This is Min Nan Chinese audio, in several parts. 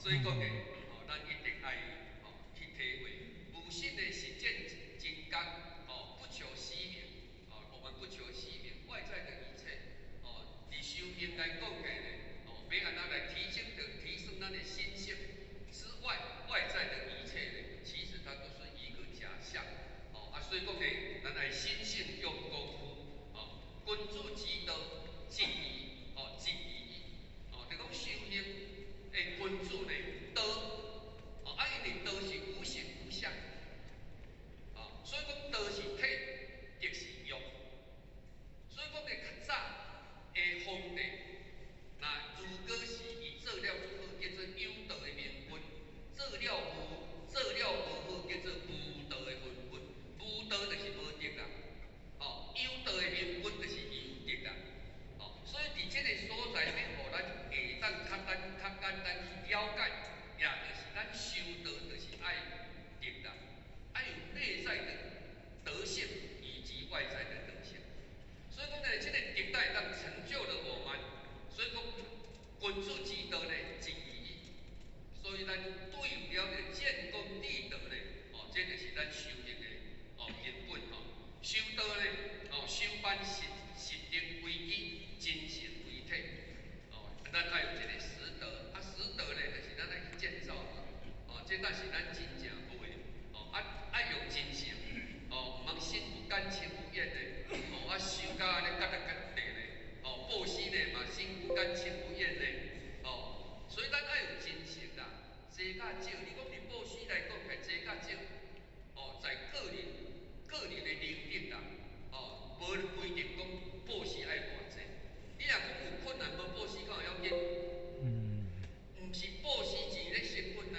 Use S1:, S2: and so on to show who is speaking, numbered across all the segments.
S1: 所以講呢，哦，咱一定愛哦去體會，無心的實踐真功，哦，不求虛名，哦，我們不求虛名，外在的一切，哦，佇修行來講起來呢，哦，欲按怎來提升咱的心性之外，外在的一切呢，其實它都是一個假象，哦，啊，所以講呢，咱愛心性用功夫，哦，君子之道，直義，哦，直義，哦，就講修行的君子呢，道，哦，啊，因為道是無形無相，哦，所以講道是體，德是用，所以講呢，較早的皇帝，那如果是伊做了足好，叫做有道的明君；做了無好，叫做無道的昏君。無道就是無德啦，哦，有道的明君就是有德啦，哦，所以佇這個所在，欲予咱會當較簡單去了解，也就是咱修道就是愛德啦，愛有內在的德性以及外在的德性。所以講呢，這個德會當成就了我們。所以講，君子之道呢，直義。所以咱對了的建功立德呢，哦，這就是咱修行的哦根本吼。修道呢，哦，修辦實德為基，精神為體。哦，咱愛有一個實德，啊，實德呢，就是咱愛去建造嘛。哦，這才是咱真正有的。哦，啊，愛用真誠，哦，毋通心不甘情不願的，哦，啊，修甲按呢結得結地呢，哦，布施呢嘛，心不甘情不願的，哦，所以咱愛有真誠啦，濟甲少，你講佇布施來講，起濟甲少，哦，在個人的能力啦，哦，無規定講布施愛偌濟。你若講有困難無布施，敢有要緊？毋是布施錢咧成佛呢，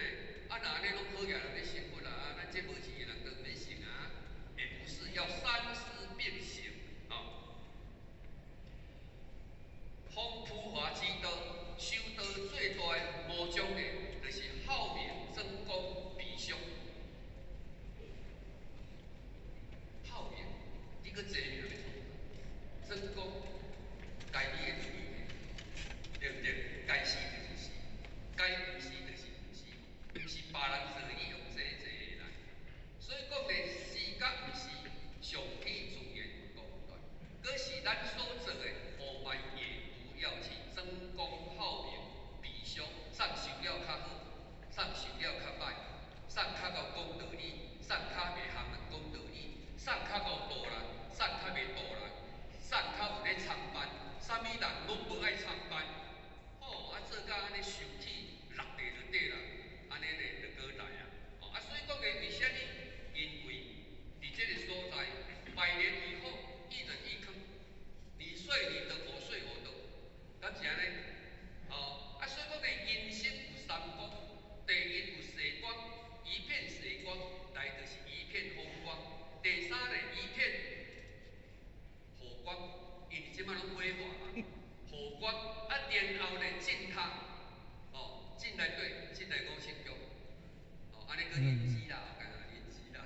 S1: 啊，若按呢攏好額人咧成佛啦，啊，咱這無錢的人都毋免成啊，也不是，要三事並行啊。弘浮華之道，修道最大的魔障呢，就是好名爭功比俗。好名，你閣爭名欲創啥？爭功，該你的就是你的，對毋對？該死就是死，該毋是就是毋是，毋是別人做你用這這的啦。所以講呢，是佮毋是，上起自然功德。可是咱所做的，我們也不要去爭功好名比俗，啥修了較好，啥修了較歹，啥較𠢕講道理，啥較袂含人講道理，啥較𠢕度人，啥較袂度人，啥較有咧參拜，啥物人攏無愛參拜，吼，啊做甲按呢受氣落地就對啦，按呢咧就閣來啊，哦啊所以講咧，為啥物？因為佇這個所在，百年以後，一人一坑，你睡你的，我睡我的，敢是按呢？哦，啊所以講咧，人生有三光，第一有色光，一片色光，來就是一片風光；第三咧，一片火光，因為這擺攏火化嘛，火光啊，然後咧進塔，哦，進來對，進來五色宮，哦，按呢閣認知啦，幹啥認知啦？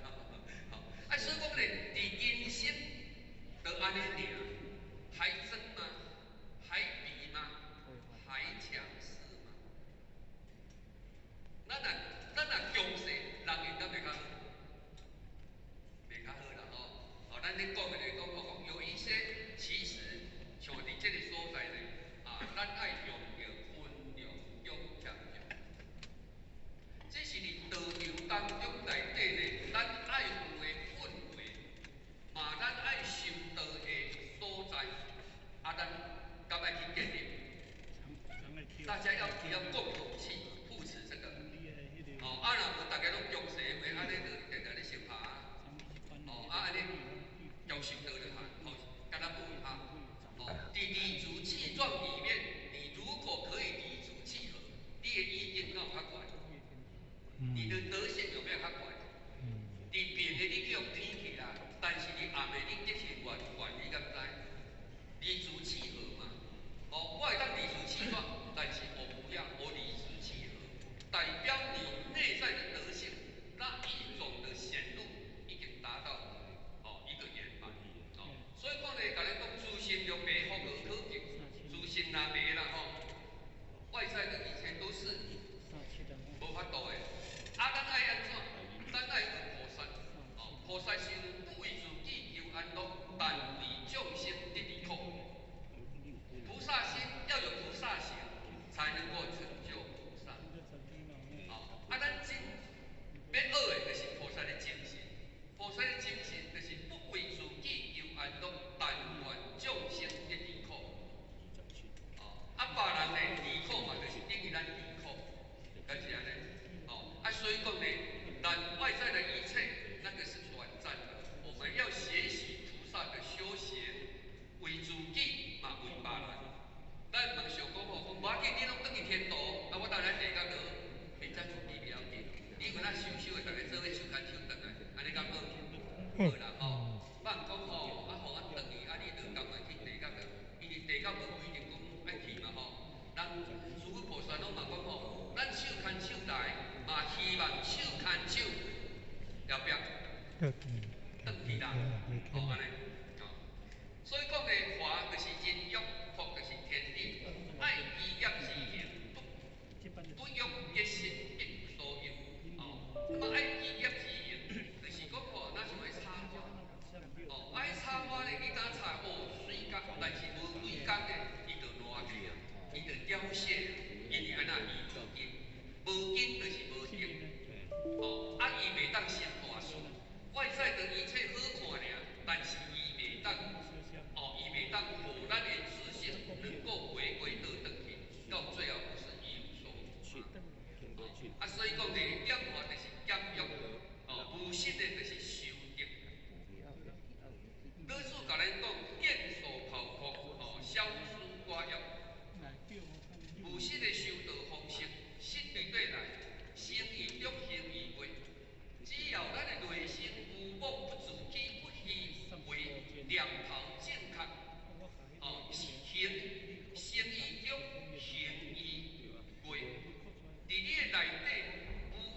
S1: 吼，啊，所以講咧，佇人生就按呢爾，還爭嗎？還比嗎？還強勢嗎？咱若強勢，人緣敢袂較好？袂較好啦吼。哦，咱咧講的就是講，講有一些其實像佇這個所在咧，啊，咱愛用著溫良恭儉讓。這是佇道場當中內底咧，咱愛有的氛圍，嘛咱愛修道的所在，啊，咱敢愛去建立？大家要共同去扶持這個。哦，啊，若無逐家攏強勢的話，按呢就定定咧相拍。哦，啊，按呢強修道就好，吼，敢若無哈。哦，佇理直氣壯裡面，你如果可以理直氣和，你的意見敢有較懸？你的德性有沒有較懸？佇明的你去予鄙去啦，但是佇暗的你德性懸懸，你敢知？理直氣和嘛。哦，我會當理直氣壯，但是我不要，我理直氣和，代表你內在的德轉去啦，哦，按呢，哦，所以講的華就是人欲，福就是天地，愛依業之行，不不欲結心，必無所有。哦，那麼愛依業之行，就是講吼，若像彼插花，哦，愛插花咧，你當插哦，媠甲，但是無幾工咧，伊就爛去啊，伊就凋謝，因為按怎伊無根，無根就是無定。哦，啊，伊袂當成大事，外在的一切好看爾，但是伊袂當，哦，伊袂當予咱的自性能夠回歸倒轉去，到最後是一無所有。啊，所以講咧，點化就是減欲，哦，無實的就是修德。老子共咱講，見素拋樸，哦，少思寡欲，無實的修道方式，實對對來，生於中，行於外。只要咱的內心無妄不自欺，不虛偽，念頭正確，哦，行生於中，行於外。佇你的內底無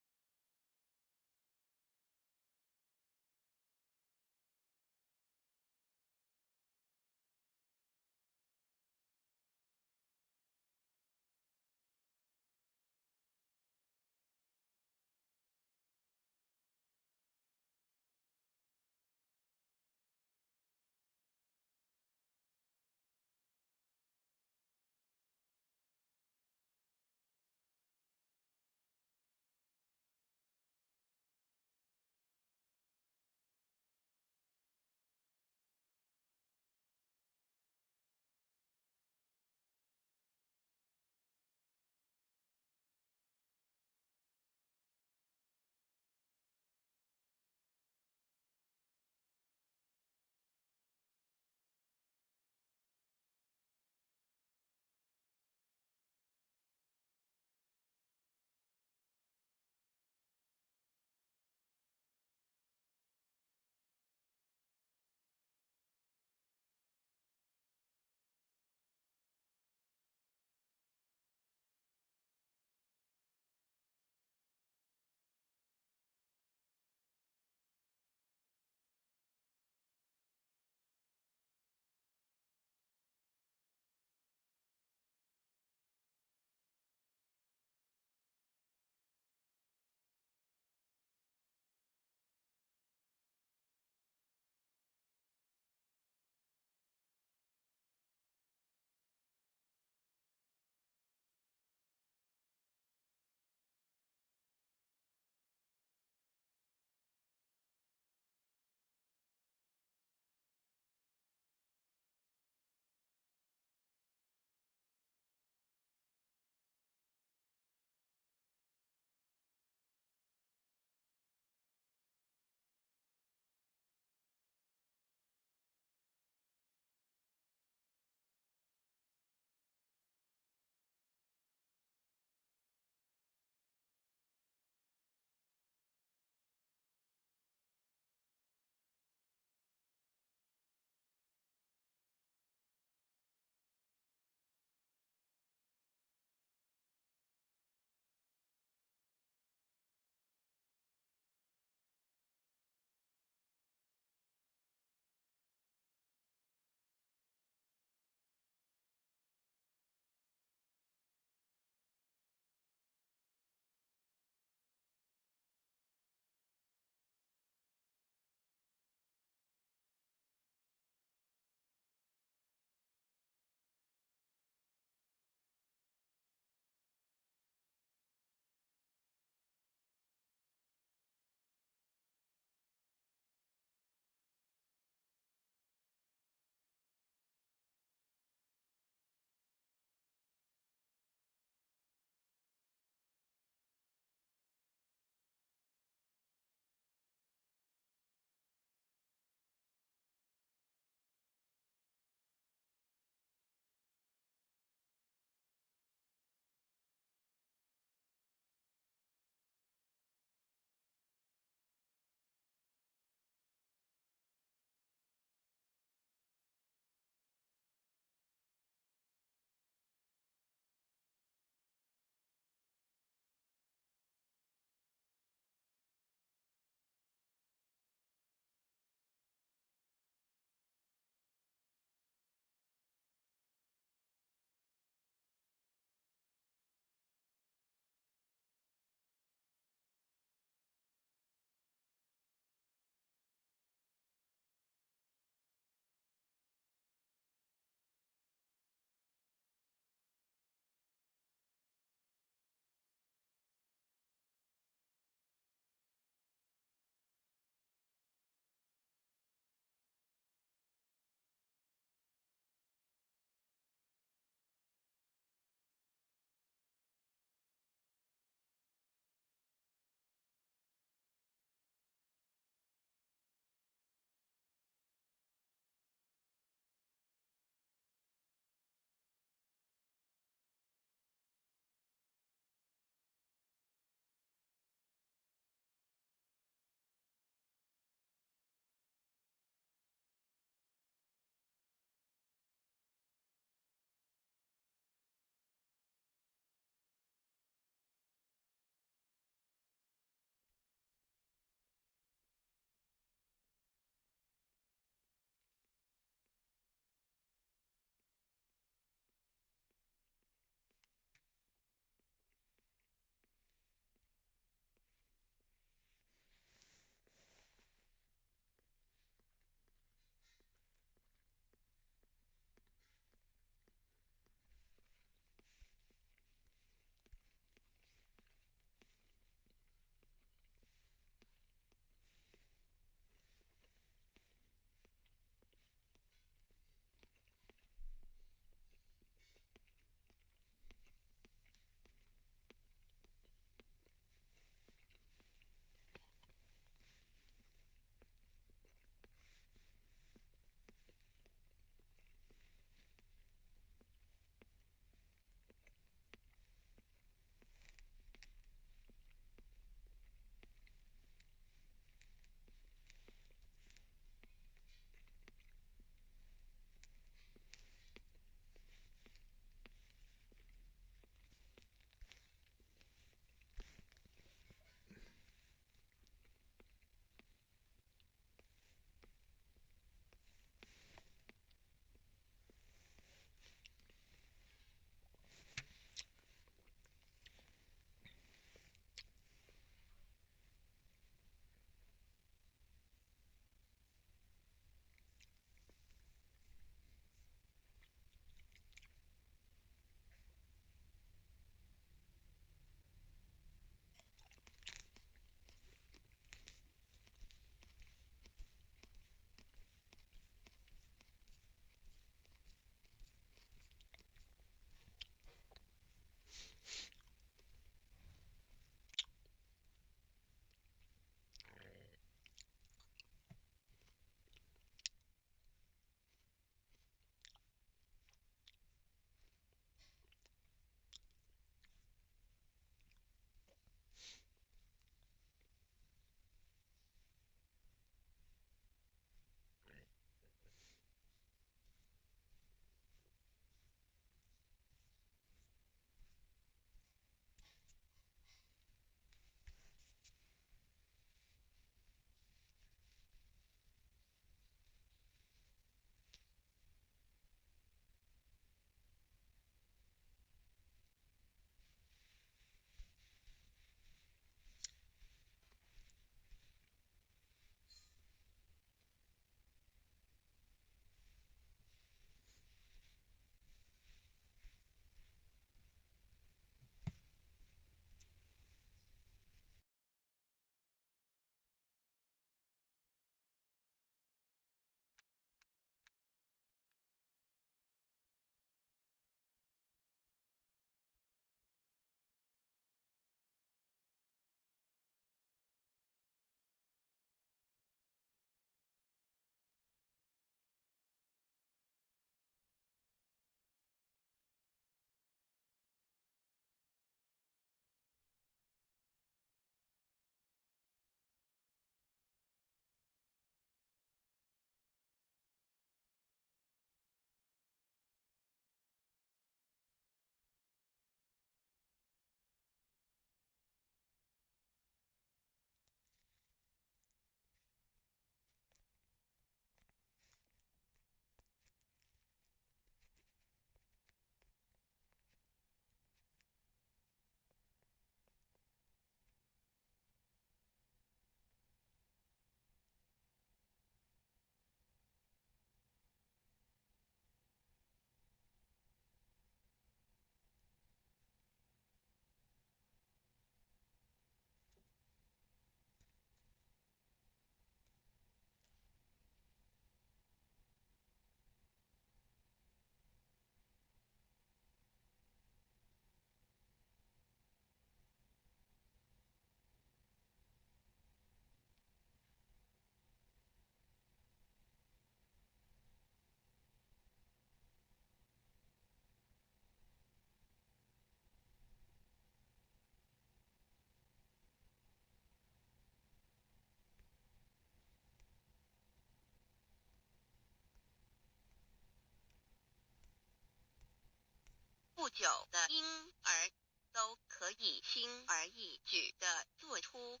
S2: 不久的婴儿，都可以轻而易举地做出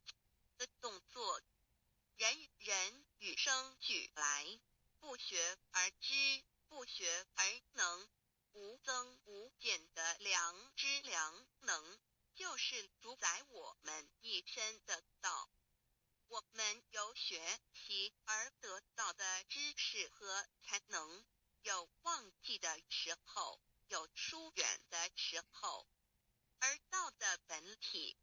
S2: 的动作。人人与生俱来，不学而知，不学而能，无增无减的良知良能，就是主宰我們一身的道。我們由學習而得到的知識和才能，有忘記的時候，有疏遠的時候，而道的本體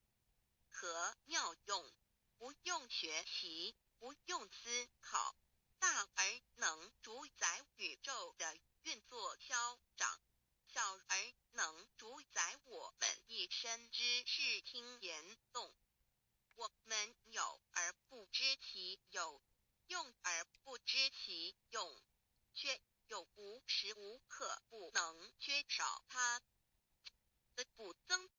S2: 和妙用，不用學習，不用思考，大而能主宰宇宙的運作消長，小而能主宰我們一身之視聽言動。我們有而不知其有，用而不知其用，卻又無時無刻不能缺少它的不增。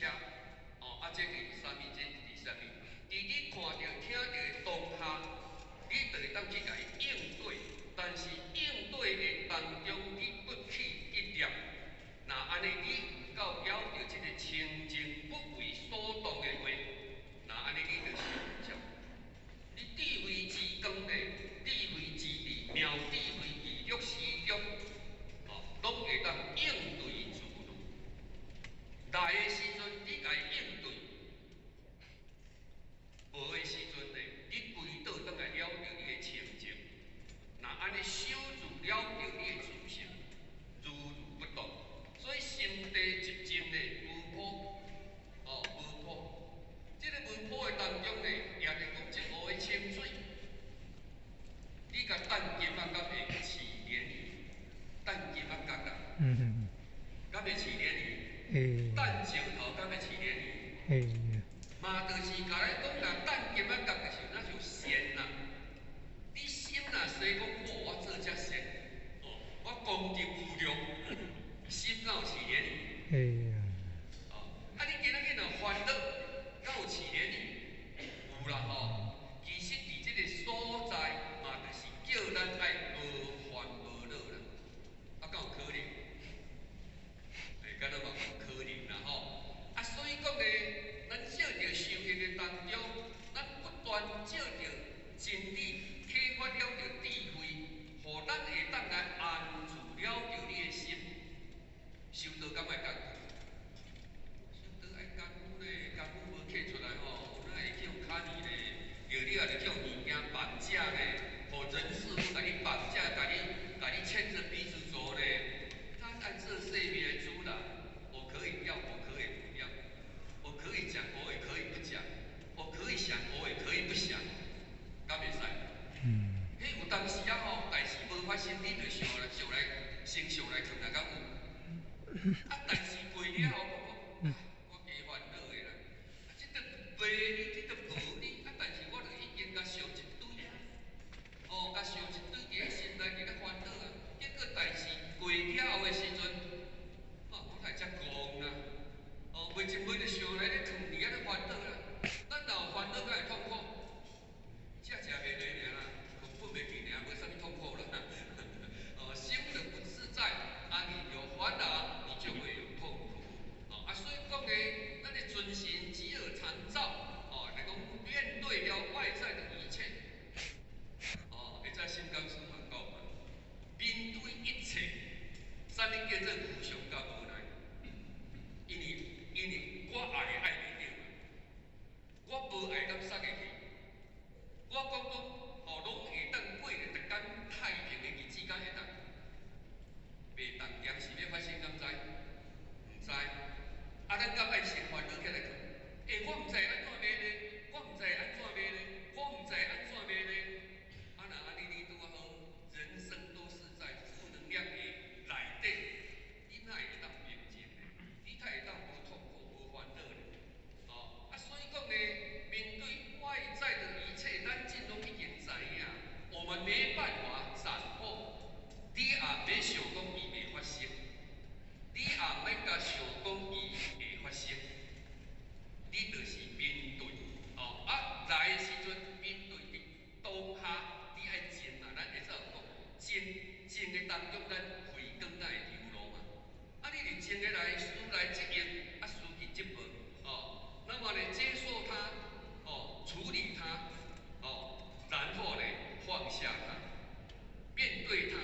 S1: 車，哦，啊，這佇啥物？這佇啥物？佇你看著、聽著的當下，你就會當去共伊應對。但是應對的當中，你不起一念，若按呢，你有夠了著這个清淨不為所動的話，若按呢，你就是有照。你智慧之光呢，智慧之智，妙智慧智略時中，哦，攏會當應對自如。來的時陣，你共伊應對；無的時陣呢，你歸倒轉來了著你的清淨。若按呢守住了著你的自性，如如不動。所以心地一靜呢，無波，哦，無波。這个無波的當中呢，也是講一湖的清水。你共擲金仔，敢會起漣漪？擲金仔角啦，敢會起漣漪？
S3: 會。
S1: 擲石頭敢會起漣漪？
S3: 會。
S1: 嘛，就是共咱講啦，擲金仔角就是若像善啦。你心若說講，哦，我做遮善，哦，我功德無量，心敢有起漣漪？
S3: 會。
S1: 哦，啊，你今仔日若煩惱，敢有起漣漪？有啦吼。其實佇這个所在，嘛，就是叫咱愛無煩無惱啦。啊，敢有可能？欸，敢若嘛有可能啦吼。啊，所以講呢，咱照著修行的當中，咱不斷照著真理，啟發了著智慧，予咱會當來安住了著你的心。修道敢愛艱苦？修道愛艱苦咧，艱苦無刻出來吼，哪會去予牽去咧？著你也著去予物件綁架咧，予人事物共你綁架，共你牽著鼻子走咧。咱愛做生命的主人，我可以要，我可以不要，我可以講，我也可以不講，我可以想，我也可以不想，敢袂使？彼有當時啊吼，代誌無發生，你就想來想來，先想來囥來敢有？啊，代誌過了後，講我加煩惱的啦。啊，這都袂你，這都無你，啊，但是我就已經共想一堆啊，哦，共想一堆佇咧心內佇咧煩惱啊。結果代誌過了後的時陣，哦，我哪會遮戇啦？哦，袂一袂就想來咧囥佇遐咧煩惱啦。咱若有煩惱，敢會痛苦？食食袂落爾啦，睏睏袂去爾，無啥物痛苦啦。哦，心就不自在，啊，你有煩惱，你就會有痛苦。哦，啊，所以講呢，咱的存心只有參照，哦，來講面對了外在的一切，哦，會在心剛師嘛講嘛，面對一切，啥物叫做無常佮無奈？因為我愛的愛袂著，我無愛敢殺會去。我講講，哦，攏會當過咧，逐工太平的日子，敢會當？袂當，踮時欲發生，敢知？毋知。啊，咱敢愛先煩惱起來囥？欸，我毋知按怎欲咧，我毋知按怎欲咧，我毋知按怎欲咧。啊，若按呢你拄仔好，人生都是在負能量的內底，你哪會當平靜呢？你哪會當無痛苦、無煩惱呢？哦，啊，所以講呢，面對外在的一切，咱盡攏已經知影，我們沒辦法掌握。你也免想講伊袂發生，你也免共想講伊會發生，你就是面對。哦，啊，來的時陣面對佇當下，你愛靜啊，咱會使有講靜，靜的當中，咱慧光才會流露嘛。啊，你佇靜的來，事來則應，啊，事去則無。哦，那麼呢，接受它，哦，處理它，哦，然後呢，放下它，面對它，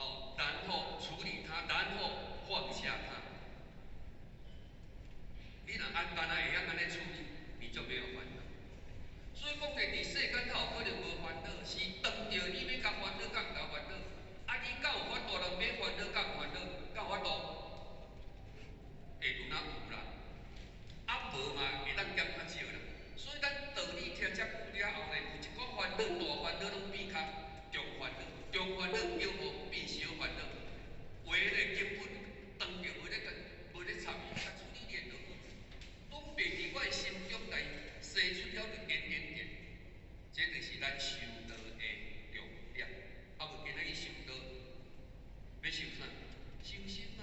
S1: 哦，然後處理它，然後放下它。你若按單會曉按呢處理，你就沒有煩惱。所以講呢，佇世間頭可能無煩惱，是當著你欲共煩惱，佮毋共煩惱？啊，你敢有法度人免煩惱，佮毋煩惱？敢有法度？會拄若有啦，啊無嘛會當減較少啦。所以咱道理聽遮久了後呢，有一寡煩惱，大煩惱攏變較中煩惱，中煩惱叫無變小煩惱。話咧根本當著無咧插伊，啊處理練就好，攏袂佇我的心中來生出了一點點點，這就是咱修道的重點。啊，無今仔日修道，欲修啥？修心啊！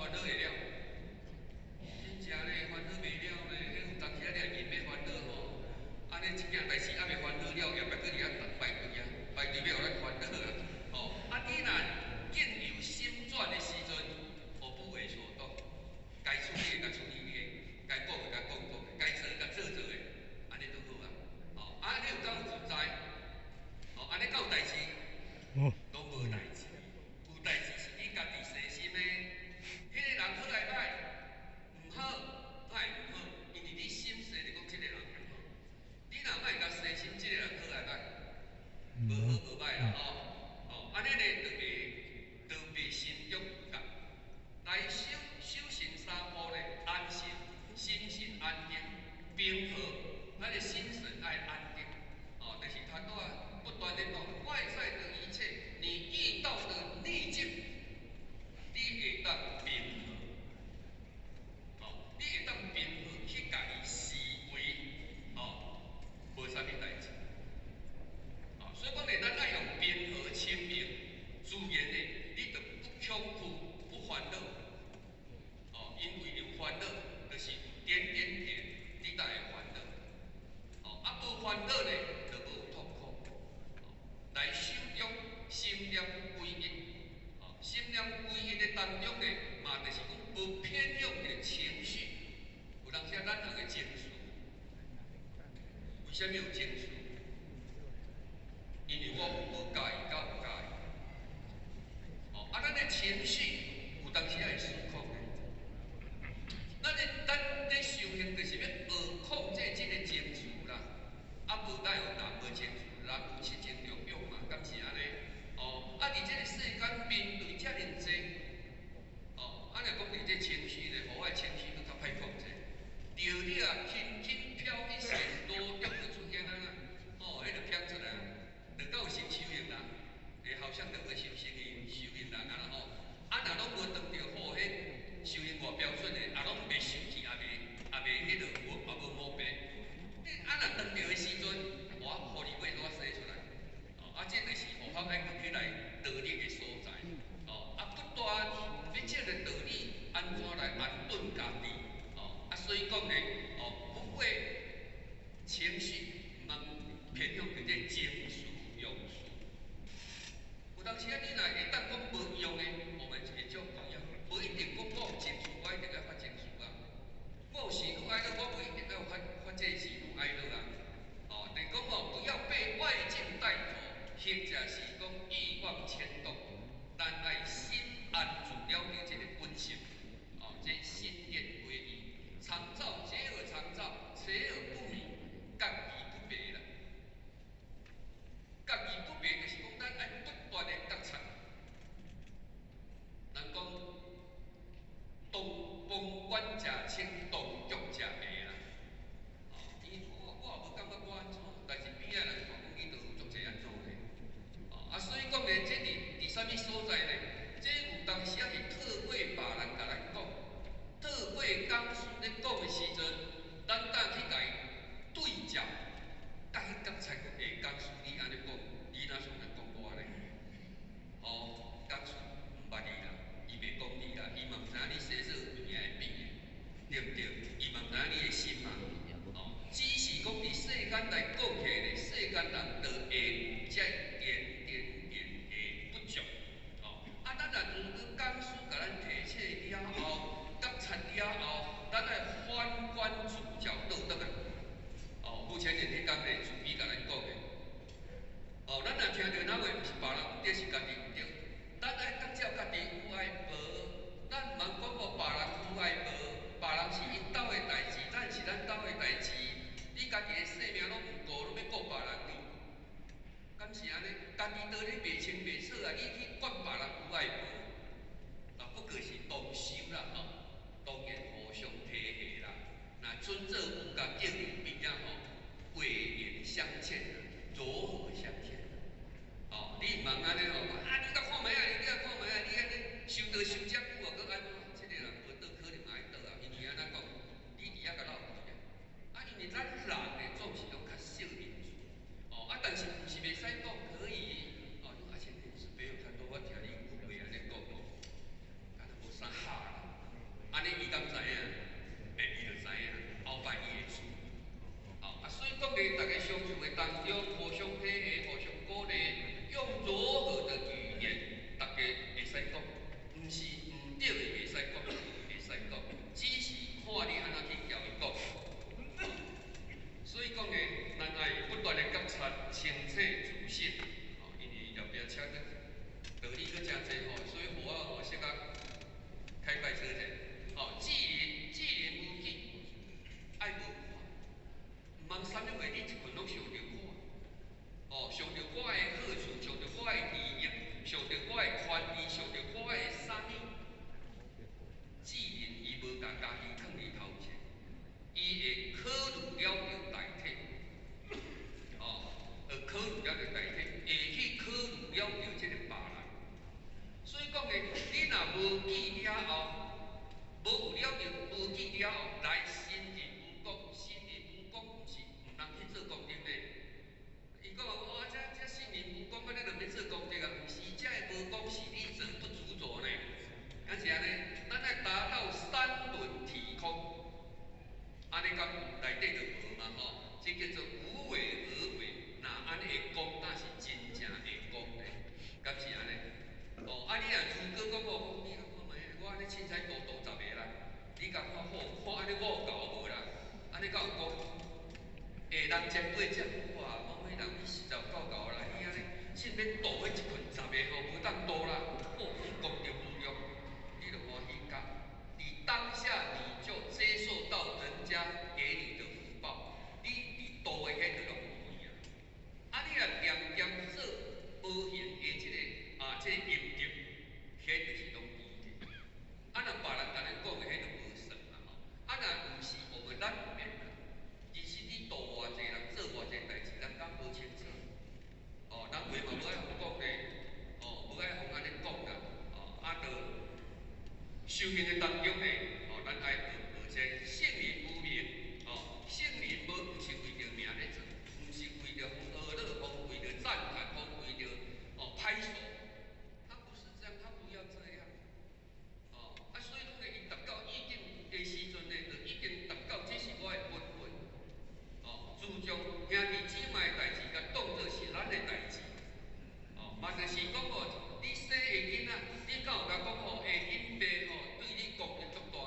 S1: 煩惱會了？真正咧，煩惱袂了咧，彼有當時仔你若硬欲煩惱吼，按呢這件代誌猶未煩惱了，後壁閣佇遐排隊啊，排隊欲予咱煩惱啊，吼！啊，你若境由心轉的時陣，予不為所動，該處理的共處理的，該講的共講講的，該做的共做做的，按呢就好啊。吼，啊，你有夠自在？吼，按呢敢有代誌？攏無代誌。有代誌是你家己細心的。彼個人好抑歹？毋好，哪會毋好？因為你心細就講這個人毋好。你若莫共細心，這個人好抑歹？無好無歹啦吼。哦，按呢咧就袂心中有覺。來修修行三步咧，安心，心神安定，平和，咱的心神愛安定。哦，就是他都不斷的講外在的一切，你遇到的逆境，你會當平和。哦，你會當平和去共伊視為，哦，無啥物代誌。哦，所以講咧，咱愛用平和清明，自然的，你就不恐懼、不煩惱。哦，因為有煩惱，就是有點點點，你才會煩惱。哦，啊，無煩惱咧，就無痛苦。哦，來修中心念歸一。哦，心念歸一的當中咧，嘛就是講無偏向的情緒。有當時咱人的情緒，為啥物有情緒？因為我有無佮意，佮有佮意。哦，啊，咱的情緒有當時會失控的。咱咧修行就是欲學控制這個情緒啦。啊，無哪有人無情緒，人有七情六欲嘛，敢是按呢？哦，啊，佇這個世間面對遮爾濟，哦，啊，若講佇這情緒咧，予我的情緒閣較歹控制。著你啊，輕輕飄一線，多中就出現啊啦，哦，彼就飄出來，就夠成修行人，會好像兩個修行人啊啦吼。啊，若攏無當著好彼修行外標準的，啊，攏袂生氣，也袂彼落無，也無毛病。你啊，若當著的時陣，我予你尾我生出來，哦，啊，這就是佛法愛起來道理的所在，哦，啊，不斷欲這個道理按怎來安頓家己，哦，啊，所以講咧，哦，不為情緒，毋通偏向佇這情緒用事。有當時啊，你若會當講無用的，我們會照不要，無一定講我有情緒，我一定愛發情緒啊。我有喜怒哀樂，我無一定愛發發這喜怒哀樂啊。哦，就是講哦，不要被外境帶走，或者是講欲望牽動，咱愛心安住了解這個本性。哦，這心念歸一，常照皆爾常照，邪而不迷，覺而不迷啦。覺而不迷，就是講咱愛不斷的覺察。人講當旁觀者清，當局者迷啦。哦，伊我也無感覺我按怎，但是邊仔人看講伊都有足濟按怎的。哦，啊，所以講咧，這佇啥物所在咧？這有當時仔是透過別人共咱講，透過講師咧講的時陣，咱當去共伊對照，共彼覺察講，欸，講師你按呢講，你哪像咧講我呢？哦，講師毋捌你啦，伊袂講你啦，伊嘛毋知影你生做物件會變的，對毋對？伊嘛毋知影你的心嘛。哦，只是講佇世間來講起來咧，世間人就會有這點點點的不足。哦，啊，咱若如果講師共咱提醒了後，覺察了後，咱愛反觀自照倒轉來。哦，目前彼工咧，慈悲共咱講的。哦，咱若聽著哪話毋是別人毋對，是家己毋對。咱愛覺照家己有愛無？咱毋通講哦，別人有愛無？別人是𪜶兜的代誌，咱是咱兜的代誌。你家己的性命攏毋顧，攏欲顧別人呢？敢是按呢？家己都咧袂清袂楚啊！你去管別人有愛無？啊，不過是同修啦吼，當然互相提携啦。若尊者有共叫入邊仔吼，慧言相勸，柔和相勸。哦，你毋通按呢吼，啊，你共看覓啊？你共看覓啊？你按呢修道修遮久啊，閣按怎？這個人無倒可能愛倒啊，因為按怎講？你佇遐共鬥氣啊！啊，因為咱人呢，總是攏較惜面子。哦，啊，但是毋是袂使講可以。哦，你啊，前天是沒有看到我聽你有話按呢講哦，敢若無啥哈啦。無有了就無記了後，來心而無功，心而無功毋是毋通去做功德呢？伊講哦，這聖人無功，按呢就欲做功德啊？毋是，這个無功是你做不執著呢。敢是按呢？咱愛達到三輪體空，按呢敢內底就無嘛吼？這叫做無為而為。若按呢會功，那是真正會功呢？敢是按呢？哦，啊你若如果講哦，你看覓，我按呢凊彩度度10個啦，你感覺好，看按呢五猴無啦？按呢敢有功？欸，人前輩遮好啊，某某人你實在有夠𠢕啦，你按呢凊欲度彼一群十個吼，無當度啦，哦，功德無量，你就歡喜甲。你當下你就接受到人家給你的福報，你度的彼就攏無去啊。啊，你若恬恬做無形的這个啊，這个陰德，彼就是攏記的。啊，若別人共咱講的，彼就無算啦吼。啊，若毋是我們咱毋免啦。其實你度偌濟人做偌濟代誌，咱敢無清楚？哦，人話嘛無愛予講咧，哦，無愛予按呢講啦，哦，啊，就修行的當中呢，哦，咱愛學學這聖人無名，哦，聖人無毋是為著名咧做，毋是為著予阿樂，予為著讚歎，予為著哦拍手，他不是這樣，他不要這樣，哦，啊，所以講呢，伊達到意境的時陣呢，就已經達到這是我的本分，哦，注重兄弟姊妹的代誌，共當做是咱的代誌，哦，嘛就是講哦，你生的囡仔，你敢有共講吼？欸，𪜶爸吼對你貢獻足大。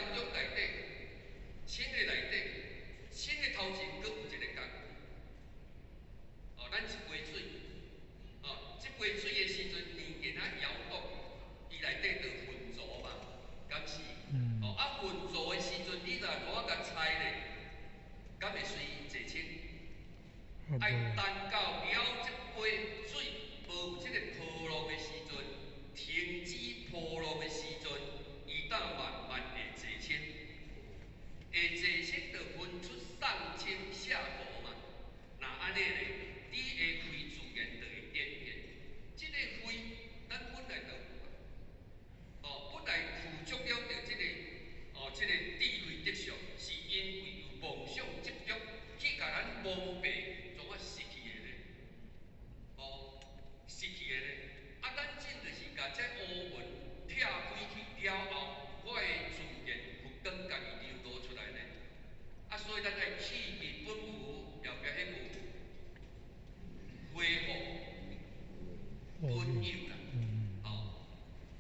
S1: 當中內底，清的內底，清的頭前閣有一个工具。哦，咱一杯水，哦，這杯水的時陣，硬電仔搖動，伊內底就混濁嘛，敢是？哦，啊混濁的時陣，你若怎啊共拆咧，敢會隨坐清？愛等到了這杯水無有這個波浪的時陣，停止波浪的時陣，伊才慢慢會坐清。會坐清就分出上清下濁嘛。若按呢咧，你的慧自然就會顯現。這个慧，咱本來就有啊。哦，本來具足了著這个，哦，這个智慧德相，是因為有妄想執著去共咱蒙蔽，怎啊失去的咧？哦，失去的咧。啊，咱真就是共這烏雲拆開去了後，我的自然佛光家己流露出來咧。啊，所以咱愛去其本有，後壁彼句恢復本有啦。哦，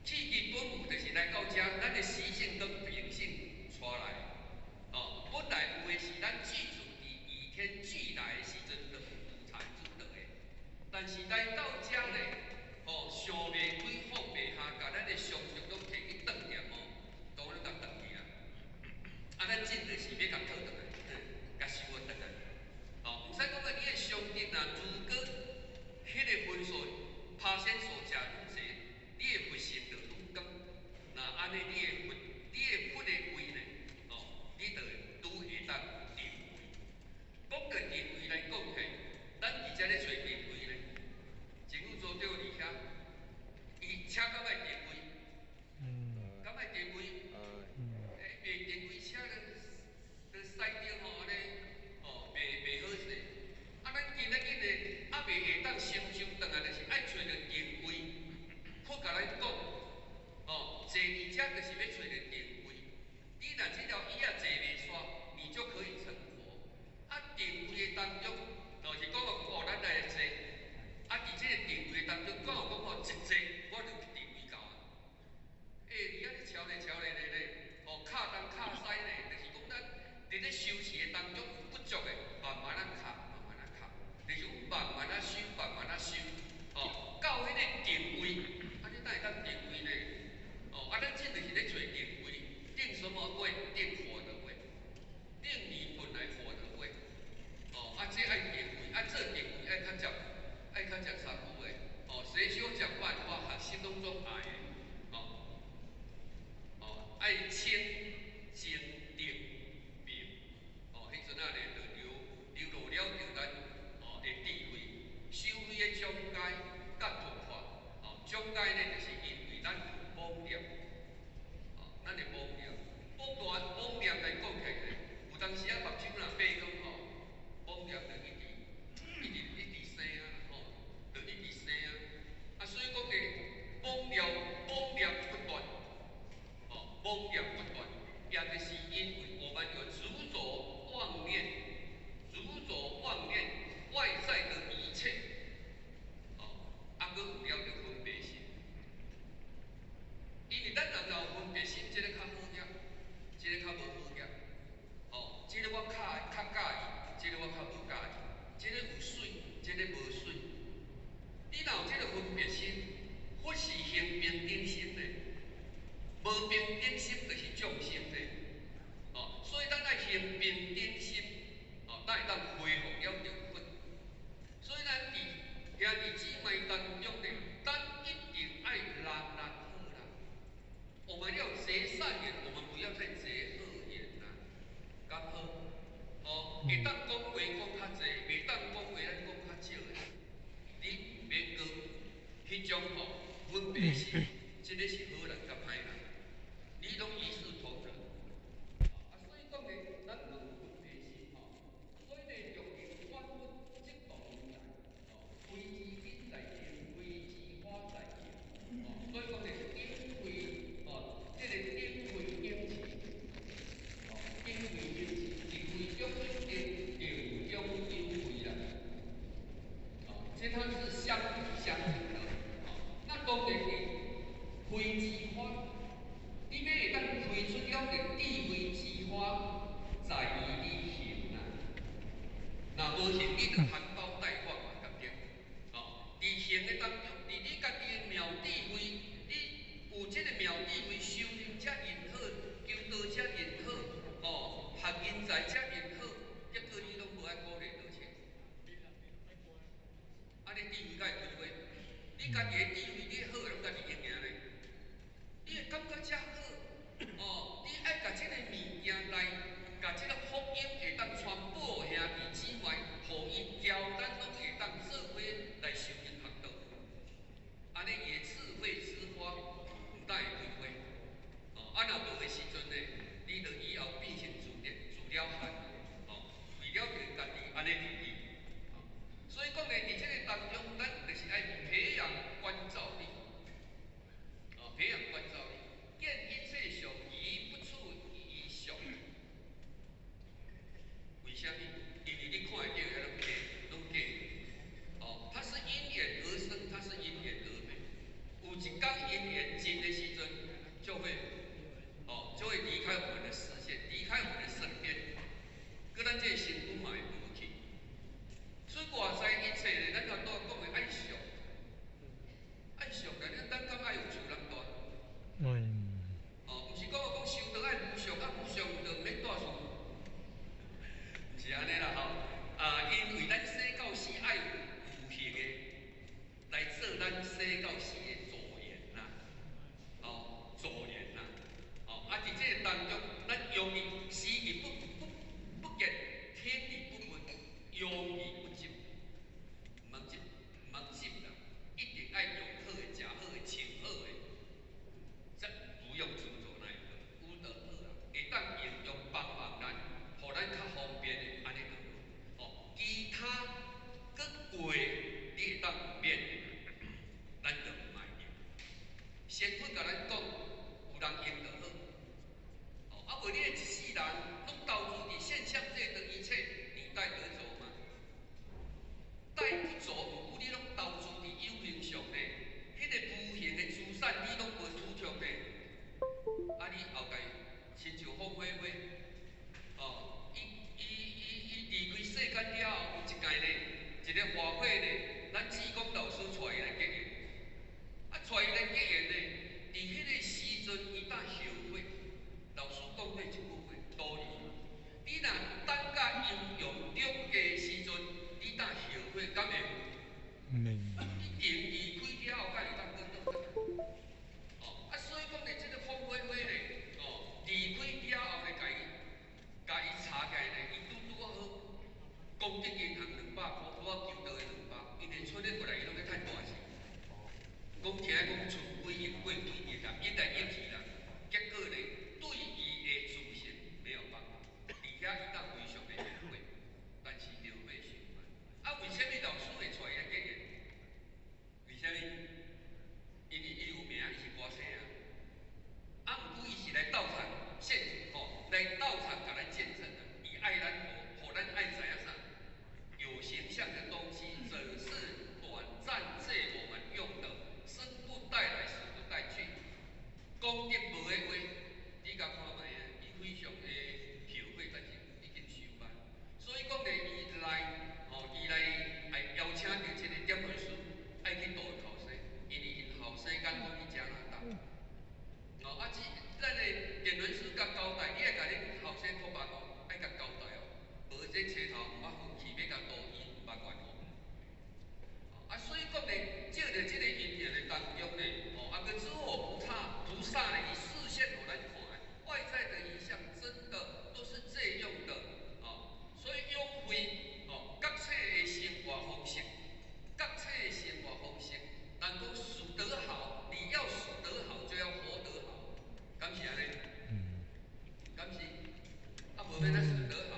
S1: 去其本有就是來到遮，咱的習性跟秉性帶來。哦，本來有的是咱具足佇與天俱來的時陣就有自產自得的，但是來到遮咧，哦，想袂開放袂下，共咱的常識攏提去斷掉哦，都攏共斷去啊。啊，咱真就是欲共討轉來，共收轉來。哦，毋使講啊，你的常識若如果彼个分數拍線數誠愈濟，你的佛性就愈高。若按呢，你的佛，你的佛的位呢，哦，你就會愈會當定位。講到定位來講起，咱佇遮咧揣定位咧，政府組長佇遐，伊車敢愛定位？敢愛定位？欸，袂定位車咧，就駛著吼按呢，哦，袂好勢。啊，咱今仔日呢，猶未會當心收轉來，就是愛揣著定位。佛共咱講，哦，坐佇遮就是欲揣著定位。你若這條椅仔坐袂煞，你就可以成佛。啊，定位的當中，就是講哦，咱來坐。啊，佇這个定位的當中，講有講哦，一坐我就定位到啊。欸，你按呢敲咧敲咧咧咧，哦，跤東跤西咧，就是講咱佇咧修持的當中有不足的，慢慢仔敲，慢慢仔敲，就是慢慢仔修，慢慢仔修，哦，到彼个定位，啊，你哪會當定位呢？哦，啊，咱這就是咧揣定位，定什麼位？定佛的位，定你本來佛的位。哦，啊，這愛定位，啊，做定位愛較捷，愛較捷功夫的。哦，誰修講萬法，心攏總愛的。哦，哦，愛清淨定明。哦，彼陣仔咧就流流露了著咱哦的智慧，修慧的中階佮突破。哦，中階呢就是因為咱有妄念，哦，咱的妄念，妄大妄念來講起來，有當時啊目睭若閉講吼，妄念就一直一直一直生啊，吼，就一直生啊。啊，所以講的妄念妄念不斷，哦，妄念不斷，也就是因為我們有執著妄念，執著妄念外在的一切，哦，啊，閣有了著分別心。因為咱人若有分別心，這个較好額，這个較無好額。哦，這个我較較佮意，這个我較無佮意，這个有媠，這个無媠。你若有這个分別心，佛是行平等心的，無平等心就是眾生的。哦，所以咱愛行平等心，哦，才會當恢復了著佛。所以咱佇兄弟姊妹當中呢，咱一定愛人人好啦。我們要結善緣，我們不要再結惡緣啦。敢好？哦，會當講話講較濟，袂當講話咱講較少的。你免閣彼種吼分別心，這个是好人佮歹人，你攏一視同仁。啊，所以講呢，咱有分別心吼，所以呢，用萬物即動來，哦，非之因在定，非之法在定，哦，所以講呢，定慧哦，這个定慧影持，哦，定慧影持，定慧中一定定。人攏投資佇現象界的一切，你帶得走嗎？帶不走，毋過你攏投資佇有形上呢，彼個無形的資產你攏無拄著呢。啊，你後蓋親像鳳飛飛，哦，伊伊伊伊離開世間了後，有一屆呢，一個法會呢，咱志工老師帶伊來結緣，啊，帶伊來結緣呢，佇彼個時陣伊當後悔，老師講過一句話，道理，你若等甲陰陽兩界時陣，你當後悔，敢會？一定離開了後，才會當轉轉來。哦，啊，所以講呢，這個鳳飛飛呢，哦，離開了後呢，共伊查起來呢，伊拄拄好，功德銀行200箍，拄好求到兩百，因為剩咧過來，伊攏咧趁大錢。講聽講剩幾億過幾億啦，一來億去啦，結果呢，對伊的自信沒有幫助，佇遐伊當非常的後悔，但是後悔傷晚。啊，為啥物老師會帶伊來結緣？為啥物？因為伊有名，伊是歌星啊。啊，毋過伊是來道場現吼，來道場共咱見證的。伊愛咱，予咱愛知影啥？有形象的東西只是短暫借我們用的，生不帶來，死不帶去。講得無的話，你共看覓啊？伊非常的後悔，但是已經傷晚。所以講咧，伊來吼，伊來愛邀請著這個點傳師，愛去度後生，因為𪜶後生敢講去加拿大。哦，啊，這咱的點傳師共交代，你愛共恁後生託夢哦，愛共交代哦，無這車頭毋捌放棄，欲共渡伊毋捌願哦。啊，所以講咧，借著這個因緣的當中咧，哦，啊，閣諸佛菩薩菩薩咧，伊示現予咱看的，外在的影像真的都是借用的，哦，所以勇慧，哦，覺醒的生活方式，覺醒的生活方式，人講死得好，你要死得好，就要活得好，敢是按呢？
S3: 嗯。
S1: 敢是？啊，無欲按怎死得好？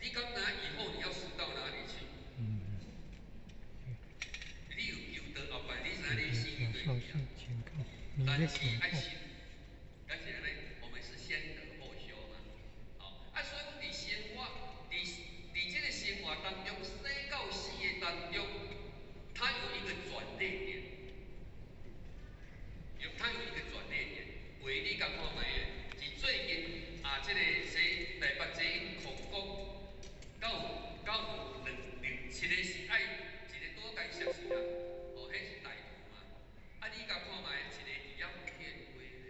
S1: 你敢知以後你要死到哪裡去？
S3: 嗯。
S1: 你有求道後擺，你知影你死佇佗去啊？但是愛修，敢是按呢？我們是先得後修嘛。哦，啊，所以講佇生活，佇這個生活當中，生到死的當中，它有一個轉捩點，有它有一個轉捩點。話你共看覓的？是最近啊，這個說台北捷運擴工，敢有敢有兩兩一個是愛一個拄仔共伊熟悉啦，哦，彼是大圖嘛。啊，你共看覓，一個佇遐騙話咧，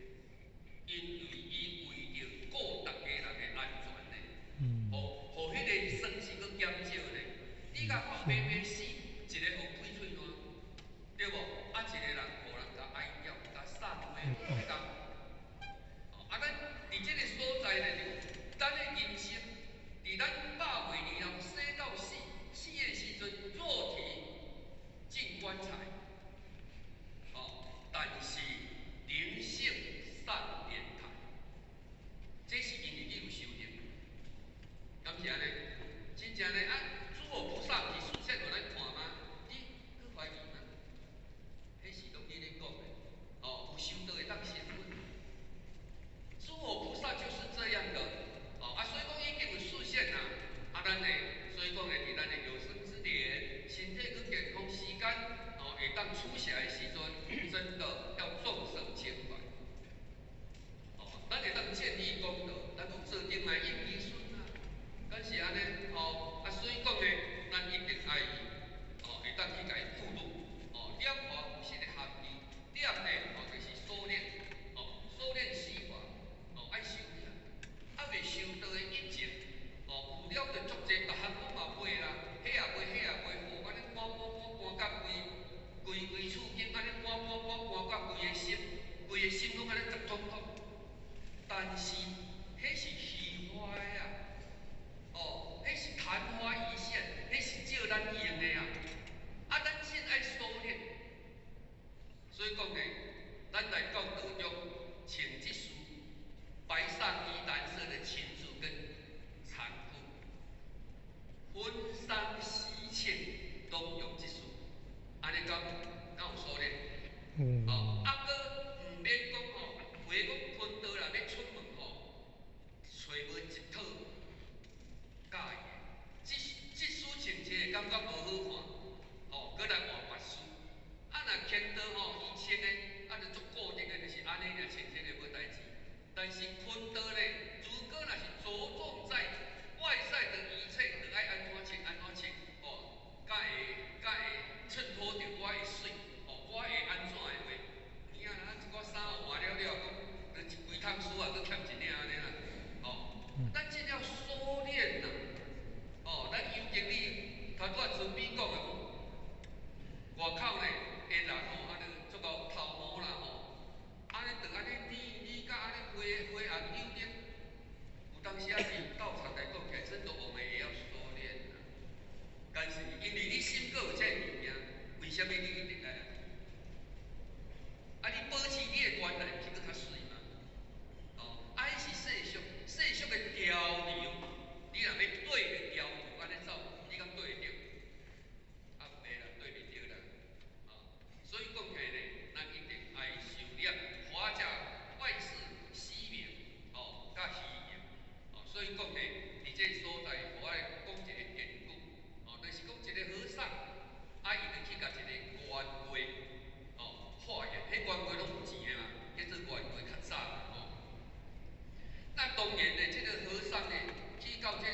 S1: 到這個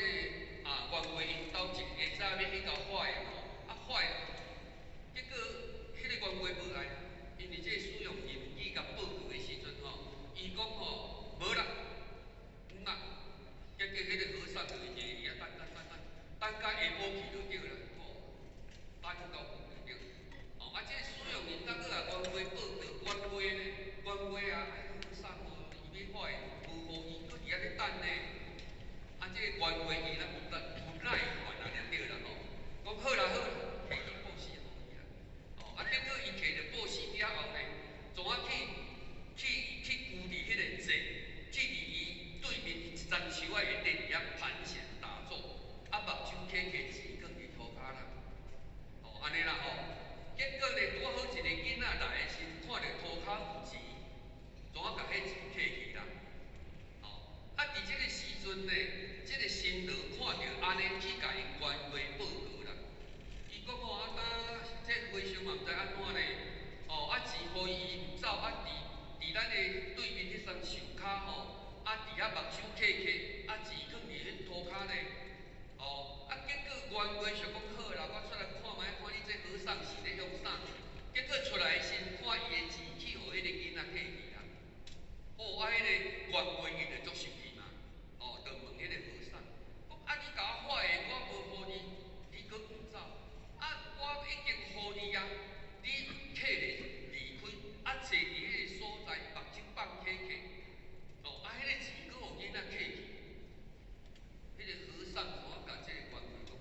S1: 啊元貴𪜶兜一下早欲去共化的吼，啊化，結果彼個元貴無愛，因為這個使用人去共報告的時陣吼，伊講吼無啦，毋啊，結果彼個和尚就坐佇遐等等等等，等到下晡去就對啦，吼，等到就對。哦，啊，這個使用人當閣共元貴報告，元貴呢，元貴啊，哎和尚哦，伊欲化的無予伊，閣佇遐咧等呢。啊，這個元貴伊若有耐煩啊，就對啦吼。講好啦好啦，提去布施予伊啦。哦，啊，結果伊提著布施了後呢，怎啊去舊佇彼個坐，去佇伊對面一層樹仔下底佇遐盤旋打坐，啊，目睭瞌瞌錢囥佇塗跤啦。哦，按呢啦吼。結果呢，拄好一个囡仔來的時，看著塗跤有錢，怎啊共彼錢摕去啦？哦，啊，佇這個時陣呢，這個新羅看著按呢去共𪜶元貴報告啦。伊講吼啊，當這和尚嘛毋知按怎呢？哦，啊錢予伊伊毋走，啊佇咱的對面彼層樹跤吼，啊佇遐目睭瞌瞌，啊錢囥佇彼塗跤呢。哦，啊結果元貴想講好啦，我出來看覓，看你這和尚是咧創啥？結果出來時看伊的錢去予彼個囡仔摕去啦。哦，啊彼個元貴伊就足生氣嘛。哦，就問彼個和尚，講啊你共我化的，我無予你，你閣毋走？啊，我已經予你啊，你摕咧離開，啊坐佇彼個所在，目睭放瞌瞌。哦，啊彼個錢閣予囡仔摕去。彼個和尚怎啊共這個元貴講？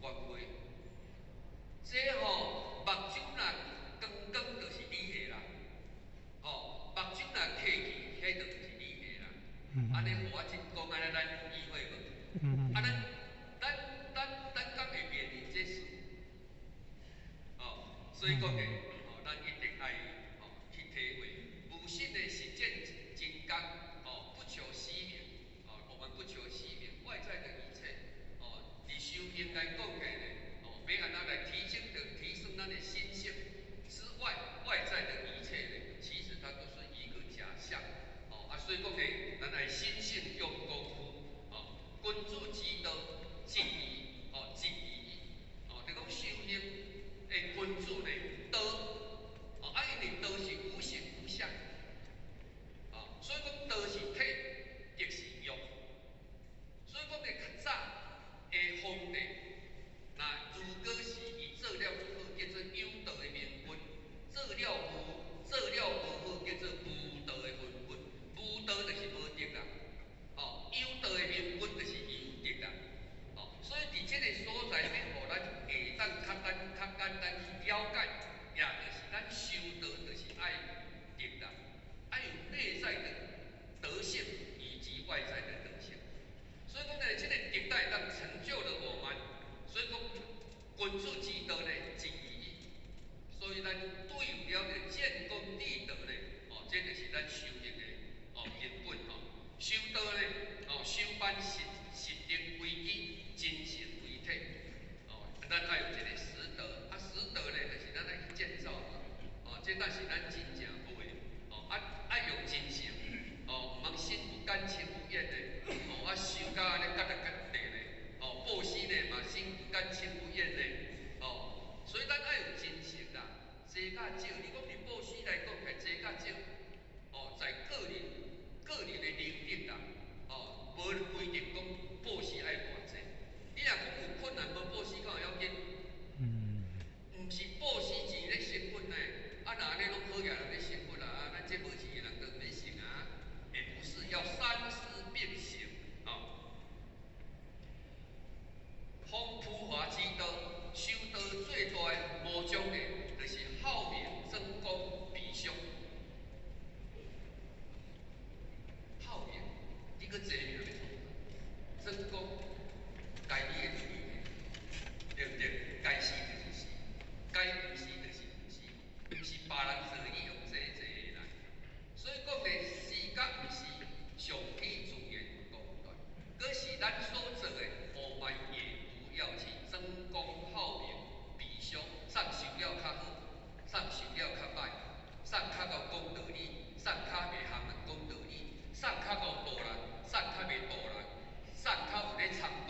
S1: 元貴，這吼目睭若光光就是你的啦。吼，目睭若瞌去，彼就毋是你的啦。按呢予我真講，按呢咱有意會無？啊，咱敢會面臨這事？哦，所以講呢，哦，咱一定愛哦去體會，無心的實踐真功，哦，不求虛名，哦，我們不求虛名，外在的一切，哦，佇修行來講起來呢，哦，欲按怎來提升咱的心性之外，外在的一切呢，其實它都是一個假象，哦，啊，所以講呢，咱愛心性用功夫，哦，君子之道，一義，哦，一義，哦，就講修行的君子呢，道，哦，啊，因為道是無形無相，哦，所以講道是體，德是用，所以講呢，較早的皇帝，若如果是伊做了足好，叫做有道的明君；做了無好，叫做無道的昏君。無道就是無德啦，哦，有道的明君就是有德啦，哦，所以佇這個所在，欲予咱會當較簡單去了解，也就是咱修道就是愛德啦，愛有內在的德性以及外在的德性。所以講呢，這個德會當成就了我們。所以講，君子之道呢，一義。所以咱對有了這建功立德呢，哦，這就是咱修行的哦根本吼。修道呢，哦，修班實定為基，真誠為體。哦，咱愛有一個實德，啊，實德呢，就是咱愛去建造嘛。哦，這才是咱真正有的。哦，啊，愛用真誠，哦，毋通心不甘情不願的，哦，啊，修甲按呢結得結地呢，哦，布施呢嘛心不甘情不願的，哦，所以咱愛有真誠啦，濟甲少，你講佇布施來講，較濟甲少，哦，在個人的能力啦，哦，無規定講布施愛偌濟。你若講有困難無布施，敢會要緊？毋是布施錢咧成佛呢，啊，若按呢攏好額人咧成佛啦，啊，咱這無錢的人就毋免成啊。也不是，要三事並行啊。弘浮華之道，修道最大的魔障呢，就是好名爭功比俗。好名，你閣爭名欲創啥？爭功，該你的就是你的，對毋對？該死就是死，該毋是就是毋是，毋是別人做你用這這的啦。所以講呢，是佮毋是上起自然公斷，閣是咱所做的，我們也不要去爭功好名比俗，啥受了較好，啥受了較歹，啥較𠢕講道理，啥較袂含人講道理，啥較𠢕度人，啥較袂度人，啥較有咧參。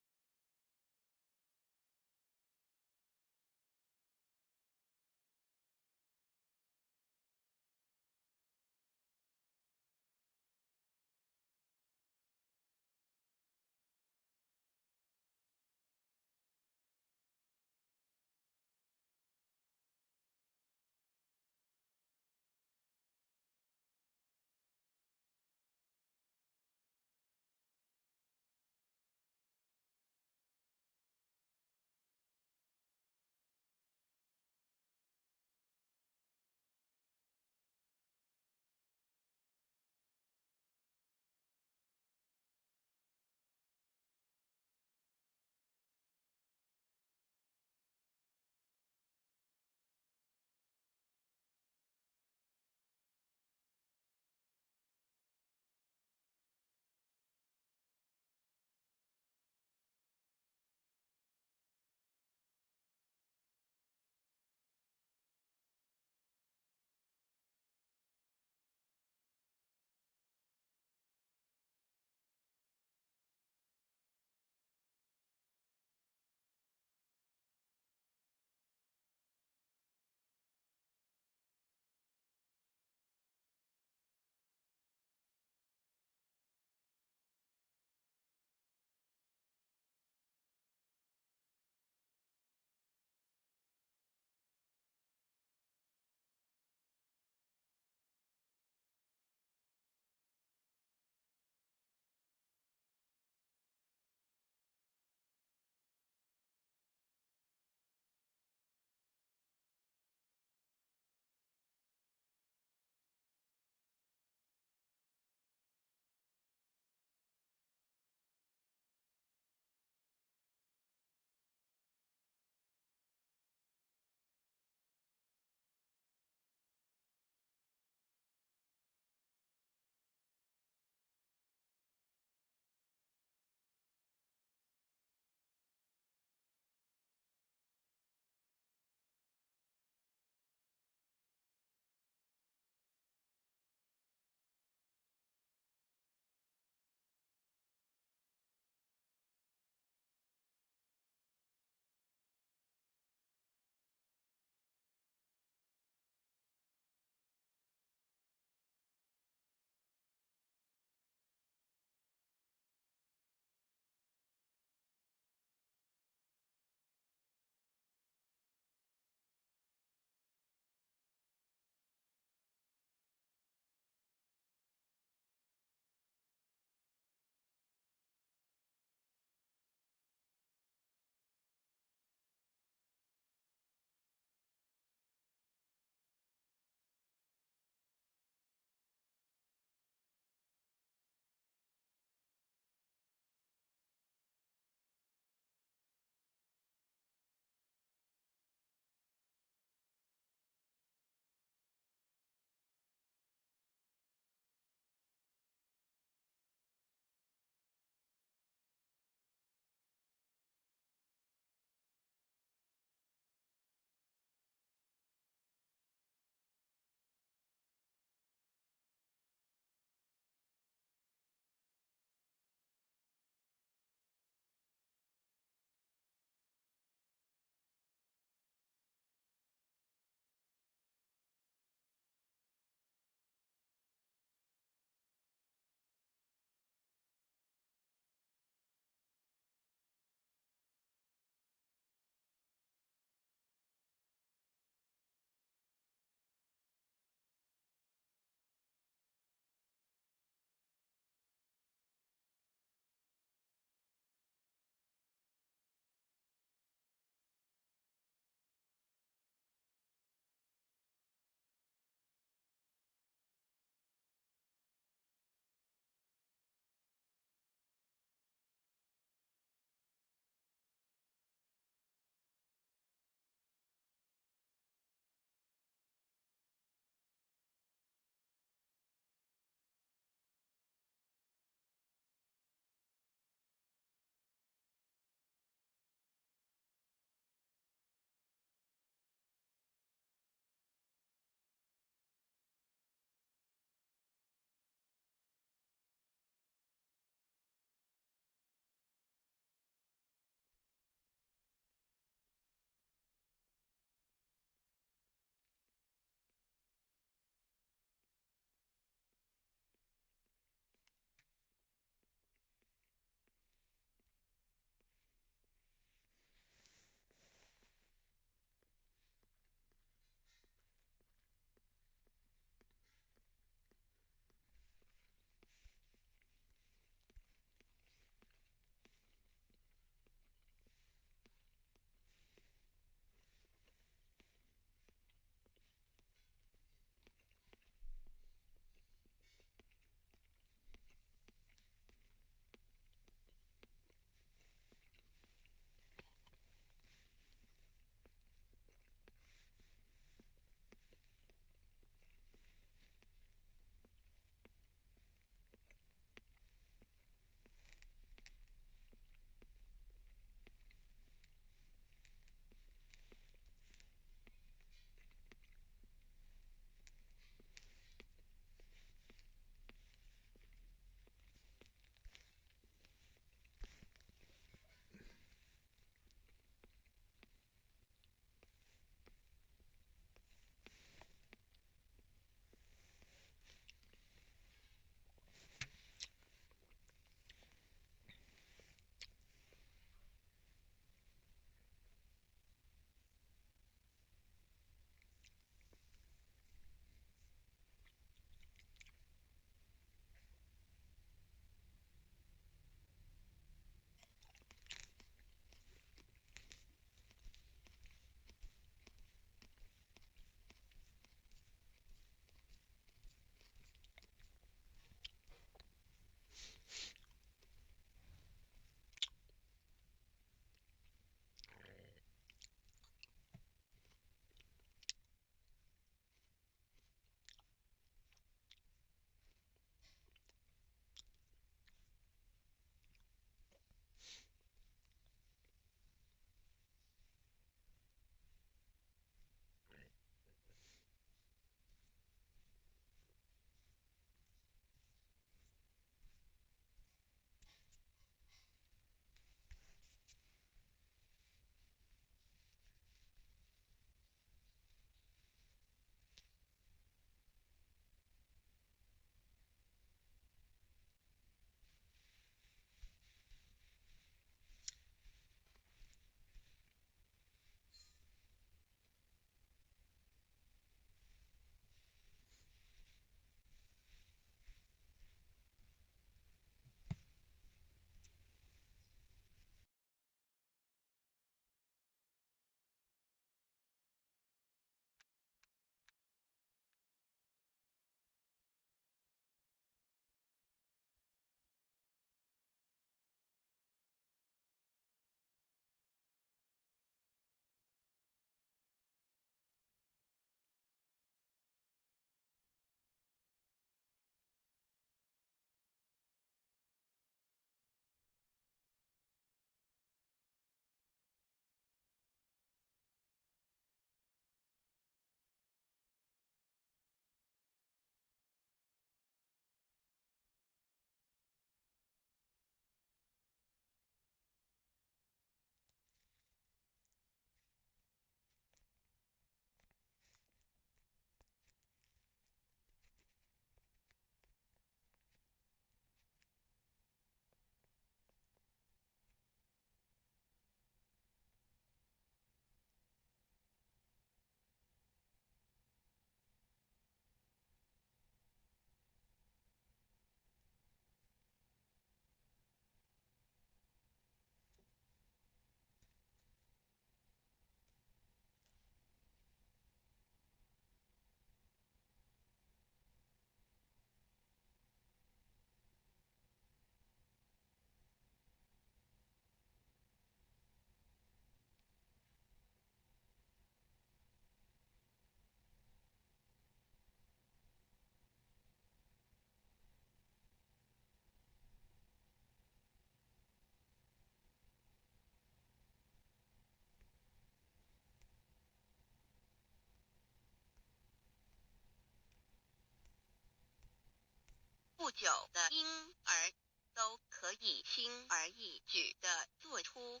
S2: 不久的嬰兒，都可以輕而易舉地做出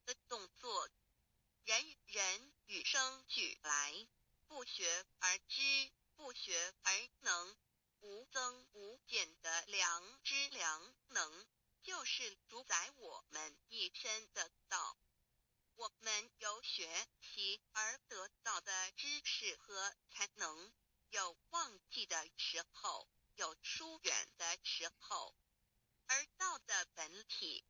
S2: 的動作。人人與生俱來，不學而知，不學而能，無增無減的良知良能，就是主宰我們一身的道。我們由學習而得到的知識和才能，有忘記的時候，有疏遠的時候，而道的本體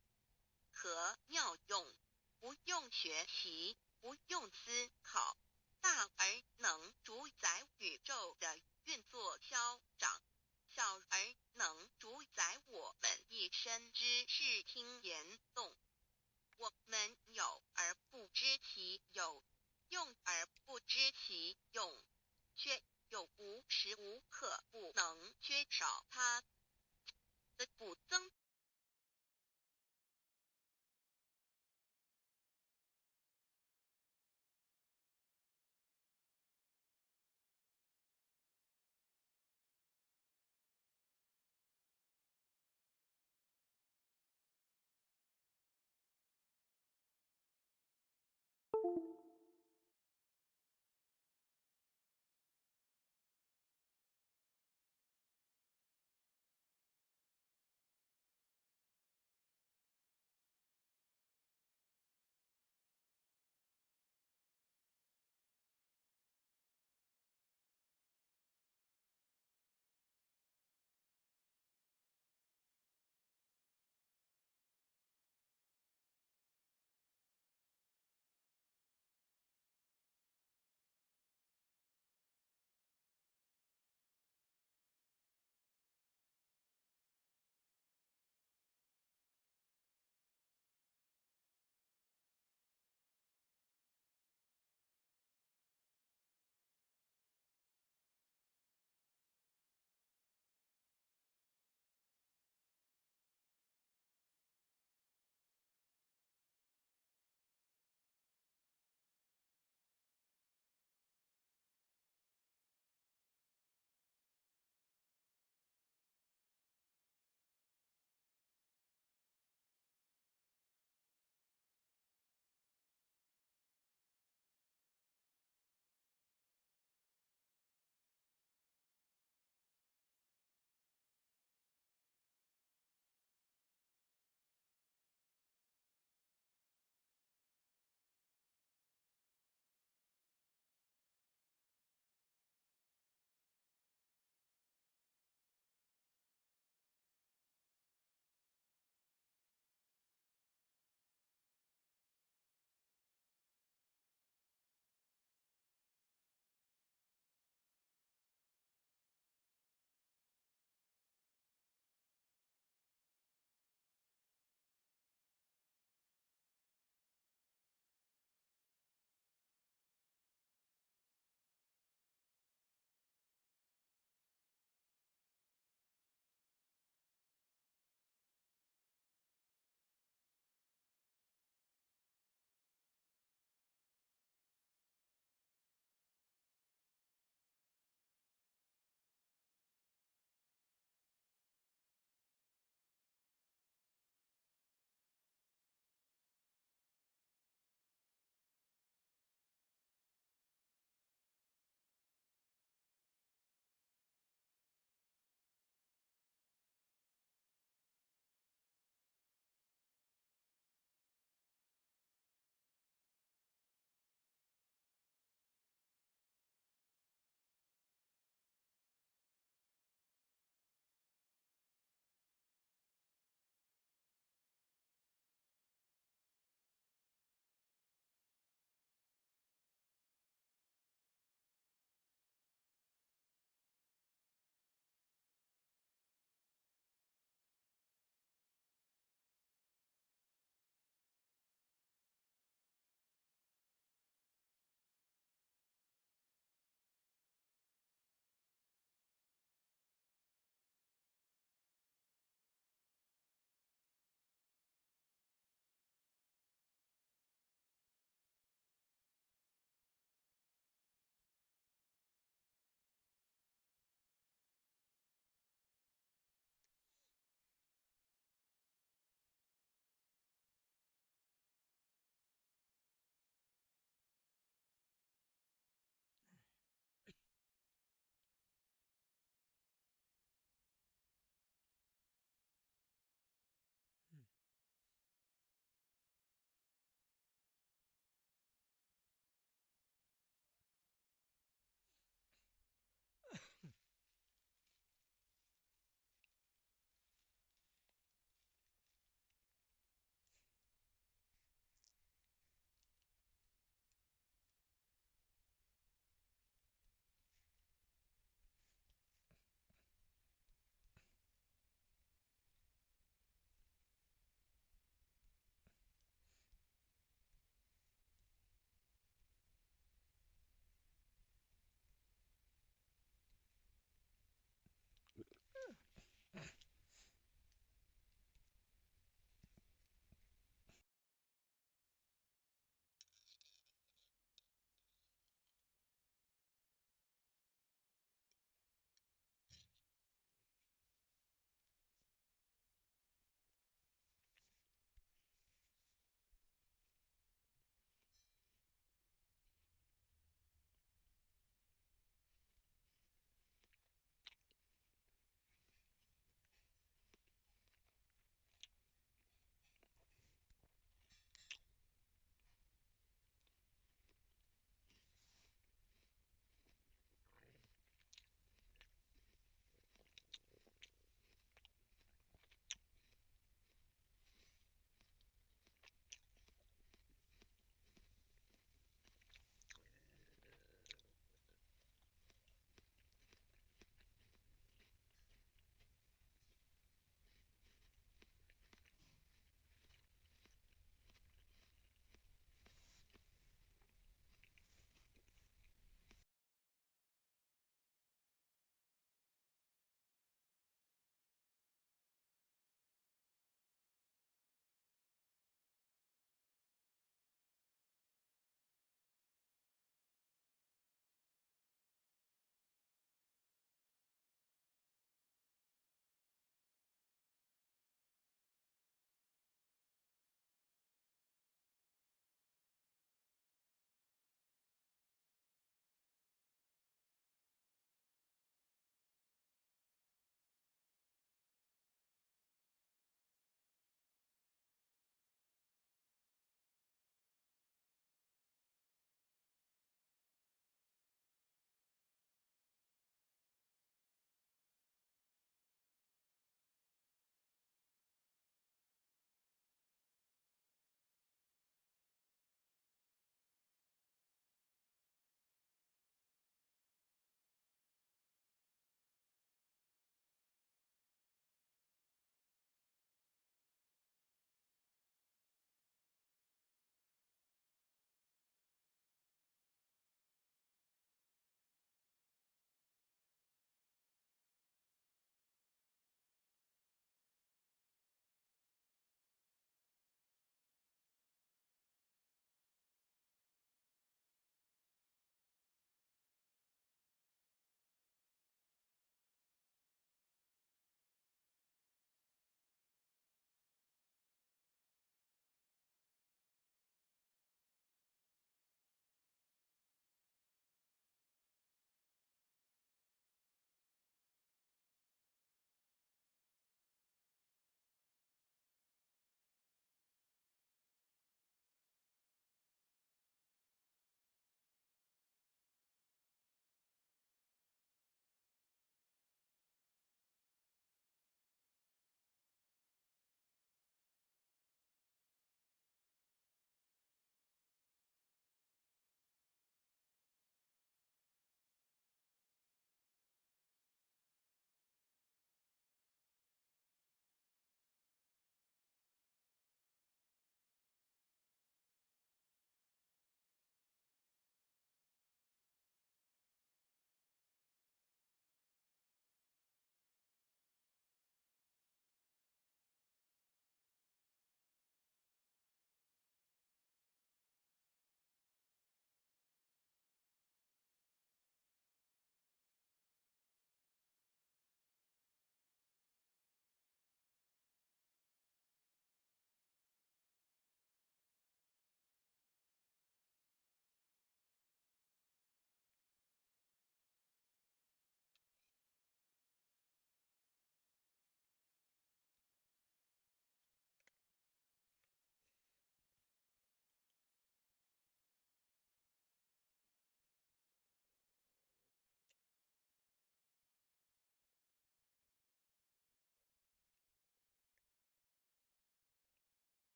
S2: 和妙用，不用學習，不用思考，大而能主宰宇宙的運作消長，小而能主宰我們一身之視聽言動。我們有而不知其有，用而不知其用，卻又無時無刻不能缺少它的不增。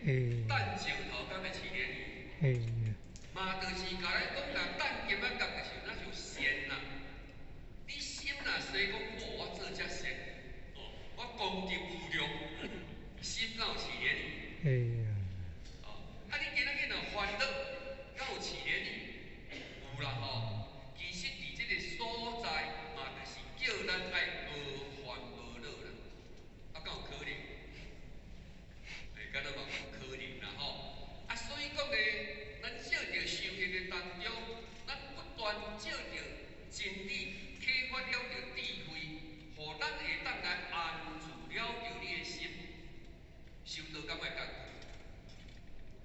S1: 擲石頭敢欲飼鯰魚？嘛，就是共咱講啦，擲金仔角就是若像善啦。你心若說講哦，我做遮善，哦，我功德無量，心敢有飼鯰魚？哦，啊，你今仔日若煩惱，敢有飼鯰魚？有啦吼。其實佇這个所在嘛，就是叫咱愛無煩無惱啦。啊，敢有可能？欸，敢若嘛有可能啦吼。啊，所以講呢，咱藉著修行的當中，咱不斷藉著真理啟發了著智慧，予咱會當來安住了著你的心。修道敢愛功夫？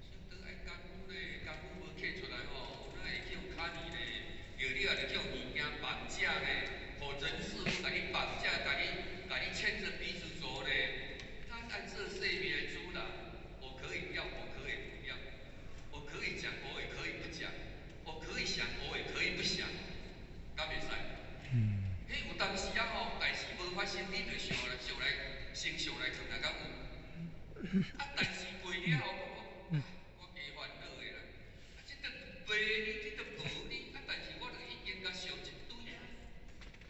S1: 修道愛功夫咧，功夫無刻出來吼，哪會去予卡呢咧？著了就去予物件綁架咧，予人事物共你綁架，共你牽著鼻子走咧。咱按這生命的主人，我可以要，我可以不要，我可以講，我也可以不講，我可以想，我也可以不想，敢袂使？彼有當時啊吼，代誌無發生，你就想來想來，先想來囥來敢有？啊，代誌過了後，講我加煩惱的啦。啊，這都白你，這都無你，啊，但是我就已經共想一堆啊，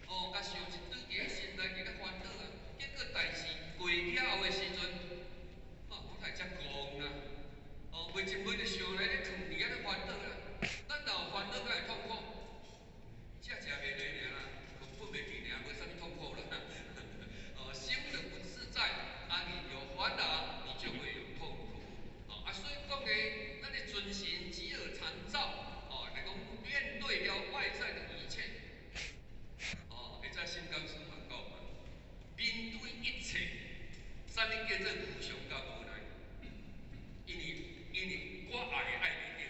S1: 哦，共想一堆佇咧心內佇咧煩惱啊。結果代誌過了後的時陣，哦，我哪會遮戇啦？哦，袂一袂就想來咧囥佇遐咧煩惱啦。咱若有煩惱，敢會痛苦？食食袂落爾啦，困睏袂去爾，無啥物痛苦啦。哦，心就不自在，啊，你有煩惱，你就會有痛苦。哦，啊，所以講呢，咱的存心只有參照，哦，來講面對了外在的一切，哦，會在心肝師嘛講嘛，面對一切，啥物叫做無常佮無奈？因為我愛的愛袂著，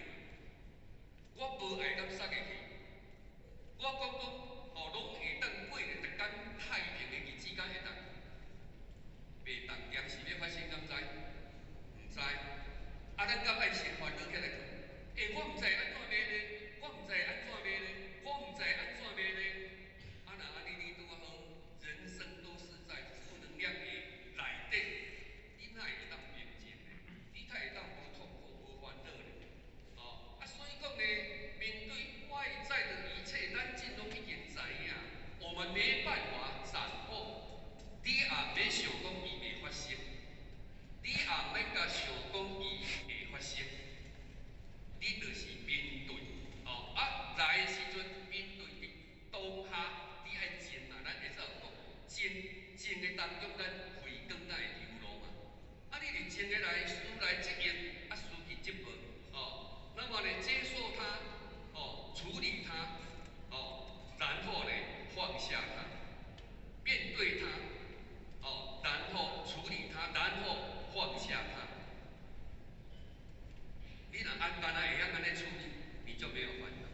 S1: 我無愛敢殺會去？我講講，哦，攏會當過咧，逐工太平的日子，敢會當？袂當，踮時欲發生，敢知？毋知。啊，咱敢愛先煩惱起來囥？欸，我毋知按怎欲咧，我毋知按怎欲咧，我毋知按怎欲咧。啊，若按呢你拄仔好，人生都是在負能量的內底，你哪會當平靜呢？你哪會當無痛苦、無煩惱呢？哦，啊，所以講呢，面對外在的一切，咱盡攏已經知影，我們沒辦法掌握。你也免想講伊袂發生，你也免共想講伊會發生，你就是面對，哦，啊來的時陣面對佇當下，你愛靜啊，咱會使有講靜靜的當中，咱慧光才會流露嘛。啊，你佇靜的來，事來則應，啊，事去則無，哦，那麼呢，接受它，哦，處理它，哦，然後呢，放下它，面對它。哦，然後處理它，然後放下它。你若按敢若會曉按呢處理，你就沒有煩惱。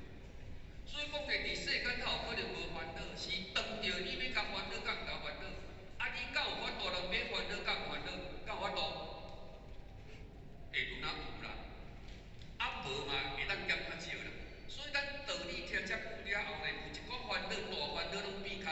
S1: 所以講呢，佇世間頭可能無煩惱，是當著你欲共煩惱，佮毋共煩惱。啊，你敢有法度人免煩惱，佮毋煩惱，敢有法度？會有哪有啦？啊，無嘛會當減較少啦。所以咱道理聽遮久了後呢，有一寡煩惱，大煩惱攏變較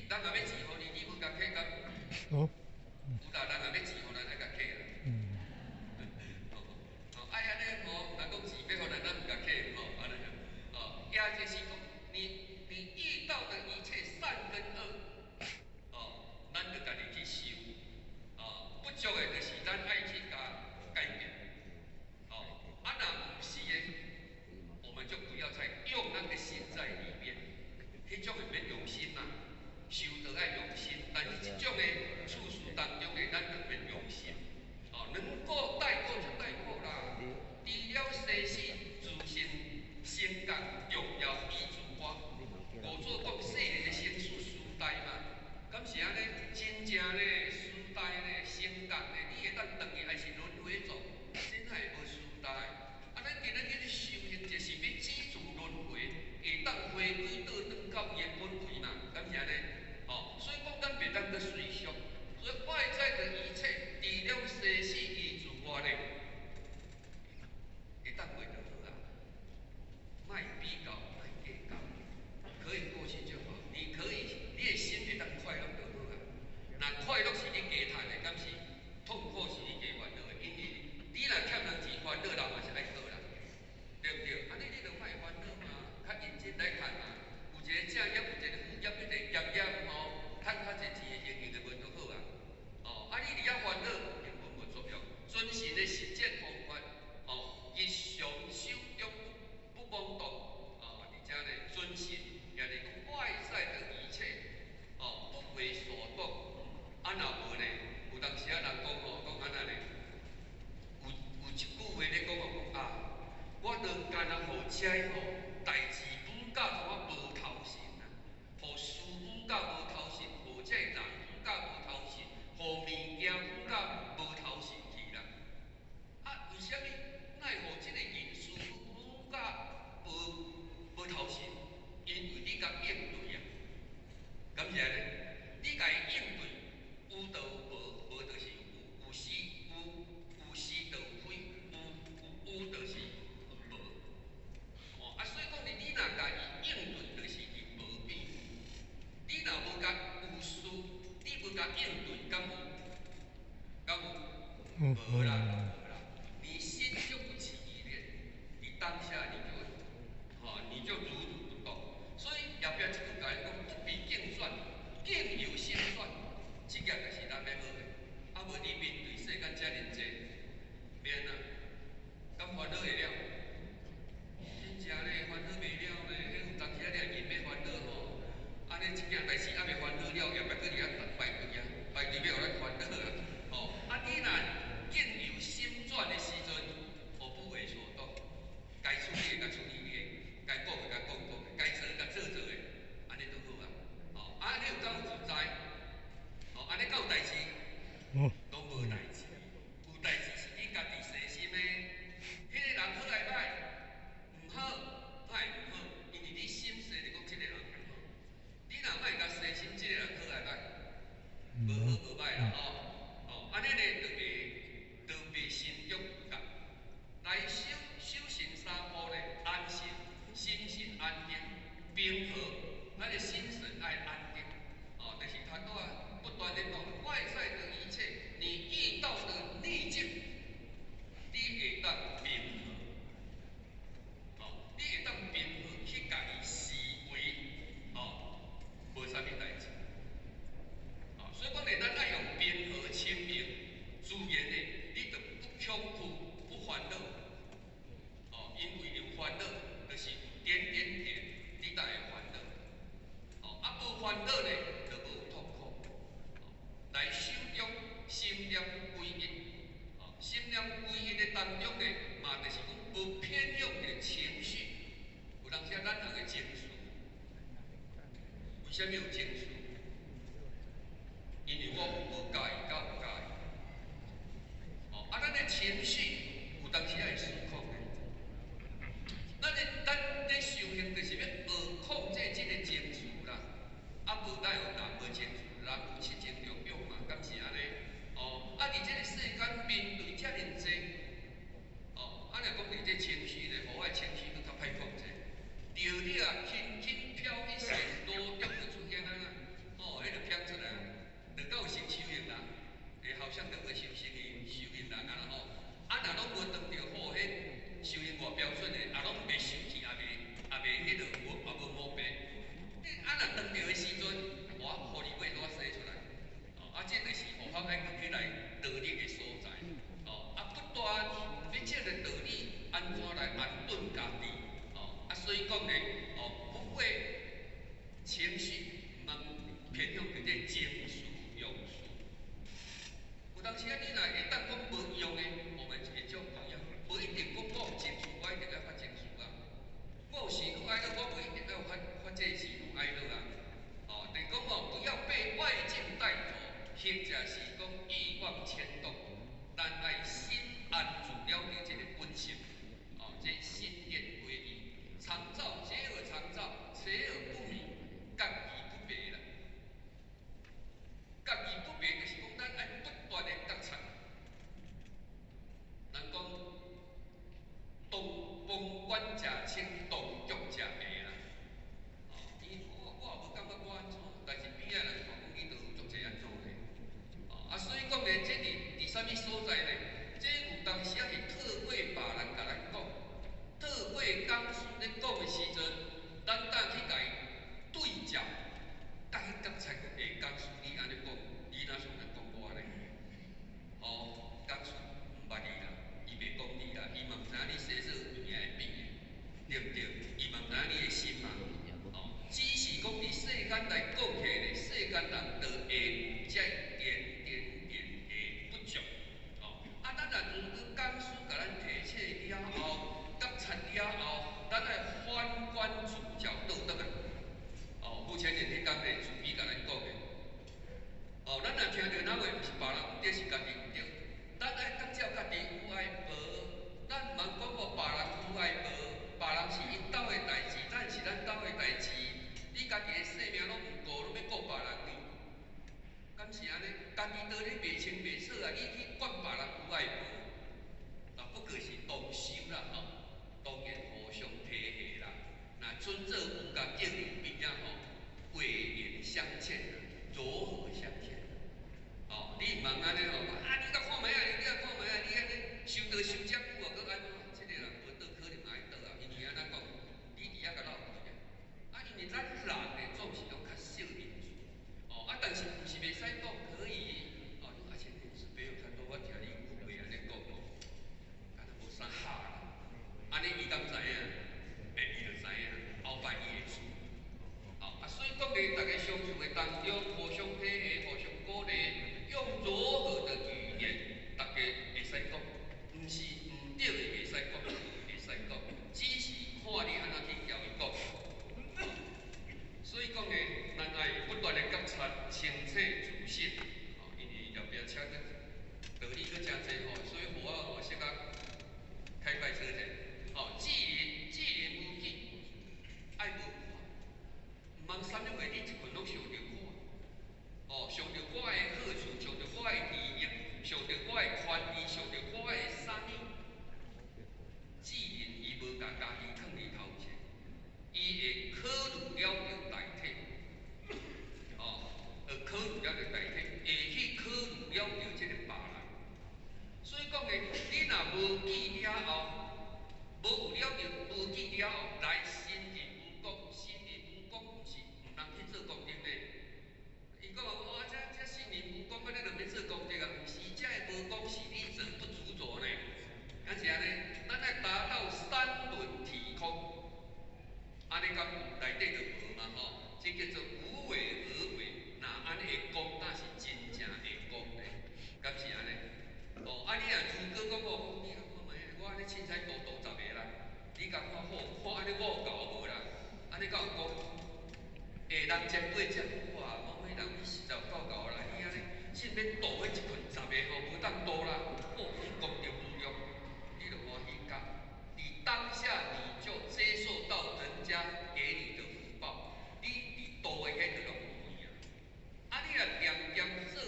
S1: 你人若欲錢予你，你無共客敢？
S3: 哦。
S1: 有啦，人若欲錢予咱愛共客啦。哦，愛按呢吼，人講錢欲予咱，咱毋共客吼，按呢哦，也就是講，你遇到的一切善跟惡，哦，咱就家己去修，哦，不足的就是咱愛去共改變，哦，啊若毋是的，我們就不要再用那個心在裡面，彼種的免用心嘛，修道愛用心，但是這種的處事當中的，咱就免用心，哦，能夠帶過就帶過啦。除了生死自性成覺重要依自我，五祖講世人的生死時代嘛，敢是按呢？真正咧時代咧成覺咧，你會當轉去還是輪迴轉？真係無時代。啊，咱今日去修行，就是欲止住輪迴，會當回歸倒轉到伊的本位嘛，敢是按呢？哦，所以講咱袂當閣隨俗，所以外在的一切，除了生死依自我咧，會當過就好啊，莫比較，莫計較，可以過去就好。你可以，你的心會當快樂就好啊。若快樂是你加趁的，敢是痛苦是你加煩惱的？因為你若欠人錢煩惱，人嘛是愛討啦，對毋對？按呢你就莫煩惱嘛，較認真來趁嘛。有一個正業，有一個副業，一個業業吼，趁較濟錢的用用的無就好啊。哦，啊你佇遐煩惱，根本無作用。遵循的實踐方法，哦，日常手中不妄動，哦，而且呢，遵循，也就是講外在的一切，哦，不為所動。啊，若無呢，有當時啊人講吼，講按怎呢？有一句話咧講哦，講啊，我都干焦予這吼代誌舞甲予我無頭神啊，予事舞甲無頭神，予這人舞甲無頭神，予物件舞甲無頭神去啦。啊，為啥物？哪會予這個人事舞甲無頭神？因為你共應對啊，敢是按呢？你共伊應對，有就有無，無就是有，有是有，有是就有非，有就是有無。哦，啊，所以講你若共伊應對，就是佇無變。你若無共有事，你無共應對，敢有？敢有？無啦，無啦。你心就不起意念，你當下你就，吼，你就如如不動。所以後壁這句共伊講，不彼境轉，境由心轉，這個就是咱欲學的。啊，無你面對世間遮爾濟，免啊，敢煩惱會了？真正咧，煩惱袂了咧。彼有當時啊，你若硬欲煩惱吼，按呢這件代誌猶未煩惱了，後壁閣佇遐排隊啊，排隊欲予咱煩惱啊，吼！啊，你若境由心轉的時陣，哦，不為所動，該處理的共處理的，該講的共講講的，該做的共做做的，按呢就好啊。吼，啊，你有敢有自在？吼，按呢敢有代誌？攏無代誌。有代誌是你家己細心的。彼個人好抑歹？毋好，哪會毋好？因為你心細就講這個人毋好。你若莫共細心，這個人好抑歹？無好無歹啦吼。哦，按呢咧就袂心中有覺。來修修行三步咧，安心，心神安定，平和，咱的心神愛安定。哦，就是頭拄仔不斷的講，外在的一切，欲度彼一群十个吼，無當度啦，哦，你功德無量，你就歡喜甲。你當下你就接受到人家給你的福報，你佇度的彼就攏無去啊。啊，你若恬恬做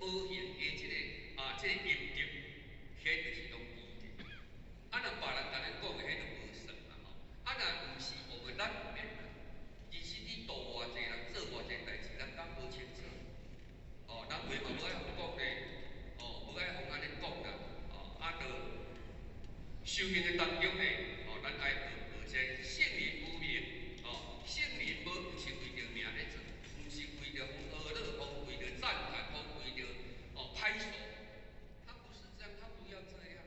S1: 無形的這个啊，這个陰德，彼就是攏記的。啊，若別人共咱講的，彼就無算啦吼。啊，若毋是我們咱毋免啦。其實你度偌濟人做偌濟代誌，咱敢無清楚？哦，人話嘛無愛予講咧，哦，無愛予按呢講啦，哦，啊，就修行的當中呢，哦，咱愛學學這聖人無名，哦，聖人無毋是為著名咧做，毋是為著予呵咾，予為著讚歎，予為著哦拍手，他不是這樣，他不要這樣，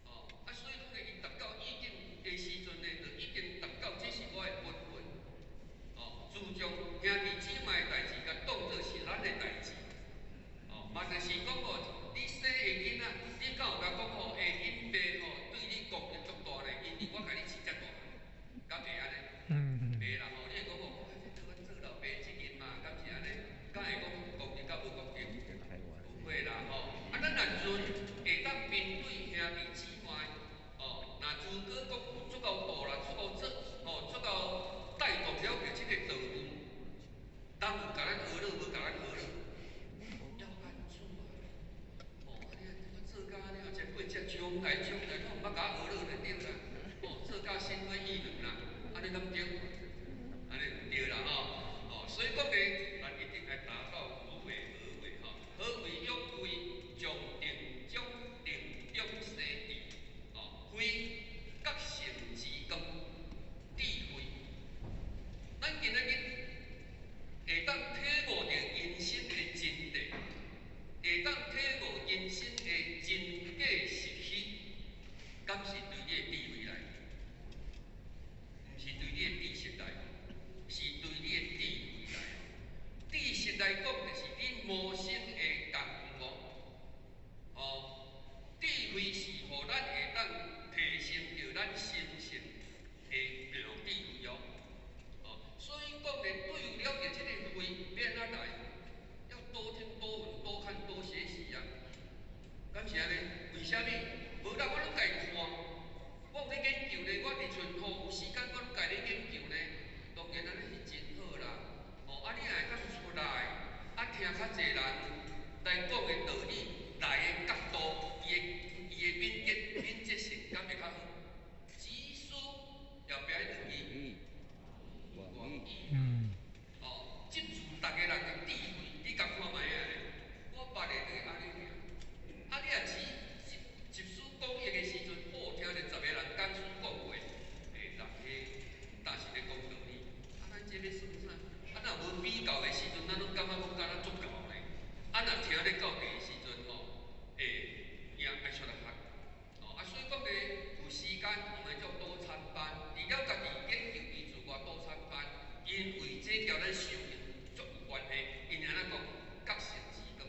S1: 哦，啊，所以講呢，伊達到意境的時陣呢，就已經達到這是我的本分，哦，自從兄弟姊妹的代誌，共當做是咱的代誌，哦，嘛就是講哦，你生的囡仔，你敢有共講吼？欸，恁爸吼對你功德足大咧，因為我共你飼遮大漢，敢會按呢？袂啦吼，你會講哦，這阮做老爸責任嘛，敢是按呢？敢會講功德佮無功德？不會啦吼。啊，咱若陣會當面對兄弟姊妹，哦，若如果講有足夠大啦，足夠做，哦，足夠帶動了著這個道路，當有共咱呵咾，無共咱呵咾？要安怎啊？哦，啊你我做甲按呢，前輩才將來將來，攏毋捌共我呵咾就對啦。哦，做甲心灰意冷啦，按呢敢對？按呢毋對啦吼。哦，所以講呢，咱一定愛達到無為而為吼。何謂勇慧？將定中定中生智，哦，慧覺性之光，智慧。咱今仔日會當體悟著人生的真諦，會當體悟人生的真假實虛，敢是對你的智慧來？毋是對你的知識來，是對你的智慧來。知識來講，就是你無心的功夫哦。智慧是予咱會當提升著咱心性的妙智慧哦。哦，所以講咧，對了解這個慧欲按怎來？要多聽多聞多看多學習啊。敢是按呢？為啥物？無啦，我攏家看，我有咧研究咧。我佇村吼有時間，我攏家咧研究咧。當然按呢是真好啦。哦，啊，你若會當出來，啊，聽較濟人來講的道理，來的角度，伊的敏捷性敢會較好？集書後壁彼兩字，廣義。哦，集聚逐个人的智慧，你共看覓仔咧？我捌的就是按呢爾。啊，你若集集集思廣益的時陣，哦，聽著十个人講書講話，欸，人彼當是咧講道理。啊，咱這欲算啥？啊，若無比較的時陣，咱攏感覺講敢若足𠢕咧。啊，若聽咧到底的時陣吼，欸，有影愛出來學。哦，啊，所以講咧，有時間我們就多參班，除了家己研究伊自我多參班，因為這共咱修行足有關係。因按怎講？覺性之光。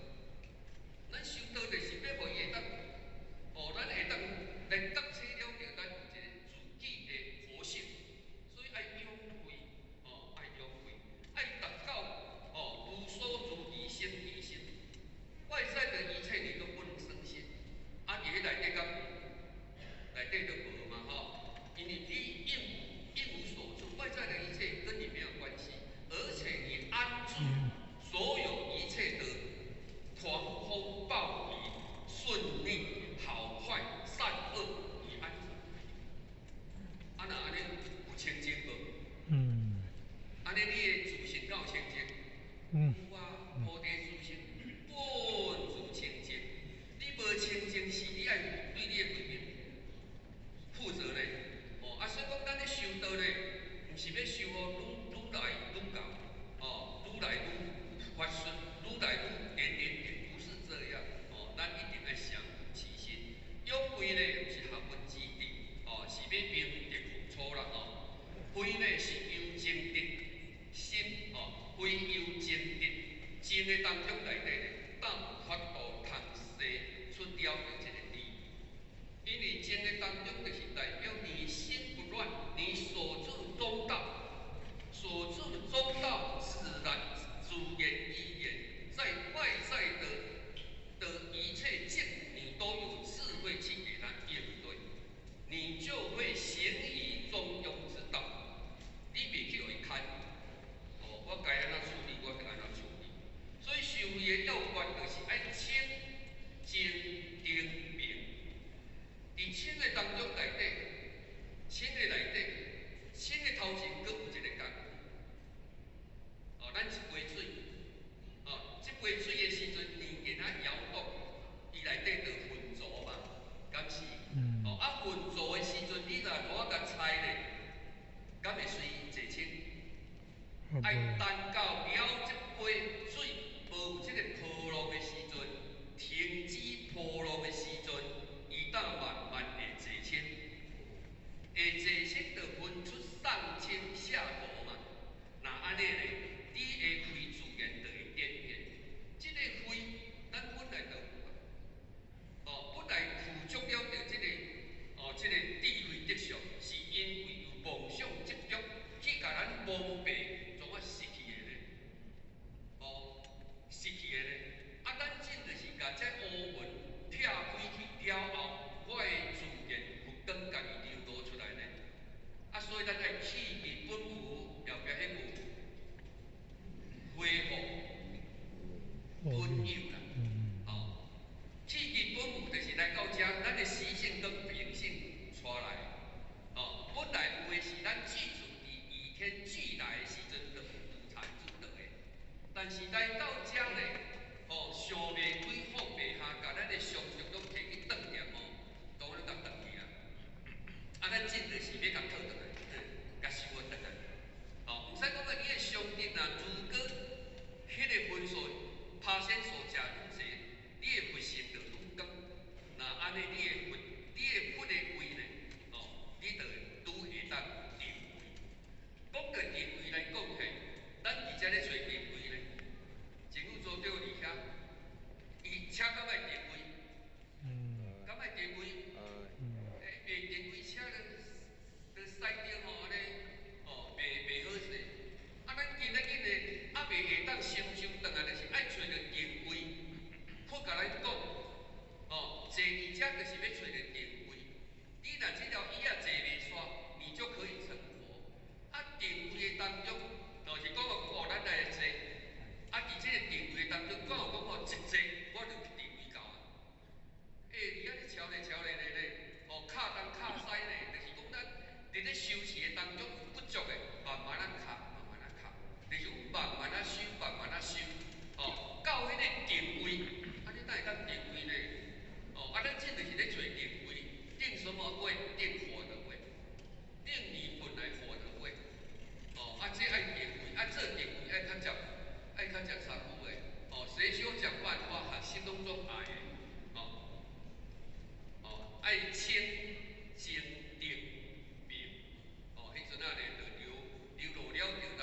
S1: 咱修道就是欲予伊會當，哦，咱會當來覺醒了著咱有一個自己的佛性，所以愛勇慧，哦，愛勇慧，愛達到哦，無所住而生其心，外在的一切你都不能生信。啊，佇彼內底敢有？內底就無嘛吼，因為你一無所住，外在的一切跟你沒有關係，而且你安住所有一切的狂風暴雨、順逆、好壞、善惡，你安住。啊，若按呢有清淨無？按呢你的自性敢有清淨？有啊，菩提自性本自清淨。你無清淨，是你愛對你的慧命負責咧。哦，啊，所以講咱咧修道咧，毋是欲修予愈愈來愈𠢕，哦，愈來愈發順，愈來愈點點點，不是這樣。哦，咱一定愛降伏其心。勇慧咧，毋是學問之地，哦，是欲明德付初啦，吼。慧呢是由證得心，哦，慧由證得，證的當中內底咧，當有法度通生出了著這個智。因為證的當中就是代表你心不亂，你所住中道，所住中道自然自然而然，在外在的本有啦，哦，刺激本有就是來到遮，咱的習性跟秉性帶來，哦，本來有的是咱具足佇與天俱來的時陣就有自產自得的，但是來到遮呢，哦，想袂開放袂下，共咱的常識攏提去斷掉哦，都攏共斷去啦。啊，咱這就是欲共討轉來，共收轉來。哦，毋使講啊，你的常識若如果彼个分數拍線數誠愈濟，你的佛性就愈高。若按呢，你的佛的位呢，哦，你就愈會當定位。講到定位來講嘿，咱佇遮咧揣定位咧，政府組長佇遐，伊車敢愛定位？敢愛定位？欸，袂定位車就駛著吼，按呢，吼，袂好勢。啊，咱今仔日呢，猶未會當心收轉來，就是愛揣著定位。佛共咱講，哦，坐佇遮就是欲揣著定位。你若這條椅仔坐袂煞，你就可以成佛。啊，定位的當中，就是講哦，咱來坐。啊，佇這個定位當中，敢有講哦，一坐我就定位到啊。欸，你按呢撨咧撨咧咧咧，哦，跤東跤西咧，就是講咱佇咧修持的當中有不足的，慢慢仔敲，慢慢仔敲，就是慢慢仔修，慢慢仔修，哦，到彼個定位，啊，你哪會當定位呢？哦，啊，咱這就是咧揣定位，定什麼位？定佛的位，定你本來佛的位。哦，啊，這愛定位，啊，做定位愛較捷，愛較捷功夫的。哦，誰修講萬法，心攏總愛的，哦，哦，愛清淨定明，哦，彼陣仔咧就流流露了著咱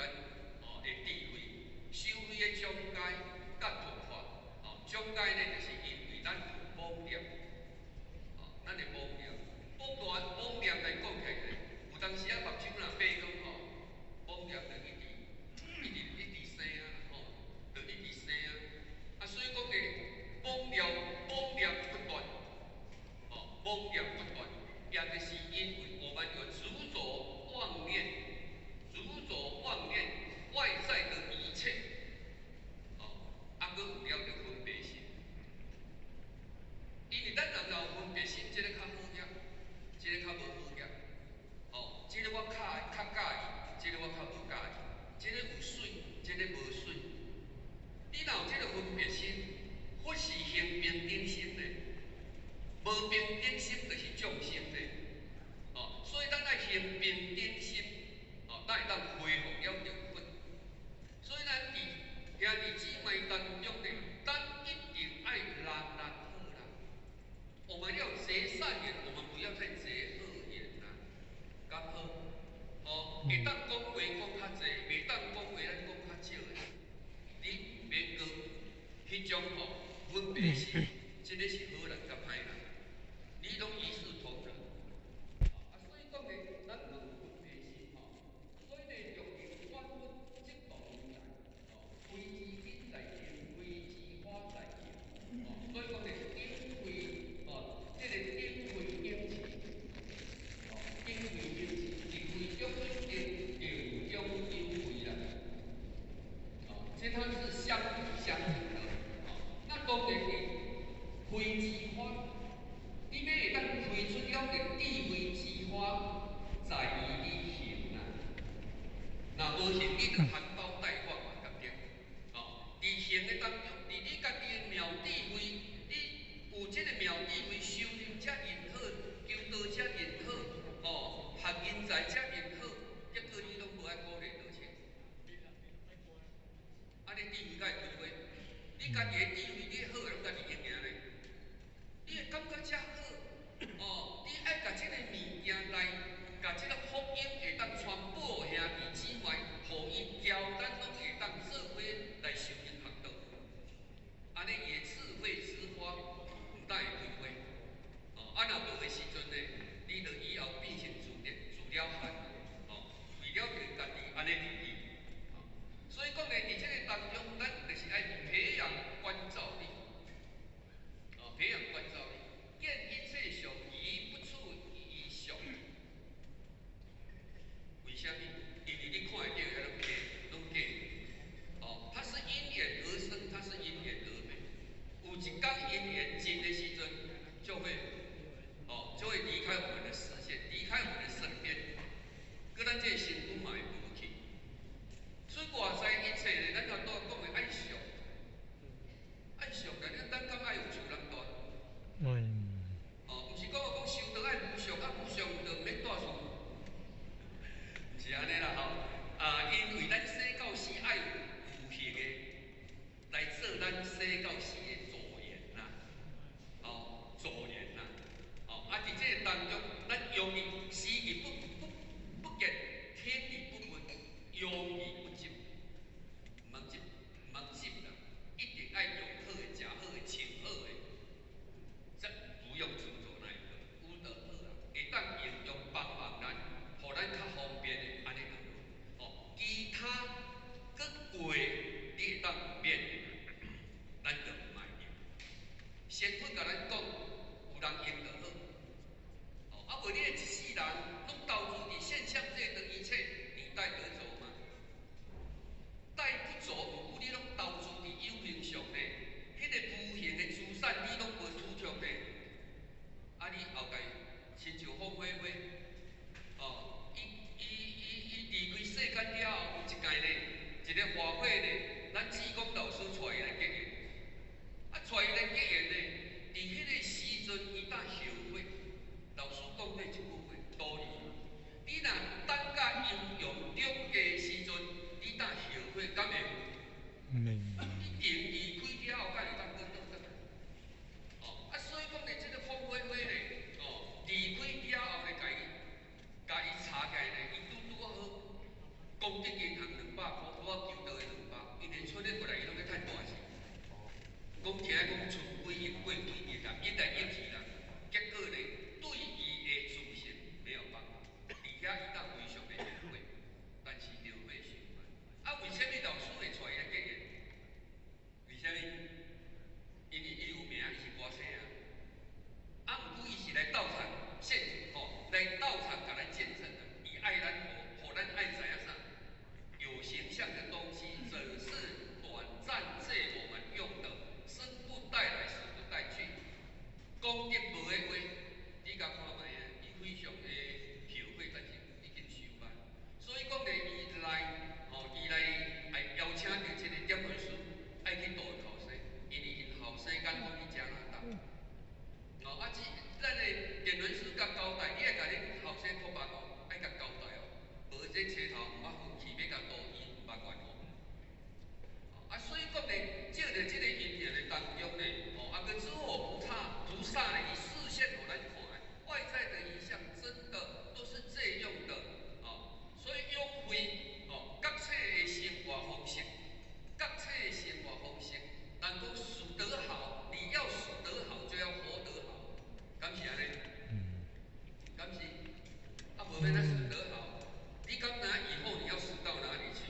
S1: 哦的智慧，修慧的障礙佮佛法，哦，障礙呢就是因為咱有妄念，哦，咱的妄念，妄念妄念來講起來，有當時仔目睭若閉講吼，妄念就一直一直一直生啊，吼，就一直生啊，啊，所以講呢，妄念妄念不斷，哦，妄念不斷，也就是因為我們有執著妄念，執著妄念外在的一切，哦，啊，閣有了著分別心，因為咱人若有分別心，這個較好額，這個較無好額，哦，這個我較較佮意，這個我較無佮意，這個有媠，這個無媠。你若有這個分別心，佛是行平等心的，無平等心就是眾生的，哦，所以咱愛行平等心，哦，才會當恢復了著佛。所以咱佇兄弟姊妹當中呢，咱一定愛人人好啦。我們要結善緣，我們不要再結惡緣啦。敢好？哦，會當講話講較濟，袂當講話咱講較少的。你免閣彼種吼分別心，這個是好人佮歹人，你攏一視同仁。啊，所以講呢，咱無分別心吼，所以呢，用用萬物即動來，哦，開之因在定，開之花在定，哦，所以講呢，頂慧哦，這個頂慧頂智，哦，頂慧頂智，定慧中有定，定中有慧啦。哦，這它是相輔相成的。哦，那當然是開之花，你欲會當開出了個智慧之花，在於你行啦。若無行，你就含苞待放嘛，對不對？哦，佇行的當中，佇你家己的妙智慧，你有這個妙智慧，修行遮爾好，求道遮爾好，哦，學人才遮爾好，結果你攏無愛鼓勵道親。啊，你智慧敢會開花？你家己的智慧，你好的攏家己用爾呢？你會感覺遮好，哦，你愛共這個物件來，共這個福音會當傳播兄弟姊妹，予伊教咱攏會當做伙來修行學道。按呢伊的智慧之花毋但會開花，哦，啊若無的時陣呢，你就以後變成自了自了漢，哦，為了著家己按呢利益，哦，所以講呢，佇這個當中，咱就是愛培養觀照力，哦，培養觀照力，見一切相，而不處於相。為啥物？因為你看會著的攏假，攏假。哦，咱生到死的助緣啦，哦，助緣啦，哦，啊，佇這個當中，咱用伊視而不見，聽而不聞，用而不執，毋通執，毋通執啦，一定愛用好的、食好的、穿好的，這不用執著那一個，有就好啊，會當應用幫忙咱，予咱較方便的，按呢就好。哦，其他閣過你會當免的，咱就毋愛用。仙佛共咱講，有人用就好。哦，啊無你一世人攏投資佇現象界的一切，你帶得走嗎？帶不走，毋過你攏投資佇有形上呢，彼個無形的資產你攏無取著呢。啊，你後蓋親像鳳飛飛，哦，伊離開世間了後，有一屆呢，一個法會呢，咱志工老師帶伊來結緣，啊，帶伊來結緣呢，佇彼個時陣伊當後悔。老師講過一句話，道理。你若等甲陰陽兩界時陣，你當後悔，敢會？
S3: 明。
S1: 你人離開了後，敢會當閣轉轉來？哦，啊，所以講呢，這個鳳飛飛呢，哦，離開了後呢，共伊查起來呢，伊拄拄好，功德銀行200箍，拄好求到的兩百，因為出咧過來，伊攏欲趁大錢。講聽講剩幾億過幾億啦，一來億去啦，結果呢，對伊的自信沒有幫助，而且伊當非常的後悔，但是後悔傷晚。啊，為啥物老師會帶伊來結緣？為啥物？因為伊有名，伊是歌星啊。啊，毋過伊是來道場現吼，來道場共咱見證的。伊愛咱，予咱愛知影啥？有形象的東西，只是短暫借我們用的，生不帶來，死不帶去。功德無的話，你共看覓啊？伊非常的後悔，但是已經收歹。所以講咧，伊來吼，伊來愛邀請著這個點文師，愛去度後生，因為𪜶後生敢講去加拿大。哦，啊，這咱的電輪師共交代，你愛共恁後生托夢哦，愛共交代哦，無這車頭毋捌分去，欲共渡伊毋捌管哦。啊，所以講呢，借著這個因緣的當中呢，哦，啊，閣諸佛菩薩呢，伊示現予咱看的，外在的影像真的都是借用的，哦，所以勇慧，哦，覺醒的生活方式，覺醒的生活方式，人講死得好，你要死得好，就要活得好，敢是按呢？敢是？啊，無欲按怎死得好？你敢知以後你要死到哪裡去？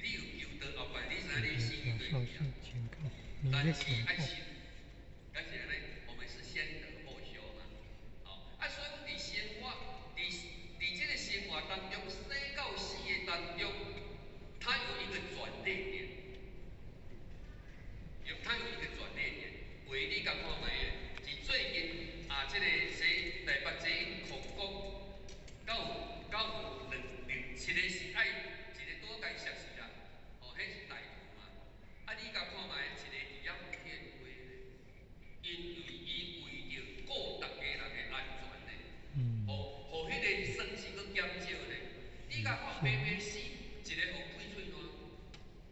S1: 你有求道後擺，你知影你死佇佗去啊？但是愛修，敢是按呢？我們是先得後修嘛。哦，啊，所以講佇生活，佇這個生活當中，生到死的當中，它有一個轉捩點，它有一個轉捩點。話你共看覓啊？是最近啊，這個說台北捷運擴工，敢有兩兩七個是愛一個拄仔共熟似啦，哦，彼是大圖嘛。啊，你共看覓，一個佇遐有迄個話咧，因為伊為著顧逐家人的安全咧，予彼個損失閣減少咧。你共看白白死，一個予開喙瀾，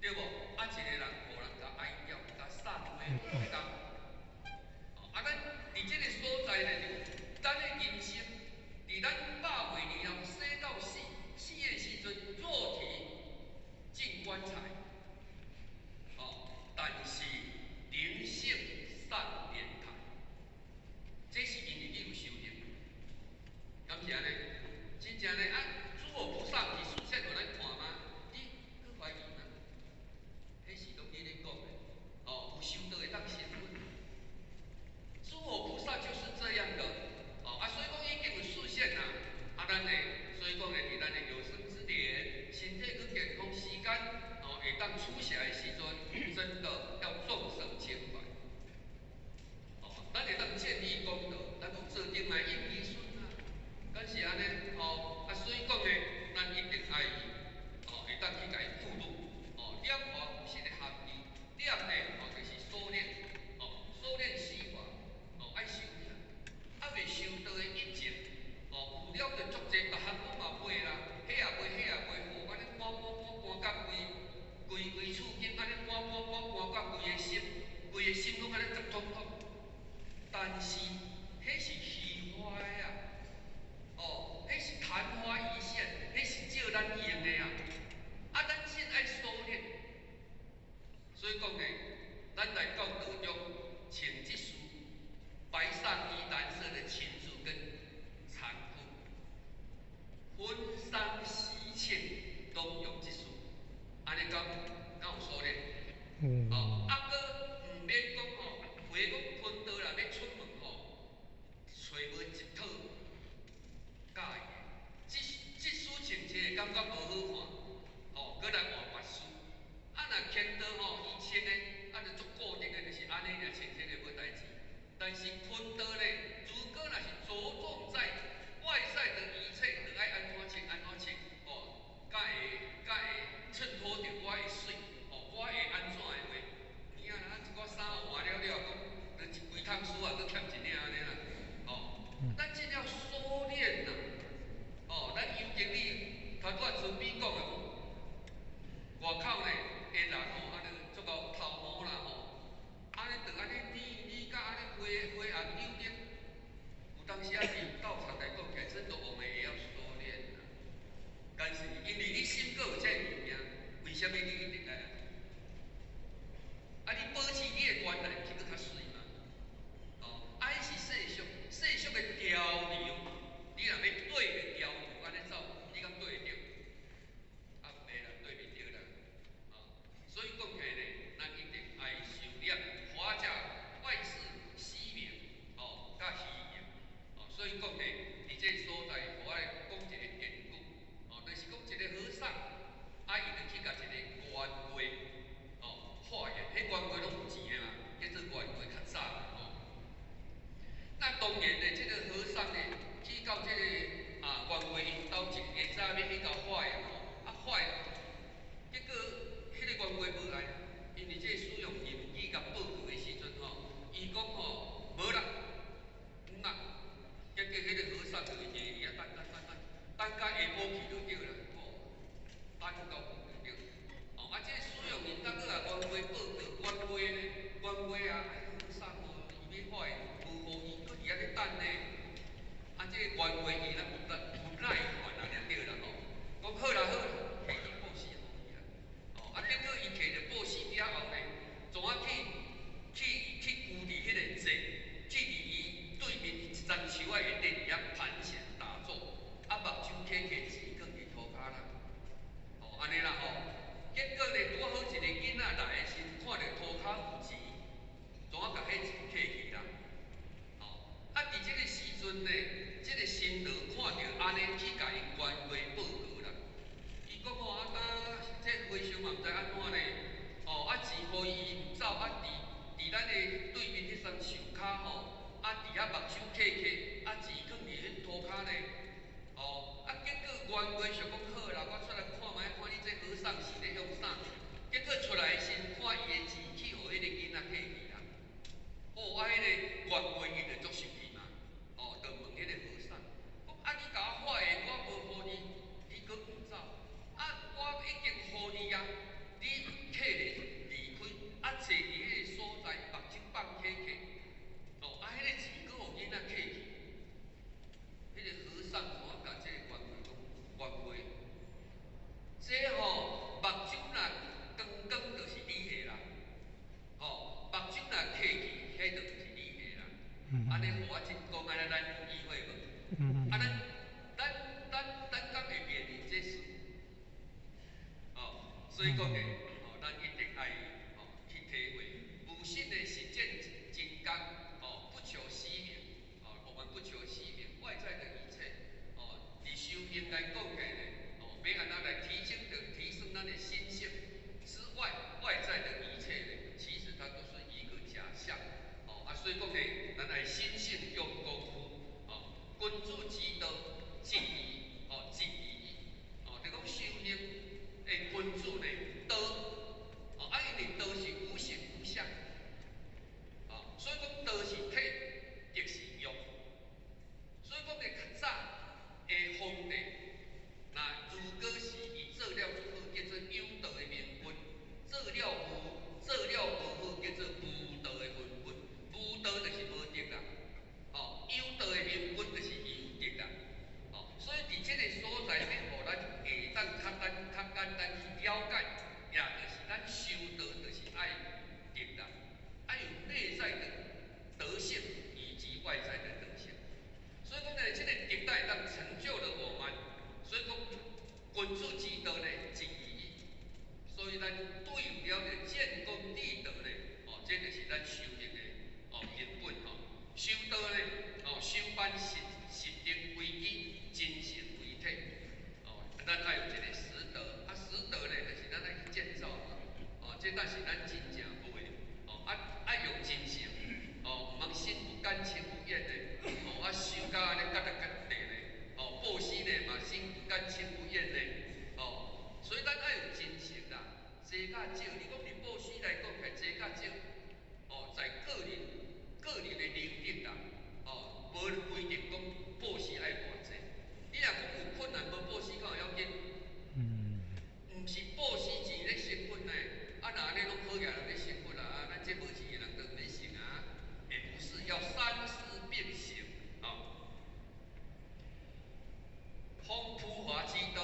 S1: 對無？啊，一個人予人共哀叫，共送花，共。啊，咱佇這個所在咧，就咱的人生，佇咱百歲年後生到死，死的時陣肉體進棺材，哦，但是靈性上蓮台，這是因為你有修行，敢是按呢？真正呢啊，諸佛菩薩佇示現予咱看嗎？你閣懷疑嗎？彼是攏你咧講的，哦，有修道會當成佛。諸佛菩薩就是這樣的，哦啊，所以講已經有示現啦，啊，咱呢，所以講呢，佇咱的有生之年，身體閣健康，時間哦，會當出現的時陣，真的要眾生情懷，哦，咱會當建立功德，咱講做定來應兒孫啊，敢是按呢？哦，啊，所以講呢，咱一定愛哦，會當去共伊付錄，哦，念華有實的含義，念呢，哦，就是所念，哦，所念四法。哦，愛修啦，啊未修道的一切，哦，有了就足濟，逐項攏嘛買啦，彼也買，彼也買，哦，按呢搬搬搬搬甲規規規厝景哦，啊，閣毋免講吼，有的講坤道若欲出門吼，揣無一套佮意的，這這束穿穿會感覺無好看，吼，閣來換別束。啊，若乾道吼，伊穿的啊，就足固定的，就是按呢爾穿穿的無代誌。但是坤道咧，如果若是著重在外在的一切，就愛按怎穿按怎穿，吼，才會襯托著我的媠，吼，我會按怎的話，有影啦，一寡衫換了了，講，就一規桶書啊，閣欠一領按呢啦，吼，咱這要收斂啦，哦，咱尤經理頭拄仔準備講的，外口呢的人吼，按呢足𠢕頭毛啦吼，按呢就按呢膩膩甲按呢灰灰暗溜溜，有當時啊是道場來講起來，真的我們也要收斂啦。但是因為你心閣有這个物件，為啥物你一定愛按呢？啊，你保持你的原來，毋是閣較媠嗎？哦，啊，彼是世俗，世俗的潮流，你若欲對著潮流按呢走，你敢對會著？啊，袂啦，對袂著啦。哦，所以講起來呢，咱一定愛收斂，華者外事虛名，哦，佮虛榮，哦，所以講呢，佇這個所在，予我來講一個典故，哦，就是講一個和尚，啊，伊就去共一個冤家，哦，化緣，彼冤家攏有錢的嘛，叫做冤家較早吼。那當然呢，這個和尚呢，去到這個啊冤家𪜶兜一下早欲去共化緣吼，啊化緣，結果彼個冤家無愛，因為這個使用淫語共報告的時陣吼，伊講吼無啦，毋啦，結果彼個和尚就佇遐等等等等，等到下晡去就對啦，吼，等到困就對。哦，啊，這個使用人當閣共冤家報告，冤家呢，冤家啊，哎和尚哦，伊欲化緣，無予伊，閣佇遐咧等呢。啊，這個冤家伊若不耐煩啊，就對啦吼，講好啦好啦，提去布施予伊啦。哦，啊，結果伊提著布施了後呢，怎啊去舊佇彼個坐，去佇伊對面一層樹仔下底佇遐盤旋打坐，啊，目睭瞌瞌，錢囥佇塗跤啦。哦，按呢啦吼。結果呢，拄好一個囡仔來的時，看著塗跤有錢，怎啊共彼錢摕去啦？哦，啊，佇這個時陣呢，這個新羅看著按呢去共𪜶冤家報告啦。伊講吼，啊，當這和尚嘛毋知按怎呢？哦，啊錢予伊伊毋走，啊佇咱的對面彼層樹跤吼，啊佇遐目睭瞌瞌，啊錢囥佇彼塗跤呢。哦，啊結果冤家想講好啦，我出來看覓，看你這和尚是咧向啥？結果出來時，看伊的錢去予彼個囡仔摕去啦。哦，啊，彼個冤家伊就足生氣嘛。哦，就問彼個和尚，講啊，你共我化緣，我無予你，你閣毋走？啊，我已經予你啊，你揢咧離開，啊坐佇彼個所在，目睭放瞌瞌。哦，啊，彼個錢閣予囡仔摕去。彼個和尚怎啊共這個冤家講？冤家，這吼目睭若光光就是你的啦，吼目睭若瞌去，彼就毋是你的啦。按呢予我真講，按呢咱有意會無？啊，咱敢會面臨這事？哦，所以講呢，哦，咱一定愛哦去體會，無心的實踐真覺，哦，不求虛名，哦，我們不求虛名，外在的一切，哦，佇修行來講起來呢，哦，欲按怎來提升咱的心性之外，外在的一切呢，其實它都是一個假象，哦，啊，所以講呢，咱愛心性用功夫，哦，君子之道，直矣，哦，直矣，哦，就講修行的君子呢，道，哦，啊，因為道是無形無相，哦，所以講道是體，德是用，所以講呢，較早的皇帝，這才是咱真正有的。哦，啊，愛用真誠，哦，毋通心不甘情不願的，哦，啊，受甲按呢結來結地咧，哦，布施呢嘛心不甘情不願的，哦，所以咱愛有真誠啦，濟甲少，你講佇布施來講，起濟甲少，哦，在個人的能力啦，哦，無規定講布施愛偌濟。你若講有困難無布施，敢有要緊？毋是布施錢咧成佛呢？啊，若按呢攏好額人咧成佛啦，啊，咱這無錢的人都毋免成啊。也不是，要三事並行啊。弘普華之道，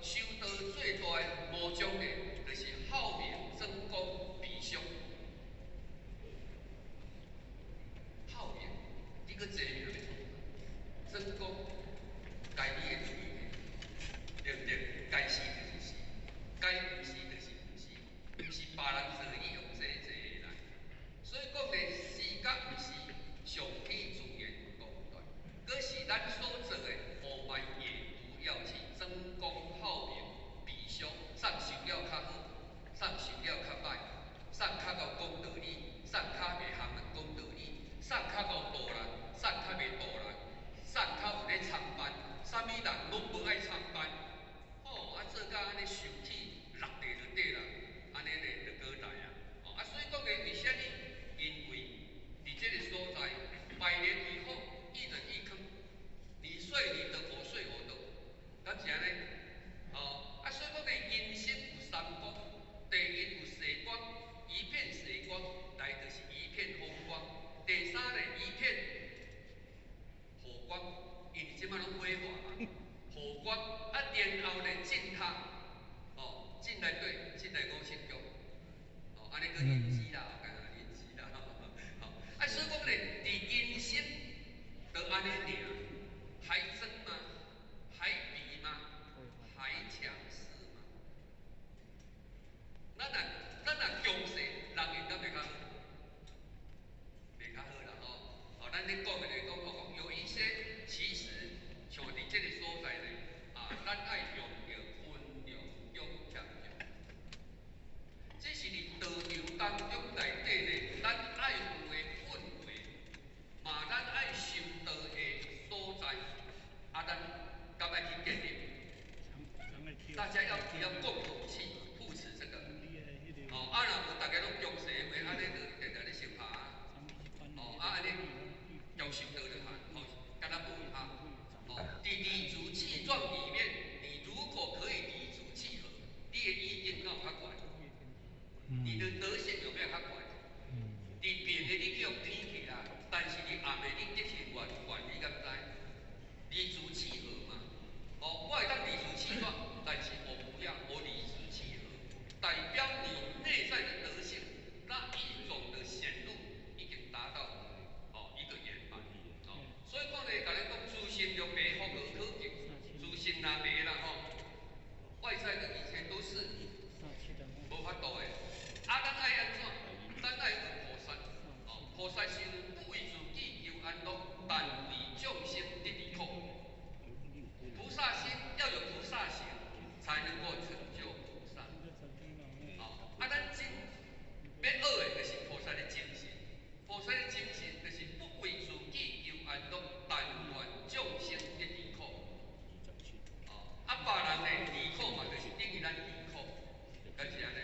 S1: 修道最大的魔障呢，就是好名爭功比相。好名，你閣濟名欲創？爭功，家己的喙，對毋對？該是就是是，該毋是就是毋是，毋是別人做你用這這的啦。所以講呢，是佮毋是，上起自然功德。閣是咱所做的，我們也不要去爭功好名比相，啥受了較好，啥受了較歹，啥較𠢕講道理，啥較袂含人講道理，啥較𠢕度人，啥較袂度人，啥較有咧參班，啥物人攏無愛參班。吼，啊做甲按呢受氣落地就對啦，按呢咧就過來啊。哦，啊所以講咧，為啥物？因為佇這個所在，百年以後，一人一坑，你睡你的，我睡我的，敢是按呢？哦，啊所以講咧，人生有三光，第一有色光，一片色光，來就是一片風光；第三咧，一片火光，因為這擺攏火化嘛，火光啊，然後咧進塔，哦，進來對，進來五色宮，哦，按呢閣認知啦，敢若認知啦，吼，啊，所以講咧，佇人生就按呢爾，還爭嗎？還比嗎？還強勢嗎？咱若強勢，人緣敢袂較好？袂較好啦吼。哦，咱咧講的就是講吼，講有一些其實像佇這個所在咧，啊，咱愛用著溫良恭儉讓。這是佇道場當中內底咧，咱愛有的氛圍，嘛咱愛修道的所在，啊，咱敢愛去建立？大家要不要共同去扶持這個？哦，啊，若無逐家攏強勢的話，按呢就定定咧相拍。哦，啊，按呢強修道就好，吼，敢若無哈。哦，佇理直氣壯裡面，你如果可以理直氣和，你的意見敢有較懸？你的德性有沒有較懸？佇明的你去予批起啦，但是佇暗的你德性偌懸，你敢知？理直氣和嘛。哦，我會當理直氣壯，但是我不要，我理直氣和，代表你內在的德性那一種的顯露已經達到哦一個圓滿。哦，所以講咧，共你講，自性就白福無可見，自性若白啦吼，外在的一切都是無法度的。啊，咱愛按怎？咱愛學菩薩。哦，菩薩是不為自己求安樂，但為眾生得離苦。菩薩心要有菩薩行，才能夠成就菩薩。哦，啊，咱真欲學的就是菩薩的精神。菩薩的精神就是不為自己求安樂，但願眾生得離苦。哦，啊，別人呢離苦嘛，就是等於咱離苦，敢是按呢？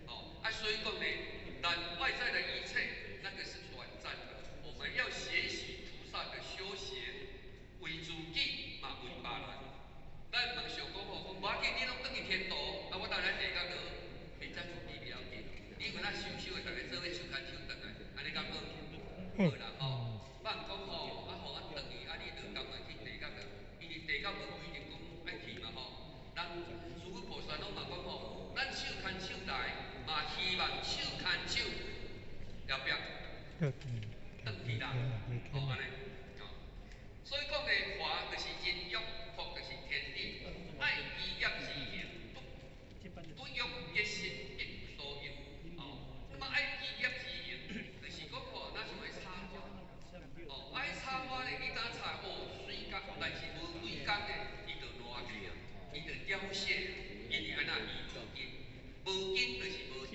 S1: 哦，啊，所以講呢，咱外在的一切，那個是短暫的。我們要學習菩薩的修行，為自己嘛，為別人。咱毋通想講吼，講無要緊，你攏轉去天道，啊，我當來地獄落，彼才自己袂要緊。你有哪修修的，逐家做伙手牽手轉來，按呢敢好？好啦吼，莫講吼，啊，予阮轉去，啊，你就甘願去地獄啦？因為地獄無規定講愛去嘛吼。人諸佛菩薩攏嘛講吼，咱手牽手來，嘛希望手牽手後壁轉去啦，吼按呢。所以講的華就是人欲，福就是天地，愛依業之行，不欲一心一無所有。哦，那麼愛依業之行，就是講吼，若像彼插花，哦，愛插花咧，你敢插哦，媠甲，但是無幾工咧，伊就爛去啊，伊就凋謝，因為按怎伊無根，無根就是無德。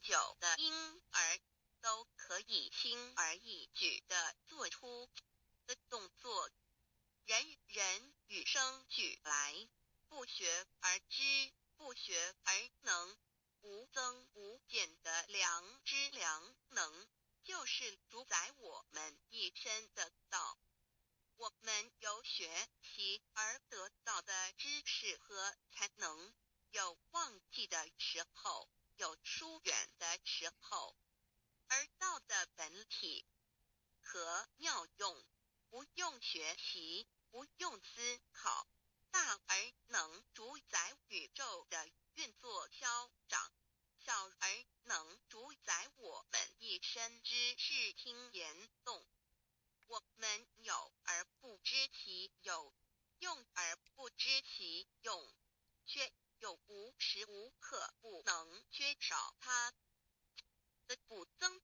S2: 久的嬰兒都可以輕而易舉地做出的動作。人人與生俱來，不學而知，不學而能，無增無減的良知良能，就是主宰我們一身的道。我們由學習而得到的知識和才能，有忘記的時候，有疏遠的時候，而道的本體和妙用，不用學習，不用思考，大而能主宰宇宙的運作消長，小而能主宰我們一身之視聽言動。我們有而不知其有，用而不知其用，卻又無時無刻不能缺少它的不增。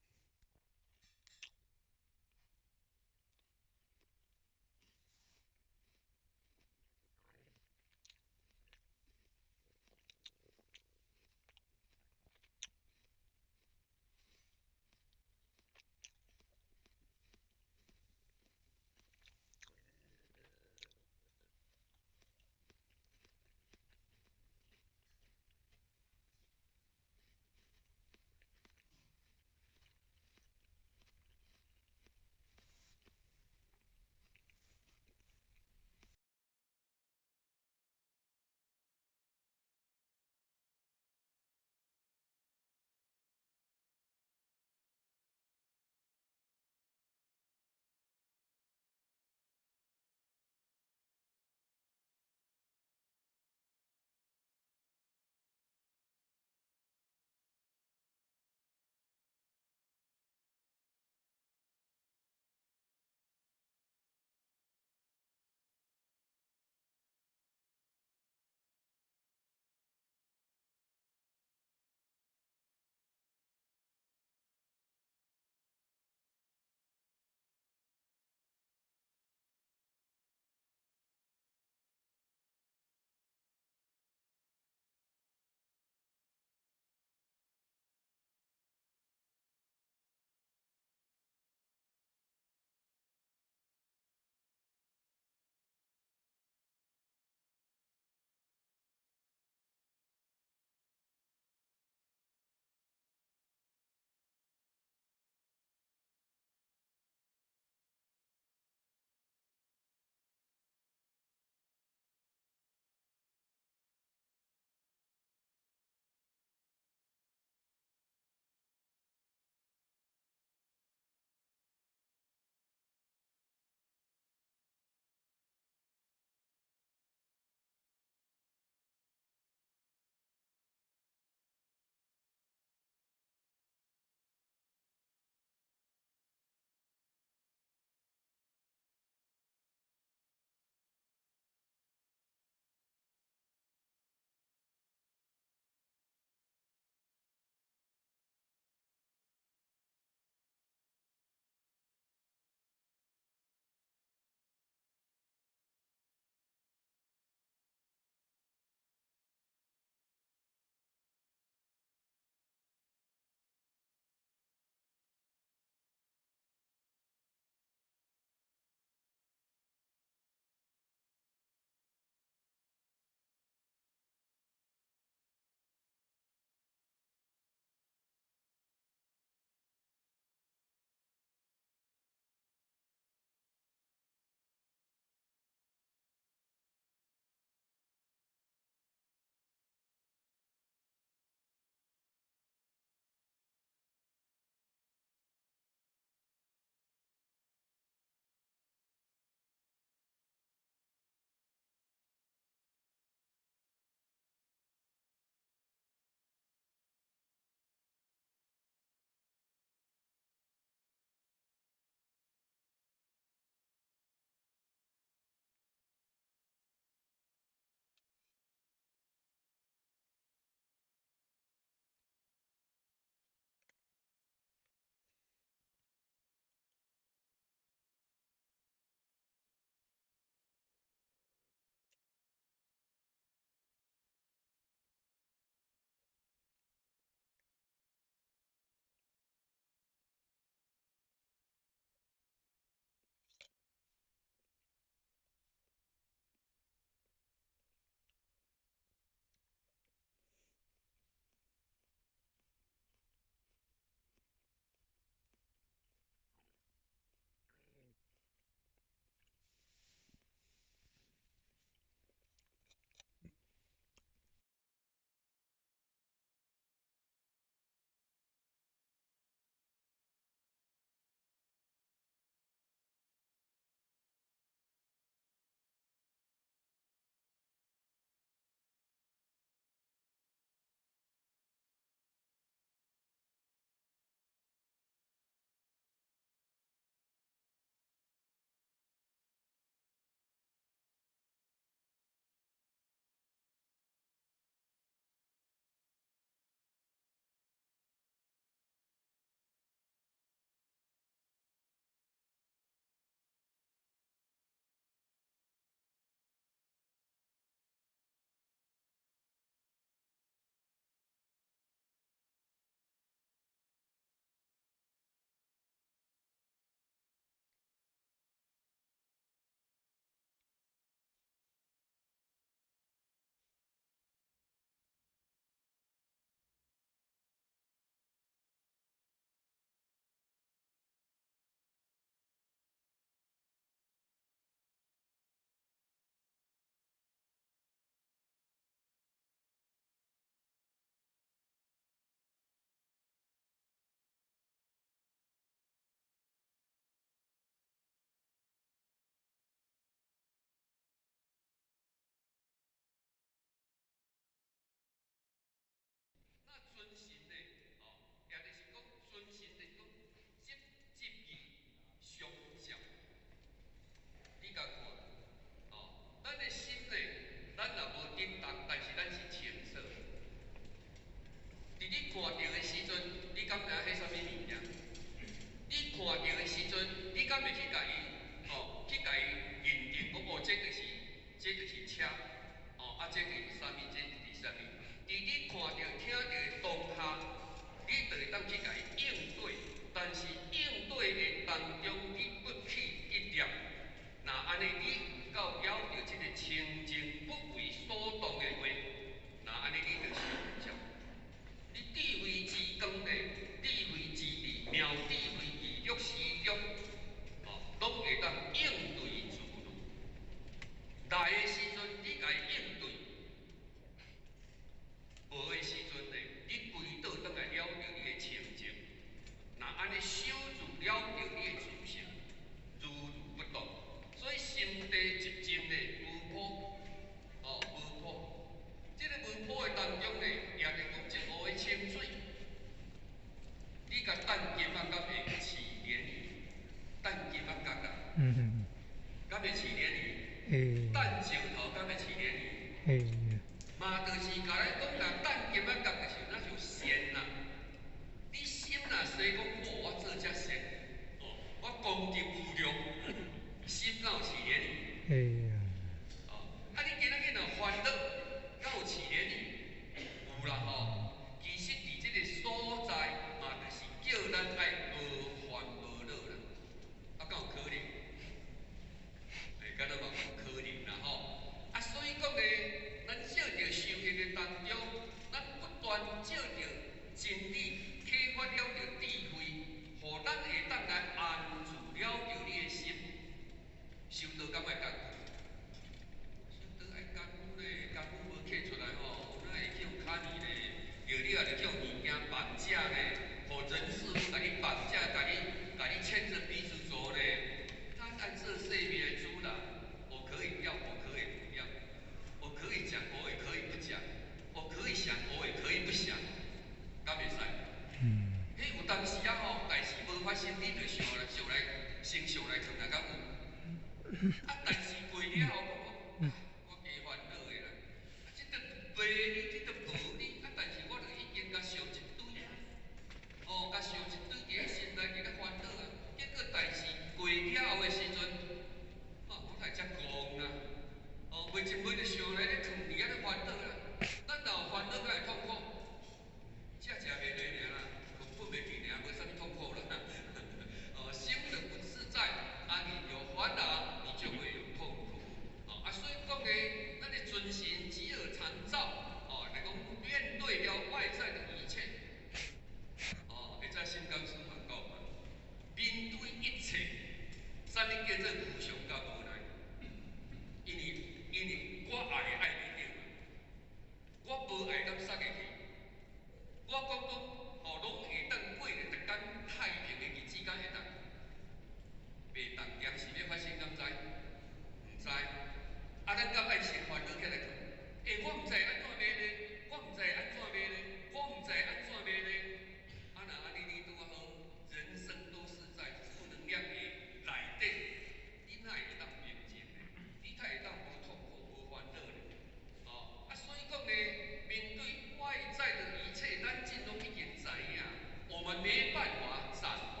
S1: 們沒辦法掌握。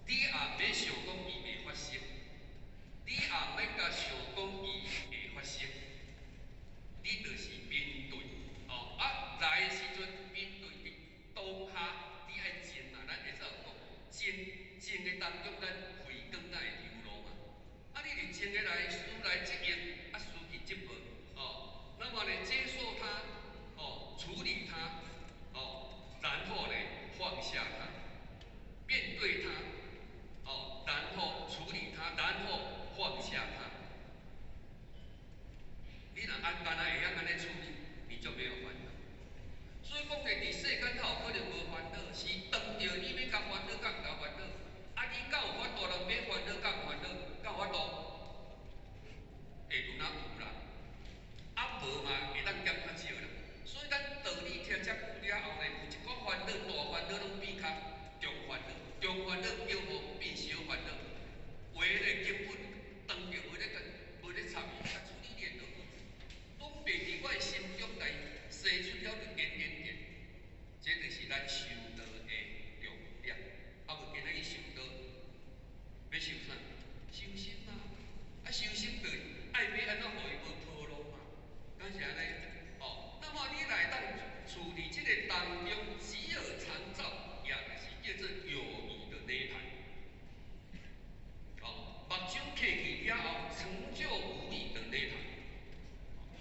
S1: 你也免想講伊袂發生，你也免共想講伊會發生，你就是面對哦。啊，來的時陣面對佇當下，你愛靜啊，咱會使有講靜靜的當中，咱慧光才會流露嘛。啊，你佇靜的來，事來則應，啊，事去則無哦。那麼呢，接受它，哦，處理它，哦，然後呢，放下它，面對它，哦，然後處理它，然後放下它。你若按干焦會曉按呢處理，你就沒有煩惱。所以講呢，佇世間較有可能無煩惱，是當著你欲共煩惱，佮毋共煩惱。啊，你敢有法度人免煩惱，敢毋煩惱？敢有法度？會有哪有啦？啊，無嘛，會當減較少啦。所以咱道理聽遮久了後呢，有一寡煩惱，大煩惱攏變較中煩惱，中煩惱叫無變小煩惱。有的咧根本當著無咧跟，無咧插伊，啊，處理咧就好。攏袂佇我的心中來生出了一點點點，這就是咱修道的重點。啊，無今仔日修道，欲修啥？修心嘛。啊，修心就愛欲按怎予伊無波浪嘛？敢是按呢？哦，那麼你來當處理這個當中，只有常照，也就是叫做有餘的涅槃。哦，目睭閉去了後，成就無餘的涅槃。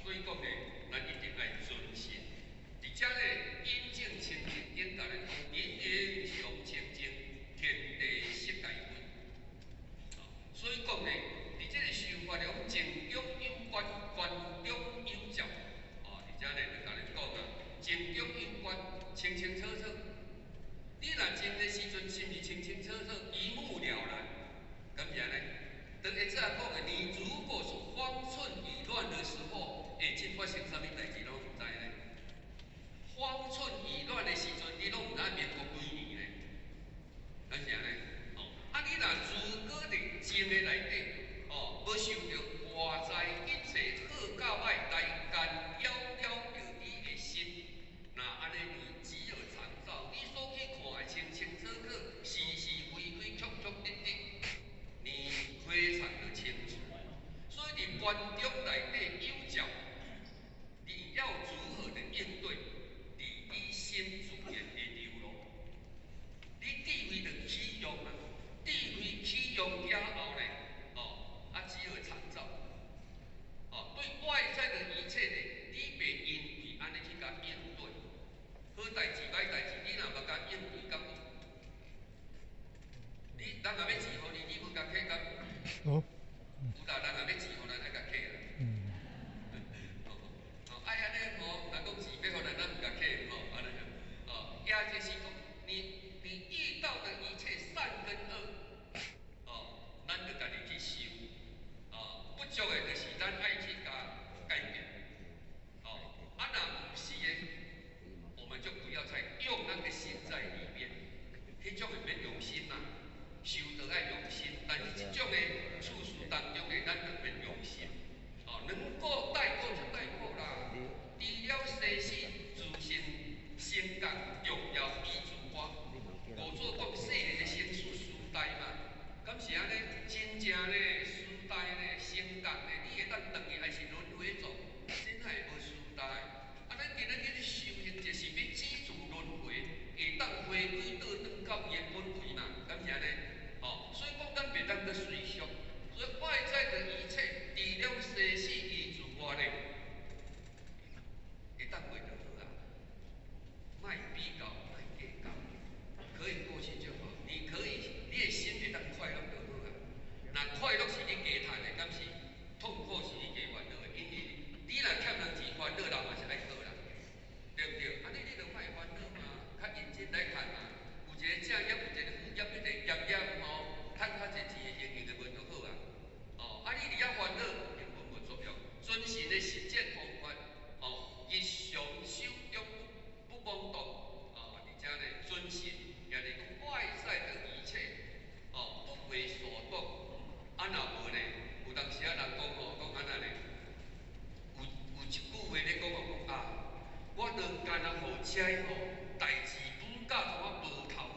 S1: 所以講呢，咱一定愛遵信。佇遮呢，引證清淨頂共咱講，人人常清淨，天地悉皆歸。所以講呢，佇這個修法了，靜中有觀，觀中有照。哦，佇遮呢就共咱講啊，靜中有觀，清清楚楚。你若靜的時陣，是毋是清清楚楚，一目了然？敢是按呢？當會早講的，你如果是方寸已亂的時候，會真發生啥物代誌攏毋知呢？方寸已亂的時陣，你攏毋知民國幾年呢？敢是按呢？哦，啊，你若如果佇靜的內底，哦，無受著外在一切好佮歹來干擾了著你的心，那按呢你只有常照，你所去看的清清楚楚，是是非非，曲曲直直，你非常的清楚。所以佇觀中內底有照，你要如何的應對？佇你心自然會流露。你智慧就起用啊，智慧起用了後呢，哦，啊，只有常照。哦，對外在的一切呢，你袂因為按呢去共應對。好代誌歹代誌，你若無共應對，敢有？你人若欲錢予你，你無共客敢有？
S3: 哦。
S1: 有啦，人若欲錢予咱，愛共客啦。哦，哦，愛按呢吼，人講錢欲予咱，咱毋共客吼，按呢哦，也就是講，你遇到的一切善跟惡，哦，咱就家己去修，哦，不足的就是咱愛去共改變，哦，啊，若毋是的，我們就不要再用那個心在裡面，彼種的免用心嘛，修道愛用心，但是這種的處事當中的，咱就免用心，哦，能夠帶過就帶過啦。除了生死自性成覺重要伊自外，五祖講世人的生死時代嘛，敢是按呢？真正呢時代呢，成覺呢，你會當轉去還是輪迴轉？真係無時代。啊，咱今仔日咧修行，就是欲止住輪迴，會當回歸倒轉到伊的本位嘛？敢是按呢？哦，所以講咱袂當閣隨俗，所以外在的一切，除了生死伊自外呢，會當過就好啊，莫比較，莫計較，可以過去就好。你可以，你的心會當快樂就好啊。若快樂是你加趁的，敢是痛苦是你加煩惱的？因為你若欠人錢煩惱，人嘛是愛討啦，對毋對？按呢你就莫煩惱嘛，較認真來趁嘛。有一個正業，有一個副業，一個業業吼，趁較濟錢的應用就無就好啊。哦，啊你佇遐煩惱根本無作用。遵循的實踐方法，哦，日常手中不妄動，哦，而且呢，遵循，也就是講外在的一切，哦，不為所動。啊，若無呢，有當時啊人講吼，講按怎呢？有一句話咧講哦，講啊，我都干焦予這吼代誌拄甲予我無頭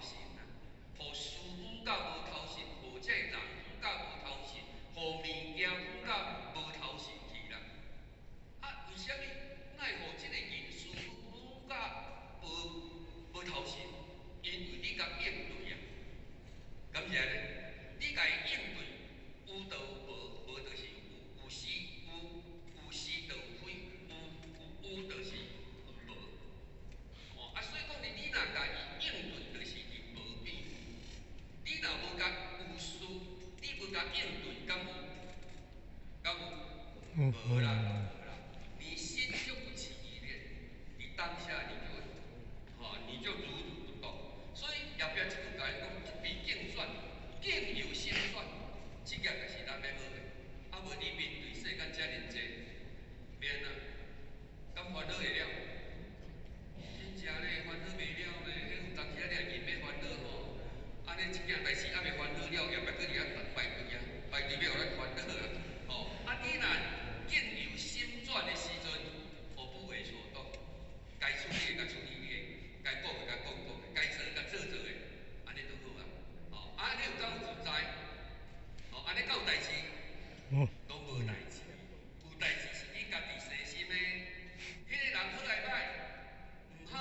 S1: 無啦，無啦，你心就不起意念，你當下你就，吼，你就如如不動。所以後壁這句共伊講，不彼境轉，境由心轉，這個就是咱欲學的。啊，無你面對世間遮爾濟，欲按怎？敢煩惱會了？真正咧，煩惱袂了咧，彼有當時啊，你若硬欲煩惱吼，按呢這件代誌猶未煩惱了，後壁閣佇遐等排隊啊，排隊欲予咱煩惱啊，吼！啊，你若境由心轉的時陣，我不為所動，該處理的共處理的，該講的共講講的，該做的共做做的，按呢就好啊。吼，啊，你有敢有自在？吼，按呢敢有代誌？攏無代誌，有代誌是你家己細心的。彼個人好抑歹？毋好，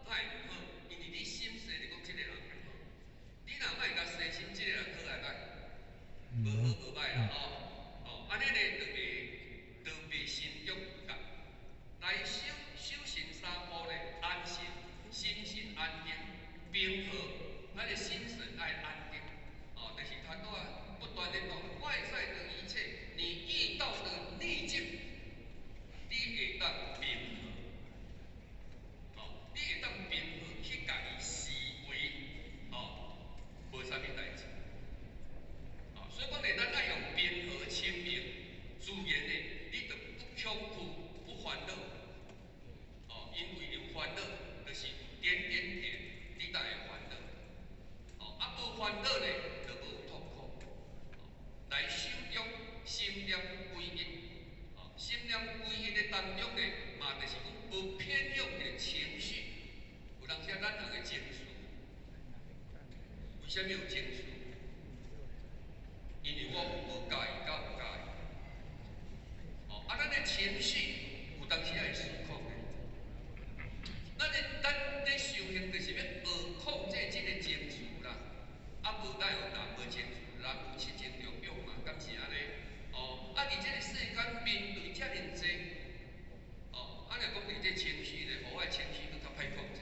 S1: 哪會毋好？因為你心細就講這個人毋好。你若莫共細心，這個人好抑歹？無好無歹啦吼。哦，按呢咧就袂心中有覺。來修修行三步咧，安心，心神安定，平和，咱的心神愛安定。哦，就是頭拄仔不斷咧講，外在的一切，你遇到的逆境，你會當平和。哦，你會當平和去共伊思維，哦，無啥物代誌。哦，所以講咧，咱愛用平和清明，自然的，你就不恐懼、不煩惱。哦，因為有煩惱，就是有點點點，你才會煩惱。哦，啊，無煩惱咧，就無痛苦。哦，來修中心念歸一。哦，心念歸一的當中咧，嘛就是講無偏向的情緒。有當時咱人的情緒，為啥物有情緒？因為我有無佮意，佮有佮意。哦，啊，咱的情緒有當時會失控的。咱咧修行就是欲學控制這個情緒啦。啊，無哪有人無情緒？人有七情六欲嘛，敢是按呢？哦，啊，佇這個世間面對遮爾濟，哦，啊，若講佇這情緒咧，予我的情緒閣較歹控制。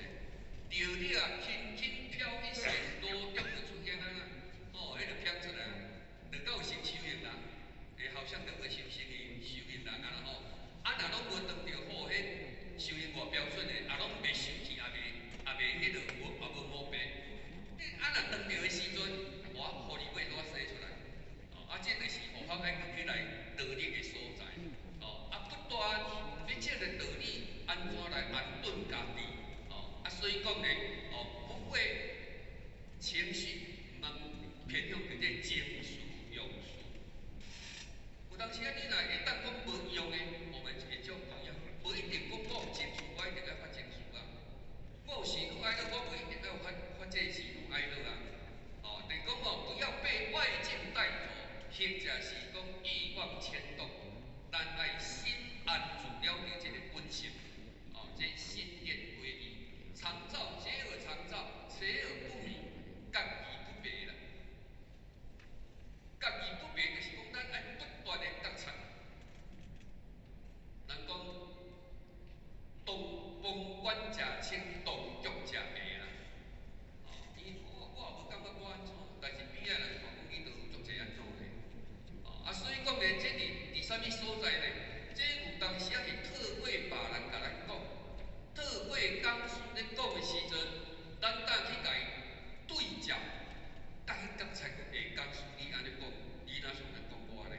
S1: 著你啊，輕輕飄一線，多中就出現啊啦，哦，彼就飄出來，就夠成修行人，會好像兩個修行的修行人啊啦吼。啊，若攏無當著好，彼修行外標準的，也攏袂生氣，也袂彼落無，也無毛病。你啊，若當著的時陣，我予你尾我生出來，哦，啊，這就是佛法愛閣起來道理的所在。哦，啊，不斷你這個道理按怎來安頓家己？哦，啊，所以講咧，哦，不會情緒，毋通偏向佇這情緒用事。有當時啊，你若會當講無用的，我們會種同樣，無一定講我有情緒，我一定愛發情緒啊。我有喜怒哀樂，我無一定愛發發這喜怒哀樂啊。哦，就是講哦，不要被外境帶走，或者是講欲望牽動，咱愛心安住了著這個本性。哦，這心念歸一，常照皆爾常照，隨而不迷，覺而不迷啦。覺而不迷，就是講咱愛不斷的覺察。人講，當旁觀者清，當局者迷啦。哦，伊我也無感覺我按怎，但是邊仔人看講伊都有足濟按怎的。哦，啊，所以講咧，這佇啥物所在咧？這有當時仔是透過別人共咱講，透過講師咧講的時陣，咱當去共伊對照，共去覺察講，欸，講師你按呢講，你哪像咧講我呢？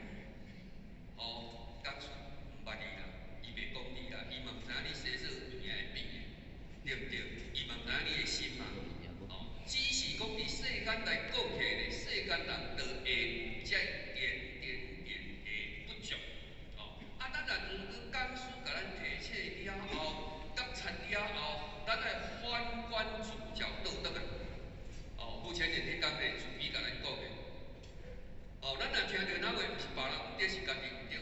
S1: 哦，講師毋捌你啦，伊袂講你啦，伊嘛毋知影你生做物件會變的，對毋對？伊嘛毋知影你的心嘛。哦，只是講佇世間來講起來咧，世間人就會有這點點點的不足。哦，啊，咱若如果講師共咱提醒了後，覺察了後，咱愛反觀自照倒轉來。哦，目前連彼工咧，慈悲共咱講的。哦，咱若聽著哪話毋是別人毋對，是家己毋對。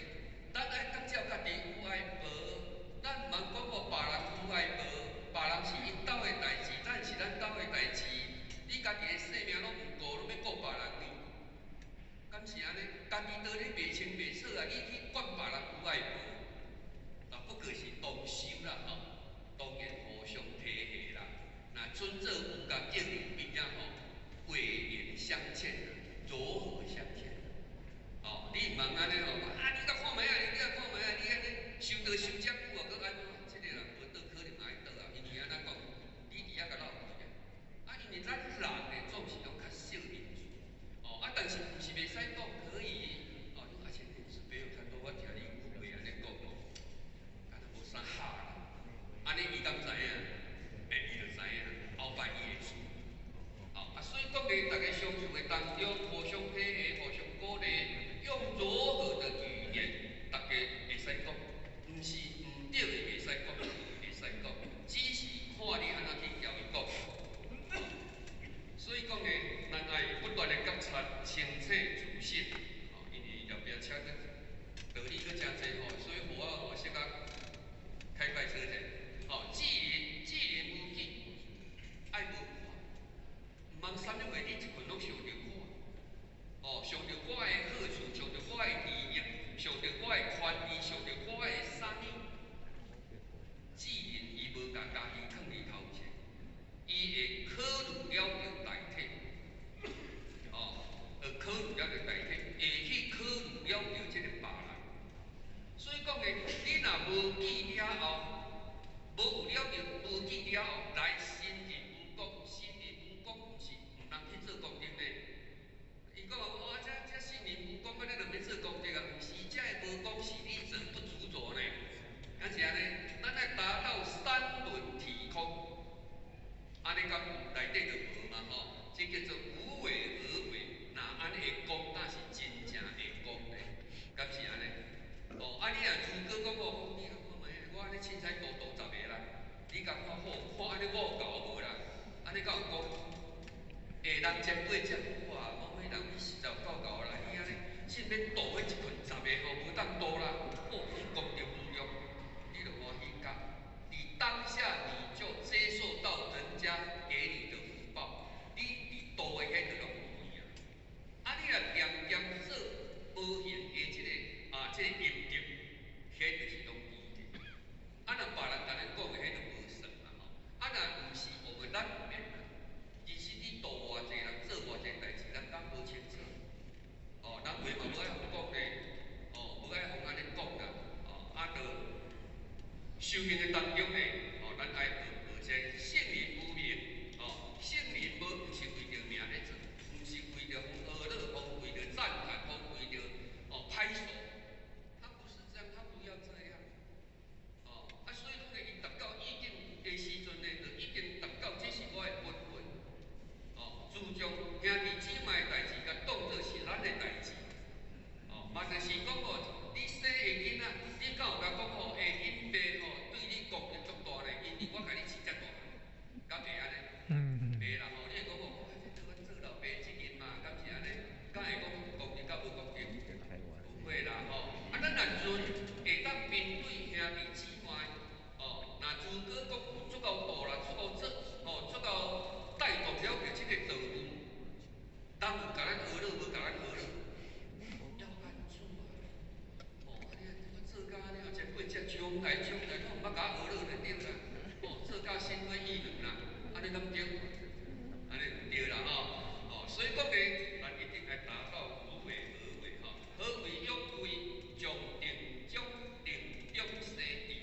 S1: 咱愛覺照家己有愛無？咱毋通講哦，別人有愛無？別人是𪜶兜的代誌，咱是咱兜的。按呢敢內底就無嘛吼？這叫做無為而為。若按呢會講，那是真正會講咧，敢是按呢？哦，啊你若如果講哦，你看覓，我按呢凊彩度度10個啦，你感覺好，看按呢五猴無啦？按呢敢有講？欸，人前輩遮久啊，某某人你實在有夠𠢕啦，你按呢，先欲度彼一群10個吼，無當度啦，哦，你功德無量，你就歡喜甲。你當下你就接受到人家給你的福報，你佇度的彼個攏無去啊。啊，你若恬恬做無形的這个啊，這個陰德，彼就是攏記的。啊，若別人共咱講的，彼就無算啦吼。啊，若毋是我們咱毋免啦。其實你度偌濟人做偌濟代誌，咱敢無清楚？哦，人話嘛無愛予講咧，哦，無愛予按呢講啦，哦，啊，就修行的當中咧，哦，咱愛學學這聖人無名，哦，聖人無毋是為著名咧做，毋是為著予呵咾，予為著讚歎，予為著哦拍手，他不是這樣，他不要這樣，哦，啊，所以講咧，伊達到意境的時陣咧，就已經達到這是我的本分。哦，自從兄弟姊妹的代誌，共當做是咱的代誌。哦，嘛就是講哦，你生的囡仔，你敢有共講吼？欸，恁爸吼對你功德足大咧，因為我共你飼遮大漢，敢會按呢？袂啦吼，你會講哦，這阮做老爸的責任嘛，敢是按呢？敢會講功德佮無功德？不會啦吼。啊，咱若陣會當面對兄弟姊妹，哦，若如果講有足夠大啦，足夠做，哦，足夠帶動了著這個道路，當有共咱呵咾，無共咱呵咾，要安怎啊？哦，啊你我做甲按呢，前輩遮將來將來，攏毋捌共我呵咾就對啦。哦，做甲心灰意冷啦，按呢敢對？按呢毋對啦吼。哦，所以講呢，咱一定愛達到無為而為吼。何謂勇慧？將定中定中生智，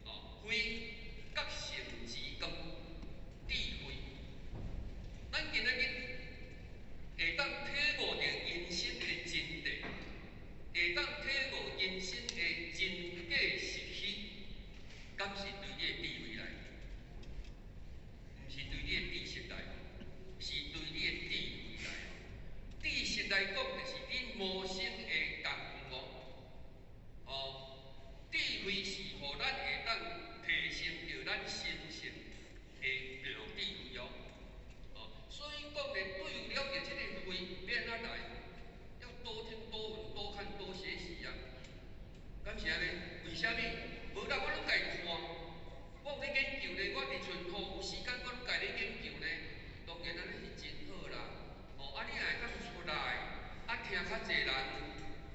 S1: 哦，慧覺性之光，智慧。咱今仔日會當體悟著人生的真諦，會當體悟人生的真假實虛，敢是對你的智慧來？毋是對你的知識來，是對你的智慧來。知識來講，就是你無心的功夫哦。智慧是予咱會當提升著咱心性的妙智慧哦。哦，所以講咧，對了解這個慧欲按怎來？要多聽多聞多看多學習啊。敢是按呢？為啥物？無啦，我攏家看，我有咧研究咧。我佇村吼有時間，我攏家咧研究咧。當然按呢是真好啦。哦，啊，你若會當出來，啊，聽較濟人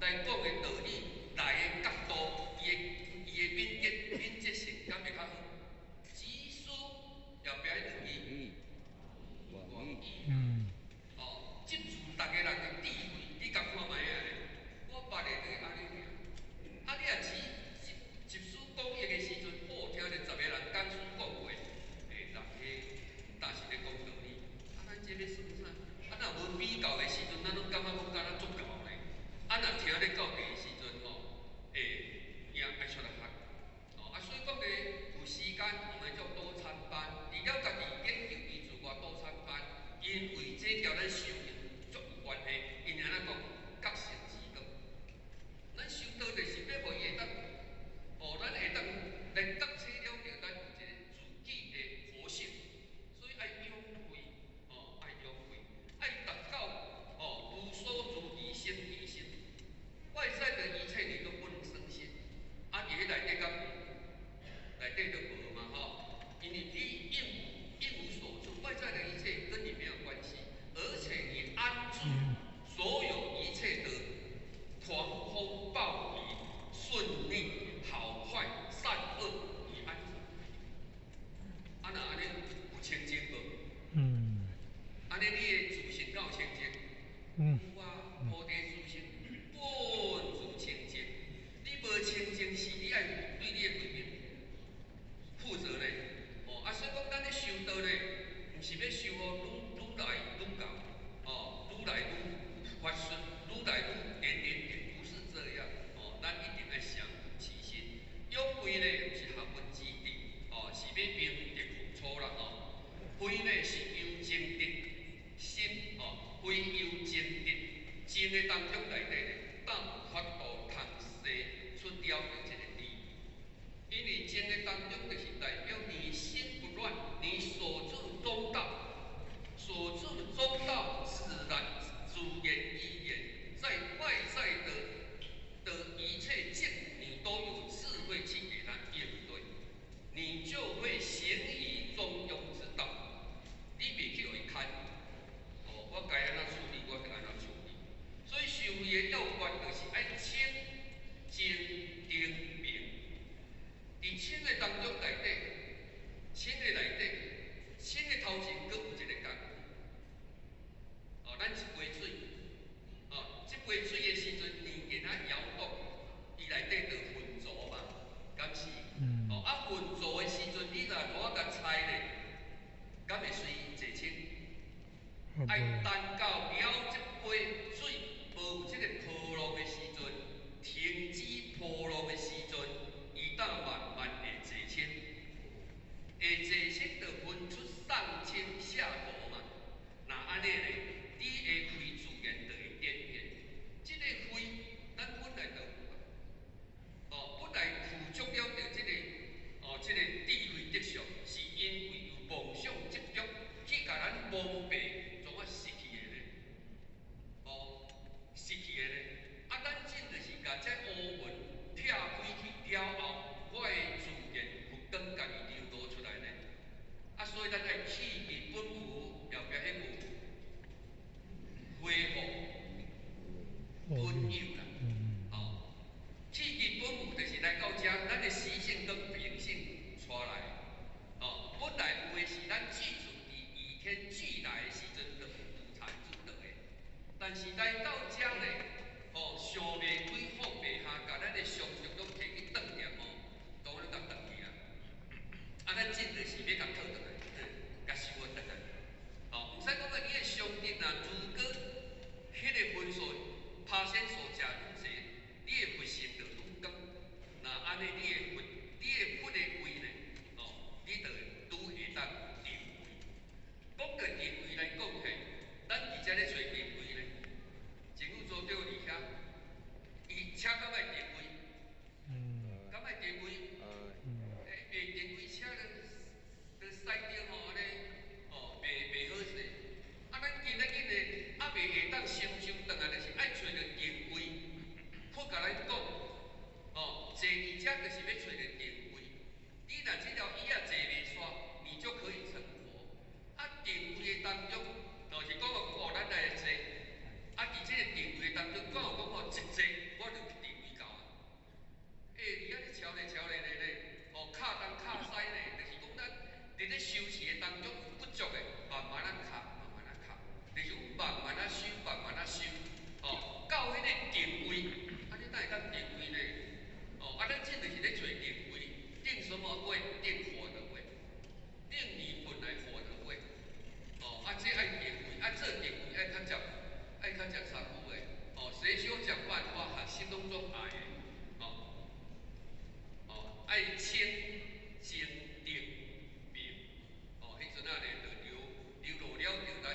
S1: 來講的道理，來的角度，伊的敏捷性敢會較好？集思後壁彼兩字，廣益。哦，集聚逐个人的智慧，你共看覓仔咧？我捌的就是按呢爾。啊，你若集集集思廣益的時陣，哦，聽著10個人講書講話，欸，人彼敢是咧講道理？啊，咱這欲算啥？啊，若無比較的時陣，咱攏感覺講敢若足𠢕咧。啊，若聽咧到底的時陣吼，欸，影愛出來學。哦，啊，所以講咧，有時間我們就多參班，除了家己研究伊自我多參班，因為這共咱修行足有關係。因為按怎講，覺性之光。咱修道就是欲予伊會當，哦，咱會當來覺醒了著咱有一個自己的佛性，所以愛勇慧，哦，愛勇慧，愛達到哦，無所住而生其心，外在的一切你都不能生心，啊，佇彼內底敢內底就無嘛吼，因為你一無所住，外在的一切跟你沒有關係，而且你安住所有一切的狂風暴雨、順逆、好壞、善惡，你安住。啊，若按呢有清淨無？按呢你的自性敢有清淨？有啊，菩提自性本自清淨。你無清淨，是你愛對你的慧命負責咧。哦，啊，所以講咱咧修道咧，毋是欲修哦，愈愈來愈𠢕，哦，愈來愈發順，愈來愈點點點，不是這樣。哦，咱一定愛降伏其心。勇慧咧，毋是學問之地，哦，是欲明德付初啦，吼。慧咧是愛等到了這杯水無有這個波浪的時陣，停止波浪的時陣，伊才慢慢會坐清，會坐清就分出上清下濁嘛。若按呢咧，你的慧自然就會展現。這個慧，咱本來就有啊。哦，本來具足了著這個哦，這個智慧德相，是因為有妄想執著去共咱蒙蔽，創啊失去的咧。哦，失去的咧。啊，咱這就是共這烏雲拆開去了後，我會自然佛光家己流露出來咧。啊，所以咱愛契入本無，後壁彼句恢復本有啦。哦，契入本有就是來到遮，咱的習性跟秉性帶來。哦，本來有的是咱具足佇與天俱來的時陣就有產出的，但是來到遮咧，哦，想袂開放袂下，共咱的常識攏提去斷念哦，都攏共斷去啊。啊，咱這就是欲共討轉來，共收轉來。哦，毋使講啊，你的常識若如果彼个分數拍線數誠愈濟，你的佛性就愈高。若按呢，你的佛，你的佛的位呢，哦，你就愈會當定位。講到定位來講起，咱佇遮咧揣定位咧，政府組長佇遐，伊車敢愛定位？敢愛定位？欸，袂定位車就駛著吼按呢，哦，袂好勢。啊，咱今仔日呢，猶未會當成就轉來，就是愛揣著定位。佛共咱講，哦，坐佇遮就是欲揣著定位。你若這條椅仔坐袂煞，你就可以成佛。啊，定位的當中，就是講哦，咱來坐。啊，佇這個定位當中，講有講哦，一坐我就定位到啊。欸，你按呢敲咧敲咧咧咧，哦，跤東跤西咧，就是講咱佇咧修持的當中有不足的，慢慢仔敲，慢慢仔敲，就是講慢慢仔修，慢慢仔修，哦，到彼個定位，啊，你哪會當定位呢？哦，啊，咱這就是咧揣定位，定什麼位？定佛的位，定你本來佛的位。哦，啊，這愛定位，啊，做定位愛較捷，愛較捷功夫的。哦，誰修講萬法，心攏總愛的。哦，哦，愛清淨定明。哦，彼陣仔咧就流流露了著咱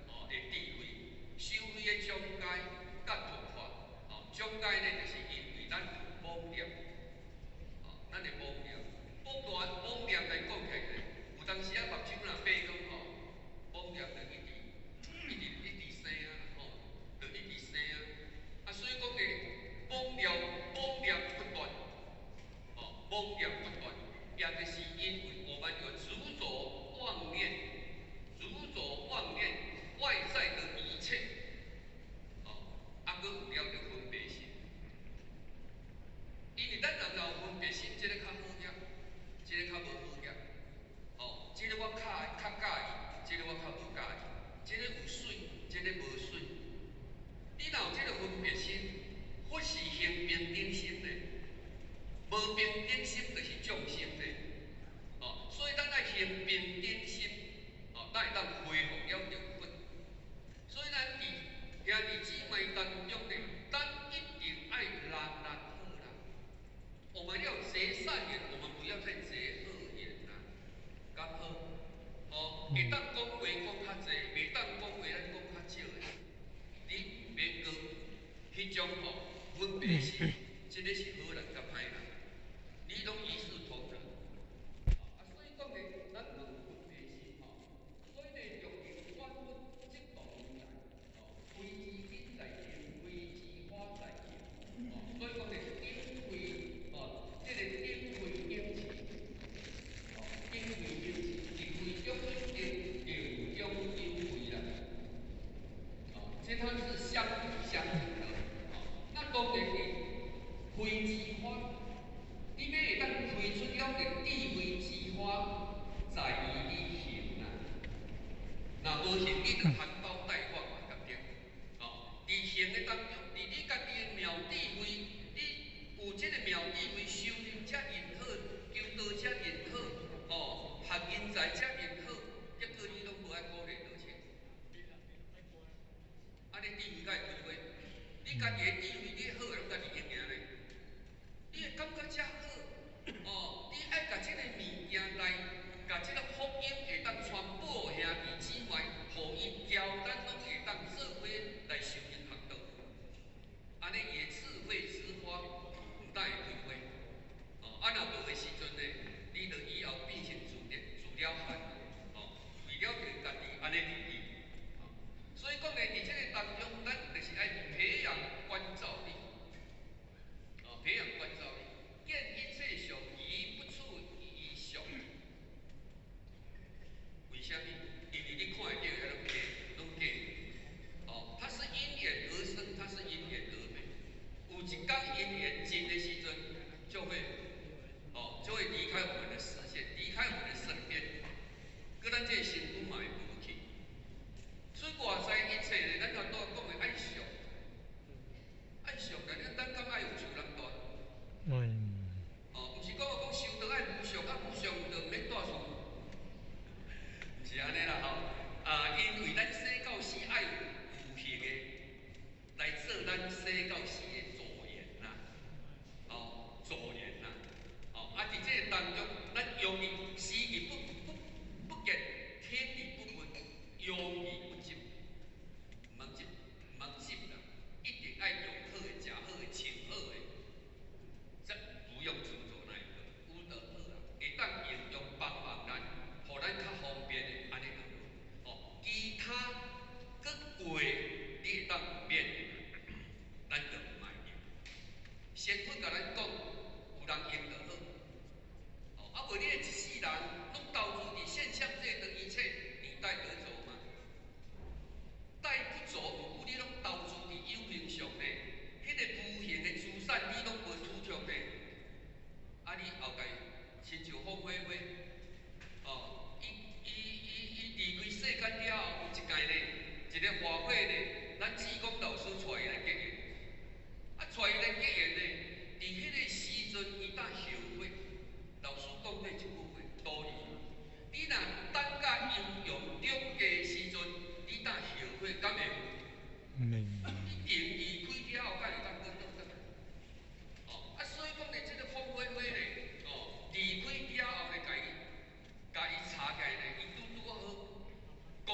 S1: 哦的智慧，修慧的障礙佮突破。哦，障礙咧就是因為咱有妄念。哦，咱的妄念，妄念妄念來講起來，有當時啊目睭若閉光吼，妄念就一直一直一直生啊，吼，就一直生啊。啊，所以講的妄念妄念不斷，哦，妄念不斷，也就是因為我們有執着妄念，執着妄念外在的一切，哦，啊，閣有了著分別心。因為咱人若有分別心，這個較好額，這個較無好額。哦，這個我較較佮意，這個我較無佮意，這個有媠，這個無媠。你若有這個分別心，佛是行平等心的，無平等心就是眾生的。哦，所以咱愛行平等心，哦，才會當恢復了著佛。所以咱佇兄弟姊妹當中呢，咱一定愛人人好啦。我們要結善緣，我們不要再結惡緣啦。敢好？哦，會當講話講較濟，袂當講話咱講較少的。你免閣彼種吼分別心，這個是好人佮歹人，你攏一視同仁。啊，所以講呢，咱無分別心吼，所以呢，欲求萬物即動來，哦，非之因在定，非之法在定。哦，所以講呢，定慧哦，這個定慧應持，哦，定慧應持，定慧中有定，定中有慧啦。哦，這它是相輔相成的。哦，那當然是開之花，你欲會當開出了個智慧之花，在於你行啦。若無行，你就含苞待放嘛，對不對？哦，佇行的當中，佇你家己的妙智慧，你有這個妙智慧修行遮爾好，求道遮爾好，哦，學人才遮爾好，結果你攏無愛鼓勵倒錢。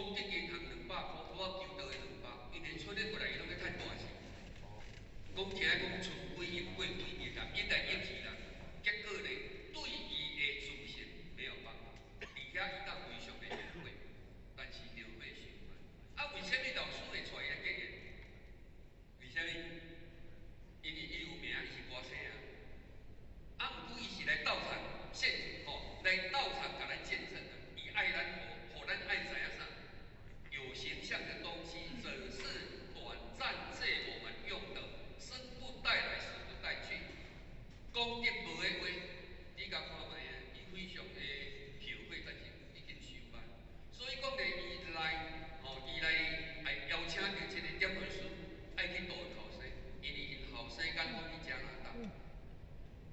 S1: 功德銀行200箍，拄仔求道的兩百，因為出咧過來，伊攏欲趁大錢。講聽講出幾億過幾億啊，一來億去啦。結果呢，對伊的自信沒有辦法，而且伊當非常的後悔，但是就欲循環。啊，為啥物老師會帶伊來結緣？為啥物？因為伊有名，伊是歌星啊。啊，毋過伊是來到場現吼，來到場共咱見證的。伊愛咱，予咱愛知影啥？有形象的東西，只是短暫借我們用的，生不帶來，死不帶去。功德無的話，你共看覓啊？伊非常的後悔，但是已經收班。所以講咧，伊來吼，伊來愛邀請著這個點傳師，愛去度後生，因為𪜶後生敢講去加拿大。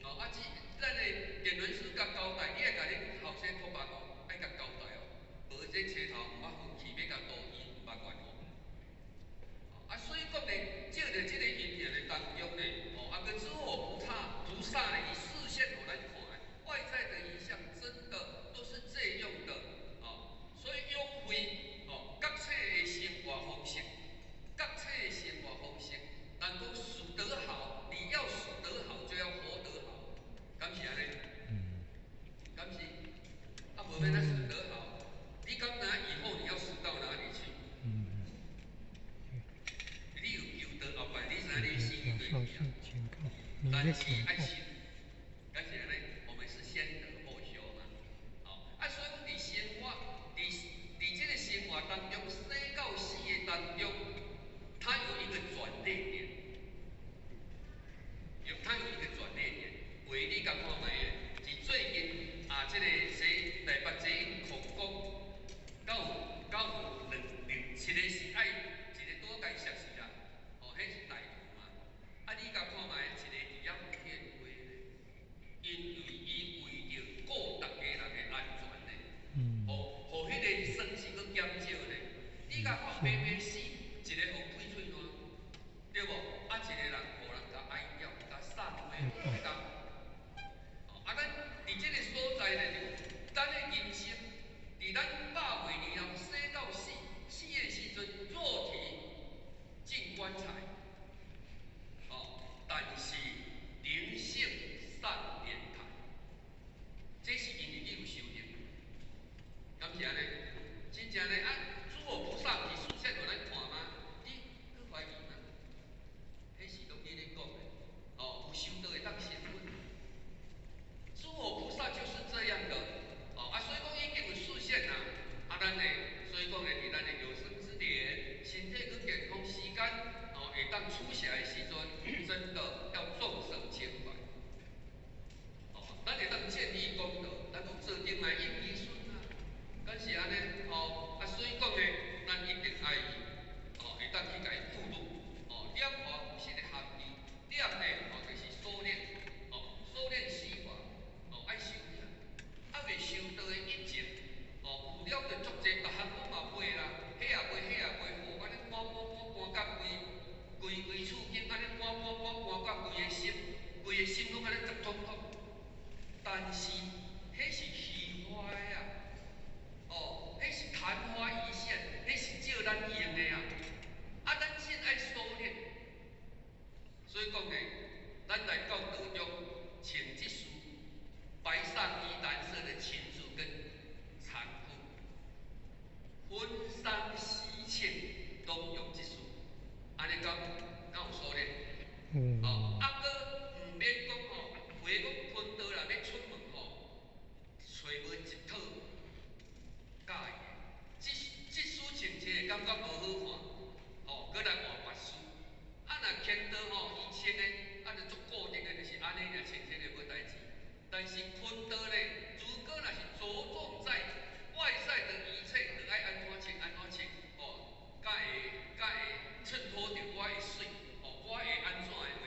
S1: 哦，啊，這咱的點傳師共交代，你愛共恁後生托夢哦，愛共交代哦，無這車頭毋捌分去，欲共渡伊毋捌願哦。啊，所以講咧，借著這個因緣的當中咧，哦，啊，閣諸佛菩薩菩薩咧，伊示現予咱看的，外在的影像真的都是借用的，哦，所以勇慧哦，覺醒的生活方式，覺醒的生活方式，人講死得好，你要死得好，就要活得好，敢是按呢？敢是？啊，無欲按怎死得好，你敢知以後你要死到哪裡去？你有求道後擺，你知影你死佇佗去啊？但是愛修，敢是按呢？我們是先得後修嘛。哦，啊，所以講佇生活，佇這個生活當中，生到死的當中，它有一個轉捩點，它有一個轉捩點。話你共看覓的？是最近啊，這個說台北捷運擴工，敢有兩兩一個是愛一個拄仔共熟似啦，哦，彼是大圖嘛。啊，你共看覓，一個佇遐有獻花咧，因為伊為著顧逐家人的安全咧，予予彼個損失閣減少咧。你共看白白死，一個予開喙瀾，對無？啊，一個人予人共哀吊，共送花，共。啊，咱佇這個所在咧，就咱的人生，佇咱百歲年人生到死，死的時陣肉體進棺材，哦，但是靈性上蓮台，這是因為你有修行，敢是按呢？真正呢啊，諸佛菩薩佇示現予咱看嗎？你閣懷疑嗎？彼是攏你咧講的，哦，有修道會當成佛。諸佛菩薩就是這樣的，哦啊，所以講已經有示現啦。啊，咱呢，所以講呢，佇咱的有生之年，身體閣健康，時間哦，會當出現的時陣，真的要眾生情懷。哦，咱會當建立功德，咱講做定來應兒孫啊，敢是按呢？哦，啊，所以講呢，咱一定愛哦，會當去共伊付錄，哦，念華有實的含義，念呢，哦，就是修煉，哦，修煉四法。哦，愛修煉，啊未修道的一切，哦，有了就足濟，逐項攏嘛袂啦，彼也袂，彼也袂好，按呢搬搬搬搬甲規規規厝間，按呢搬搬搬搬甲規个心，規个心攏按呢雜通通。但是，彼是虛華的啊，哦，彼是曇花一現，彼是借咱用的啊。啊，咱真愛修煉，所以講呢，咱來到道中穿這束白上衣、藍色的裙子跟長褲，婚喪喜慶攏用這束，按呢敢敢有修煉？哦，啊，閣毋免講吼，話講坤道若欲出門吼，揣無一套佮意的，這這束穿起來感覺無好看，吼，閣來換別束。啊，若牽到吼，伊穿的啊，就足固定的，就是按呢爾穿起來無代誌。但是坤道咧，如果若是著重在外在的一切，就愛按怎穿按怎穿，哦，才會才會襯托著我的媠，哦，我會按怎的話，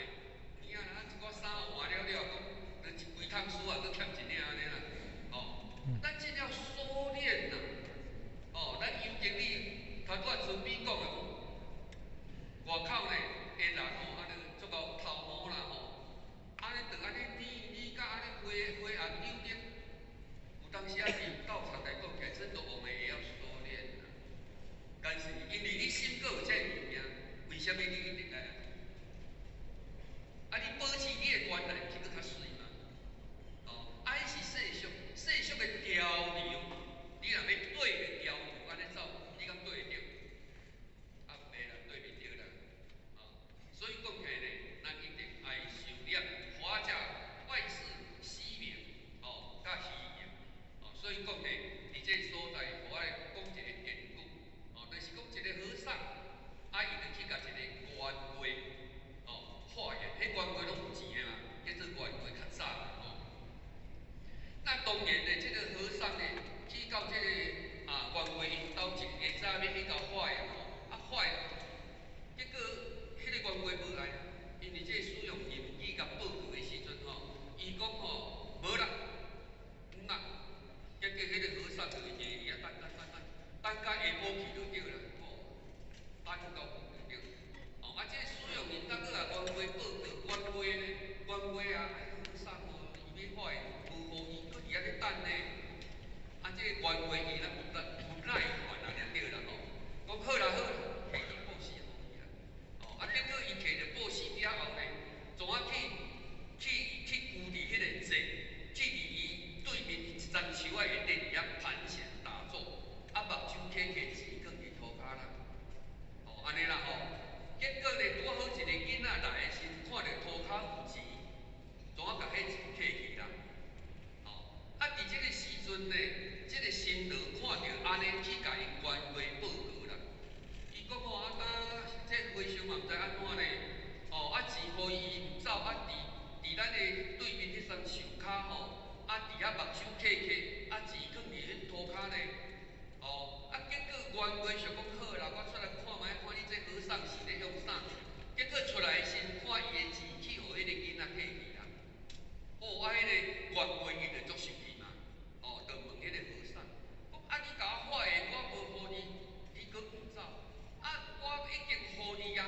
S1: 按呢啦吼。結果呢，拄好一個囡仔來的時，看著塗跤有錢，怎啊共彼錢摕去啦？吼，啊，佇這個時陣呢，這個神羅看著按呢去共𪜶冤家報告啦。伊講吼，啊，當這和尚嘛毋知按怎呢？吼，啊錢予伊伊毋走，啊佇咱的對面彼層樹跤吼，啊佇遐目睭瞌瞌，啊錢囥佇彼塗跤呢。吼，啊結果冤家想講好啦，我出來看覓，看你這和尚是咧向啥？結果出來時看伊的錢去予彼個囡仔摕去啦。哦，啊彼個冤家伊就足生氣嘛，哦，就問彼個和尚，講啊你共我發的，我無予你，你閣毋走？啊我已經予你啊，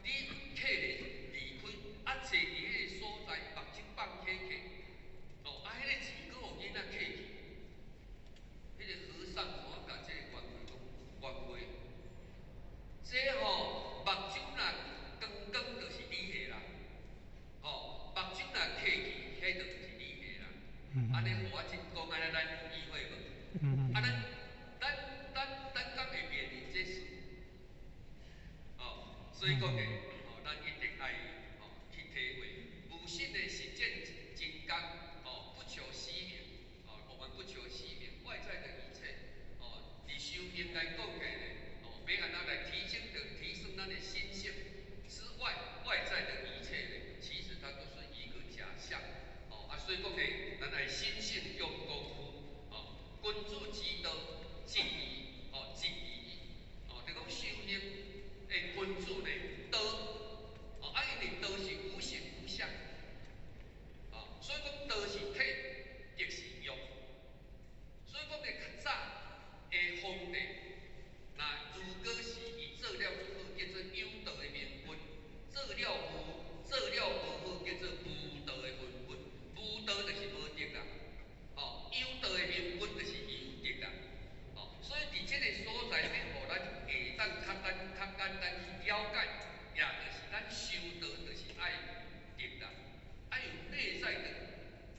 S1: 你摕咧離開，啊坐佇彼個所在，目睭放瞌瞌，哦，啊彼個錢閣予囡仔摕去。彼個和尚怎啊共這個冤家講？冤家，這吼目睭若光光就是你的啦，吼目睭若瞌去，彼就毋是你的啦。按呢予我真講按呢，咱有意會無？啊，咱敢會面臨這事？哦，所以講呢，哦，咱一定愛哦去體會，無心的實踐真功，哦，不求虛名，哦，我們不求虛名，外在的一切，哦，佇修行來講起來呢，哦，欲按怎來提升咱的心性之外，外在的一切呢，其實它都是一個假象，哦，啊，所以講呢，咱愛心性用功夫，哦，君子之道，一義，哦，一義，哦，就講修行的君子呢，道，哦，啊，因為道是無形無相，哦，所以講道是體，德是用，所以講呢，較早的皇帝，若如果是伊做了足好，叫做有道的明君；做了無好，叫做無道的昏君。無道就是無德啦，哦，有道的明君就是有德啦，哦，所以佇這個所在，欲予咱會當較簡單去了解，也就是咱修道就是愛德啦，愛有內在的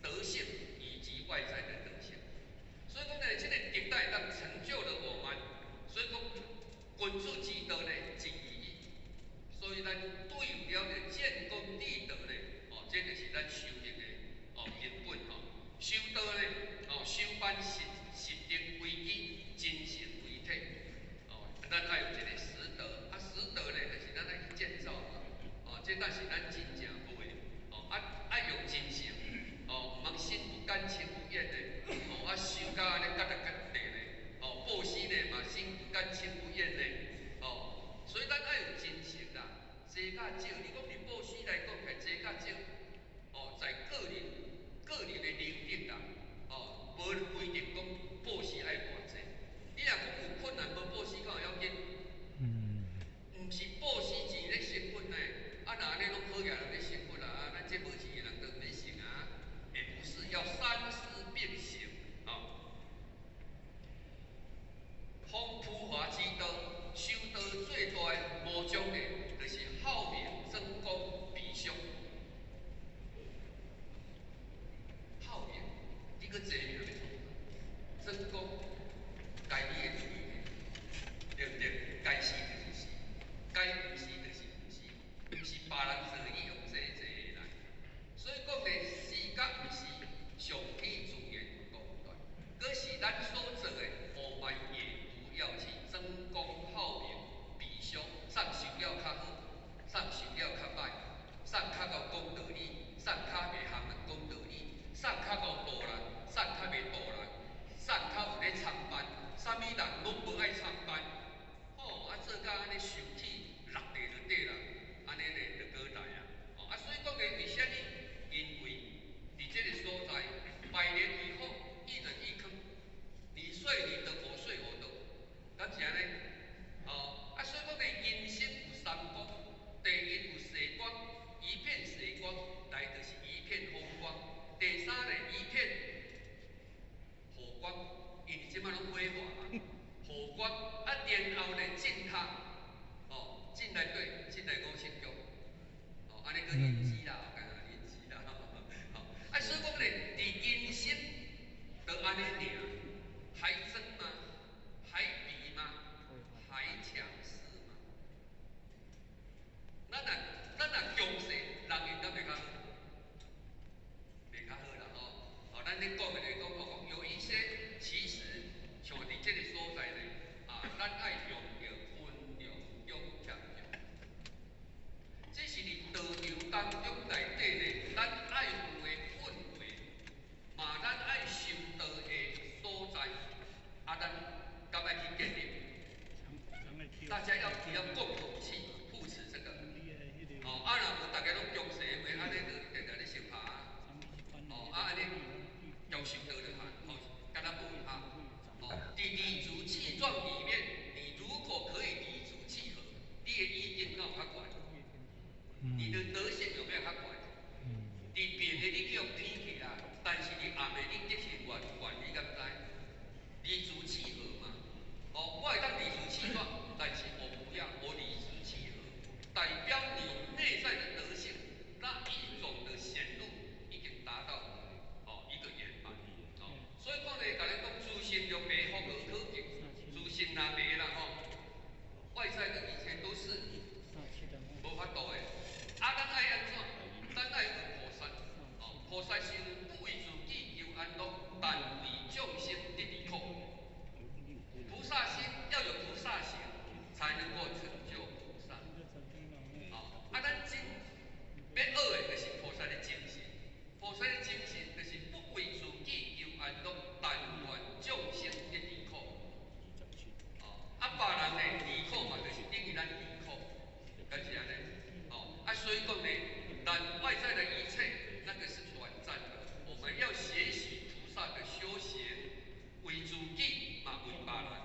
S1: 德性以及外在的德性。所以講呢，這個德會當成就了我們。所以講君子之道呢，一義。所以咱對了的建功立德呢，哦，這就是咱修行的哦根本吼。修道呢，哦，修辦實實德為基，精神為體。哦，咱愛有一個實德，啊，實德呢，就是咱愛去建造嘛。哦，這才是咱真正無的。哦，啊，愛用真誠，哦，毋通心不甘情不願的。哦，啊，修甲按呢結力結地呢。哦，布施呢嘛，心不甘情不願的。哦，所以咱愛有真誠啦。濟甲少，你講佇布施來講，起濟甲少，哦，在個人的能力啦，哦，無規定講布施愛偌濟。你若講有困難無布施，敢有要緊？毋是布施錢咧成佛呢，啊，若按呢攏好額人咧成佛啦，啊，咱這無錢的人就毋免成啊。也不是，要三事並行，啊。弘浮華之道，修道最大的魔障呢，就是好名爭功比俗。好名，你閣坐名欲創啥？爭功，家己的喙，大家要要共同去護持這個。哦，啊，若無逐家攏強勢話，按呢就定定咧相拍。哦，啊，按呢強修道就好，吼，敢若無哈。哦，佇理直氣壯裡面，你如果可以理直氣和，你的意見敢有較懸？你的德性有沒有較懸？佇明的你去予鄙去啦，但是佇暗的你德性偌懸，你敢知？理直氣和嘛。哦，我會當理直氣壯，但是我不要，我理直氣和，代表你內在的德性那一種的顯露已經達到哦一個圓滿。哦，所以講咧，共你講，自性就白，福無可求，自性若白啦吼，外在的一切都是無法度的。啊，咱愛按怎？咱愛學菩薩。哦，菩薩是不為自己求安樂，但為眾生得離苦。菩薩心要有菩薩行，才能夠成就菩薩。哦，啊，咱真欲學的就是菩薩的精神。菩薩的精神就是不為自己求安樂，但願眾生得離苦。哦，啊，別人呢離苦嘛，就是等於咱離苦，敢是按呢？哦，啊，所以講呢，咱外在的一切，那個是短暫的。我們要學習菩薩的修行，為自己嘛，為別人。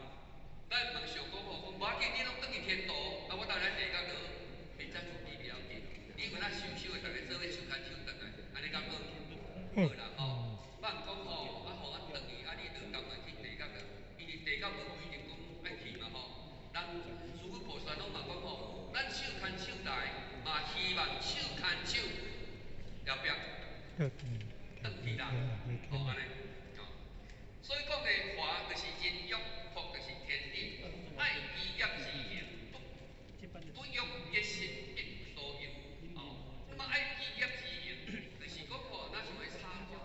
S1: 咱問想講吼，講無要緊，你攏轉去天道，啊，我當來地獄就好，彼才自己袂要緊。你有哪修修的，逐家做伙手牽手轉來，按呢敢好？好啦吼，莫講吼，啊，予阮轉去，啊，你就甘願去地獄啦？因為地獄無規定講愛去嘛吼。咱諸佛菩薩攏嘛講吼，咱手牽手來，嘛希望手牽手後壁轉去啦，吼按呢，吼。所以講的華就是人欲，福就是天地，愛依業之行，不不欲結心一無所有。哦，那麼愛依業之行，就是講吼，若像彼插花，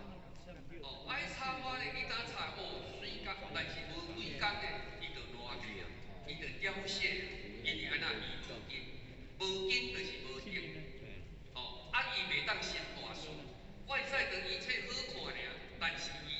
S1: 哦，愛插花咧，你敢插哦，媠甲，但是無幾工咧，伊就爛去啊，伊就凋謝，因為按怎伊無根，無根就是無德，哦，啊伊袂當成大事，外在的一切好看爾，但是伊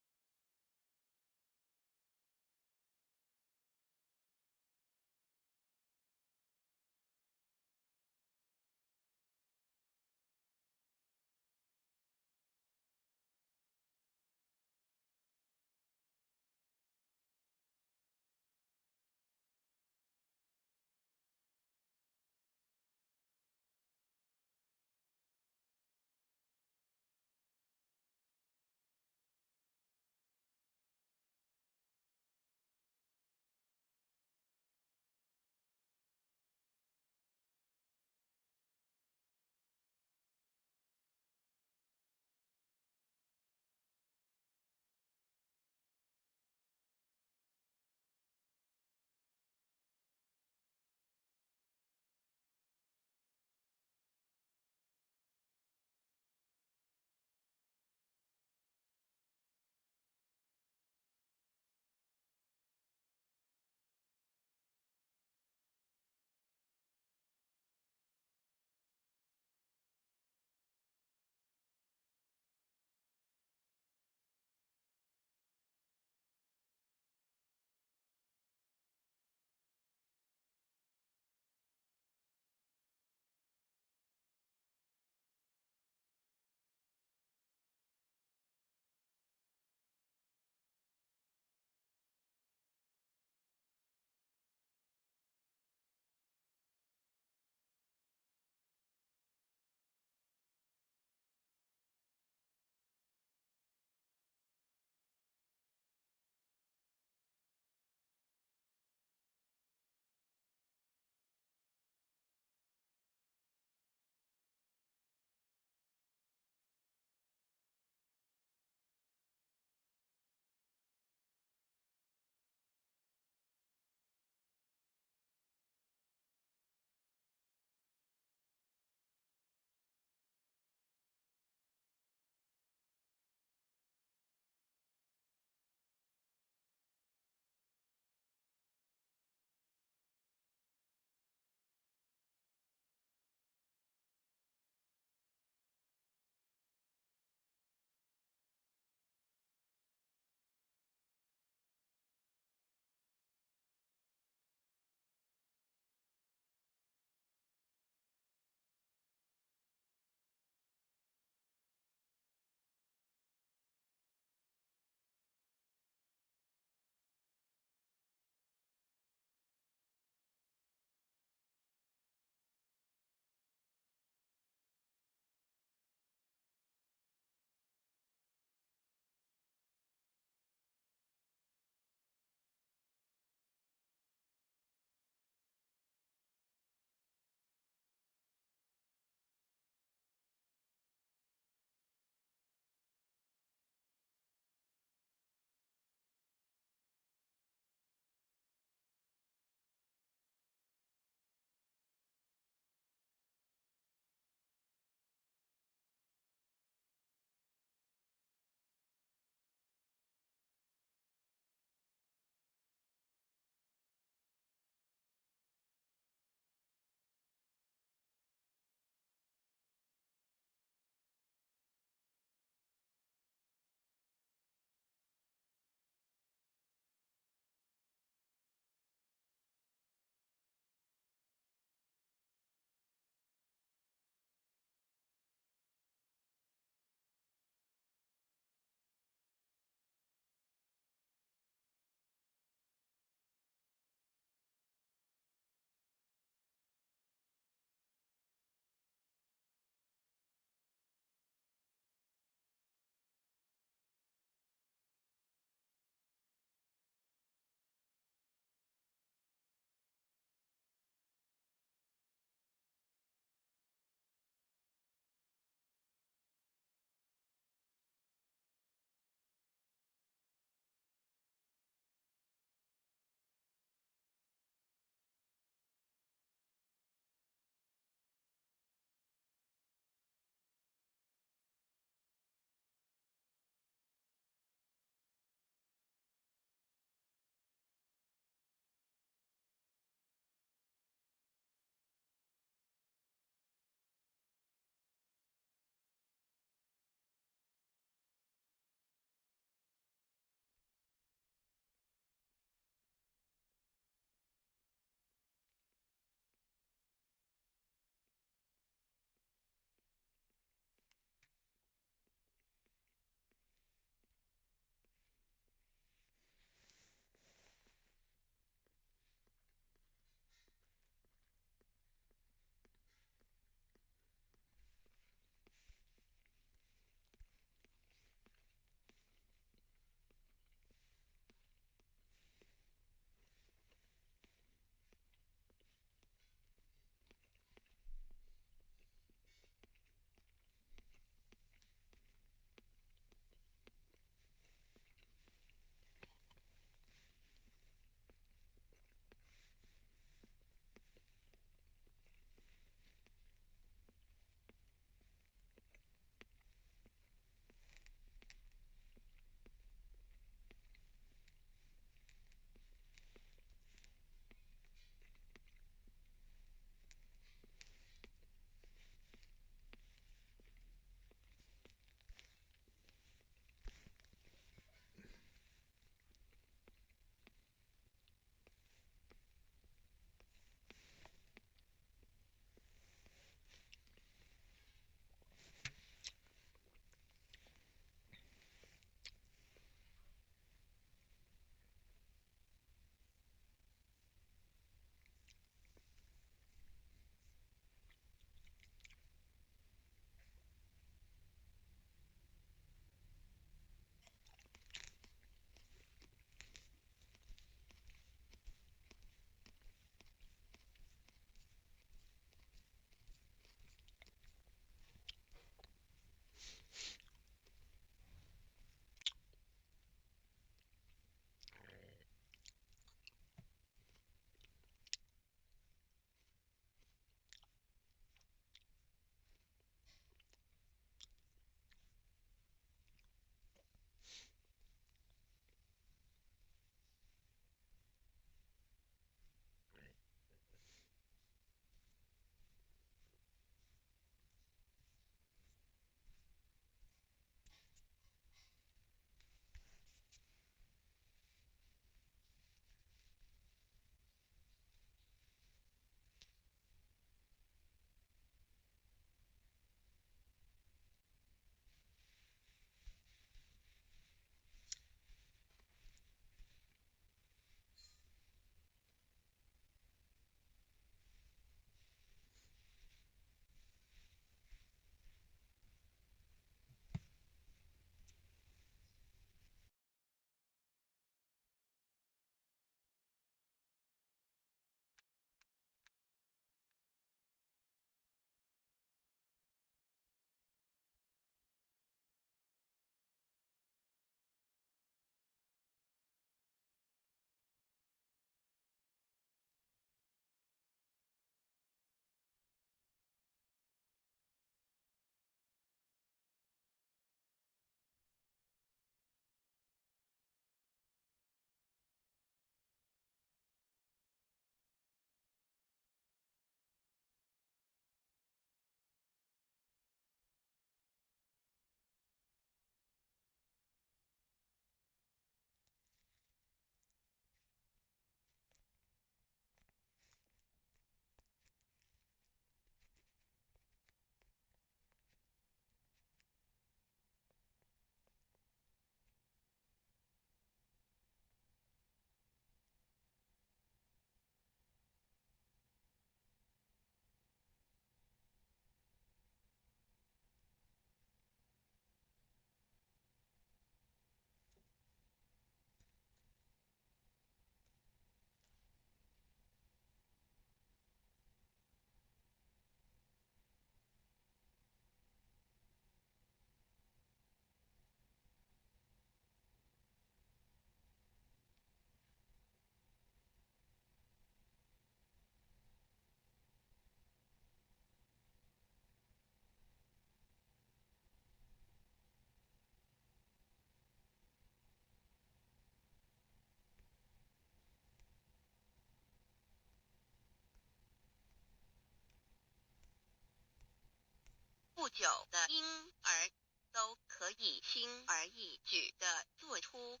S2: 久的嬰兒都可以輕而易舉地做出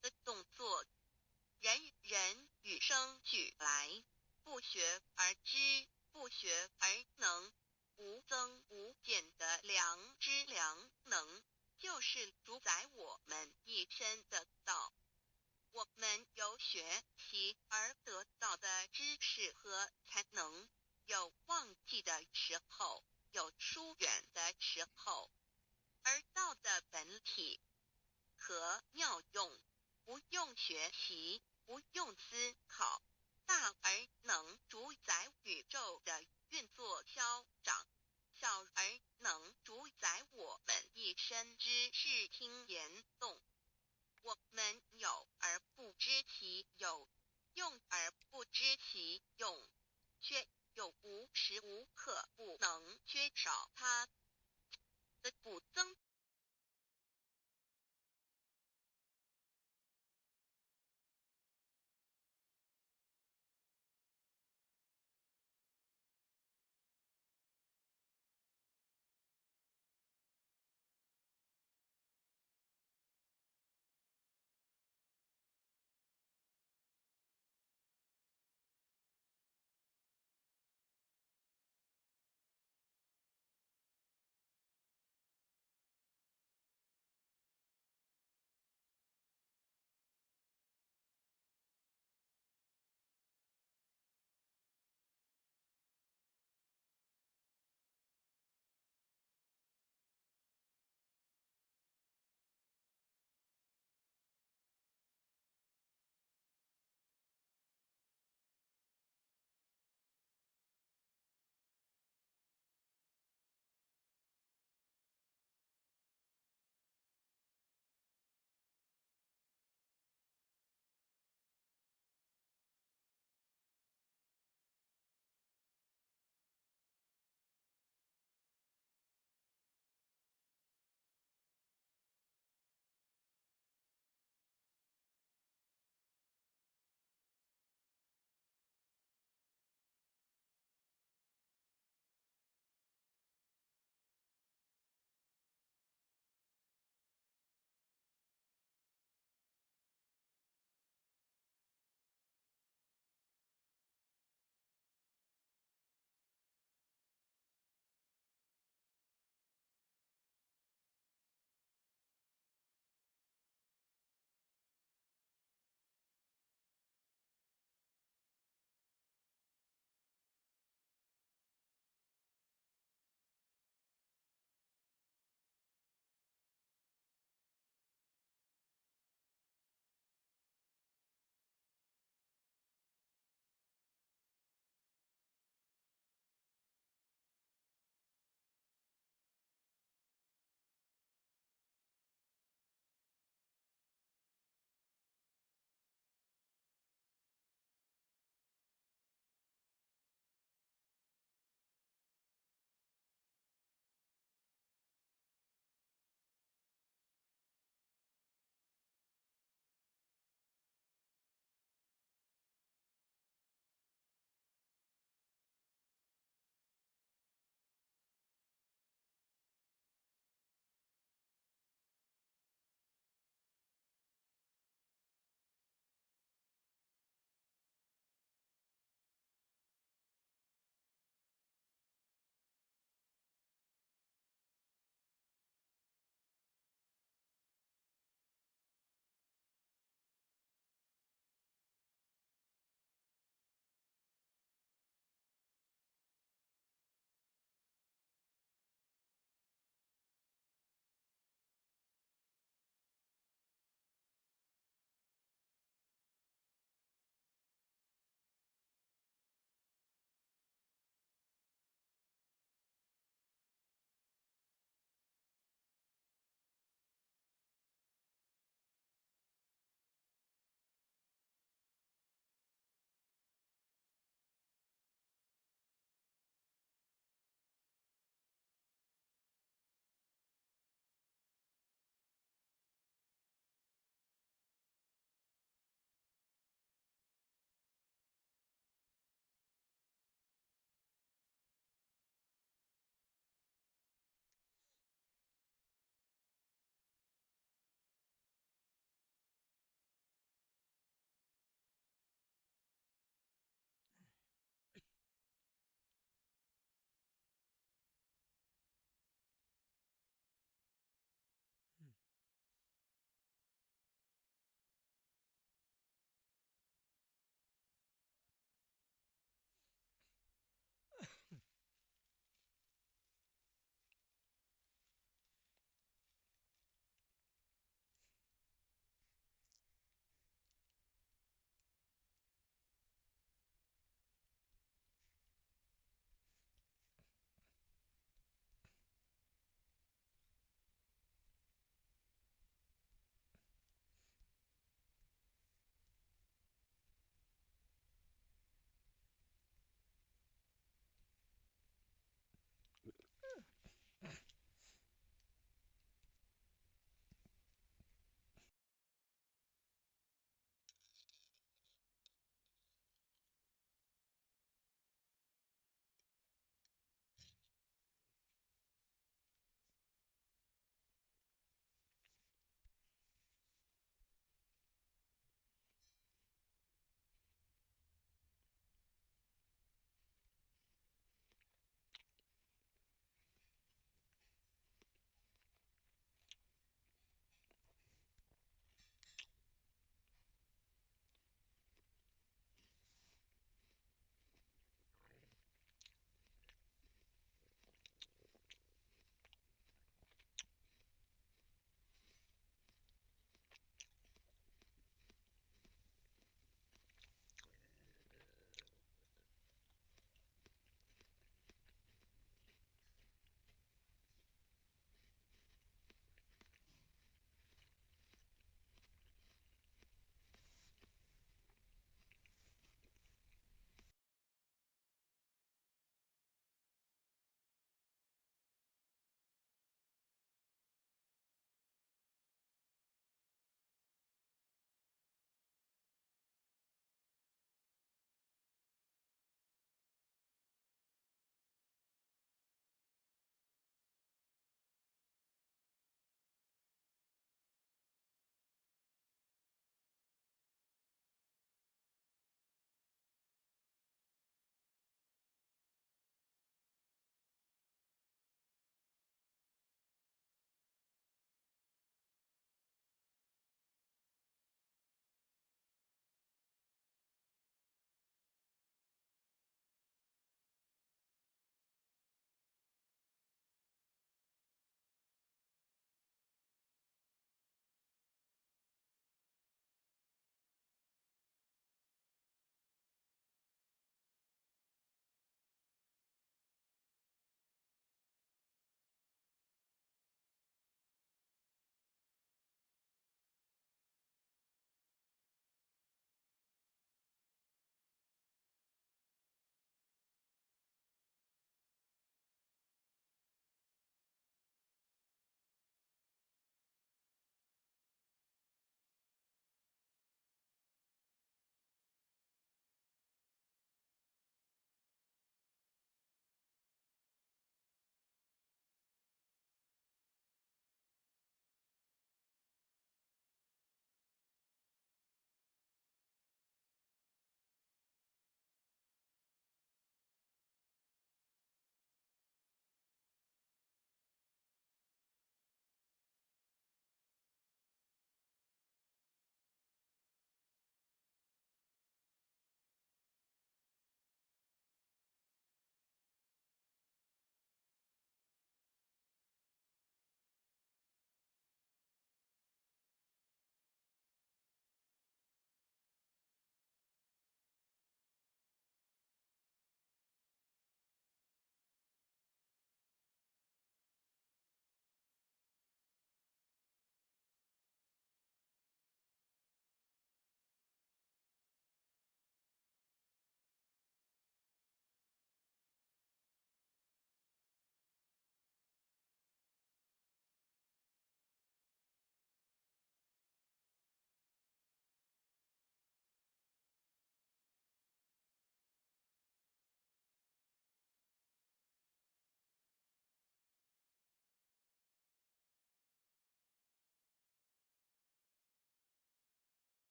S2: 的動作。人人與生俱來，不學而知，不學而能，無增無減的良知良能，就是主宰我們一身的道。我們由學習而得到的知識和才能，有忘記的時候，有疏遠的時候，而道的本體和妙用，不用學習，不用思考，大而能主宰宇宙的運作消長，小而能主宰我們一身之視聽言動。我們有而不知其有，用而不知其用，卻又無時無刻不能缺少它的不增。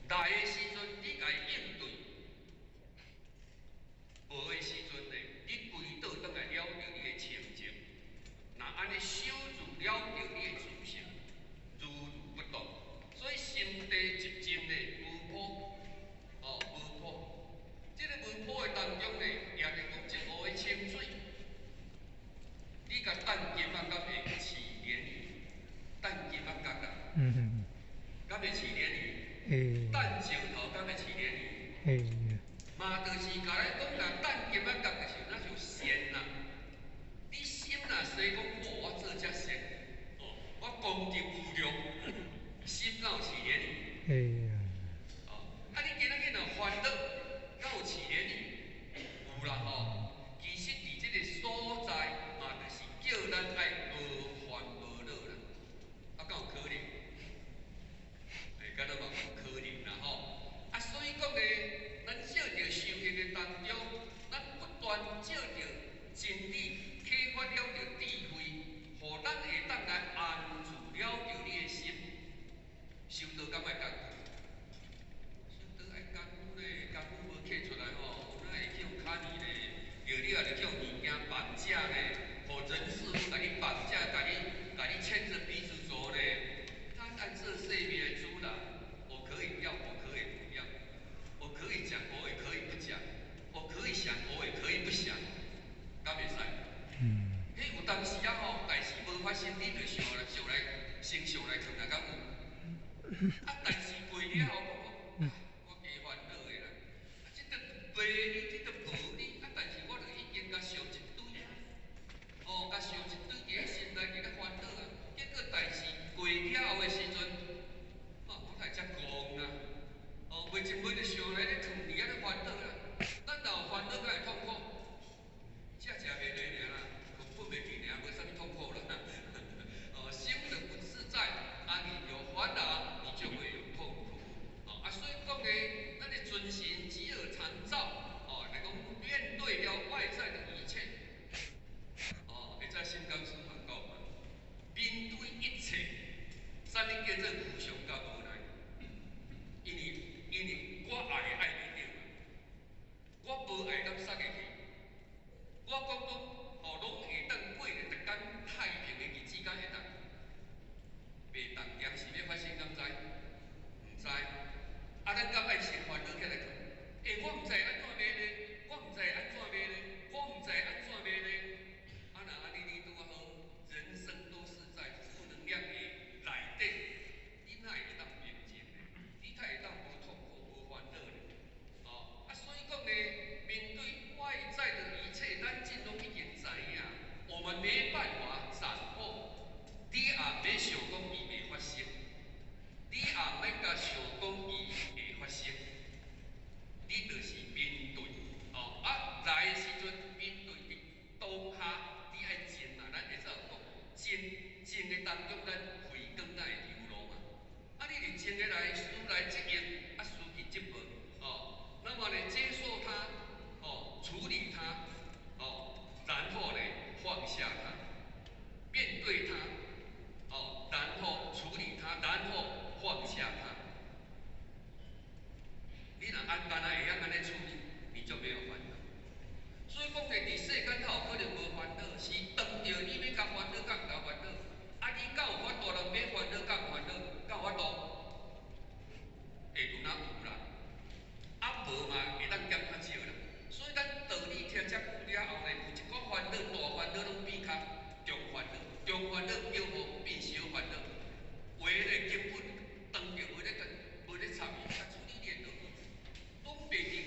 S1: 來的時陣你共伊應對，無的時陣呢，你歸倒轉來了著你的清淨。若按呢守住了著你的自性，如如不動。所以心地寂靜呢，無波，哦，無波。這个無波的當中呢，也是講一湖的清水。你共擲金仔，敢會起漣漪？擲金仔角啦，敢會起漣漪？
S3: 會。
S1: 擲石頭敢會起漣漪？
S3: 會。
S1: 嘛，就是共咱講，若擲金仔角就是若像善啦。你心若說講，哦，我做遮善，哦，我功德無量，心敢有起漣漪？
S3: 會。
S1: 哦，啊，你今仔日若煩惱，敢有起漣漪？有啦吼。其實佇這个所在，嘛，就是叫咱愛無煩無惱啦。啊，敢有可能？欸，敢若嘛有可能啦吼。啊，所以講呢，咱藉著修行的當中，咱不斷藉著真理啟發了著智慧，予咱會當來安住了著你的心。修道敢愛艱苦？修道愛艱苦咧，艱苦無刻出來吼，哪會去予卡呢咧？著你也著去予物件綁架咧，予人事物共你綁架，共你牽著鼻子走咧。咱愛做生命的主人，我可以要，我可以不要，我可以講，我也可以不講，我可以想，我也可以不想，敢袂使？彼有當時啊吼，代誌無發生，你就想來想來，先想來囥來敢有？啊，代誌過了後，講我加煩惱的啦。啊，這都袂你，這都無你，啊，但是我就已經共想一堆啊，哦，共想一堆佇咧心內佇咧煩惱啊。結果代誌過了後的時陣，啊，我哪會遮戇啊？哦，袂一袂就想來咧囥佇遐咧煩惱啦。咱若有煩惱，敢會痛苦？食食袂落爾啦，睏袂去爾，無啥物痛苦啦。哦，心就不自在，啊，你有煩惱，你就會有痛苦。哦，啊，所以講呢，咱的存心只有常照，哦，來講面對了外在的一切，哦，會在心剛師嘛講嘛，面對一切，啥物叫做無常佮無奈？因為我愛的愛袂著嘛，我無愛敢殺會去？我講講，哦，攏會當過咧，逐工太平的日子，敢會當？袂當，踮時欲發生，敢知？毋知。啊，咱敢愛先煩惱起來囥？欸，我毋知按怎欲咧，我毋知按怎欲咧，我毋知按怎欲咧。啊，若按呢你拄仔好，人生都是在負能量的內底，你哪會當平靜呢？你哪會當無痛苦、無煩惱呢？哦，啊，所以講呢，面對外在的一切，咱這攏已經知影，我們沒辦法掌握。你也免想講伊袂發生，你也免共想講伊會發生，你就是面對，哦，啊，來的時陣面對佇當下，你愛靜啊，咱會使有講靜，靜的當中，咱慧光才會流露嘛。啊，你佇靜的來，事來則應，啊，事去則無，哦，那麼呢，接受它，哦，處理它，哦，然後呢，放下它，面對它，哦，然後處理它，然後放下它。你若按敢若會曉按呢處理，你就沒有煩惱。所以講呢，佇世間頭可能無煩惱，是當著你欲共煩惱，佮毋共煩惱。啊，你敢有法度人欲煩惱，佮毋煩惱，敢有法度？會有哪有啦？啊，無嘛會當減較少啦。所以咱道理聽遮久了後呢，有一寡煩惱，大煩惱攏變較中煩惱，中煩惱叫予變小煩惱。有的咧根本當著無咧跟，無咧插伊，啊，處理你的就好，攏袂佇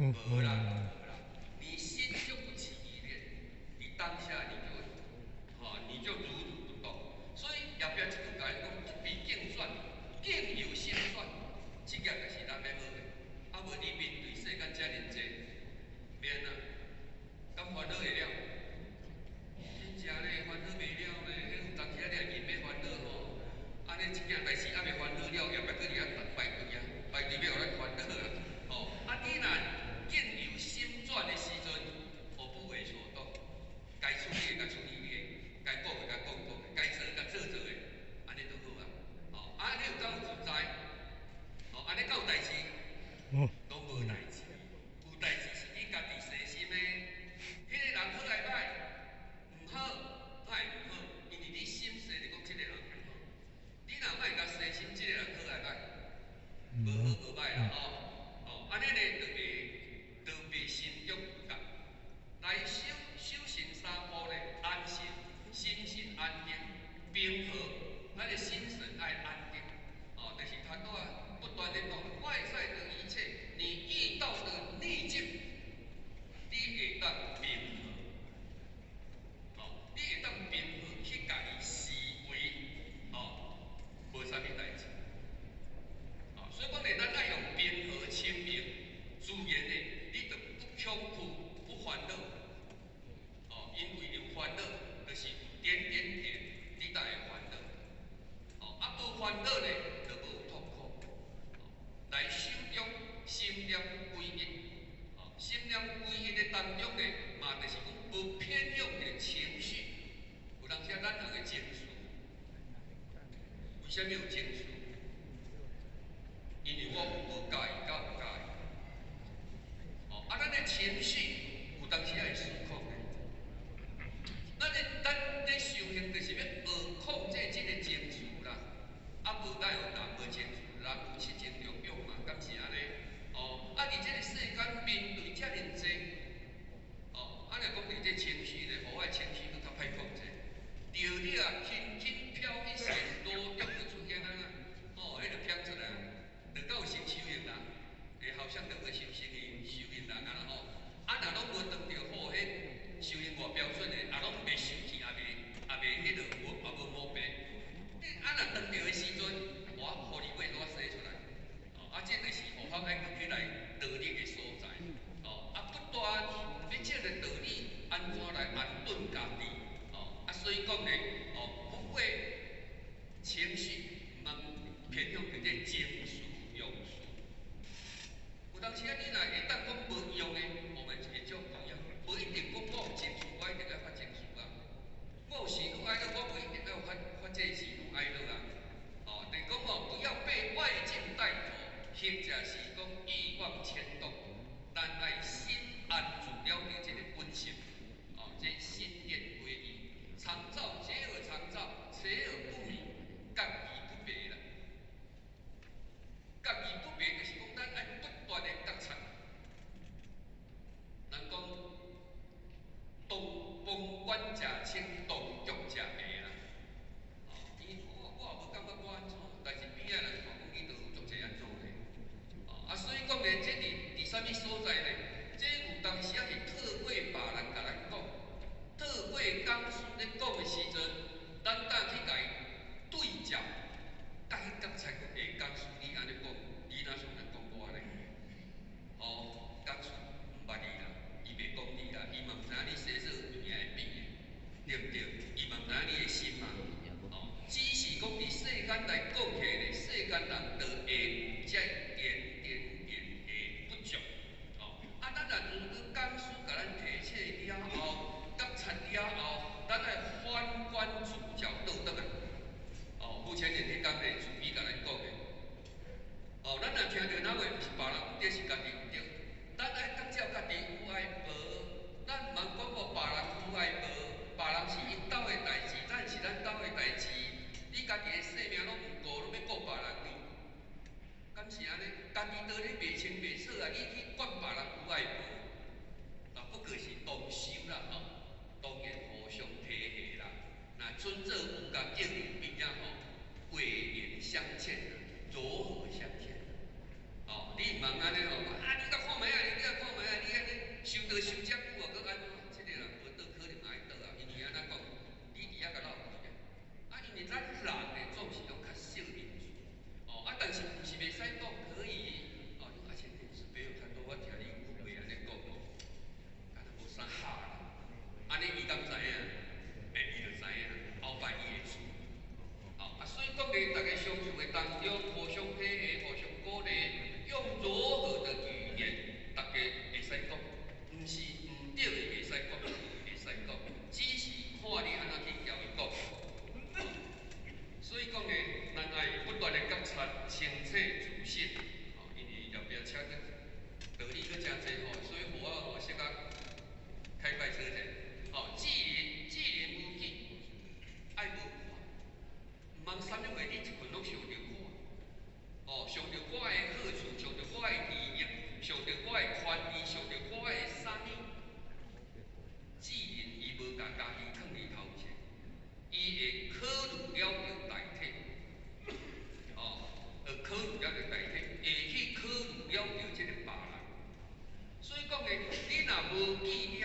S1: 無啦，無啦，你心就不起意念，你當下你就，吼，你就如如不動。所以後壁這句共你講，不彼境轉，境由心轉，這個就是咱欲學的。啊，無你面對世間遮爾濟，欲按怎？敢煩惱會了？真正咧，煩惱袂了咧，彼有當時啊，你若硬欲煩惱吼，按呢這件代誌猶未煩惱了，後壁閣佇遐排隊啊，排隊欲予咱煩惱啊，吼！啊，你若境由心轉的時陣，我不為所動，該處理的共處理的，該講的共講講的，該做的共做做的，按呢就好啊。吼，啊，你有敢有自在？吼，按呢敢有代誌？攏無代誌。有代誌是你家己細心的。彼個人好抑歹？毋好，哪會毋好？因為你心細就講這個人毋好。你若莫共細心，這個人好抑歹？無好無歹啦，吼。吼，按呢咧就袂心中有覺。來修修行三步咧，安心，心神安定，平和，咱的心神愛安定。哦，就是他都啊不斷的講，外在的一切，你遇到的逆境，你會當平和。哦，你會當平和去共伊思維，哦，無啥物代誌。哦，所以講咧，咱愛用平和清明，自然的，你就不恐懼、不煩惱。哦，因為有煩惱，就是有點點點，你才會煩惱。哦，啊，無煩惱咧，就無痛苦。來修中心念歸一，哦，心念歸一的當中咧，嘛就是講無偏向的情緒。有當時咱人的情緒，為啥物有情緒？因為我有無佮意，佮毋佮意。哦，啊，咱的情緒有當時會失控的。咱咧修行就是欲學控制這個情緒啦。啊，無哪有人無情緒？人有七情六欲嘛，敢是按呢？哦，啊，佇這個世間面對遮爾濟，哦，啊，若講佇這情緒咧，予我的情緒閣較歹控制。著你啊，輕輕飄一線，多動就出現啊啦。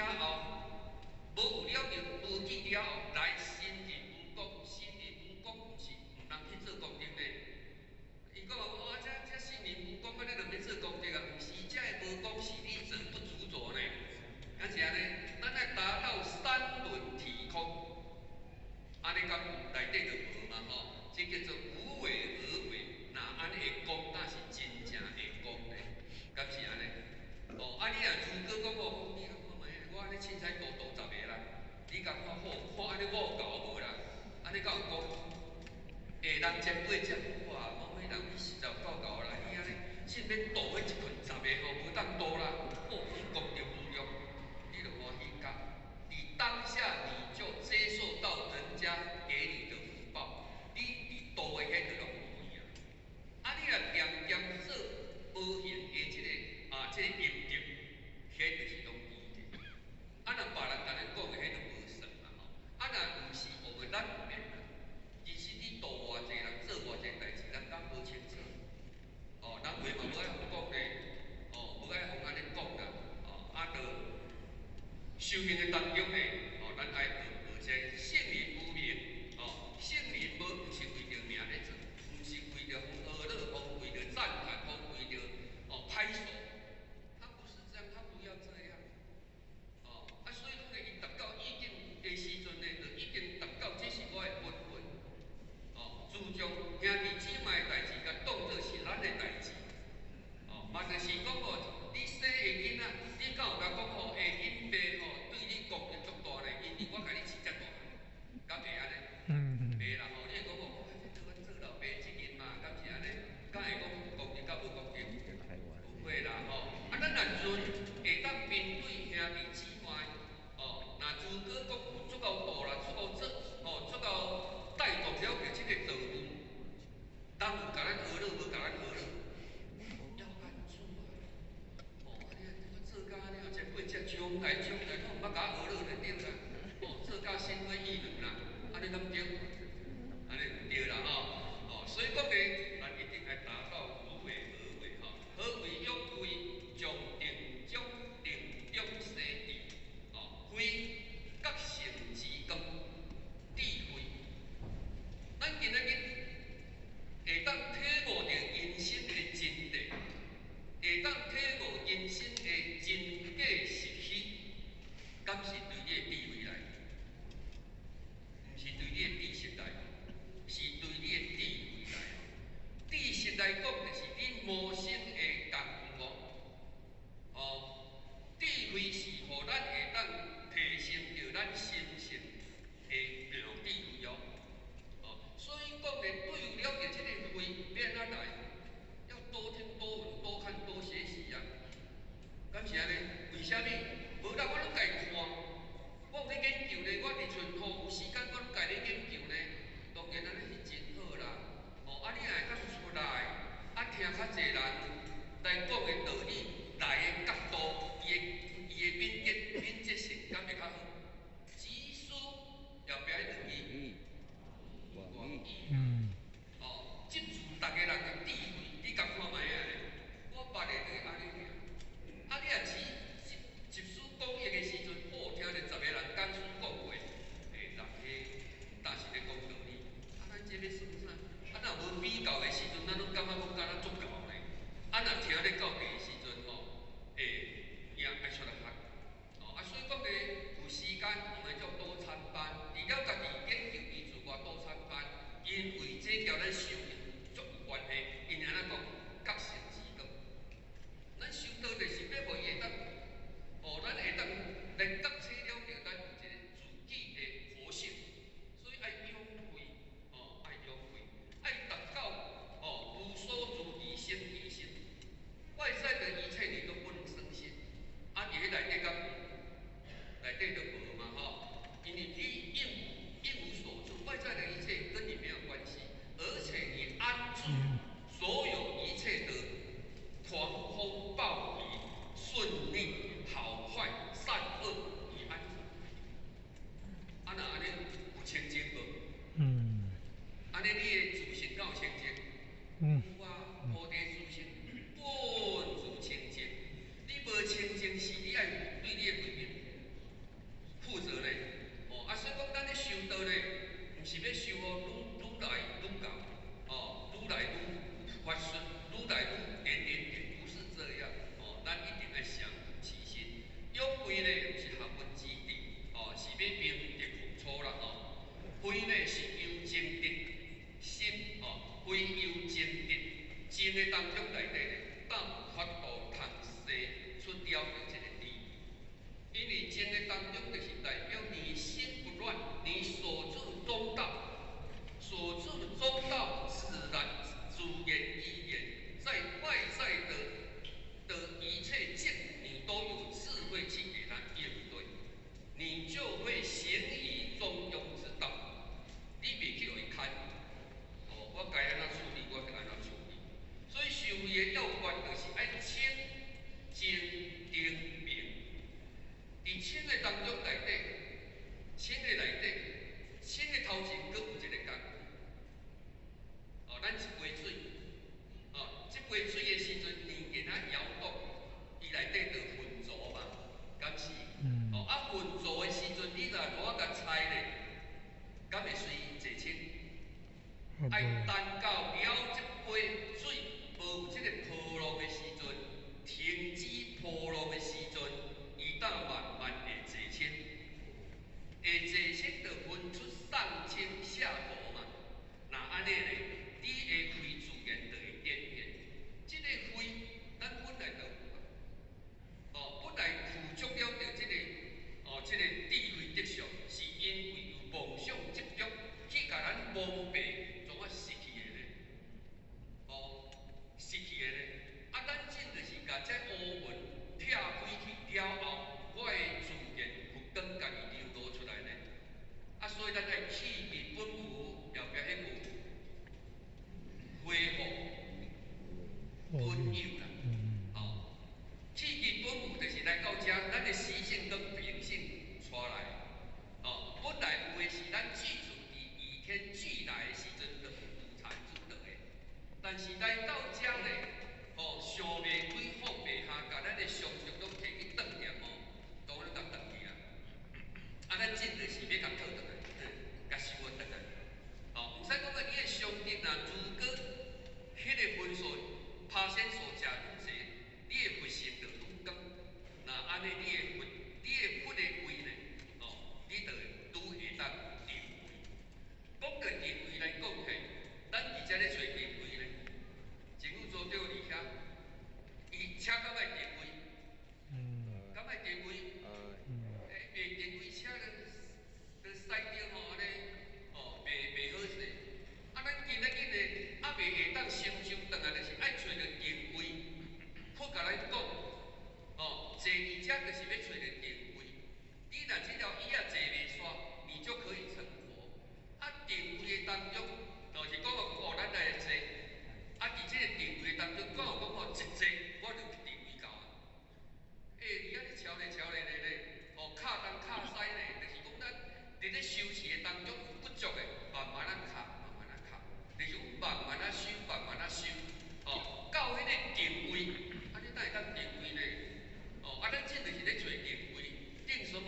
S1: 了後，無有了明無記了後，來心而無功，心而無功毋是毋通去做功德呢？伊講哦，這這心而無功，按呢就免做功德啊？毋是，這个無功是你做不執著呢。敢是按呢？咱愛達到三輪體空，按呢敢內底就無嘛吼？這叫做無為而為。若按呢會講，那是真正會講呢？敢是按呢？哦，啊你若如果講哦，你看覓，我按呢凊彩度度十个啦，你共看好，看按呢五猴無啦？按呢敢有講？下人前輩遮好啊，某某人你實在有夠𠢕啦，你按呢先免度彼一群十个吼，無當度啦，哦，你功德無量，你就歡喜甲。你當下你就接受到人家給你的福報，你佇度的彼個攏無去啊。啊，你若恬恬做無形的這个啊，這个陰德，彼就是攏低的。啊，若別人共咱講的，彼就無算啦吼。啊，若毋是我們咱毋免啦。其實你度偌濟人做偌濟代誌，咱敢無清楚？哦，人話嘛無愛予講咧，哦，無愛予按呢講啦，哦，啊，就修行的當中呢，哦，咱愛學學這聖人無名，哦，聖人無毋是為著名咧做，毋是為著予阿樂，予為著讚歎，予為著哦拍手，他不是這樣，他不要這樣，哦，啊，所以講呢，伊達到意境的時陣呢，就已經達到這是我的本分。哦，注重兄弟姊妹的代誌，共當做是咱的代誌。哦，嘛就是講哦，你生的囡仔，你敢有共講吼？下囡爸吼對你功德足大咧，因為我共你飼遮大，敢會按呢？嗯。袂啦吼，你會講哦，這阮做老爸責任嘛，敢是按呢？敢會講功德佮無功德？不會啦吼。啊，咱若陣會當面對兄弟姊妹，哦，若如果講有足夠大啦，足夠做，哦，足夠帶動了著這個道路，人有共咱呵咾，無共咱呵咾，要安怎啊？哦，啊你我做甲按呢，前輩遮將來將來，攏毋捌共我呵咾就對啦。哦，做甲心灰意冷啦，按呢敢對？按呢毋對啦吼。哦，所以講呢，咱一定愛達到無為而為吼。何謂勇為？將定中定中生智，哦，非覺性之光，智慧。咱今仔日會當體悟著人生的真諦，會當體悟人生的真假實虛，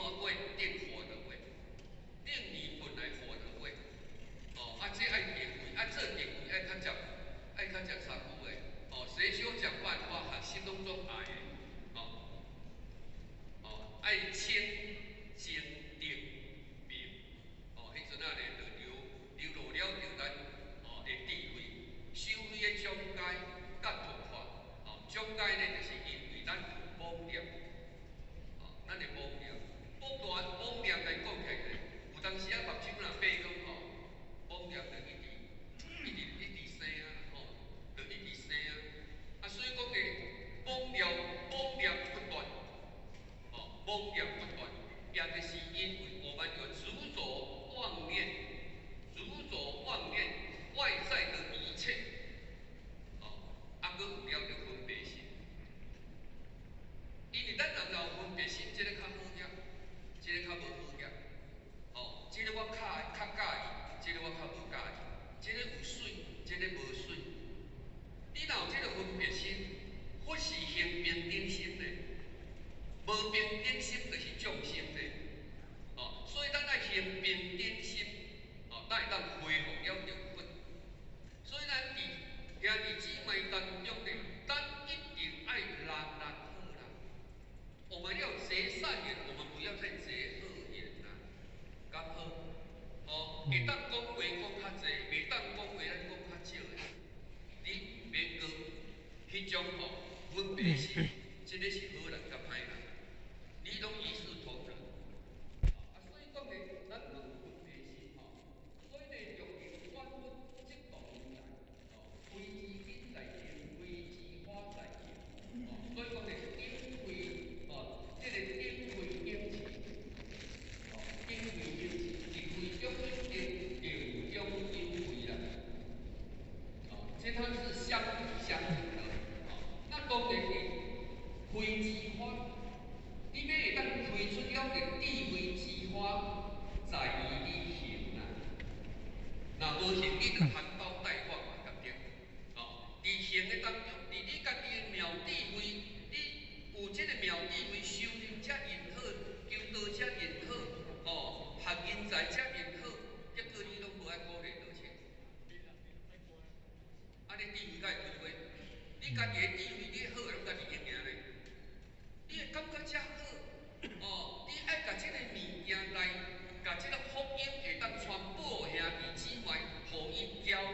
S1: 麼位？定佛的位，定你本來佛的位。哦，啊，這愛定位，啊，做定位愛較捷，愛較捷功夫的。哦，誰說講萬法，心攏總愛的。哦，哦，愛清淨定明。哦，彼陣仔咧，就流流落了著咱哦的智慧，修慧的障礙佮突破。哦，障礙咧就是因為咱有妄念。哦，咱的妄念，妄大妄念來講起來，有當時啊目睭若閉講吼，妄念就一直一直一直生啊，吼，就一直生啊。啊，所以講的妄念妄念不斷，哦，妄念不斷，也就是因為我們有執着妄念，執着妄念外在的一切，哦，啊，閣有了著分別心。因為咱人有分別心，這個較好額，這個較無好額。哦，這個我較較佮意，這個我較無佮意，這個有媠，這個無媠。你若有這個分別心，佛是行平等心的，無平等心就是眾生的。哦，所以咱愛行平等心，哦，咱會當恢復了著佛。所以咱佇兄弟姊妹當中呢，咱一定愛人人好啦。我們要結善緣，我們不要再結惡緣啦。敢好？哦，會當講話講較濟，袂當講話咱講較少的。你免閣彼種吼分別心，這個是好人佮歹人，你攏一視同仁。啊，所以講呢，咱無分別心吼，所以呢，用萬物即動來，哦，非之因在行，非之法在行。哦，所以講呢，頂慧哦，這個頂慧影智，哦，頂慧影智，定慧中有定，定中有慧啦。哦，這它是相輔相成的。哦，那當然是慧之花，你欲會當開出了個智慧之花，在於你行啦。若無行，你就含苞待放嘛，對不對？哦，佇行的當中，佇你家己的妙智慧，你有這個妙智慧，修行遮爾好，求道遮爾好，哦，學人才遮爾好，結果你攏無愛鼓勵道親。啊，你智慧敢會開花？你家己的智慧，你好攏家己用爾咧。你會感覺遮好，哦，你愛共這個物件來，共這個福音會當傳播予兄弟姊妹，予伊驕傲。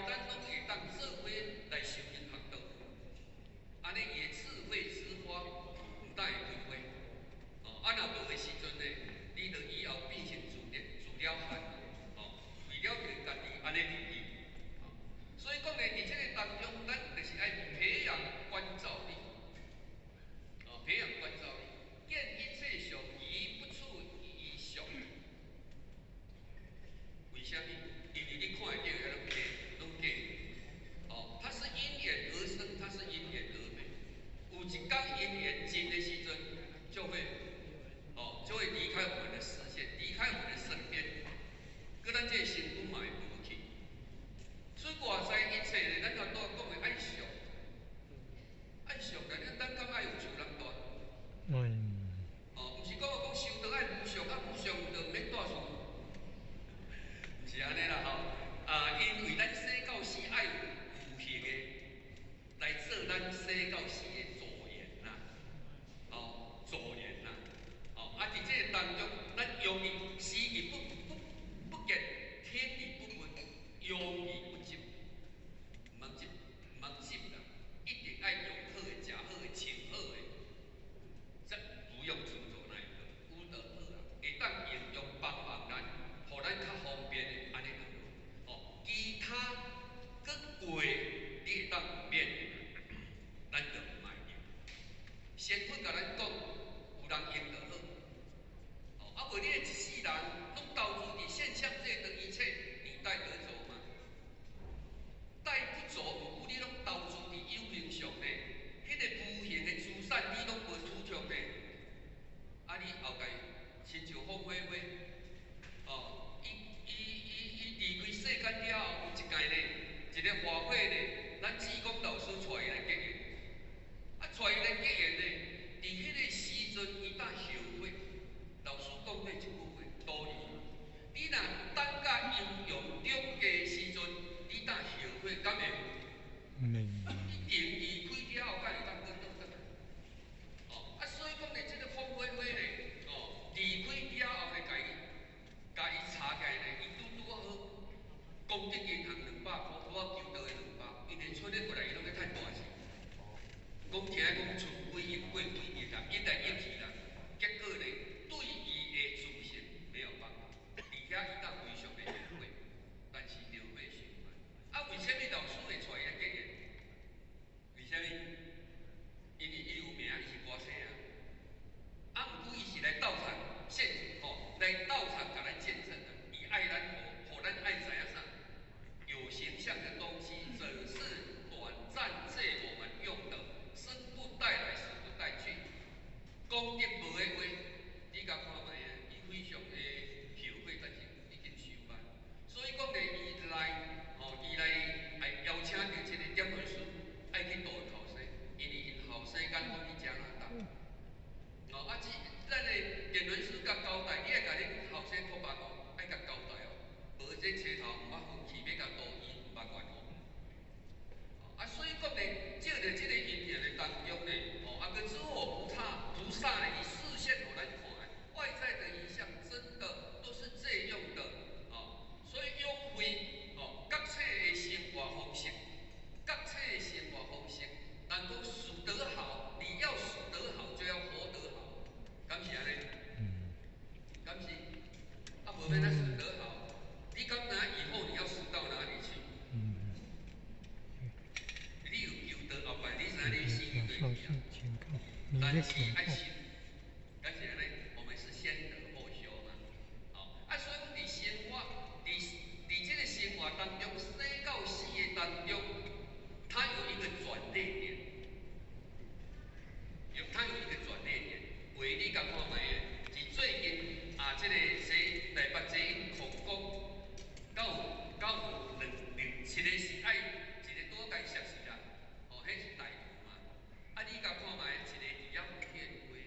S1: 非他死得好，你敢知以後你要死到哪裡去？你有求道後擺，你知影你死佇佗去啊？但是愛修，但是呢，我們是先得後修嘛。哦，啊，所以講佇生活，佇這個生活當中，生到死的當中，它有一個轉捩點，它有一個轉捩點。為你共看覓的，是最近啊，這個說台北捷運擴工，敢有兩兩七個是愛一個拄共熟似啦，哦，彼是大圖嘛。啊，你共看覓，一個佇遐有獻花咧，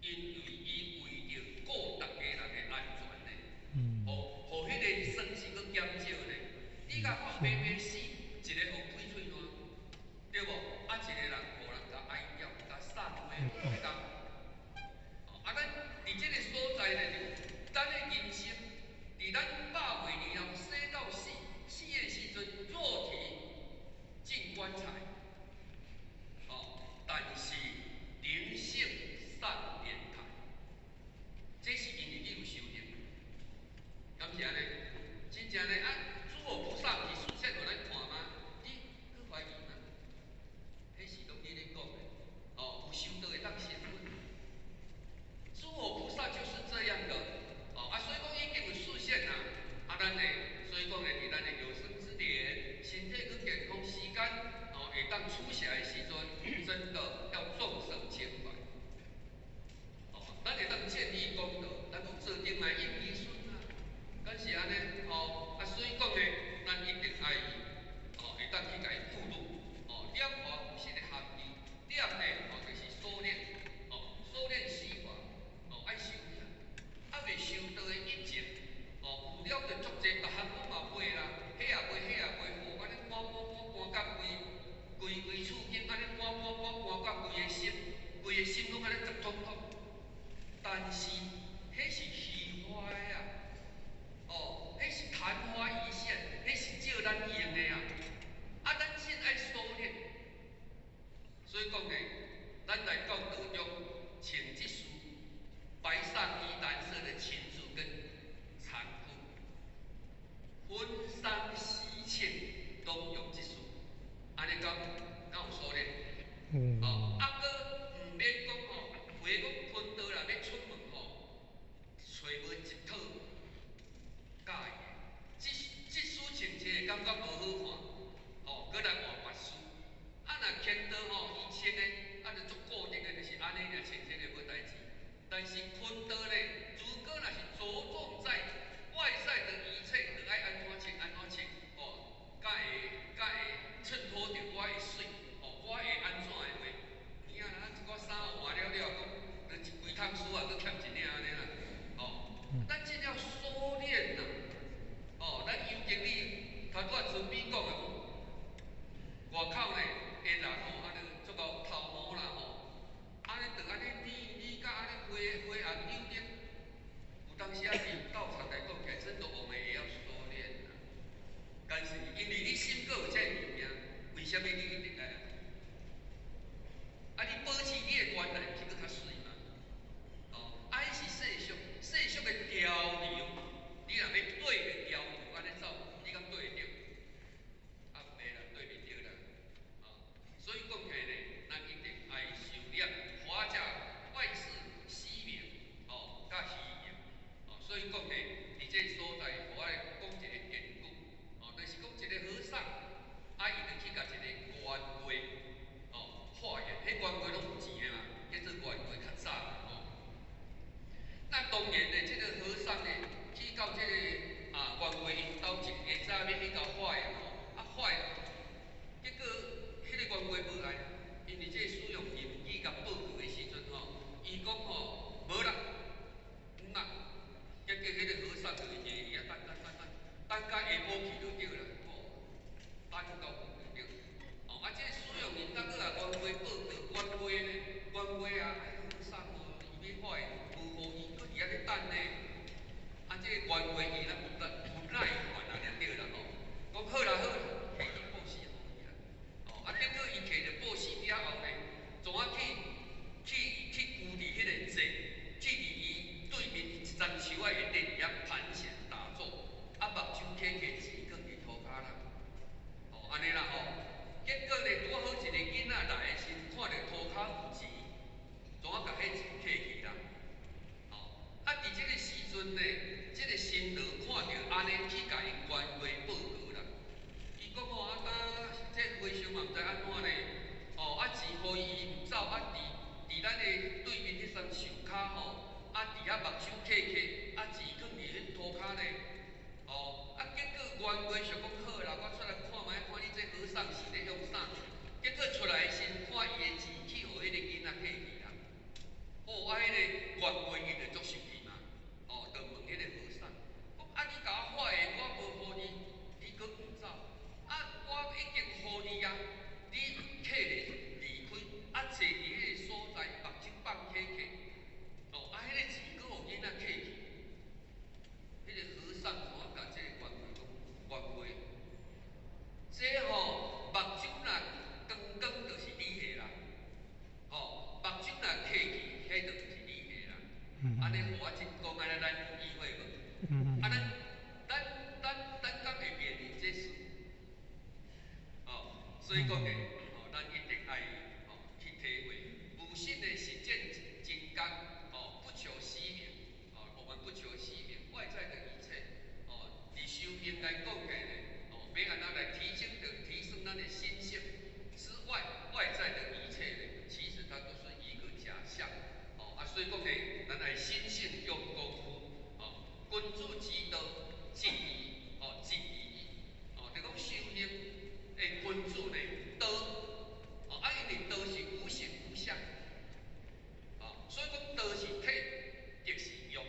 S1: 因為伊為著顧逐家人的安全咧，予彼個損失閣減少咧。你共看白白死，一個予開喙爛，對無？啊，一個人予人共哀吊，共送花，共。啊，咱佇這個所在咧，就咱的人生，佇咱百歲年老生到死，死的時陣肉體進棺材，哦，但是靈性上蓮台，這是因為你有修行，敢是按呢？真正呢啊，諸佛菩薩毋是示現予咱看嗎？你閣懷疑嗎？彼是攏你咧講的，哦，有修道會當成佛。諸佛菩薩就是這樣的，哦啊，所以講已經有示現啦。啊，咱呢，所以講呢，佇咱的有生之年，身體閣健康，時間哦，會當出現的時陣，真的要眾生情懷。哦，咱會當建立功德，咱講做定來應兒孫啊，敢是按呢？哦，啊，所以講呢，咱一定愛哦，會當去共伊付錄，哦，念佛有實的含義，念呢，哦，就是所念，哦，所念四法。哦，愛修煉，啊未修道的一切，哦，有了就足濟，逐項攏嘛袂啦，彼也袂，彼也袂，哦，按呢搬搬搬搬甲規規規厝間，按呢搬搬搬搬甲規個心，規個心攏按呢雜通通。但是，彼是虛華的啊，哦，彼是曇花一現，彼是借咱用的啊。啊，咱真愛修煉，所以講呢，咱來到道中穿這束白上衣、藍色的裙子跟長褲，婚喪喜慶攏用這束，按呢敢敢有修煉？哦，啊，閣毋免講吼，有的講坤道啦，欲出門吼，揣無一套佮意的，這束穿起來感覺無好看，吼，閣來換別束。啊，若牽到吼，伊穿的啊，就足固定的，就是按呢爾穿穿的無代誌。但是坤道咧，如果若是著重在外在的一切，就愛按怎穿按怎穿，哦，才會襯托著我的媠，哦，我會按怎的話，有影啦，一寡衫換了了，講就一規桶書啊，閣欠一領按呢啦，哦，咱這叫修煉呐，哦，咱尤經理頭拄仔準備講的，外口咧的人吼，按呢足夠頭毛啦吼。按呢就按呢膩膩甲按呢花花紅柳綠，有當時啊佇道場來講起來，真的我們陣呢，這個新羅看著按呢去共𪜶冤家報告啦。伊講吼啊，當這和尚嘛毋知按怎呢，哦，啊錢予伊伊毋走，啊佇咱的對面彼層樹跤吼，啊佇遐目睭瞌瞌，啊錢囥佇彼塗跤呢，哦，啊結果袁國祥講好啦，我出來看覓，看你這和尚是咧向啥？結果出來時看伊的錢去予彼個囡仔摕去啦。哦，啊，彼個袁國伊就足生氣嘛，哦，就問彼個和尚，講啊你共我發的，我無予你，你閣毋走，啊我已經予你啊，你揢咧離開，啊坐佇彼個所在，目睭放瞌瞌，哦，啊彼個錢閣予囡仔摕去，彼個和尚怎共這個袁國講，袁國，這吼目睭若光光就是你的啦，吼，目睭若瞌去，彼就毋是你的啦。按呢予我真講按呢，咱有意會無？啊，咱敢會面臨這事？哦，所以講呢，哦，咱一定愛哦去體會，無心的實踐真覺，哦，不求虛名，哦，我們不求虛名，外在的一切，哦，佇修行來講起來，哦，欲按怎來提升咱的心性之外，外在的一切呢，其實它都是一個假象，哦，啊，所以講呢，咱愛心性用功夫，哦，君子之道，一義，哦，一義，哦，就講修行的君子呢，道，哦，啊，因為道是無形無相，哦，所以講道是體，德是用，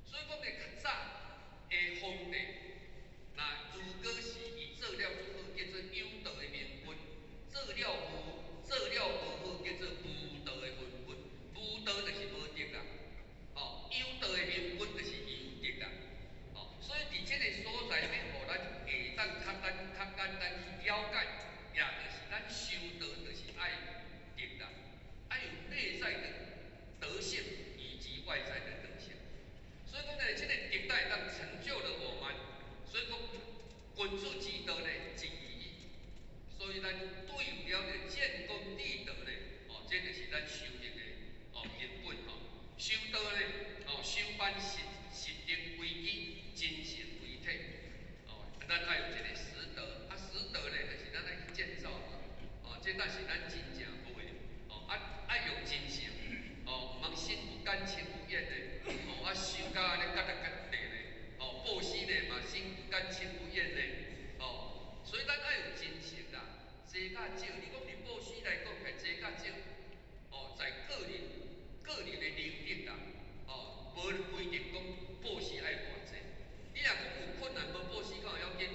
S1: 所以講呢，較早的皇帝，若如果是伊做了足好，叫做有道的明君；做了無好，叫做無道的昏君。無道就是無德啦，哦，有道的明君就是有德啦，哦，所以佇這個所在，欲予咱會當較簡單去了解，也就是咱修道就是愛德啦，愛有內在的德性以及外在的德性。所以講呢，這個德會當成就了我們。所以講君子之道呢，一義。所以咱對有了的建功立德呢，哦，這就是咱修行的哦根本吼。修道呢，哦，修辦實德為基，精神為體。哦，咱愛有一個實德，啊，實德呢，就是咱愛去建造嘛。哦，這才是咱真正有的。哦，啊，愛用真誠，哦，毋通心不甘情不願的，哦，啊，修甲按呢結力結地呢，哦，布施呢嘛，心不甘情不願的，哦，所以咱愛有真誠啦，濟甲少，你講佇布施來講，係濟甲少，哦，在個人的能力啦，哦，無規定講布施愛偌濟。你若講有困難無布施，敢會要緊？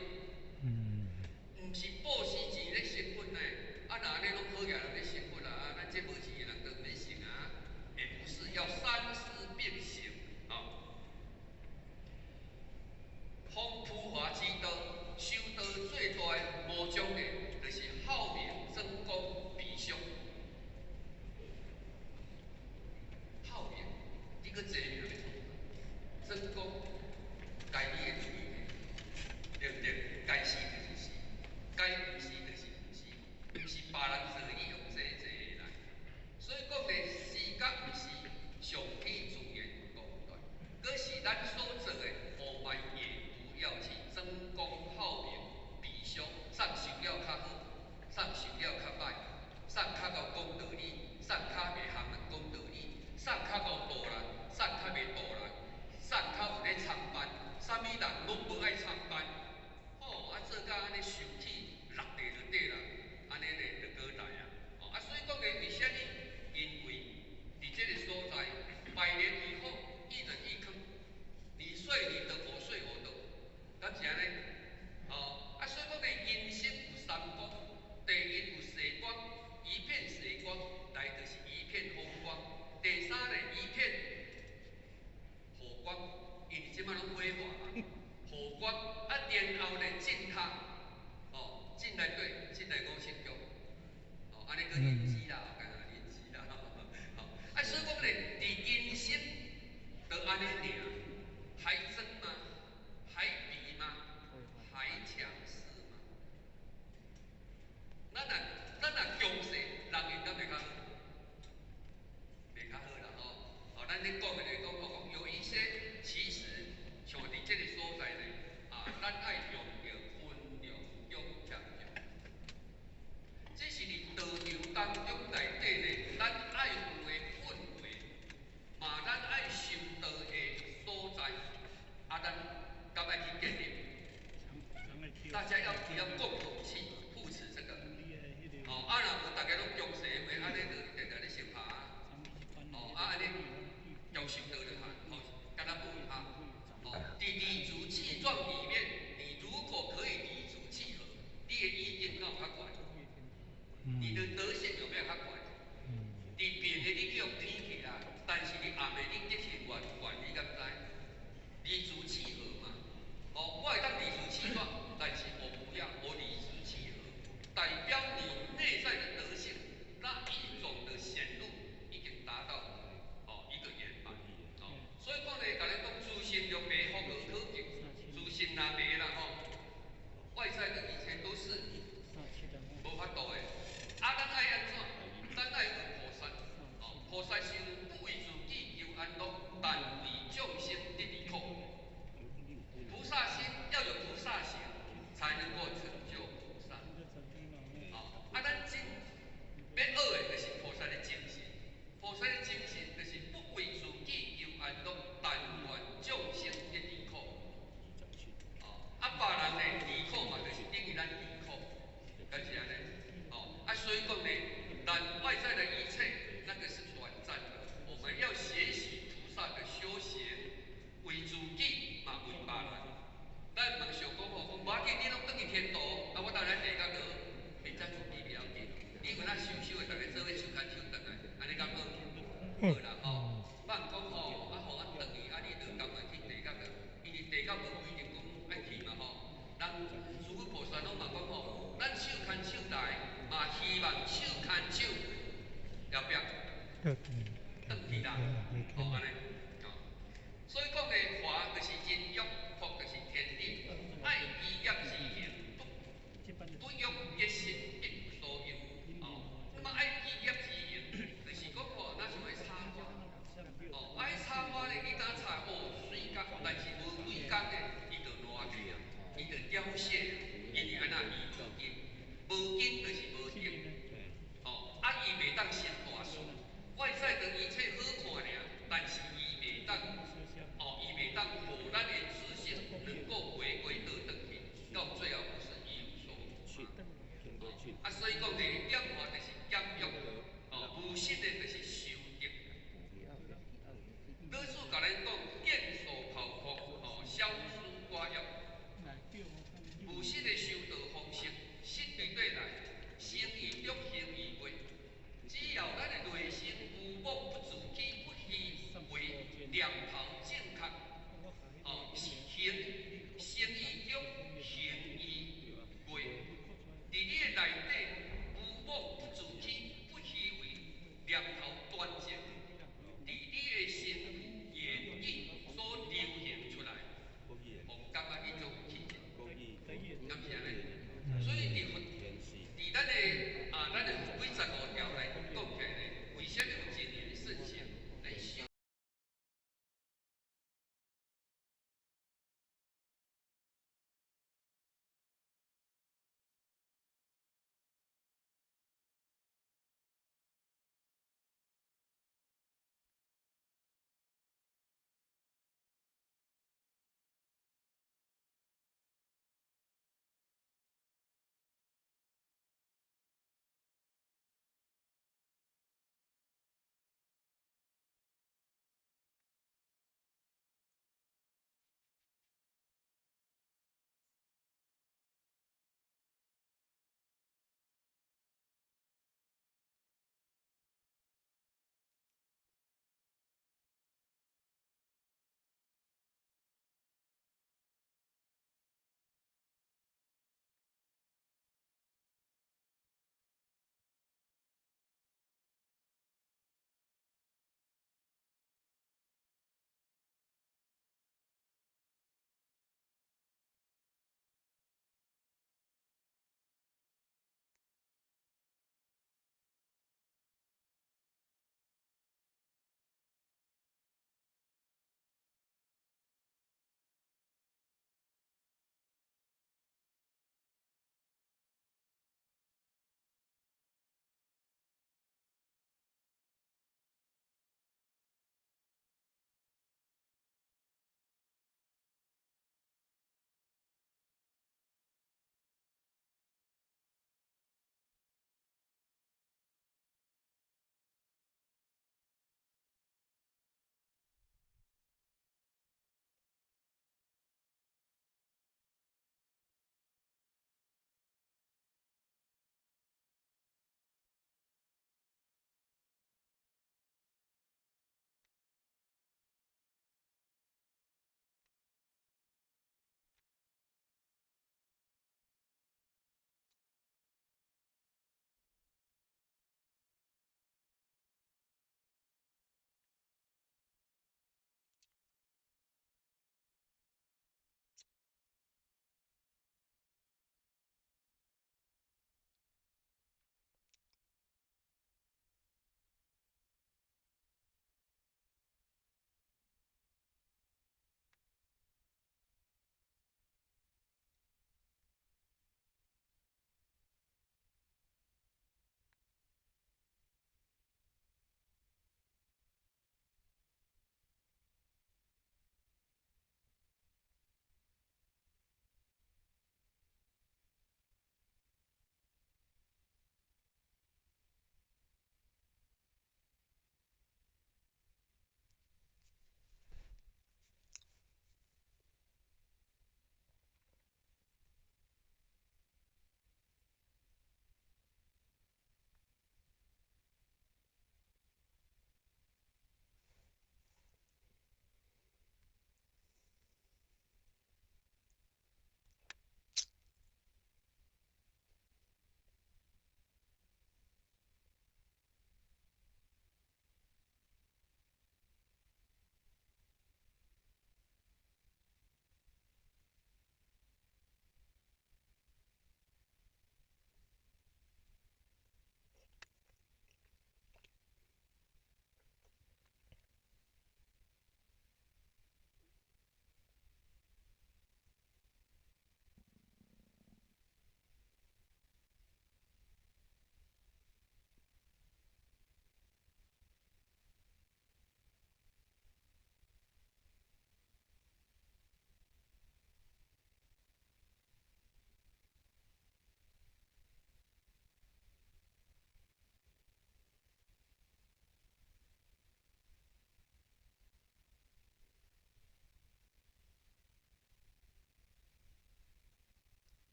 S1: 毋是布施錢咧成佛呢，啊，若按呢攏好額人咧成佛啦，啊，咱這無錢的人都毋免成啊，也不是要三事並行啊。弘浮華之道，修道最大的魔障呢，就是好名爭功比俗。好名，你閣坐名欲創啥？爭功，家己的喙，對毋對？該死就是死，該毋是就是毋是，毋是別人做你用坐坐的啦。所以講呢，是佮毋是，上天自然有公斷。可是咱所做的，我們也不要去爭功好名比俗，啥修了較好，啥修了較歹，啥較𠢕講道理，啥較袂含人講道理，啥較𠢕度人，啥較袂度人，啥較有咧參班，啥物人攏無愛參班，吼啊做甲按呢受氣落地就對啦，按呢咧就閣來啊，哦啊所以講咧，為啥物？因為佇這個所在，百年以後一人一坑，你睡你的，我睡我的，敢是按呢？哦啊所以講咧，人生有三光，第一有世光，一片世光來就是一片風光；第三呢，一片火光，因為這擺攏火化嘛，火光啊，然後呢，淨土，哦，道就好，好，敢若無哈。哦，佇理直氣壯裡面，你如果可以理直氣和，你的意見敢有較懸？你的德性有沒有較懸？佇別的你叫脾氣啦，但是你暗的你德行偌懸，你敢知？理直氣和嘛。哦，我會當理直氣壯，但是我不要，我理直氣和，代表你內在的德性那一種的顯露已經達到哦一個圓滿。哦，所以講咧，共你講自性就白福無可見，自性若白啦吼，外在的一切都是無法度的。啊，咱愛按怎？咱愛學菩薩。哦，菩薩是不為自己求安樂，但為眾生得離苦。菩薩心要有菩薩行，才能夠成就菩薩。哦，啊，咱真欲學的，就是菩薩的精神。菩薩的精神就是不為自己求安樂，但願眾生得離苦。哦，啊，別人呢離苦嘛，就是等於咱離苦，敢是按呢？哦，啊，所以講呢，咱外在的一切，那個是短暫的。我們要學習菩薩的修行，為自己嘛，為別人。咱毋想講吼，講無要緊，你攏轉去天道，啊，我當然地獄落，袂遮自己袂要緊。你有哪收收的，逐家做伙手牽手轉來，按呢敢好？好啦吼，莫講吼，啊，予阮轉去，啊，你就甘願去地獄啦？因為地獄無規定講愛去嘛吼。咱諸佛菩薩攏嘛講吼，咱手牽手來，嘛希望手牽手後壁轉去啦，吼按呢，吼。所以講的華就是人欲，福就是天地，愛依業之行，不不欲一心一無所有，哦。那麼愛依業之行，就是講吼，若像彼插花，哦，愛插花咧，你當插哦媠甲，但是無幾工咧，伊就爛去啊，伊就凋謝，因為按怎伊無根，無根就是無德，哦，啊伊袂當成大事，外在的一切好看爾，但是伊袂當，哦，伊袂當予咱的自性能夠回歸倒轉去，到最後不是一無所有。啊，所以講咧，點化就是減欲，哦，無實的就是修德。老師共咱講，見所拋縛，哦，消諸掛礙。無實的修道方式，實對對來，生於中，行於外。只要咱的內心無妄不自欺，不虛偽，念頭正確，哦，行生於中，行於外。佇你的內底，無妄不自欺，不虛偽，念頭端正，佇你的身語言意所流行出來，予感覺彼種氣質，敢是按呢？所以佇佛，佇咱的啊，咱的幾十五條來講起來呢，為啥物有真言聖賢來修？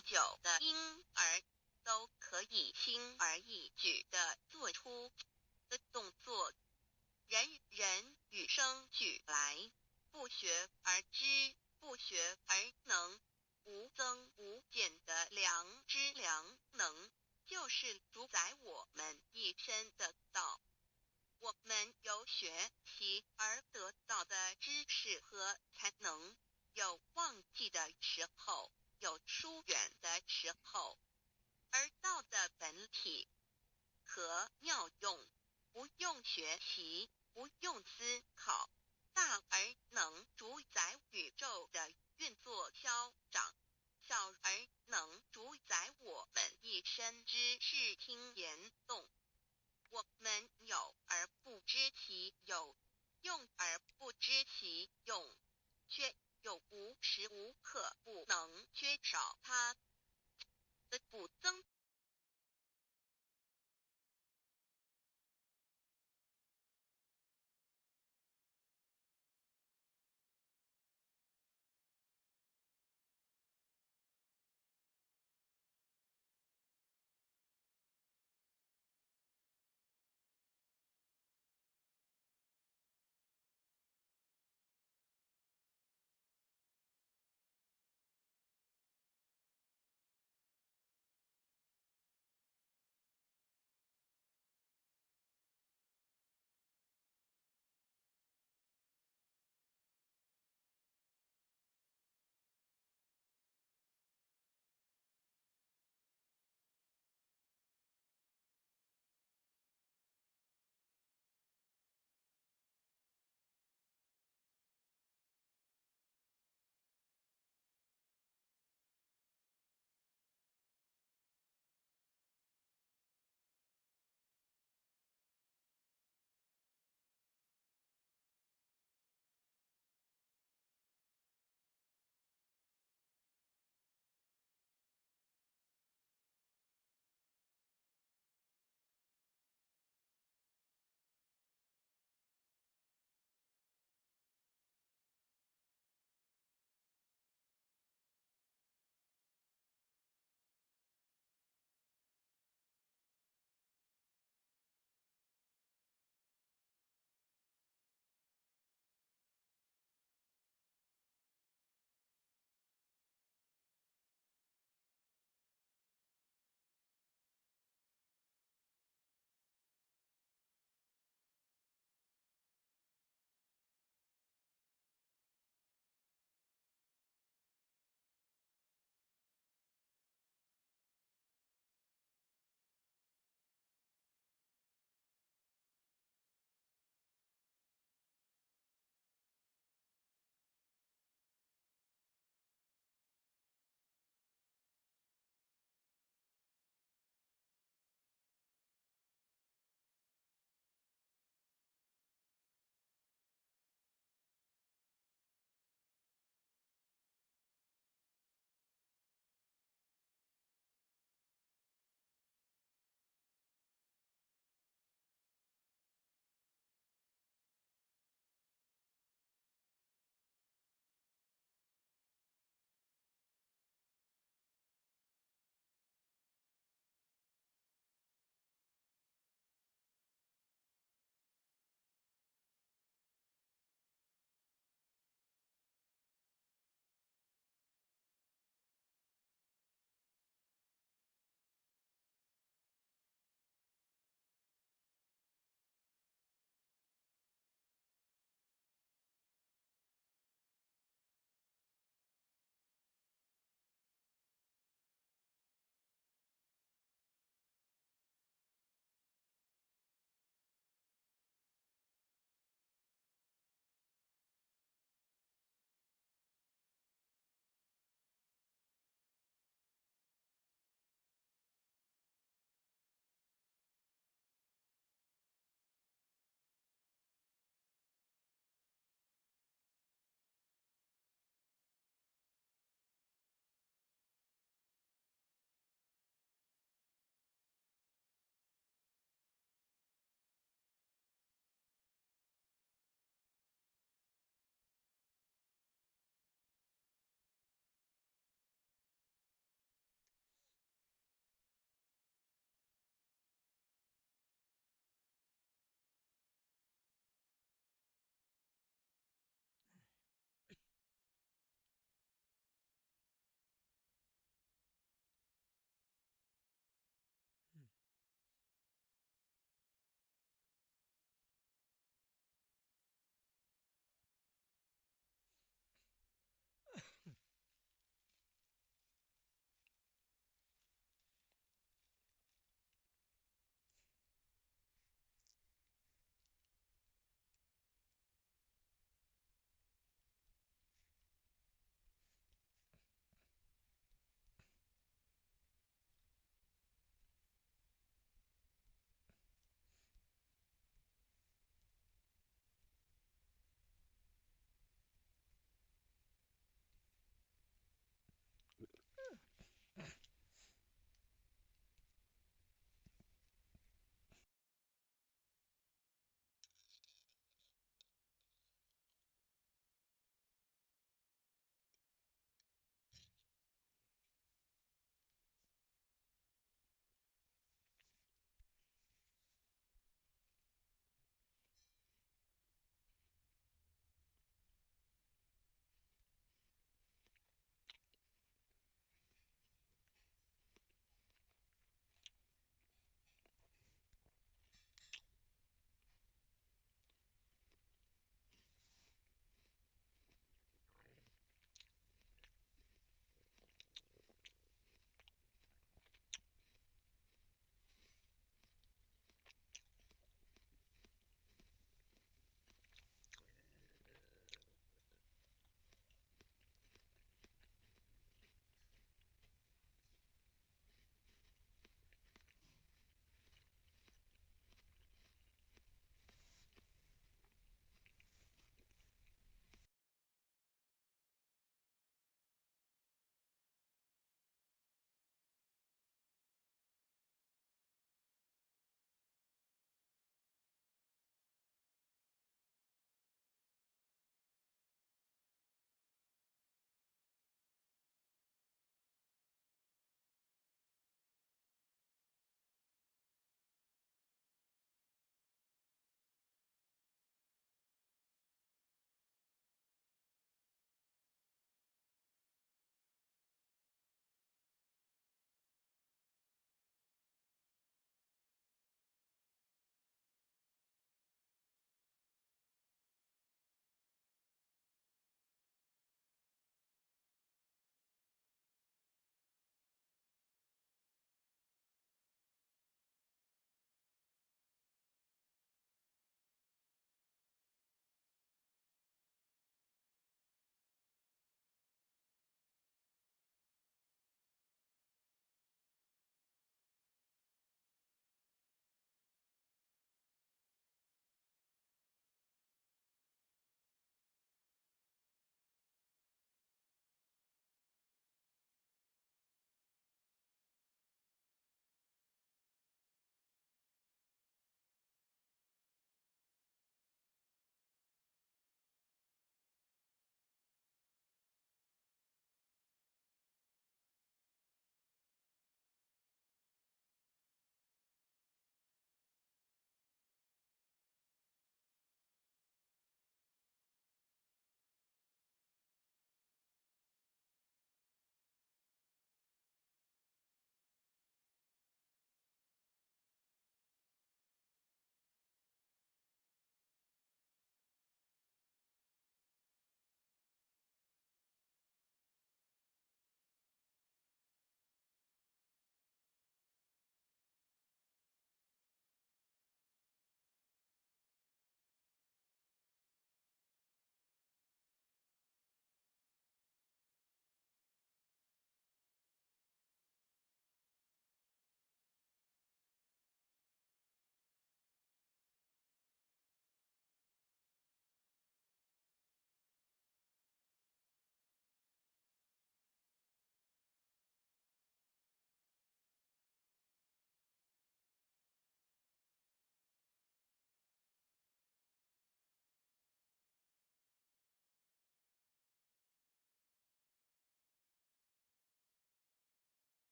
S2: 不久的嬰兒都可以輕而易舉地做出的動作。人人與生俱來，不學而知，不學而能，無增無減的良知良能，就是主宰我們一身的道。我們由學習而得到的知識和才能，有忘記的時候，有疏遠的時候，而道的本體和妙用，不用學習，不用思考，大而能主宰宇宙的運作消長，小而能主宰我們一身之視聽言動。我們有而不知其有，用而不知其用，卻又無時無刻不能缺少它的不增。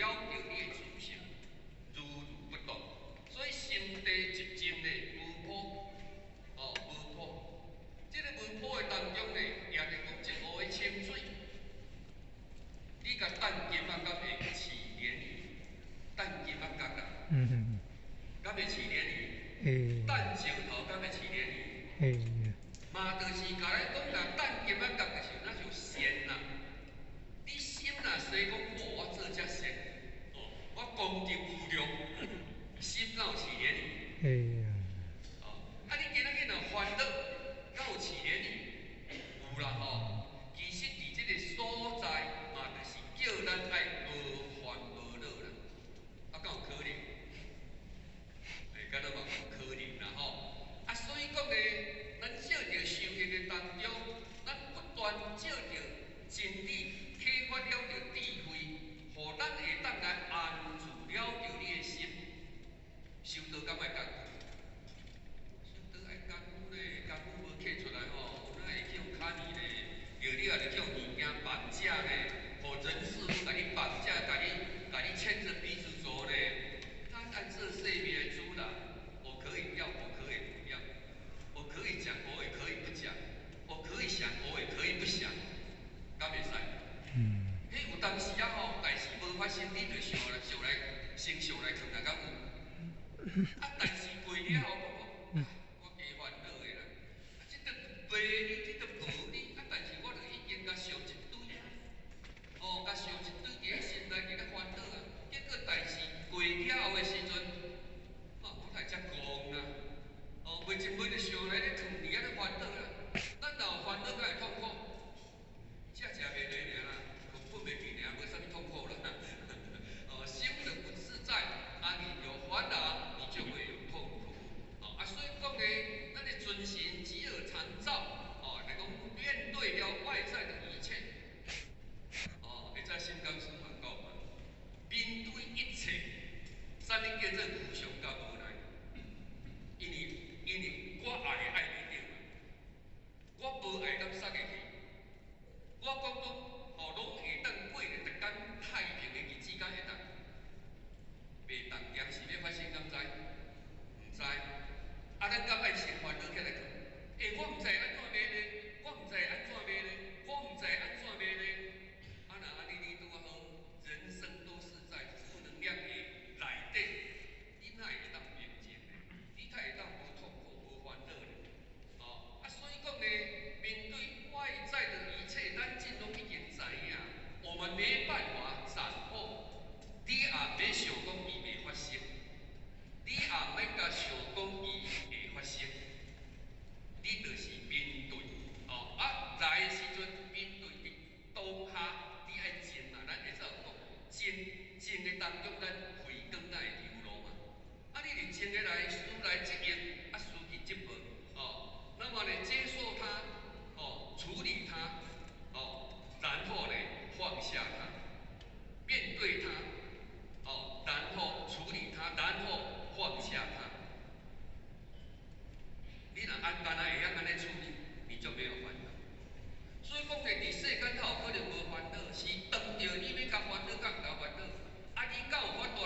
S1: 了著你的自性，如如不動。所以心地一靜呢，無波，哦，無波。這个無波的當中呢，也就講一湖的清水。你共擲金仔，敢會起漣漪？擲金仔角啦，敢會起漣漪？
S3: 會。
S1: 擲石頭敢會起漣漪？
S3: 會。
S1: 嘛，就是共咱講，若擲金仔角就是若像善啦。你心若說講，哦，我做遮善，哦，我功德無量，心敢有起漣漪？
S3: 會。
S1: 哦，啊，你今仔日若煩惱，敢有起漣漪？有啦吼。其實佇這个所在，嘛，就是叫咱愛無煩無惱啦。啊，敢有可能？欸，敢若嘛有可能啦吼。啊，所以講呢，咱藉著修行的當中，咱不斷藉著真理啟發了著智慧，予咱會當來安住了著你的心。修道敢愛艱苦？修道愛艱苦咧，艱苦無刻出來吼，哪會去予卡尼咧？著你也著去予物件綁架咧，予人事物共你綁架，共你牽著鼻子走咧。咱愛做生命的主人，我可以要，我可以不要，我可以講，我也可以不講，我可以想，我也可以不想，敢袂使？彼有當時啊吼，代誌無發生，你就想來想來，先想來囥來敢有？啊，代誌過了後，我講，我加煩惱的啦。啊，這個袂你，這個無你，啊，但是我就已經共想一堆啊，哦，共想一堆佇咧心內佇咧煩惱啊。結果代誌過了後的時陣，哦，我來遮戇啦，哦，袂一袂就想來咧囥佇遐咧煩惱啦。咱若有煩惱，敢會痛苦？食食袂落爾啦，睏睏袂去爾，無啥物痛苦啦。哦，心的不自在，啊，你有煩惱，你就會有痛苦。哦，啊，所以講呢，咱的存心只有參照，哦，來講面對了外在的一切，哦，會在心剛師嘛講嘛，面對一切，啥物叫做無常佮無奈？因為我愛的愛袂著嘛，我無愛敢殺會去，我講講，哦，攏會當過咧，逐工太平的日子，敢會當？袂當，當時欲發生，敢知？毋知。啊，咱敢愛先煩惱起來囥？欸，我毋知按怎袂咧，我毋知按怎袂咧，我毋知按怎袂咧。啊，若按呢你拄仔好，人生都是在負能量的內底，你哪會當平靜呢？你哪會當無痛苦、無煩惱呢？哦，啊，所以講呢，面對外在的一切，咱盡攏已經知影，我們沒辦法掌握。你也免想講伊袂發生，你也免共想講伊會發生，你就是面對，哦，啊來的時陣面對佇當下，你愛靜嘛，咱會使有講靜，靜的當中，咱慧光才會流露嘛。啊，你佇靜的來，事來則應，啊，事去則無，哦，那麼呢，接受它，哦，處理它，哦，然後呢，放下它，面對它。哦，然後處理它，然後放下它。你若按敢若會曉按呢處理，你就沒有煩惱。所以講咧，佇世間頭可能無煩惱，是當著你欲共煩惱，佮毋共煩惱。啊，你敢有法度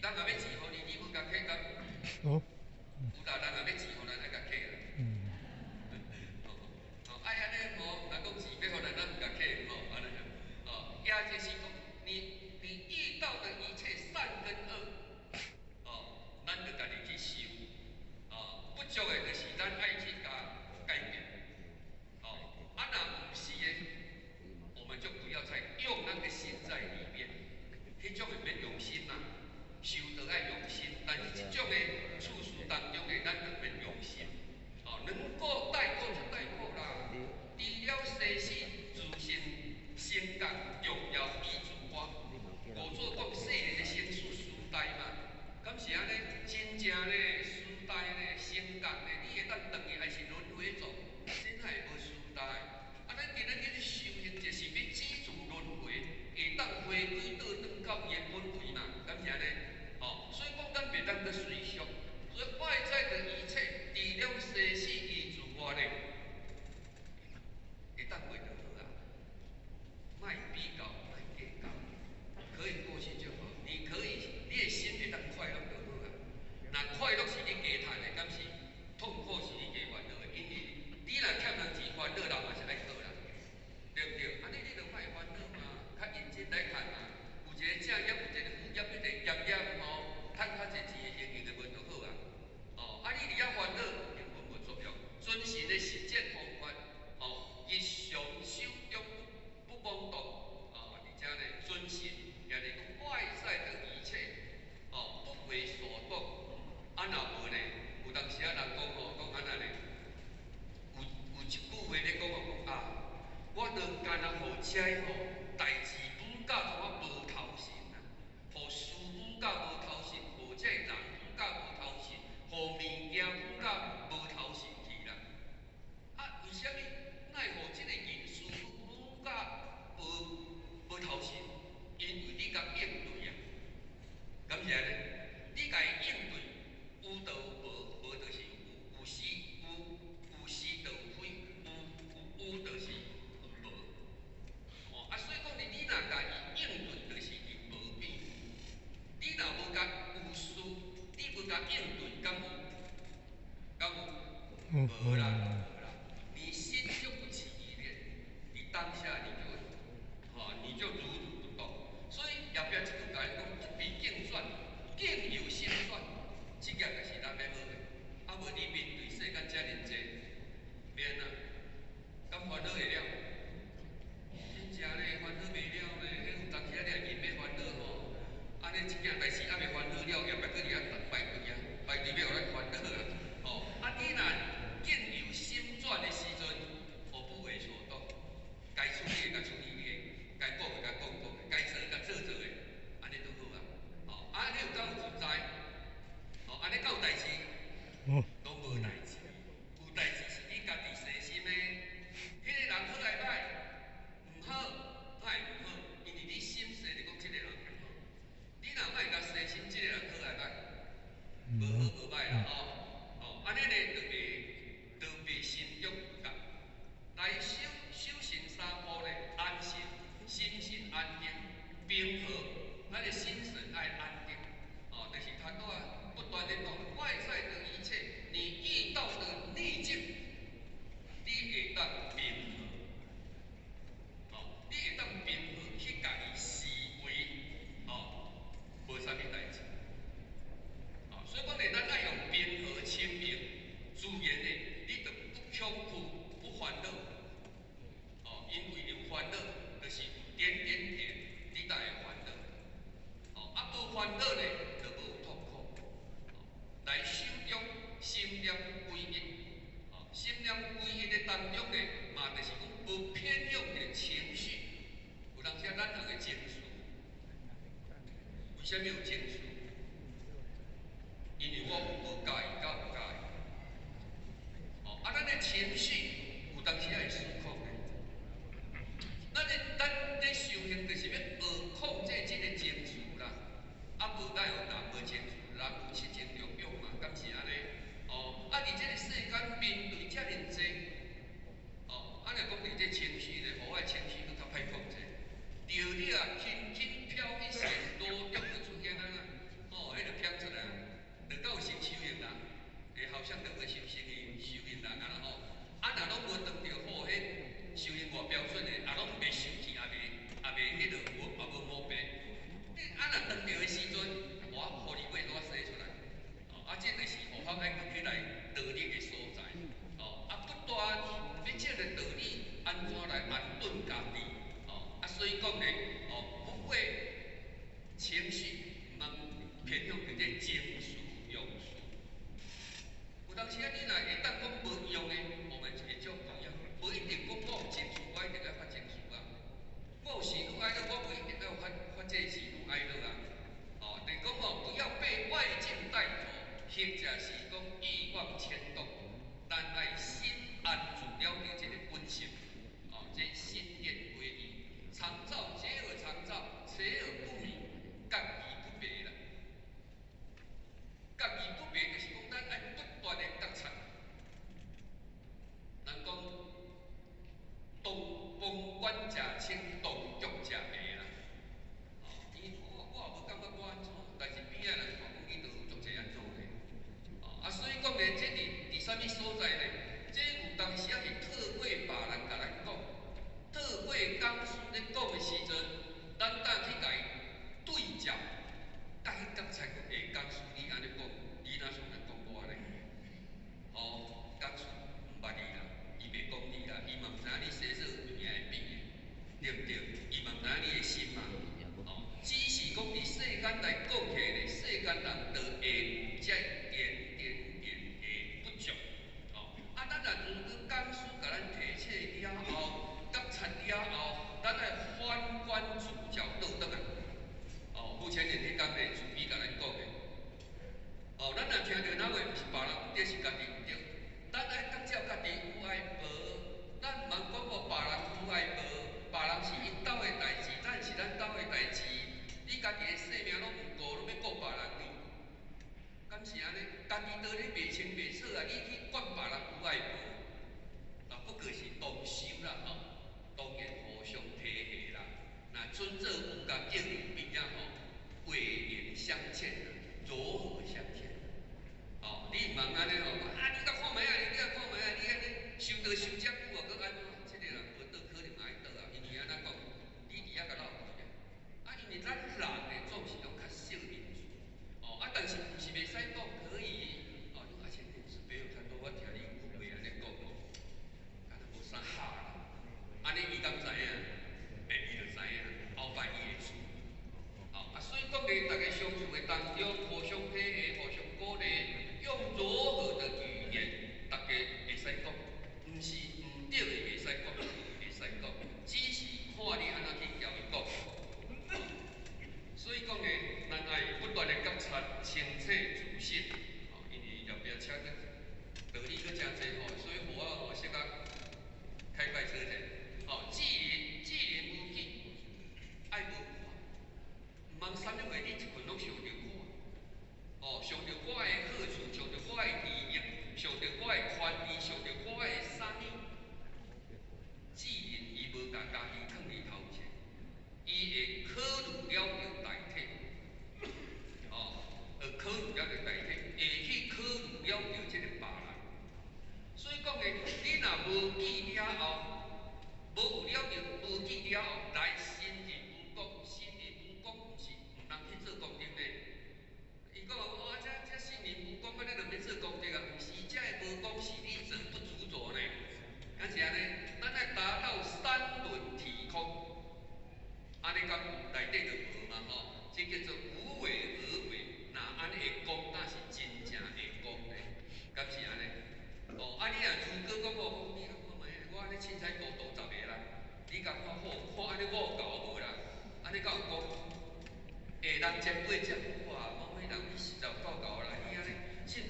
S1: 人若欲錢予你，你無共客敢？
S3: 哦。
S1: 有啦，人若欲錢予咱愛共客啦。哦，愛按呢吼，人講錢欲予咱，咱毋共客吼，按呢哦，也就是講，你遇到的一切善跟惡，哦，咱著家己去修，哦，不足的就是咱愛去共改變，哦，啊若毋是的，我們就不要再用那個心在裡面，彼種的免用心嘛，修道愛用心，但是這種的處事當中的，咱就免用心，哦，能夠帶過就帶過啦。除了生死自性成覺重要依自我，五祖講世人的生死時代嘛，敢是按呢？真正咧時代咧成覺咧，你會當轉去還是輪迴做？真係無時代。啊，咱今日去修行，就是欲止住輪迴，會當回歸倒轉到伊的本位嘛？敢是按呢？哦，所以講咱袂當閣隨俗，所以外在的一切，除了生死依自我咧，會當過就好啊，莫比較，莫計較，可以過去就好。你可以，你的心會當快樂就好啊。若快樂是你加趁的，敢是痛苦是你加煩惱的？因為你若欠人錢煩惱，人嘛是愛討啦，對毋對？按呢你就莫煩惱嘛，較認真來趁嘛。有一個正業，有一個副業，一個業業吼，趁較濟錢的形形就無就好啊。哦，啊你佇遐煩惱，根本無作用。遵循的實踐方法，哦，日常手中不妄動，哦，而且呢，遵循，也就是講外在的一切，哦，不為所動。啊，若無呢，有當時啊人講吼，講按怎呢？有一句話咧講哦，講啊，我著干焦予這吼代誌舞甲予我無頭神啊，予事舞甲無頭神，予這人舞甲無頭神，予物件舞甲無頭神去啦。啊，為啥物？哪會予這個人事舞甲無頭神？因為你共應對啊，敢是按呢？你共伊應對，有就有無，無就是有，有是有，有是就有非，有就是有無。哦，啊，所以講你若共伊應對，就是伊無變。你若無共有事，你無共應對，敢有？敢有？無啦，無啦。你心就不起意念，你當下你就，吼，你就如如不動。所以後壁這句共你講，不彼境轉，境由心轉，這個就是咱欲好的。啊，無你面對世間遮爾濟，免啊，敢煩惱會了？真正咧煩惱袂了咧，彼有當時啊，你若硬欲煩惱吼，按呢這件代誌猶未煩惱了，後壁閣佇遐排隊啊，排隊欲予咱煩惱啊，吼！啊，你若境由心轉的時陣，哦，不為所動，該處理的共處理的，該講的共講講的，該做的共做做的，按呢就好啊。吼，啊，你有敢有自在？吼，按呢敢有代誌？攏無代誌。有代誌是你家己細心的。彼個人好抑歹？毋好，哪會毋好？因為你心細就講這個人毋好。你若莫共細心，這個人好抑歹？無好無歹啦吼。哦，按呢咧就袂心中有覺。來修修行三步咧，安心，心神安定，平和，咱的心神愛安定。哦，就是他都不斷的講外在的一切，你遇到的逆境，你會當平和。哦，你會當平和去共伊視為，哦，無啥物代誌。哦，所以講咧，咱愛用平和清明、自然的，你就不恐懼、不煩惱。哦，因為有煩惱，就是有點點點，你才會煩惱。哦，啊，無煩惱咧，就無痛苦。哦，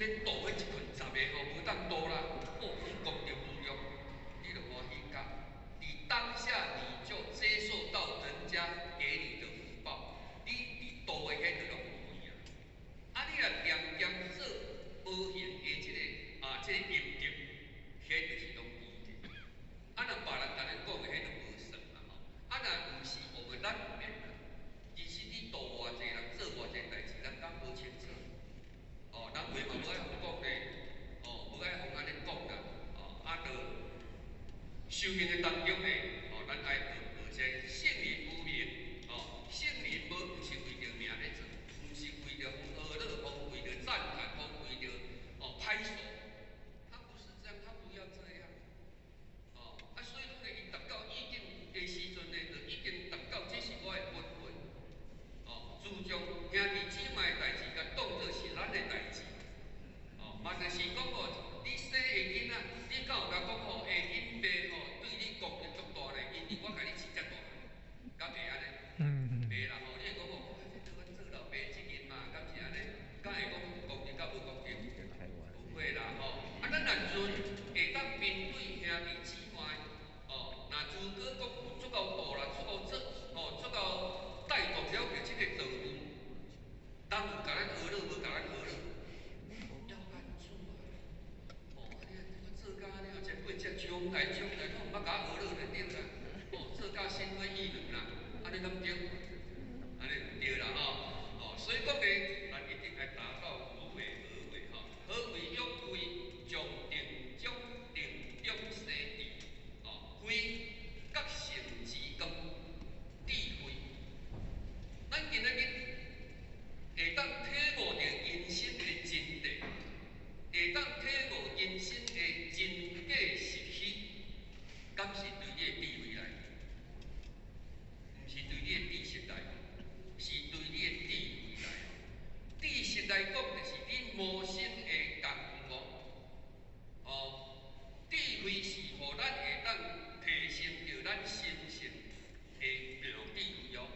S1: 咧度彼一份十个吼，無當度啦，哦，你功德無量，你就歡喜甲。你當下你就接受到人家給你的福報，你佇度的彼就攏無去啊。啊，你若恬恬做無形的這个啊，這个陰德，彼就是攏記的。啊，若別人共咱講的，彼就無算啦吼。啊，若毋是我們咱毋免啦。其實你度偌濟人做偌濟代誌，咱敢無清楚？哦，人話嘛無愛予講咧，哦，無愛予按呢講啦，哦，啊，就修行的當中咧，哦，咱愛學學這聖人無名，哦，聖人無毋是為著名咧做，毋是為著阿樂，為著讚歎，為著哦拍手，他不是這樣，他不要這樣，哦，啊，所以講咧，伊達到意境的時陣咧，就已經達到這是我的本分，哦，自從兄弟姊妹的代誌，共當做是咱的代誌，哦，嘛就是講哦，你生的囡仔，你敢有共講吼？欸，恁爸吼對你功德足大咧，因為我共你飼遮大，敢會按呢？袂啦吼，你會講哦，這阮做老爸責任嘛，敢是按呢？敢會講功德佮無功德？不會啦吼。啊，咱若陣會當面對兄弟姊妹，哦，若如果講有足夠大啦，足夠做，哦，足夠帶動了著這個道路，人有共咱呵咾，無共咱呵咾？要安住啊！哦，啊你我做甲按呢，前輩才將來將來，攏毋捌共我呵咾就對啦。哦，做甲心灰意冷啦，按呢敢對？按呢毋對啦吼。哦，所以講咧，咱一定愛達到無為而為吼。何謂勇慧？將定中定中生智，哦，慧覺性之光，智慧。咱今仔日會當體悟著人生的真諦，會當體悟人生的真假實虛，敢是對你的智慧來？毋是對你的知識來，是對你的智慧來。知識來講，就是你無心的功夫哦。智慧是予咱會當提升著咱心性的妙智慧哦。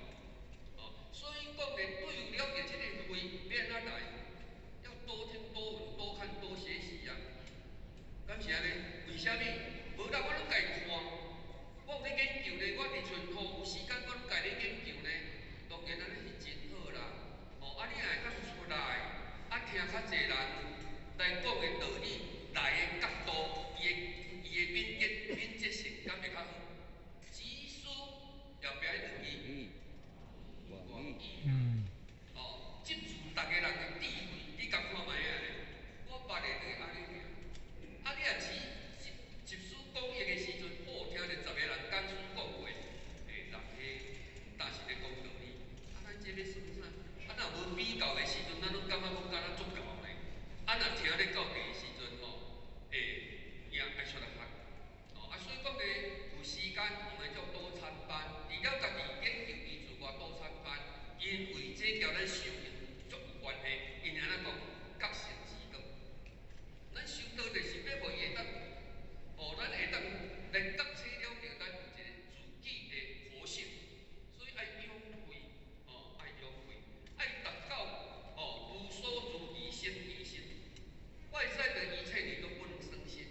S1: 哦，所以講咧，對了解這個慧欲按怎來？要多聽多聞多看多學習啊。敢是按呢？為啥物？無啦，我攏家看，我有咧研究咧，我佇厝吼有時間，我攏家咧研究咧。當然按呢是真好啦。哦，啊，你若會當出來，啊，聽較濟人來講的道理，來的角度，伊的敏捷性敢會較好？集思後壁彼兩字，廣益。哦，集聚逐个人的智慧，你共看覓仔咧？我捌的就是按呢爾。啊，你若集集集思廣益的時陣，哦，聽著十个人講書講話，欸，人彼當是咧講道理。啊，咱這欲算啥？啊，若無比較的時陣，咱攏感覺講敢若足𠢕咧。啊，若聽咧到底的時陣吼，欸，有影愛出來學。哦，啊，所以講咧，有時間我們就多參班，除了家己研究伊自外多參班，因為這佮咱修行足有關係。因為按怎講，覺性之光。咱修道就是欲予伊會當，哦，咱會當來覺醒了著咱有一個自己的佛性，所以愛勇慧，哦，愛勇慧，愛達到哦無所住而生其心，外在的一切你都不能生信，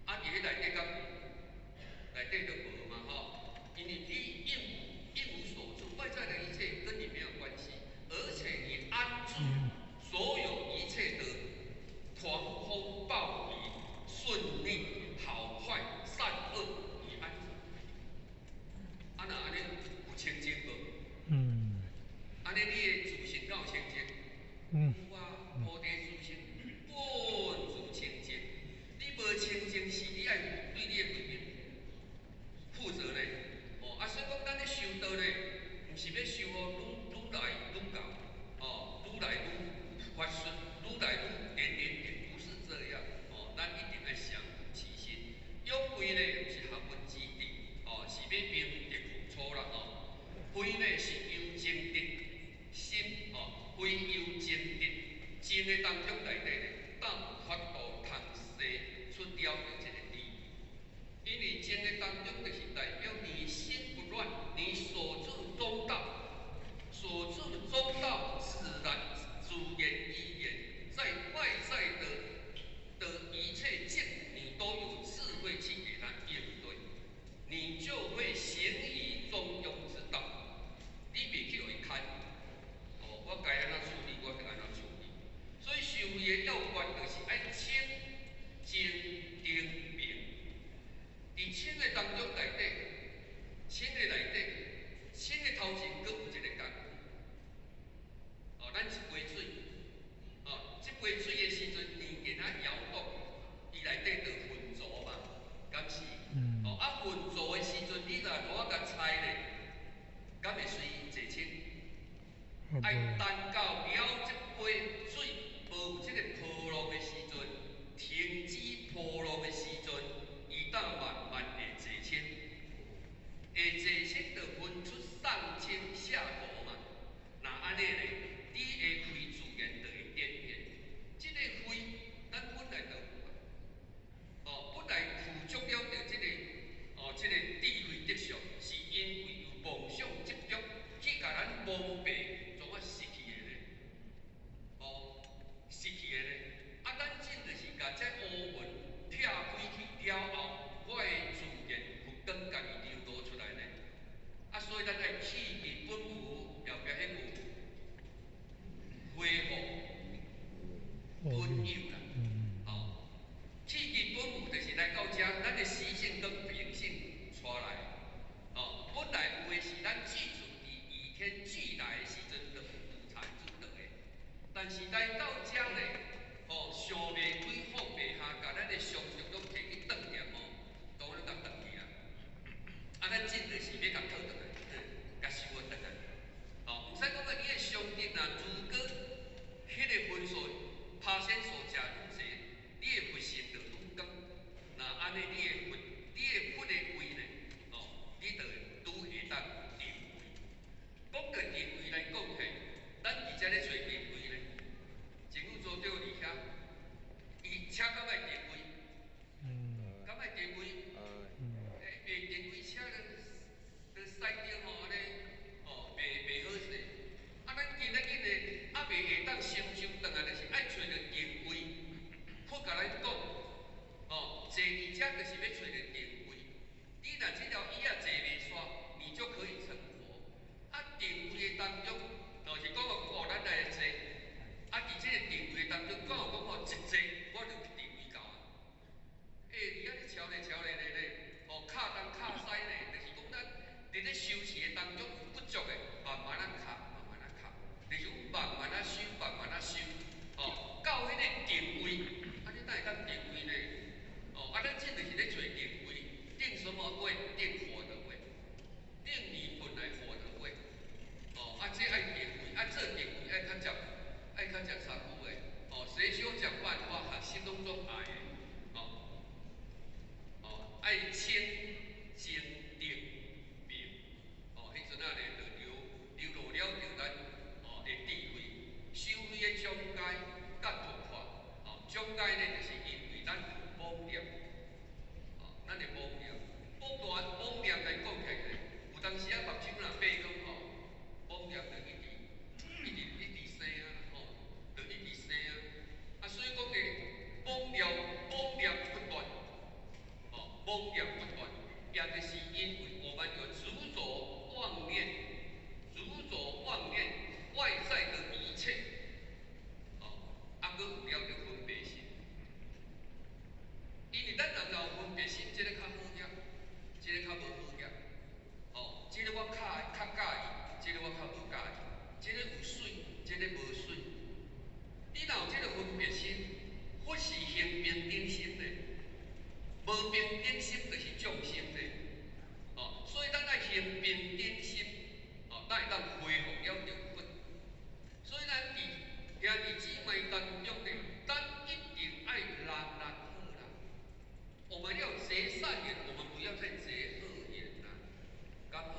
S1: 啊，佇彼內底敢有？內底就無嘛吼，因為你應無所住，外在的一切跟你沒有關係，而且你安住所有一切的狂風暴雨、順逆、好壞、善惡，你安住。啊，若按呢有清淨無？按呢你的自性敢有清淨？有啊，菩提自性本自清淨。你無清淨，是你愛對你的慧命負責咧。哦，啊，所以講咱咧修道咧，毋是欲修哦，愈愈來愈𠢕，哦，愈來愈發順，愈來愈點點點，不是這樣。哦，咱一定愛降伏其心。勇慧咧，毋是學問之智，哦，是欲明德付初啦，哦。慧呢是由證得心，哦，慧由證得證的當中內底咧，當有法度通生出了著這個智。因為證的當中就是代表你心不亂，你所住中道，所住中道自然自然而然，在外在的本有啦，哦，刺激本有就是來到遮，咱的習性跟秉性帶來，哦，本來有的是咱具足佇與天俱來的時陣就有產生的，但是來到遮呢，哦，想袂開放袂下，共咱的常識攏提去斷掉哦，都攏共斷去啦。啊，咱這就是欲共討轉來，共收轉來。哦，毋使講啊，你的常識若如果彼个分數拍線數誠愈濟，你的佛性就愈高。若按呢，你的佛的位呢，哦，你就會愈會當定位。講到定位來講起，咱佇遮咧揣定位呢，政府組長佇遐，伊車敢愛定位？敢愛定位？欸，袂定位車就駛著吼，按呢，哦，袂好勢。啊，咱今仔日呢，猶未會當成就轉來，就是愛揣著定位。佛共咱講，哦，坐佇遮就是欲揣著定位。你若這條椅仔坐袂煞，你就可以成佛。啊，定位的當中，就是講哦，咱來坐。啊，佇這个定位當中，敢有講哦，一坐我就定位到啊。欸，你按呢敲咧敲咧咧咧，哦，跤東跤西咧，就是講咱佇咧修持的當中有不足的，慢慢仔敲，慢慢仔敲，就是講慢慢仔修，慢慢仔修，哦，到彼个定位，啊，你哪會當定位呢？哦，啊，咱這就是咧揣定位，定什麼位？定佛的位，定你本來佛的位。哦，啊，這愛定位，啊，做定位愛較捷，愛較捷三步的。哦，誰修講萬法，心攏總愛的，哦，哦，愛清淨定明，哦，彼陣仔咧就流露了著咱哦的智慧，修慧的中階佮突破，哦，中階咧就是因為咱有妄念，哦，咱的妄念，妄大妄念來講起來，有當時仔目睭若閉講吼，妄念就一直一直一直生啊，吼，就一直生啊，啊，所以講咧，妄念不斷，哦，妄念不斷，也就是因為我們有執著妄念，執著妄念外在的一切，哦，啊，閣有了著分別心，因為咱人若有分別心，這个較好額，這个較無好額，哦，這个我較較佮意，這个我較無佮意，這个有媠，這个無媠。你若有這个分別心，佛是行平等心的，無平等心就是眾生的，哦，所以咱愛行平等心，哦，咱會當恢復了著佛。所以咱佇兄弟姊妹當中呢，咱一定愛人人好啦。我們要結善緣，我們不要再結惡緣啦。敢好？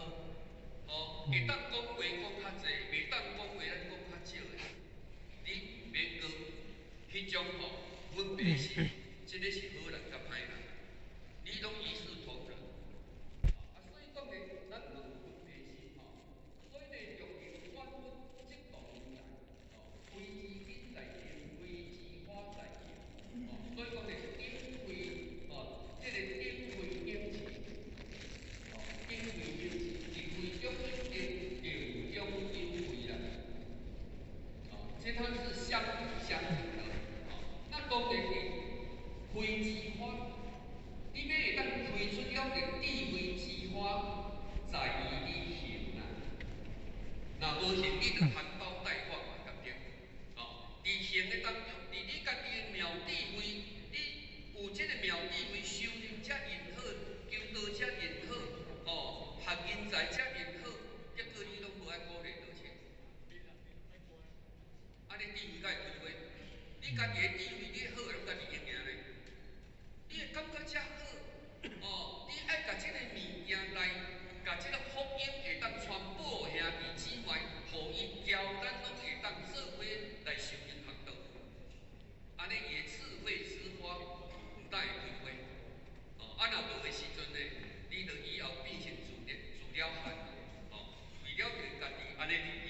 S1: 哦，會當講話講較濟，袂當講話咱講較少的。你免閣彼種吼分別心，這个是好人佮歹人，你攏一視同仁。啊，所以講呢，咱無分別心吼，所以呢，用萬物即動來，哦，非之因在定，非之法在定，哦，所以講呢是頂慧，哦，這个頂慧頂智，哦，頂慧頂智，定慧中有定，定中有慧啦。哦，這它是相輔相成的。哦，那當然是開智花，你欲會當開出了個智慧之花，在於你行啦。若無行，你就含苞待放嘛，對不對？哦，佇行的當中，佇你家己的妙智慧，你有這個妙智慧修行遮爾好，求道遮爾好，哦，學人才遮爾好，結果你攏無愛鼓勵道親。啊，你智慧敢會開花？你家己的智慧，你好攏家己用爾呢？你會感覺遮好，哦，你愛共這個物件來，共這个福音會當傳播兄弟姊妹，予伊交咱攏會當做伙來修行學道。按呢伊的智慧之花毋但會開花，哦，啊若無的時陣呢，你就以後變成自了漢，哦，為了著家己按呢入去。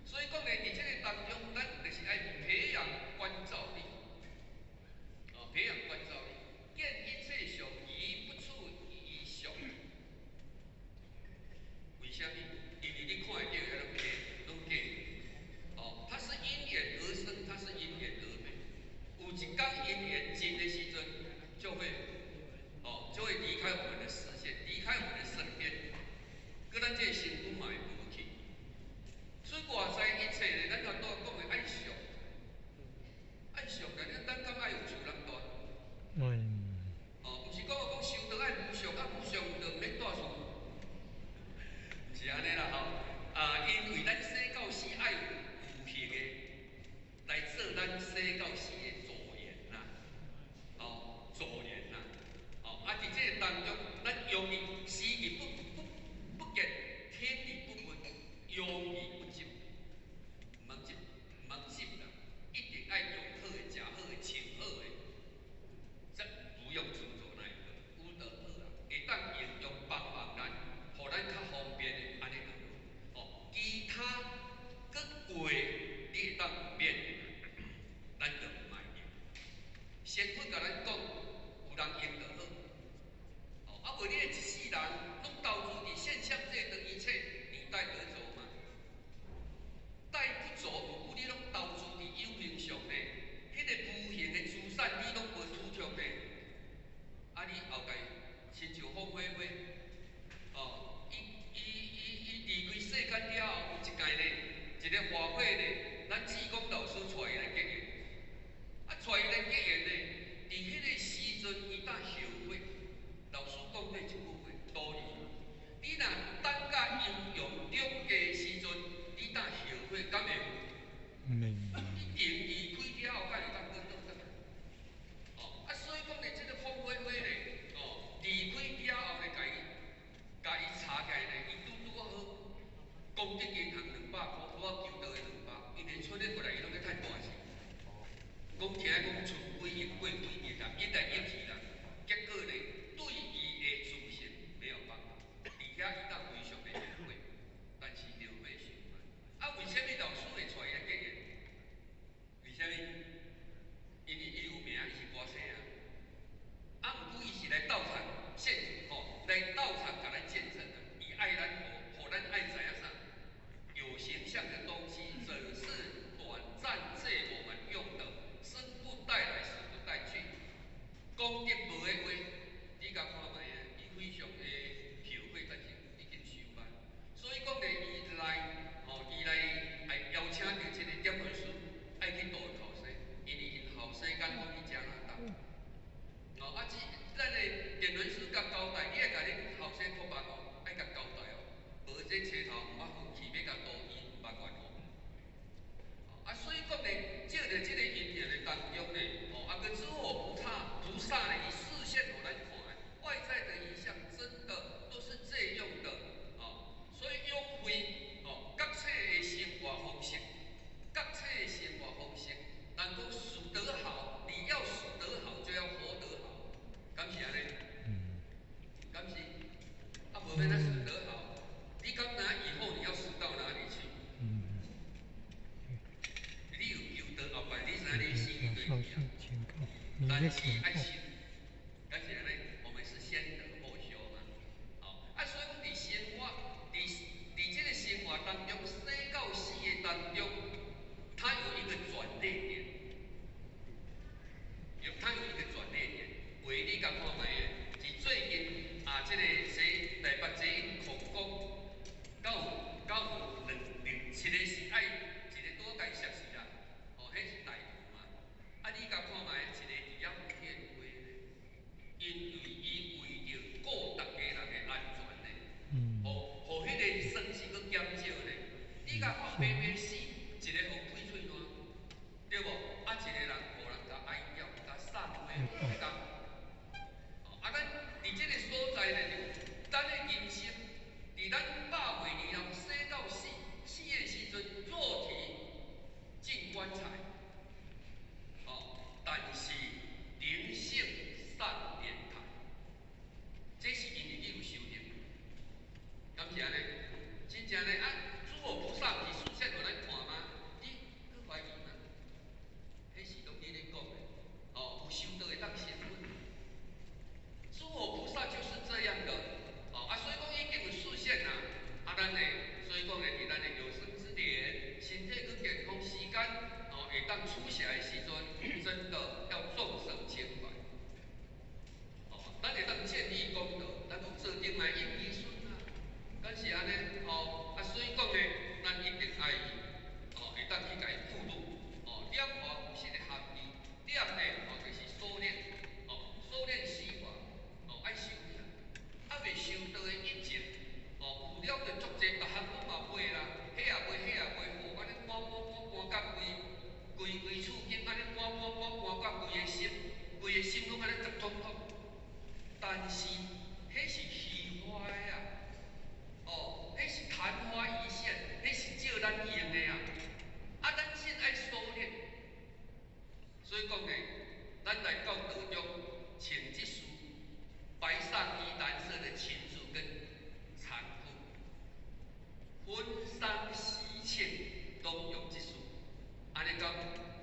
S1: 所以講呢，佇這个當中，咱就是愛培養觀照力。
S3: 老師請講，你咧
S1: 但是
S3: 請講。
S1: 愛修，但是呢，我們是先得後修嘛。哦，啊，所以講佇生活，佇這個生活當中，生到死的當中，它有一個轉捩點，它有一個轉捩點。話你共看覓的？是最近啊，這個說台北捷運礦工，敢有兩兩一個是愛一個拄共摔死啦，哦，彼是大圖嘛。啊，你共看覓，一個佇遐騙話咧，因為伊為著顧逐家人的安全咧，予彼個損失閣減少咧。你共看白白死，一個予開喙爛，對無？啊，一個人予人共哀叫，共送花，共。啊，咱佇這個所在咧，就咱的人生，佇咱100歲年後生到死，死的時陣肉體進棺材，哦，但是靈性上蓮台，這是因為你有修行，敢是按呢？真正呢啊，諸佛菩薩毋是示現予咱看嗎？你閣懷疑嗎？彼是攏你咧講的，哦，有修道會當成佛。諸佛菩薩就是這樣的，哦啊，所以講已經有示現啦。啊，咱呢，所以講呢，佇咱的有生之年，身體閣健康，時間哦，會當出現的時陣，真的要眾生情懷。哦，咱會當建立功德，咱講做定來應兒孫啊，敢是按呢？哦，啊，所以講呢，咱一定愛哦，會當去共伊悟入，哦，念佛有實的含義，念呢，哦，就是所練，哦，所練四法，哦，愛修煉，啊，未修道的一切，哦，有了就足濟，逐項攏嘛袂啦，彼也袂，彼也袂，哦，按呢趕趕趕趕甲規規規處境，按呢趕趕趕趕甲規個心，規個心攏按呢雜通通。但是，彼是虛華的啊，哦，彼是曇花一現，彼是借咱用的啊。啊，咱真愛修煉，所以講呢，咱來到道中穿這束白上衣、藍色的裙子跟長褲，婚喪喜慶攏用這束，按呢敢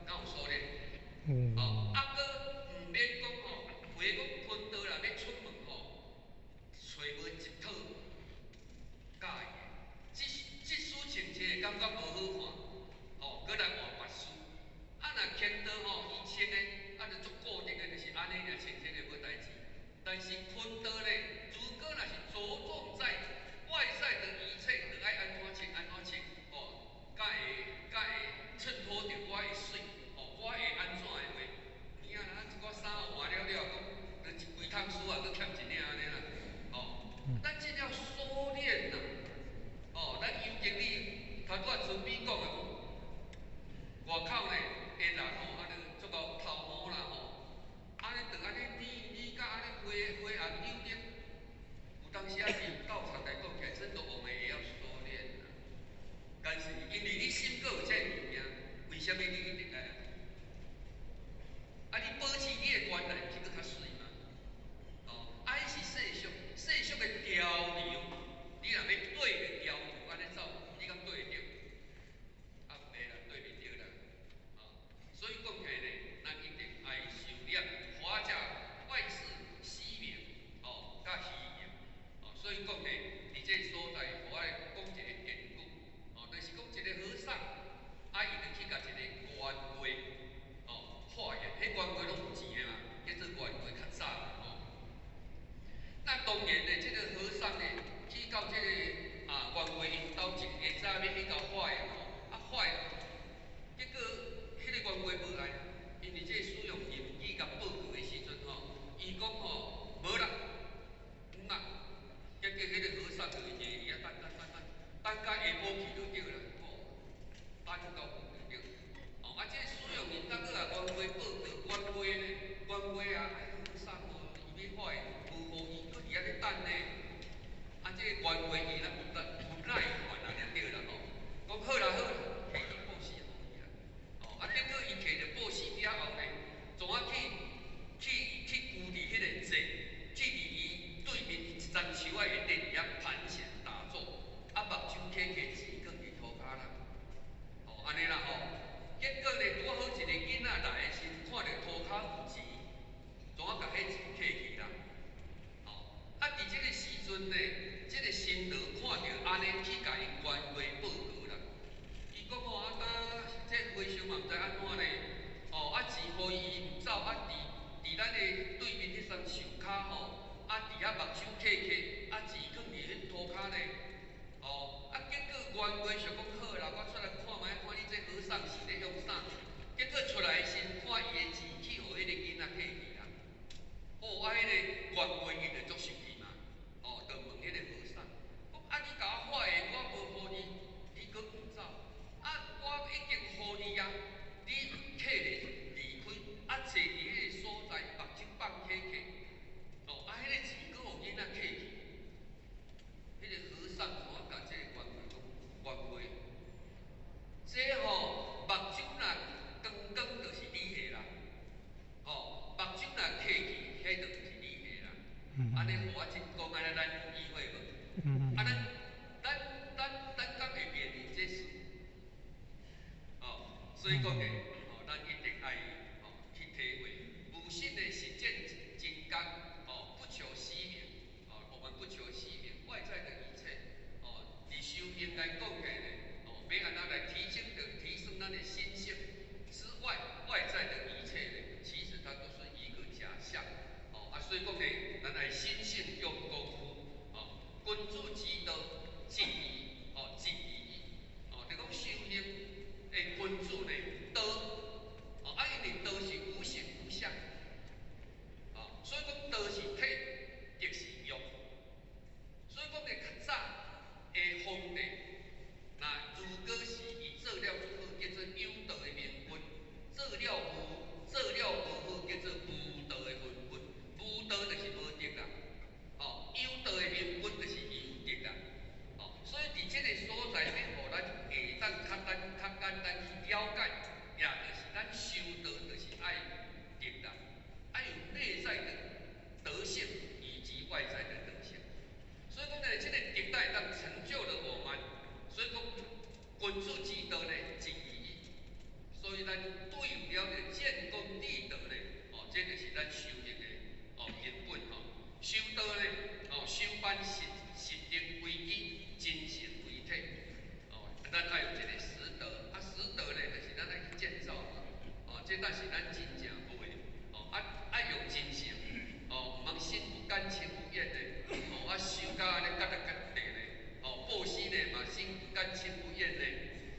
S1: 敢有修煉？哦，啊，閣毋免講吼，有的講坤道啦，欲出門吼，揣無一套佮意的，這束穿起來感覺無好看，吼，閣來換別束。啊，若牽刀吼，伊穿的啊，就足固定的，就是按呢爾穿穿的無代誌。但是坤道咧，如果若是着重在外在的一切，就愛按怎穿按怎穿，哦，才會襯托著我的媠，哦，我會按怎的話，有影啦，咱一寡衫換了了，講就一規桶書啊，閣欠一領按呢啦，哦，咱這叫修煉呐，哦，咱尤經理頭拄仔準備講的，外口咧的人吼，按呢足夠頭毛啦吼，按呢就按呢膩膩甲按呢花花紅柳綠，有當時啊，佇道場來講起來，真的我們也目睭瞌去，啊錢囥佇彼塗跤呢。哦，啊結果元貴想講好啦，我出來看覓，看你這和尚是咧向啥？結果出來時看伊的錢去予彼个囡仔摕去啦。哦，啊，彼个元貴伊就足生氣嘛。哦，就問彼個和尚，講啊，你共我發的，我無予你，你閣毋走？啊，我已經予你啊，你揢咧離開，啊，坐佇彼個所在，目睭放瞌去。哦，啊，彼個錢閣予囡仔摕去。彼個和尚怎啊共這個元貴講？元貴，這吼目睭若光光就是你的啦，吼目睭若瞌去，彼就毋是你的啦。按呢予我真講，按呢咱有意會無？啊，咱敢會面臨這事？哦，所以講呢，哦，咱一定愛哦去體會，無心的實踐真功，哦，不求虛名，哦，我們不求虛名，外在的一切，哦，佇修行來講起來，哦，欲按怎來提升咱的心性之外，外在的一切呢，其實它都是一個假象，哦，啊，所以講呢，咱愛心性用功夫，哦，君子之道，一義，哦，一義，哦，就講修行的君子呢，道，哦，啊，因為道是無形無相，哦，所以講道是體，德是用，所以講呢，較早的皇帝，若如果是伊做了足好，叫做有道的明君；做了無好，叫做無道的昏君。無道就是無德啦，哦，有道的明君就是有德啦，哦，所以佇這個所在，欲予咱會當較簡單去了解，也就是咱修道就是愛德啦，愛有內在的德性以及外在的德性。所以講呢，這個德會當成就了我們。所以講，君子之道呢，一義。所以咱對有了這建功立德呢，哦，這就是咱修行的哦根本吼。修道呢，哦，修班實實定為基，精誠為體。哦，咱愛有這個實德，啊，實德呢，就是咱愛去建造嘛。哦，這才是咱真正無的。哦，啊，愛用真誠，哦，毋通心不甘情不願的，哦，啊，修甲按呢結得結地呢，哦，布施呢嘛，心不甘情不願的，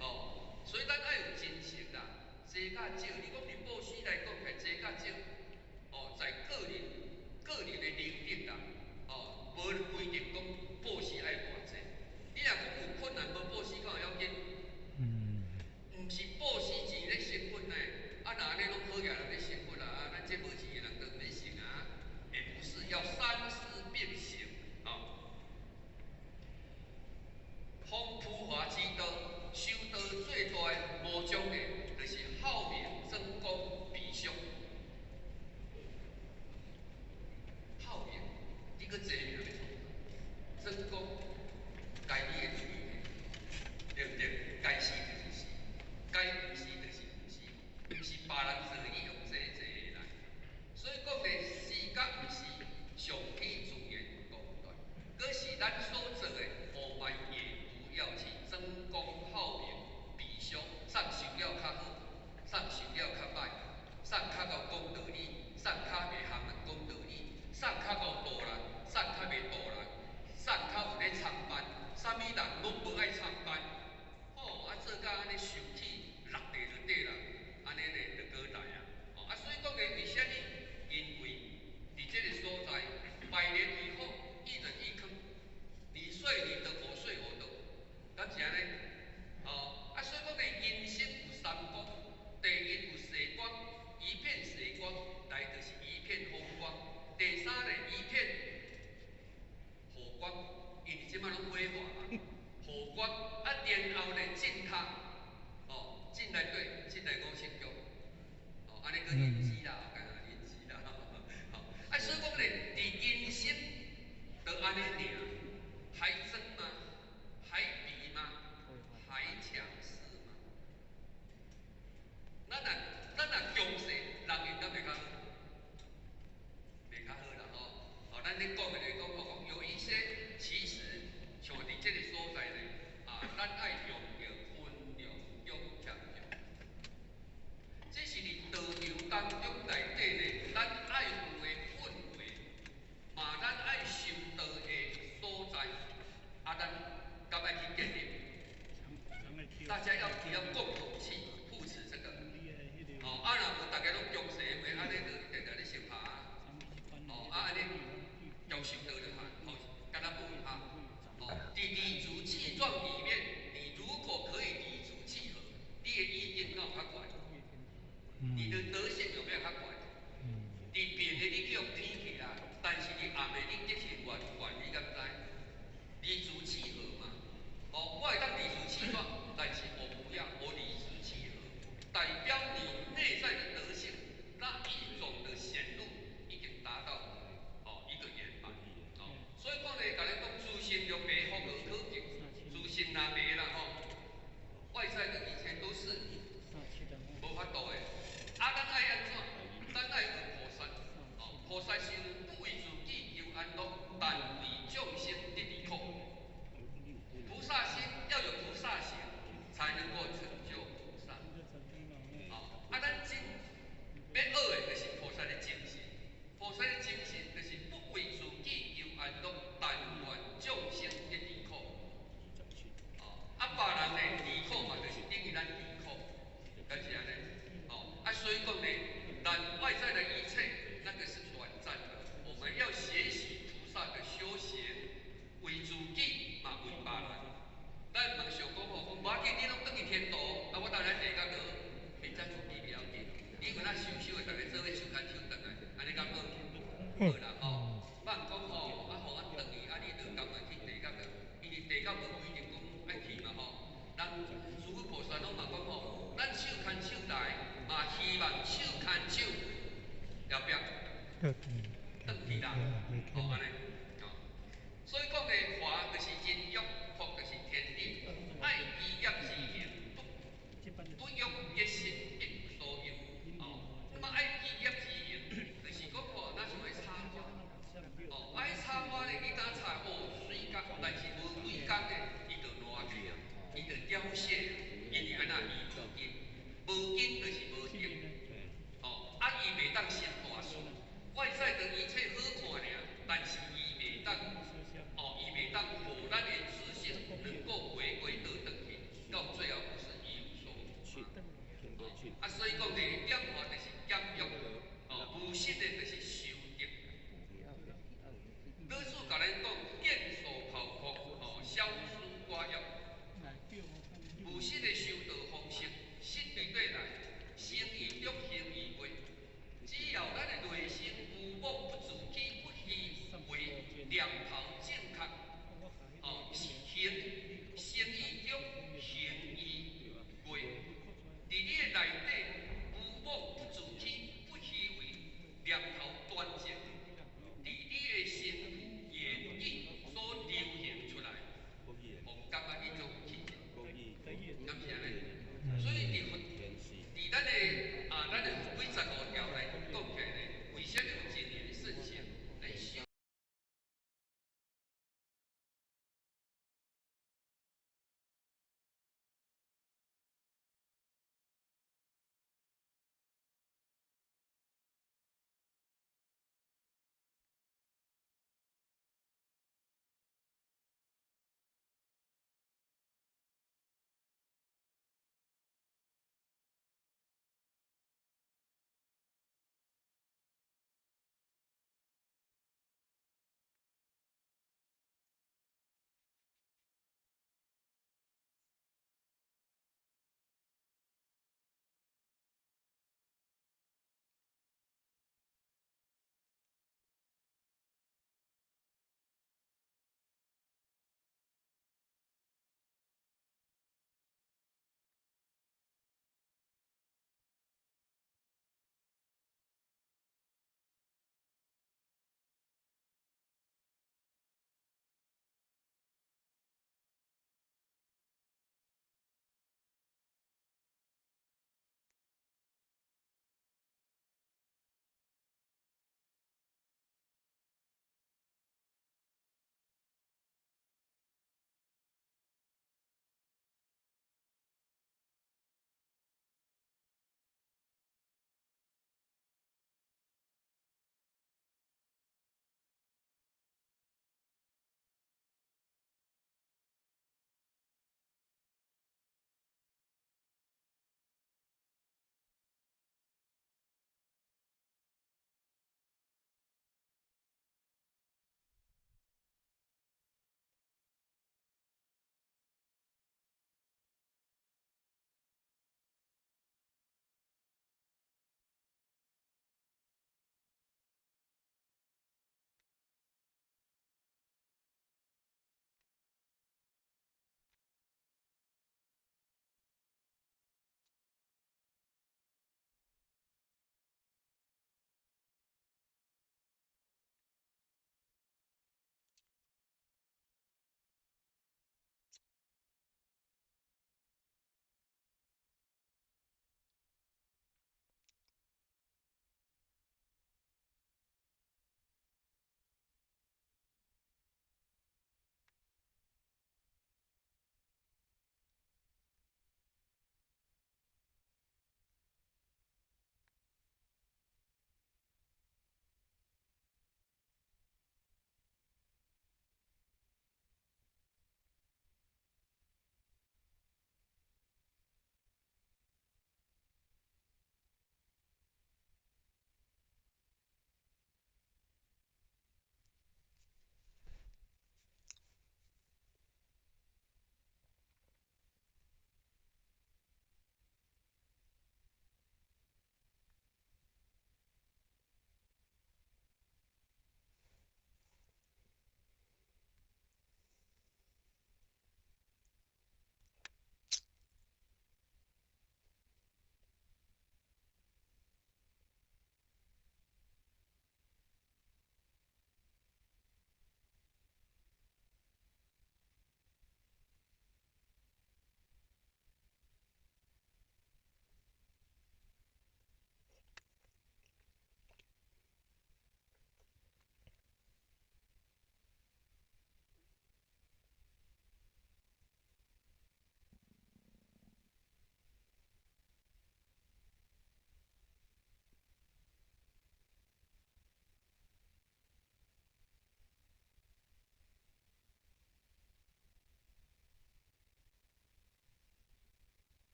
S1: 哦，所以咱愛有真誠啦，濟甲少，你講佇布施來講，係濟甲少，哦，在個人的能力啦，哦，無規定講布施愛偌濟。你若講有困難無布施，敢有要緊？毋是布施錢咧成佛呢，啊，若按呢攏好額人咧成佛啦，啊，咱這無錢的人就毋免成啊。也不是，要三事並行啊。弘浮華之道，修道最大的魔障呢，就是好名爭功比俗。好名，你閣爭名欲創啥？爭功，該你的就是你的，對毋對？該死就是死，該毋是就是毋是，毋是別人做你用這這的啦。所以講呢，是佮毋是，上起自然功德。可是咱所做的，我們也不要去爭功好名比俗，啥受了較好，啥受了較歹，啥較𠢕講道理，啥較袂含人講道理，啥較𠢕度人，啥較袂度人，啥較有咧參班，啥物人攏無愛參班。哦，啊做甲按呢受氣落地就對啦，按呢咧就閣來啊。哦，啊所以講呢，為啥物？因為佇這個所在，百年以後，一人一坑，你睡你的，我睡我的，敢是按呢？哦，啊所以講呢，人生有三光，第一有色光，一片色光，來就是一片風光；第三呢，一片火光，因為這擺攏火化嘛，火光啊，然後呢進塔，哦，進來對，進來五色宮，哦，按呢閣認知啦，幹啊認知啦，吼，啊所以講呢，佇人生就按呢爾，還爭嗎？還比嗎？還強勢嗎？咱若強勢，人緣敢袂較好？袂較好啦吼。哦，咱咧講的就是講，講有一些其實像佇這個所在呢，啊，咱愛用著溫良恭儉讓。這是佇道場當中內底呢，咱愛有的氛圍，嘛咱愛修伊的德性有沒有較懸？佇變的你叫偏去啦，但是佇暗的你德性懸懸，你敢知？理直氣和嘛。哦，我會當理直氣壯，但是我不要，我理直氣和，代表你內在的德性那一種的顯露已經達到哦一個圓滿。哦，所以講咧，共你講自性就白福無可見，自性若白啦吼，外在的一切都是無法度的。啊，咱愛按怎？咱愛學菩薩。哦，菩薩是不為自己求安樂，但為眾生得離苦。菩薩心要有菩薩行，才能夠成就菩薩。哦，啊，咱真欲學的，就是菩薩的精神。菩薩的精神就是不為自己求安樂，但願眾生得離苦。哦，啊，別人呢離苦嘛，就是等於咱離苦，敢是按呢？哦，啊，所以講呢，咱外在的一切，那個是短暫的。我們要學習菩薩的修行，為自己嘛，為別人。咱莫想講吼，講無要緊，你攏轉去天道，啊，我當然地獄落，彼才自己袂要緊。你有哪修修的，逐家做伙手牽手轉來，按呢敢好？好啦吼，莫講吼，啊，予阮轉去，啊，你就甘願去地獄啦？因為地獄無規定講愛去嘛吼。咱諸佛菩薩攏嘛講吼，咱手牽手來，嘛希望手牽手後壁轉去啦，吼按呢，吼。所以講的華就是人欲，福就是天地，愛依業之行，不欲一心一無所有。哦，那麼愛依業之行，就是講吼，若像彼插花，哦，愛插花咧，你若插哦媠甲，但是無幾工咧，伊就爛去啊，伊就凋謝，因為按怎伊無根，無根就是無德。哦，啊伊袂當成大事，外在的一切好看爾，但是伊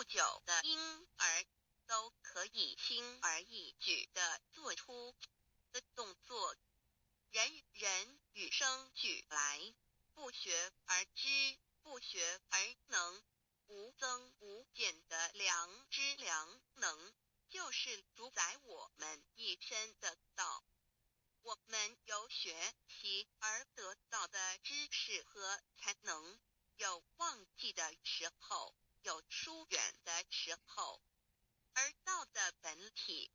S2: 久的嬰兒都可以輕而易舉地做出的動作。人人與生俱來，不學而知，不學而能，無增無減的良知良能，就是主宰我們一身的道。我們由學習而得到的知識和才能，有忘記的時候，有疏遠的時候，而道的本體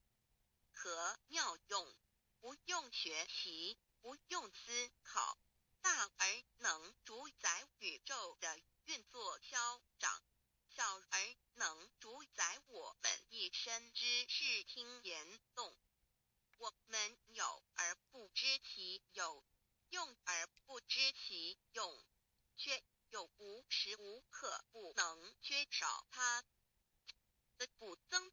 S2: 和妙用，不用學習，不用思考，大而能主宰宇宙的運作消長，小而能主宰我們一身之視聽言動。我們有而不知其有，用而不知其用，卻又無時無刻不能缺少它的不增。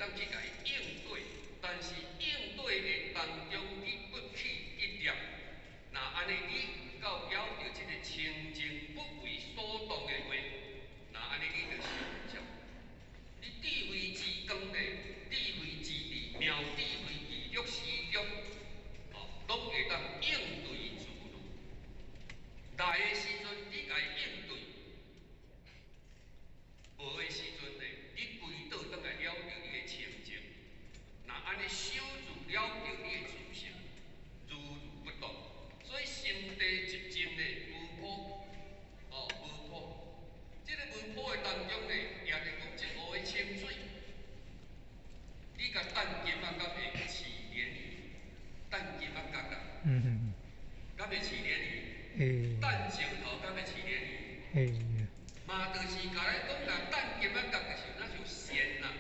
S1: 當去共伊應對，但是應對的當中，你不起一念，若按呢你有夠了著這个清淨不為所動的話，若按呢你就修正。你智慧之光呢，智慧之智，妙智慧記錄時中，哦，攏會當應對自如。來的時陣，你共伊應對；無的時陣呢，你歸倒轉來了著你的清淨。若按呢守住了著你的自性，如如不動。所以心地寂靜呢，無波，哦，無波。這个無波的當中呢，也就講一湖的清水。你共擲金仔，敢會起漣漪？擲金仔角啦，敢會起漣漪？
S3: 會。
S1: 擲石頭敢會起漣漪？
S3: 會。
S1: 嘛，就是共咱講啦，擲金仔角就是若像善啦。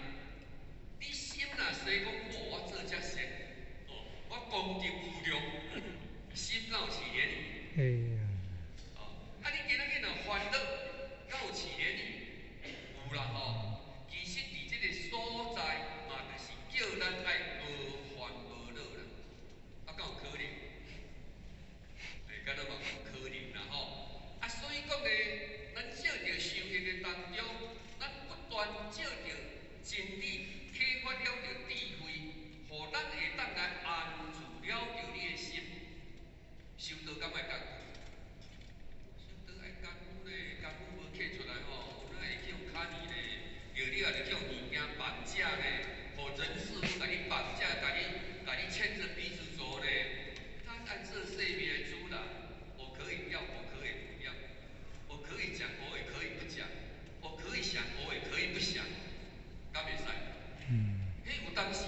S1: 你心若說講，哦，我做遮善，哦，我功德無量，心敢有起漣漪？
S3: 會。
S1: 哦，啊，你今仔日若煩惱，敢有起漣漪？有啦吼。其實佇這个所在，嘛就是叫咱愛無煩無惱啦。啊，敢有可能？欸，敢若嘛有可能啦吼。啊，所以講呢，咱藉著修行的當中，咱不斷藉著真理啟發了著智慧，予咱會當來安住了著你的心。修道敢愛艱苦？修道愛艱苦咧，艱苦無刻出來吼，咱會去予卡呢咧，著你也著去予物件綁架咧，予人事物共你綁架，共你牽著鼻子走咧。咱按這生命的主人，我可以要，我可以不要，我可以講，我也可以不講，我可以想，我也可以不想，敢會使？彼有當時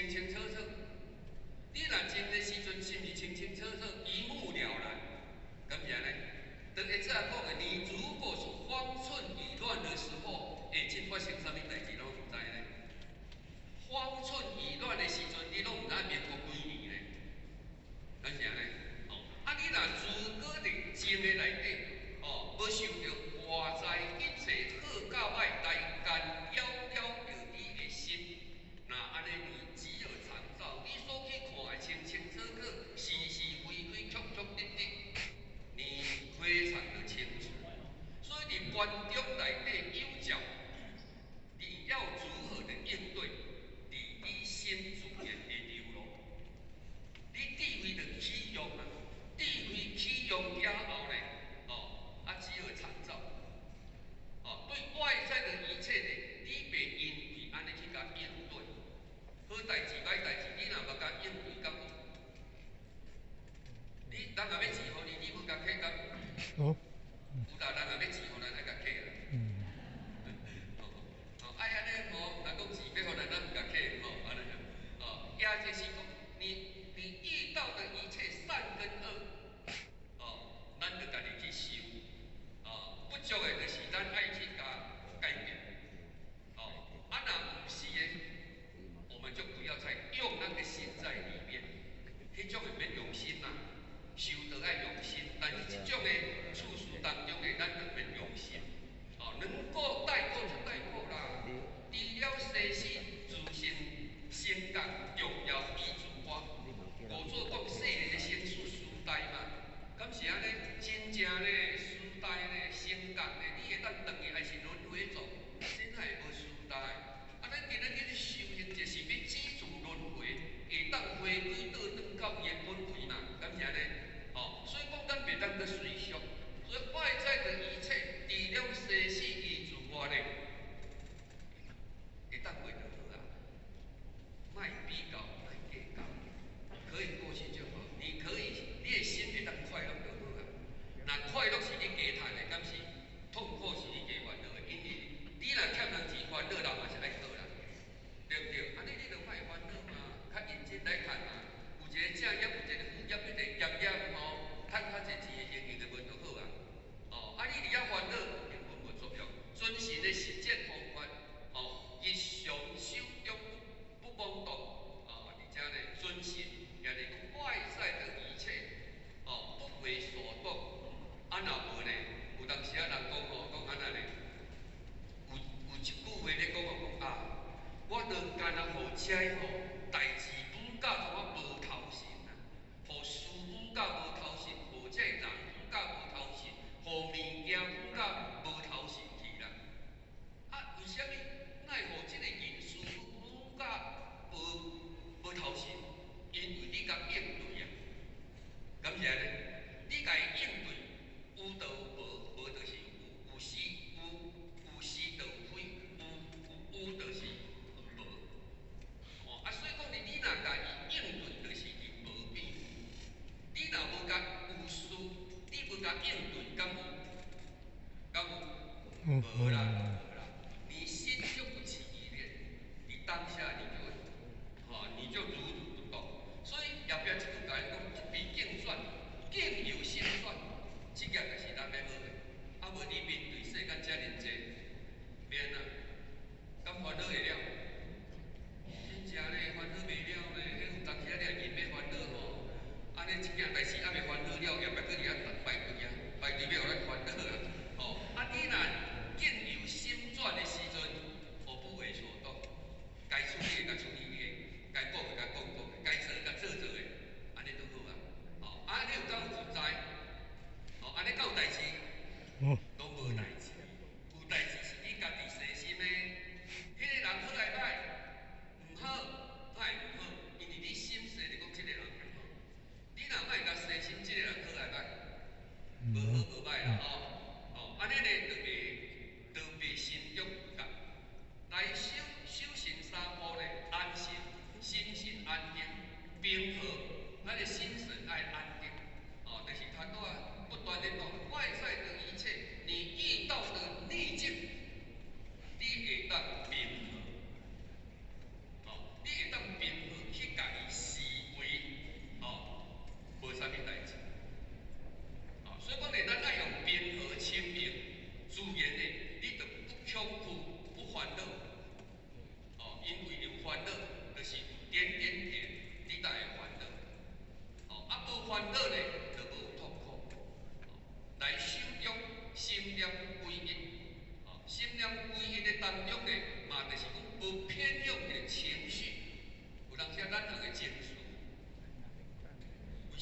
S1: 清清楚楚。你若靜的時陣，是毋是清清楚楚、一目了然？敢是按呢？當會早講的，你如果是方寸已亂的時候，會真發生啥物代誌攏毋知呢？方寸已亂的時陣，你攏毋知民國幾年呢？敢是按呢？哦，啊，你若如果佇靜的內底，哦，無受著外在一切好佮歹來干擾了著你的心，那按呢你只有常照，你所去看的清清楚楚，是是非非，曲曲直直，你非常的清楚。所以佇觀中內底有教，你要如何的應對？佇你心自然會流露。你智慧的啟用啊，智慧啟用了後呢，哦，啊，只有參照。哦，對外在的一切呢，你袂因為按呢去共應對。好代誌歹代誌，你若無共應對，敢有？你人若欲錢予你，你無共客敢？
S3: 哦。
S1: 有啦，人若欲錢予咱，愛共客啦。哦，哦，愛按呢吼，人講錢欲予咱，咱毋共客吼，按呢哦，也就是講，你遇到的一切善跟惡，哦，咱著家己去修，哦，不足的就是咱愛去共改變，哦，啊，若毋是的，我們就不要再用那個心在裡面，彼種的免用心啦，修道愛用心，但是這種的處事當中的，咱就免用心，哦，能夠帶過就帶過啦。除了生死自性成覺重要依自我，五祖講世人的生死時代嘛，敢是按呢？真正呢，時代呢，成覺呢，你會當轉去還是輪迴轉？真係無時代。啊，咱今日去修行，就是欲止住輪迴，會當回歸倒轉到伊的本位嘛？敢是按呢？哦，所以講咱袂當閣隨俗，所以外在的一切，除了生死依自我呢，會當過就好啊，莫比較，莫計較，可以過去就好。你可以，你的心會當快樂就好啊。若快樂是你加趁的，敢是痛苦是你加煩惱的？因為你若欠人錢煩惱，人嘛是愛討啦，對毋對？按呢你就莫煩惱嘛，較認真來趁嘛。有一個正業，有一個副業，一個兼業吼，趁較濟錢的形形就問就好啊。哦，啊你佇遐煩惱，根本無作用。遵循的實踐方法，哦，日常手中不妄動，哦，而且呢，遵循，也就是講外在的一切，哦，不為所動。啊，若無呢，有當時啊，人講吼，講按怎呢？有一句話咧講哦，講啊，我著干焦予這吼代誌舞甲予我無頭神啊，予事舞甲無頭神，予這人舞甲無頭神，予物件舞甲無頭神去啦。啊，為啥物？哪會予這個人事舞甲無頭神？因為你共應對啊，敢是按呢？你共伊應對，有就有無，無就是有，有是有，有是就有非，有有就是有無。哦，啊，所以講你若共伊應對，就是佇無邊。你若無共有事，你無共應對，敢有？敢有？無啦，無啦。你心就不起意念，你當下你就，吼，你就如如不動。所以後壁這句共伊講，不比境轉，境由心轉，這個就是咱欲學的。啊，無你面對世間遮爾濟，免啊，敢煩惱會了？真正咧，煩惱袂了咧，彼有當時啊，你若硬欲煩惱吼，按呢這件代誌猶未煩惱了，後壁閣佇遐排隊啊，排隊欲予咱煩惱啊，吼！啊，你若境由心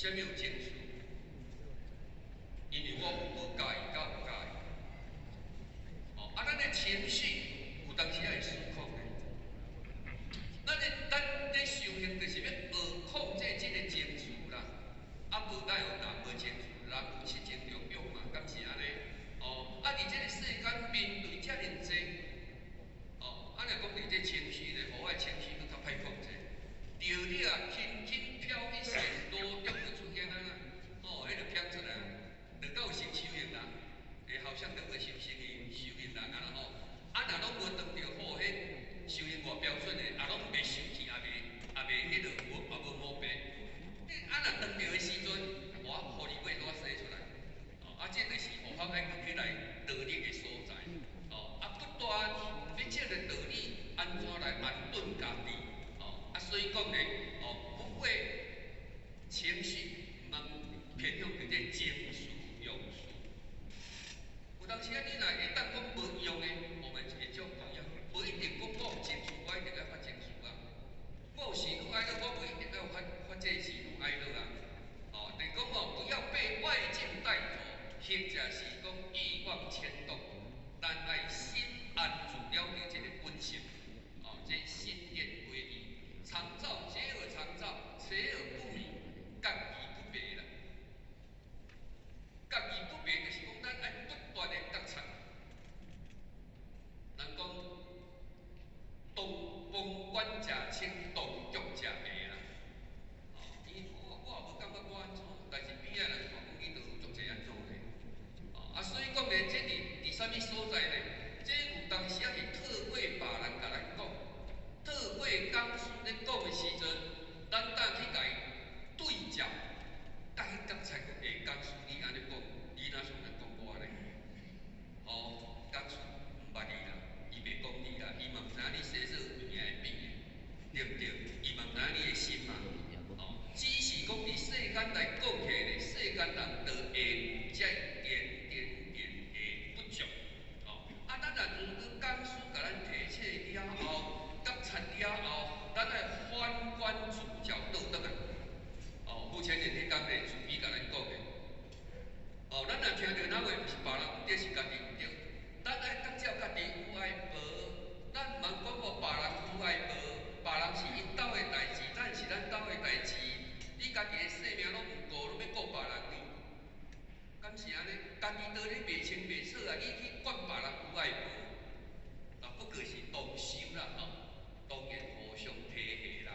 S1: 啥物有情緒？因為我有無佮意，佮有佮意。哦，啊，咱的情緒有當時會失控的。咱咧修行就是欲學控制這个情緒啦。啊，無哪有人無情緒，人有七情六欲嘛，敢是按呢？哦，啊，佇這个世間面對遮爾濟，哦，啊，若講佇這情緒咧，予我的情緒閣較歹控制。著你啊，輕輕飄一線，多中就出現啊啦，哦，彼就飄出來，就夠成修行人，會好像兩個修行人啊啦吼。啊，若攏無當著好，彼修行偌標準的，啊，攏袂生氣，也袂彼落無，也無毛病。你啊，若當著的時陣，我予你尾我生出來，哦，啊，這就是佛法愛起來道理的所在。哦，啊，不斷欲這个道理按怎來安頓家己，哦，啊，所以講呢，哦，不為情緒，毋通偏向佇這情緒用事。有當時啊，你若會當講無用的，我們會種同樣，無一定講我有情緒，我一定愛發情緒啊。我有喜怒哀樂，我無一定愛發發這喜怒哀樂啊。哦，就是講哦，不要被外境帶走，或者是講欲望牽動，咱愛心安住了著這个本性。哦，這心念歸一，常照皆爾常照，邪而不迷，覺而不迷啦。覺而不迷，就是講咱愛不斷的覺察。人講，當旁觀者清，當局者迷啦。哦，伊我也無感覺我按怎，但是邊仔人看講伊都有足濟按怎的。哦，啊，所以講咧，這佇啥物所在咧？這有當時仔是透過別人共咱講，透過講師咧講的時陣，咱當去共伊對照，共去覺察講，欸，講師你按呢講，你哪像咧講我呢？哦，講師毋捌你啦，伊袂講你啦，伊嘛毋知影你生做物件會變的，對毋對？伊嘛毋知影你的心嘛。哦，只是講佇世間來講起來咧，世間人就會有這一點點點的不足。哦，啊，咱若如果講師共咱提醒了後，覺察了後，咱愛反觀自照倒轉來。哦，目前前彼工咧，慈悲共咱講的。哦，咱若聽著哪話毋是別人毋對，是家己毋對。咱愛覺照家己有愛無？咱毋通講哦，別人有愛無？別人是𪜶兜的代誌，咱是咱兜的代誌。你家己的性命攏毋顧，攏欲顧別人呢？敢是按呢？家己都咧袂清袂楚啊！你去管別人有愛無？啊，不過是同修啦吼，當然互相提攜啦。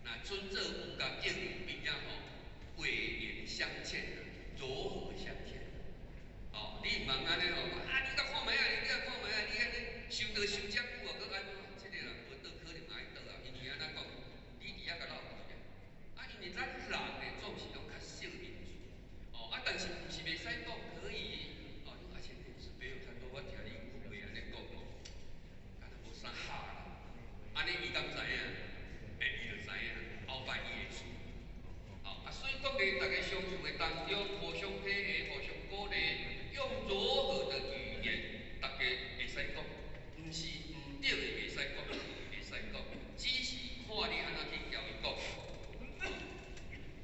S1: 若尊者有共叫佇邊仔吼，話言相勸啦，柔和相勸。哦，你毋通按呢吼，啊，你共看覓啊？你共看覓啊？你按呢修道修遮久啊，閣按怎？這个人無倒可能愛倒啊，因為按怎講？你佇遐共鬥氣啊！啊，因為咱人呢，總是攏較惜面子。哦，啊，但是毋是袂使講，可以。哦，你阿前電視朋友較多，我聽你有話按呢講哦，敢若無啥哈啦。按呢伊敢知影？欸，伊就知影，後擺伊會輸。哦，啊，所以講咧，大家相處的當中，互相體會，互相鼓勵，用柔和的語言，大家會使講，毋是毋對的袂使講，會使講，只是看你按怎去共伊講。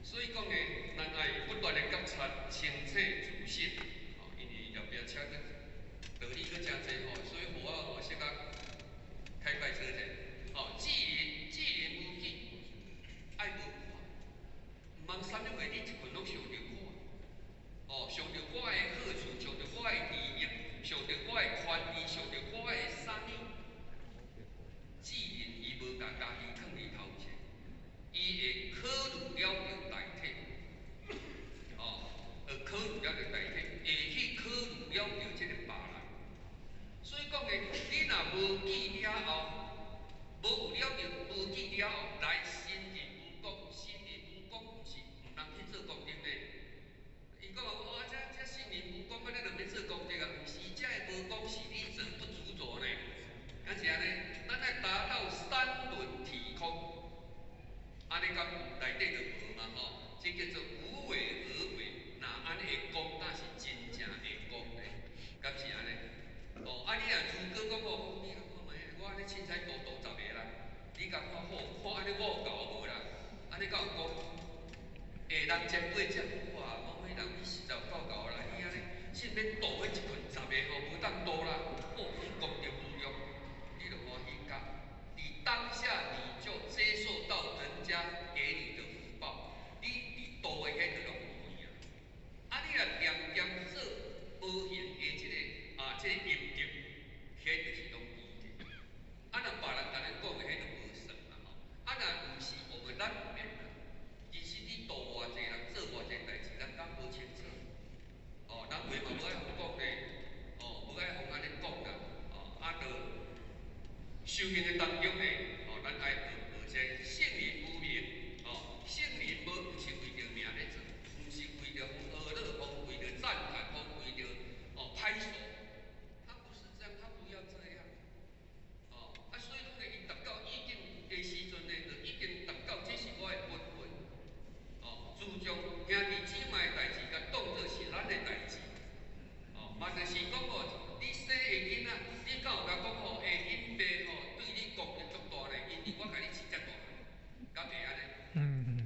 S1: 所以講咧，咱愛不斷的覺察，清楚自性。哦，因為後壁車閣道理閣誠濟吼，所以予我吼小可開快車者。哦，智能智能無記，愛無看，毋通啥物話你一群攏想著我。哦，想著我的好處，想著我的利益，想著我的權利，想著我的啥物？智能伊無共家己囥佇頭前，伊會考慮了著代替。哦，會考慮了著代替，會去考慮了著這個別人。所以講咧，你若無記了後，無有了著，無記了後，來心入無功，心入無功，毋是毋通去做功德呢？伊講哦，這這心入無功，按呢就免做功德啊？毋是，這个無功是你做不執著呢。敢是按呢？咱愛達到三輪體空，按呢敢內底就無嘛吼？這叫做無為而為。若按呢會講，那是真正會講呢？敢是按呢？哦，啊你若如果講哦，你看覓，我按呢凊彩度度十個啦，你共看好，看按呢五猴無啦？按呢敢有講？會人前輩遮久啊，某某人你實在有夠𠢕啦，你按呢，先欲度彼一群10個吼，無當度啦，哦，你功德無量，你就歡喜甲。你當下你就接受到人家給你的福報，你佇度的彼個攏無去啊。啊，你若恬恬做無形的這个啊，這個陰德，彼就是攏記的。啊，若別人共咱講的，彼就無算啦吼。啊，若毋是我們咱毋免啦。其實你度偌濟人做偌濟代誌，咱敢無清楚？哦，人話嘛無愛予講咧，哦，無愛予按呢講啦，哦，啊，就修行的當中咧，哦，咱愛學學這聖人無名，哦，聖人無毋是為著名咧做，毋是為著予呵咾，予為著讚歎，予為著哦拍手，他不是這樣，他不要這樣，哦，啊，所以講咧，伊達到意境的時陣咧，就已經達到這是我的本分。哦，注重兄弟姊妹的代誌，共當做是咱的代誌。哦，嘛就是講哦，你生的囡仔，你敢有共講吼？欸，恁爸吼對你功德足大咧，因為我共你飼遮大漢，敢會按呢？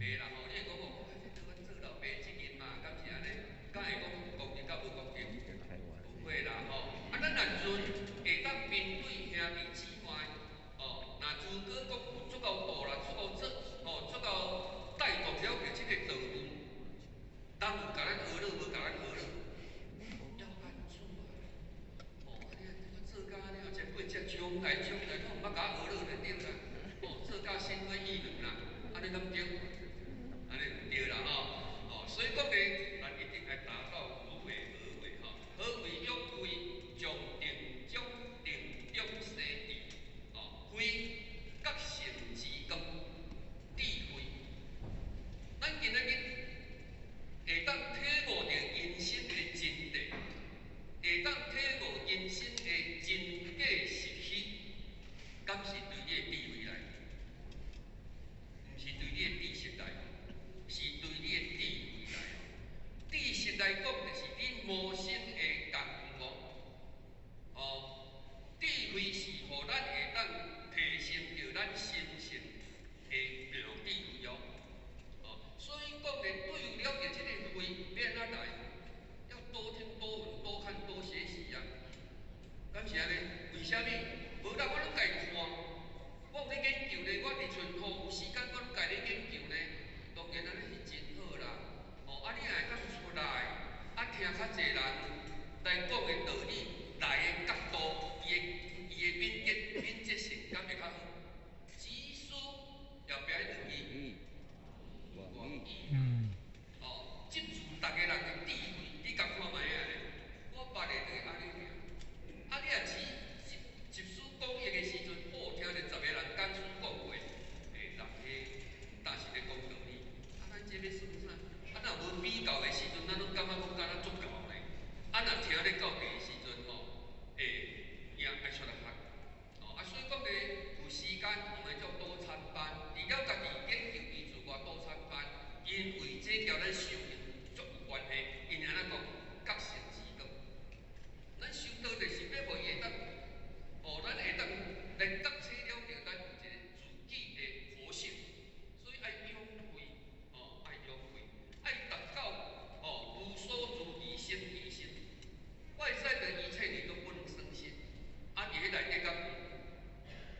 S1: 袂啦吼，你會講哦，這阮做老爸的責任嘛，敢是按呢？敢會講有功德佮無功德？不會啦吼。啊，咱若陣會當面對兄弟姊妹，哦，若如果講有足夠大啦，足夠做，哦，足夠帶動了著這個道路，人有共咱呵咾，無共咱呵咾？要安怎啊？哦，你我做甲按呢，前輩遮將來將來，攏毋捌共我呵咾就對啦。哦，做甲心灰意冷啦，按呢敢對？按呢毋對啦吼。哦，所以講呢，咱一定愛達到無為而為吼。何謂勇慧？將定中定中生智，哦，慧覺性之光，智慧。咱今仔日會當體悟著人生的真諦，會當體悟人生的真假實虛，敢是對你的智慧來？毋是對你的知識來，是對你的智慧來。知識來講，就是你無心的覺悟。哦，智慧是予咱會當提升著咱心性的妙智慧哦。哦，所以講咧，對了解這個慧欲按怎來？要多聽多聞多看多學習啊。敢是按呢？為啥物？無啦，我攏家看，我有咧研究咧，我佇厝吼有時間，我攏家咧研究咧。當然按呢是真好啦。哦，啊，你若會當出來，啊，聽較濟人來講的道理，來的角度，伊的敏捷性敢會較好？集書後壁彼兩字，廣義。哦，集聚逐个人的智慧，你共看覓仔咧？我捌的就是按呢爾。啊，你若集集集思廣益的時陣，哦，聽著10個人講書講話，欸，人彼當時咧講道理。啊，咱這欲算啥？啊，若無比較的時陣，咱攏感覺講敢若足𠢕咧。啊，若聽咧到底的時陣吼，欸，有影愛出來學。哦，啊，所以講咧，有時間我們就多參班，除了家己研究伊自我多參班，因為這共咱修行足有關係。因按怎講？覺性之光。咱修道就是欲予伊會當，哦，咱會當來覺醒了著咱有一個自己的佛性，所以愛勇慧，哦，愛勇慧，愛達到哦無所住而生其心，外在的一切你都不能生信，啊，佇彼內底敢有？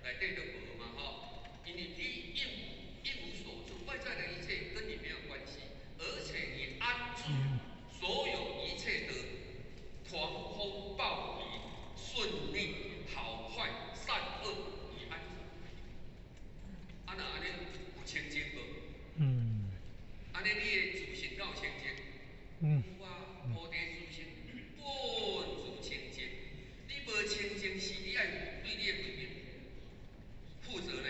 S1: 內底就無嘛吼，因為你一無所住，外在的一切跟你沒有關係，而且你安住所有一切的狂風暴雨、順逆、好壞、善惡，你安住。啊，若按呢有清淨無？按呢你的自性敢有清淨？有啊，菩提自性本自清淨。你無清淨，是你愛對你的慧命負責咧。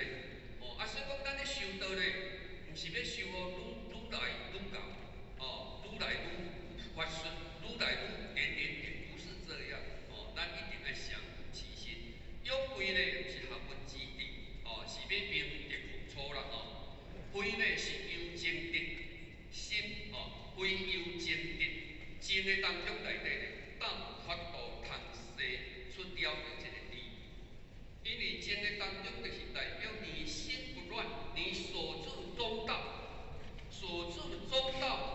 S1: 哦，啊，所以講咱咧修道咧，毋是欲修哦，愈愈來愈𠢕，哦，愈來愈發順，愈來愈點點點，不是這樣。哦，咱一定愛降伏其心。勇慧咧，毋是學問之地，哦，是欲明德付初啦，吼。慧呢是由正德心，哦，慧由正德，正的當中內底咧，當有法度通生出了著這個智。因為正的當中就是代表你心不亂，你所住中道，所住中道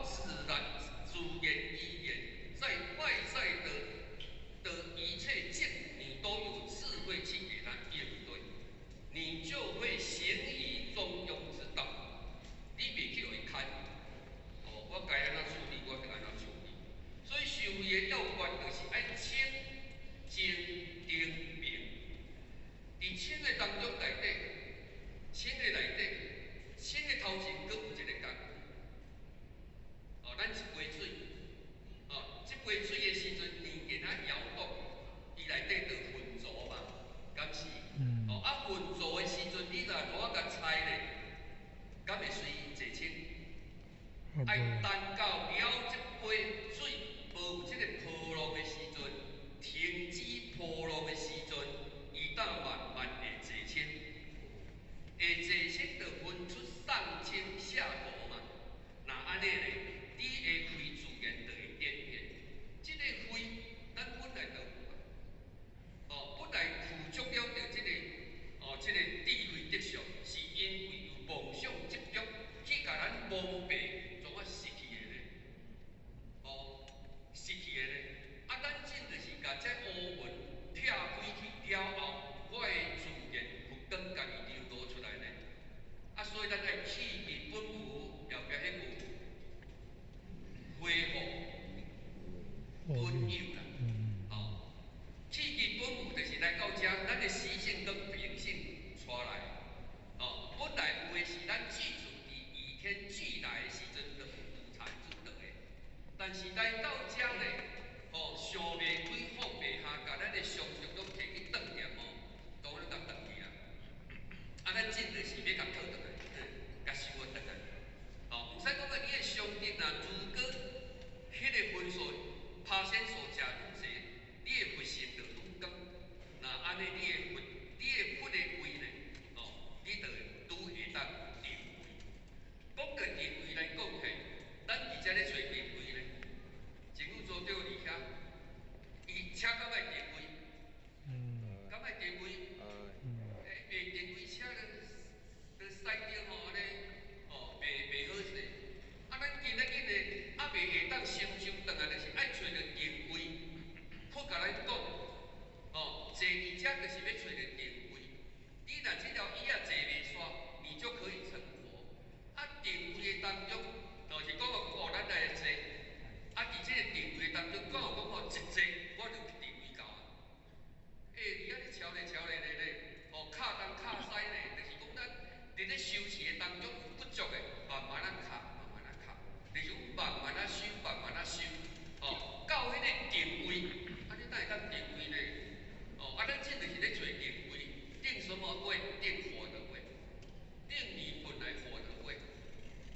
S1: 愛等到了這杯水無有這个波浪的時陣，停止波浪的時陣，伊才慢慢會坐清，會坐清就分出上清下濁嘛。若按呢咧，你的慧自然就會展現。這个慧，咱本來就有啊。哦，本來具足了著這个，哦，這个智慧德相，是因為有妄想執著去共咱蒙蔽，創啊失去的咧。哦，失去的咧。啊，咱這就是共這烏雲拆開去了後，我會自然佛光家己流露出來咧。啊，所以咱愛契入本無，後壁彼句恢復本有啦。哦，契入本無就是來到遮，咱的習性跟秉性帶來。哦，本來有的是咱具足佇與天俱來的時陣就有產生的，但是來到遮咧，哦，想袂開放袂下，共咱的常識攏提去斷念哦，都攏共斷去啊。啊，咱這就是欲共討轉來，共收轉來。哦，毋使講啊，你的常執若如果彼个分數拍線數誠愈濟，你的佛性就愈高。若按呢，你的佛，你的佛的位呢，哦，你就會愈會當定位。講到定位來講起，咱佇遮咧揣定位咧，政府組長佇遐，伊車敢愛定位？敢愛定位？欸，袂定位車咧，就駛著吼按呢，哦，袂好勢。啊，咱今仔日呢，猶未會當成就轉來，就是愛揣著定位。佛共咱講，哦，坐佇遮就是欲揣著定位。你若這條椅仔坐袂煞，你就可以成佛。啊，定位的當中，就是講哦，咱來坐。啊，佇這个定位當中，講有講哦，一坐我就定位到啊。欸，你按呢敲咧敲咧咧咧，哦，跤東跤西咧，就是講咱佇咧修持的當中有不足的，慢慢仔敲，慢慢仔敲，就是講慢慢仔修，慢慢仔修，哦，到彼个定位，啊，你哪會當定位咧？哦，啊，咱這就是咧揣定位，定什麼位？定佛的位，定你本來佛的位。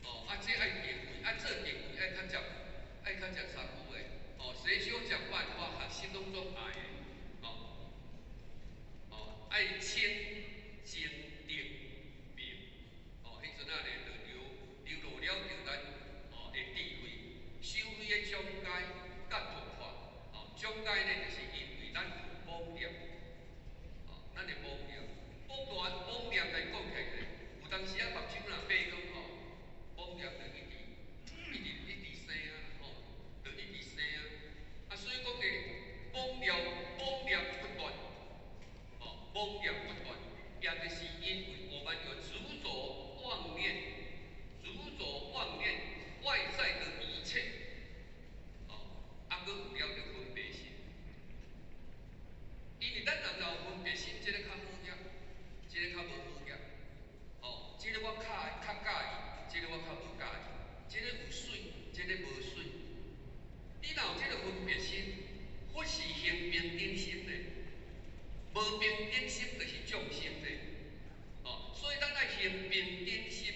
S1: 哦，啊，這愛定位，啊，做定位愛較捷，愛較捷功夫的。哦，誰修講萬法，心攏總愛的。哦，哦，愛清淨定明。哦，彼陣仔咧就流流露了著咱哦的智慧，修慧的障礙佮突破。哦，障礙咧就是因為咱有妄念。哦，咱的妄念，妄念妄念來講起來，有當時啊，目睭若閉講吼，妄念就一直一直一直生啊，吼，就一直生啊。啊，所以講的妄念妄念不斷，哦，妄念不斷，也就是因為我們有執著妄念，執著妄念外在的一切，哦，啊，閣有了著分別心。因為咱人若有分別心，這个較好額，這个較無好額。哦，這个我較較佮意，這个我較無佮意，這个有媠，這个無媠。你若有這个分別心，佛是行平等心的，無平等心就是眾生的。哦，所以咱愛行平等心，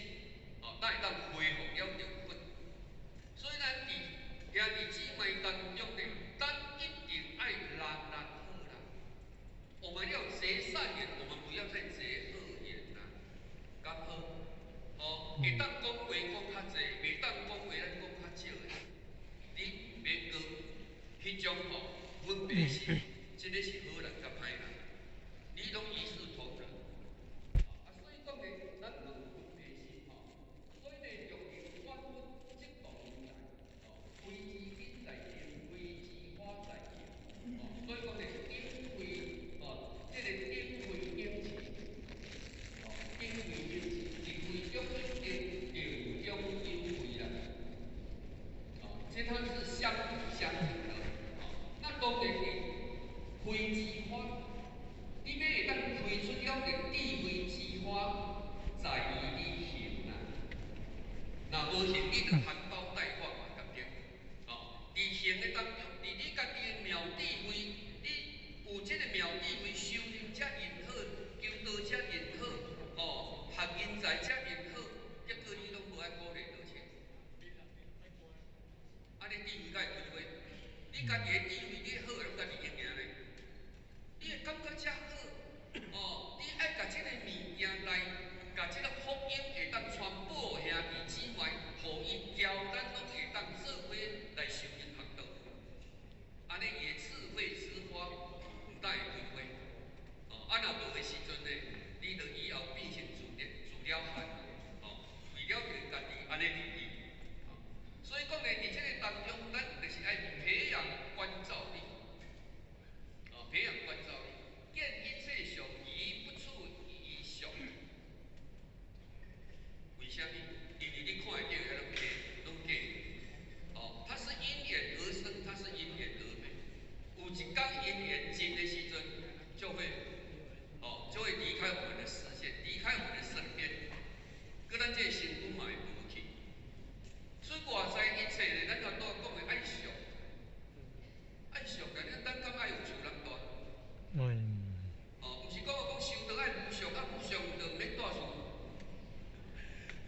S1: 哦，才會當恢復了著佛。所以咱佇兄弟姊妹當中呢，咱一定愛人人好啦。我們要結善緣，我們不要再結惡緣啦。敢好？哦，會當講話講較濟，袂當講話咱講較少的。你免閣彼種吼分別心，這个是好人佮歹人，你攏一視同仁。啊，所以講呢，咱無分別心吼，所以呢，著用萬物即動來，哦，非之因在行，非之法在行，哦，所以講呢，頂慧哦，這个頂慧頂智，哦，頂慧頂智，一慧中有定，定中有慧啦。哦，這它是相輔相成的。哦，那當然是開智花，你欲會當開出了個智慧之花，在於你行啦。若無行，你就含苞待放嘛，對不對？哦，佇行的當中，佇你家己的妙智慧，你有這个妙智慧，修行遮爾好，求道遮爾好，哦，學人才遮爾好，結果你攏無愛鼓勵倒錢。你家己的智慧，你好的攏家己用爾呢，你會感覺遮好，哦，你愛共這个物件來，共這个福音會當傳播兄弟姊妹，予伊教咱攏會當做伙來修行學道。按呢伊的智慧之花毋但會開花，哦，啊若無的時陣呢，你就以後變成自了漢，哦，為了著家己按呢利益，哦，所以講呢，佇這个當中，咱就是愛培養觀照力，哦，培養觀照力，見一切相，而不處於相。為啥物？因為你看會著的攏假，攏假。哦，它是因緣而生，它是因緣而滅。有一天因緣盡的時陣，就會，哦，就會離開我們的視線，離開我們的身邊，閣咱這個身軀嘛會無去。所以外在一切呢，咱頭拄仔講的愛惜，愛惜，但你咱敢愛有樹人大？哦，毋是講講修道愛無相，啊無相就毋免蹛厝，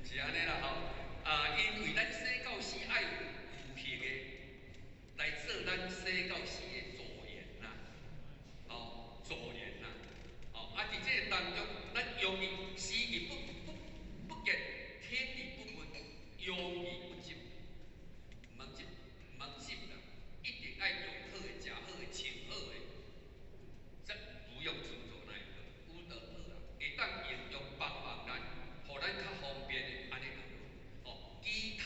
S1: 毋是按呢啦吼。啊，因為咱生到死愛有有形的來做咱生到死的助緣啦，哦，助緣啦，哦，啊，佇這个當中，咱用伊視而不見，聽而不聞，用而不執，毋通執，毋通執啦，一定愛用好的、食好的、穿好的，這不用執著那一個，有就好啊，會當應用幫忙咱，予咱較方便的，按呢就好。哦，其他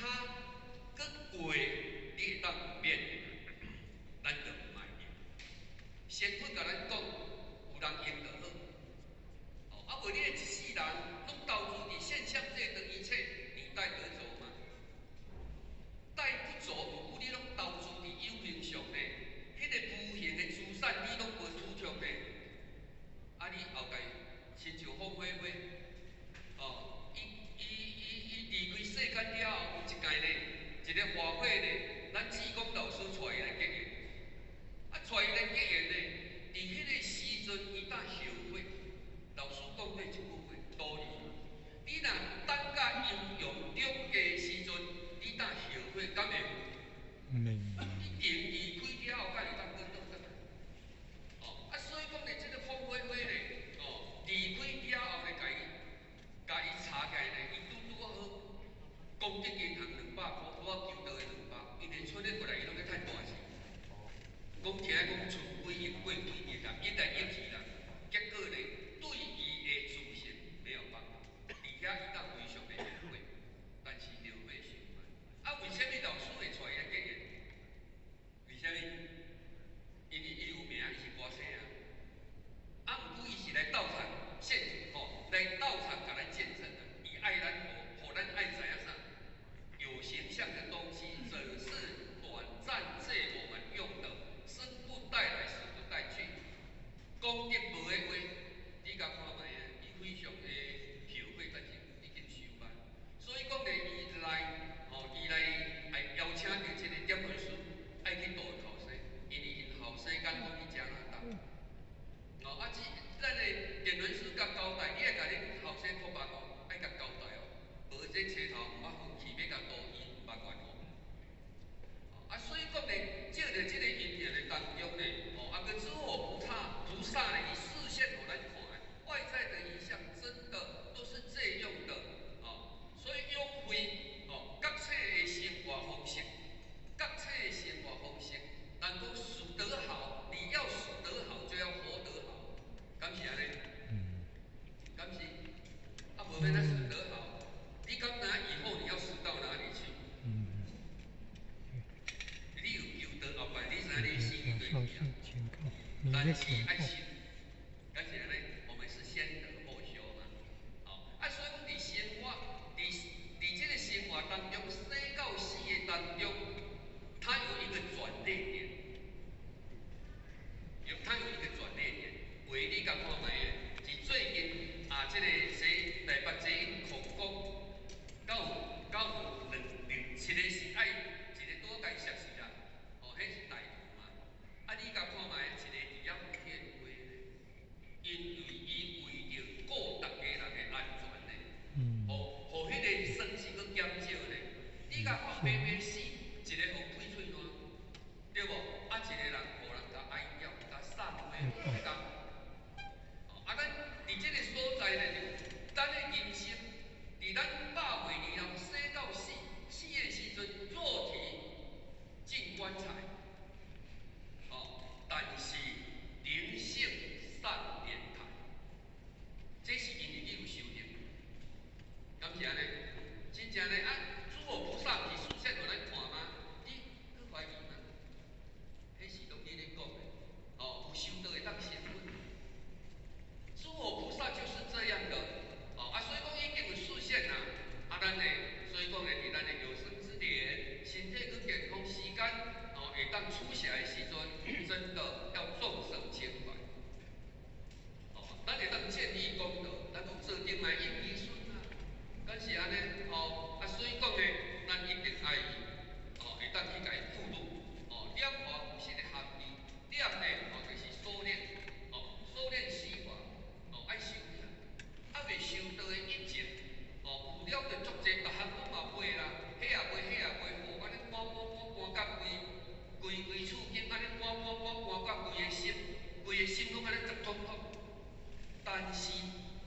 S1: 閣過你會當免的，咱就毋愛用。仙佛共咱講，有人用就好。哦，啊無你一世人攏投資佇現象界的一切，你帶得走嗎？帶不走，毋過你攏投資佇有形上呢，彼個無形的資產你攏無取著呢。啊，你後蓋親像鳳飛飛，哦，伊離開世間了後，有一屆呢，一个法會呢，咱志工老師帶伊來結緣，啊，帶伊來結緣呢，佇彼個時陣，伊當後悔。老師講過一句話，道理。你若等甲陰陽兩界時陣，你當後悔，敢會？你人離開了後，敢會當閣倒轉來？哦，啊，所以講呢，這个鳳飛飛呢，哦，離開了後呢，共伊查起來呢，伊拄拄好，功德銀行200箍，拄好求到的兩百，因為剩咧過來，伊攏咧趁大錢。講聽講存幾億過幾億啦，一來一去啦，結果呢，對伊的自信沒有幫助，而且伊當非常的後悔，但是後悔傷晚。啊，為啥物老師會帶伊來結緣？為啥物？因為伊有名，伊是歌星啊。啊，毋過伊是來道場現吼，來道場共咱見證的。伊愛咱，予咱愛知影啥？有形象的東西只是短暫借我們用的，生不帶來，死不帶去。功德無的話，你共看覓啊？伊非常的後悔，但是已經傷晚。所以講咧，伊來吼，伊來愛邀請著這個點文師，愛去度後生，因為𪜶後生敢講去加拿大。哦，啊，這咱的電文師共交代，你愛共恁後生托夢哦，愛共交代哦，無這車頭毋捌分去，欲共渡伊毋捌管哦。啊，所以講呢，借著這個因緣的當中呢，哦，啊，閣諸佛菩薩菩薩呢，伊示現予咱看的，外在的影像真的都是借用的，哦，所以勇慧哦，覺醒的生活方式，覺醒的生活方式，人講死得好，你要死得好，就要活得好，敢是按呢？敢是？啊，無欲怎死得好？你敢知以後你要死到哪裡去？你有求道後擺，你知影你死佇佗去啊？但是愛修，敢是按呢？我們是先得後修嘛。哦，啊，所以講佇生活，佇這個生活當中，生到死的當中，它有一個轉捩點，它有一個轉捩點。話你共看覓的？是最近啊，這個說台北捷運擴工，敢有兩兩一個是愛一個拄共熟似啦，哦，彼是大圖嘛。啊，你共看覓？一個佇遐有獻花咧，因為伊為著顧逐家人的安全咧，予予彼個損失閣減少咧。你共看白白死，一个予開喙爛，對無？啊，呢？啊，諸佛菩薩毋是示現予咱看嗎？你閣懷疑嗎？彼是攏你咧講的，哦，有修道會當成佛。諸佛菩薩就是這樣的，哦啊，所以講已經有示現啦。啊，咱呢，所以講呢，佇咱的有生之年，身體閣健康，時間哦，會當出現的時陣，真的要眾生情懷。哦，咱會當建立功德，咱講做定來應兒孫啊，敢是按呢？哦，啊，所以講呢，咱一定愛哦，會當去共伊付錄，哦，念佛有實的含義，念呢，哦，就是所念，哦，所念思法，哦，愛修煉，啊，未修道的一切，哦，有了就足濟，逐項攏嘛會啦，彼也會，彼也會，哦，按呢趕趕趕趕甲規規規處境，按呢趕趕趕趕甲規个心，規个心攏按呢直通通。但是，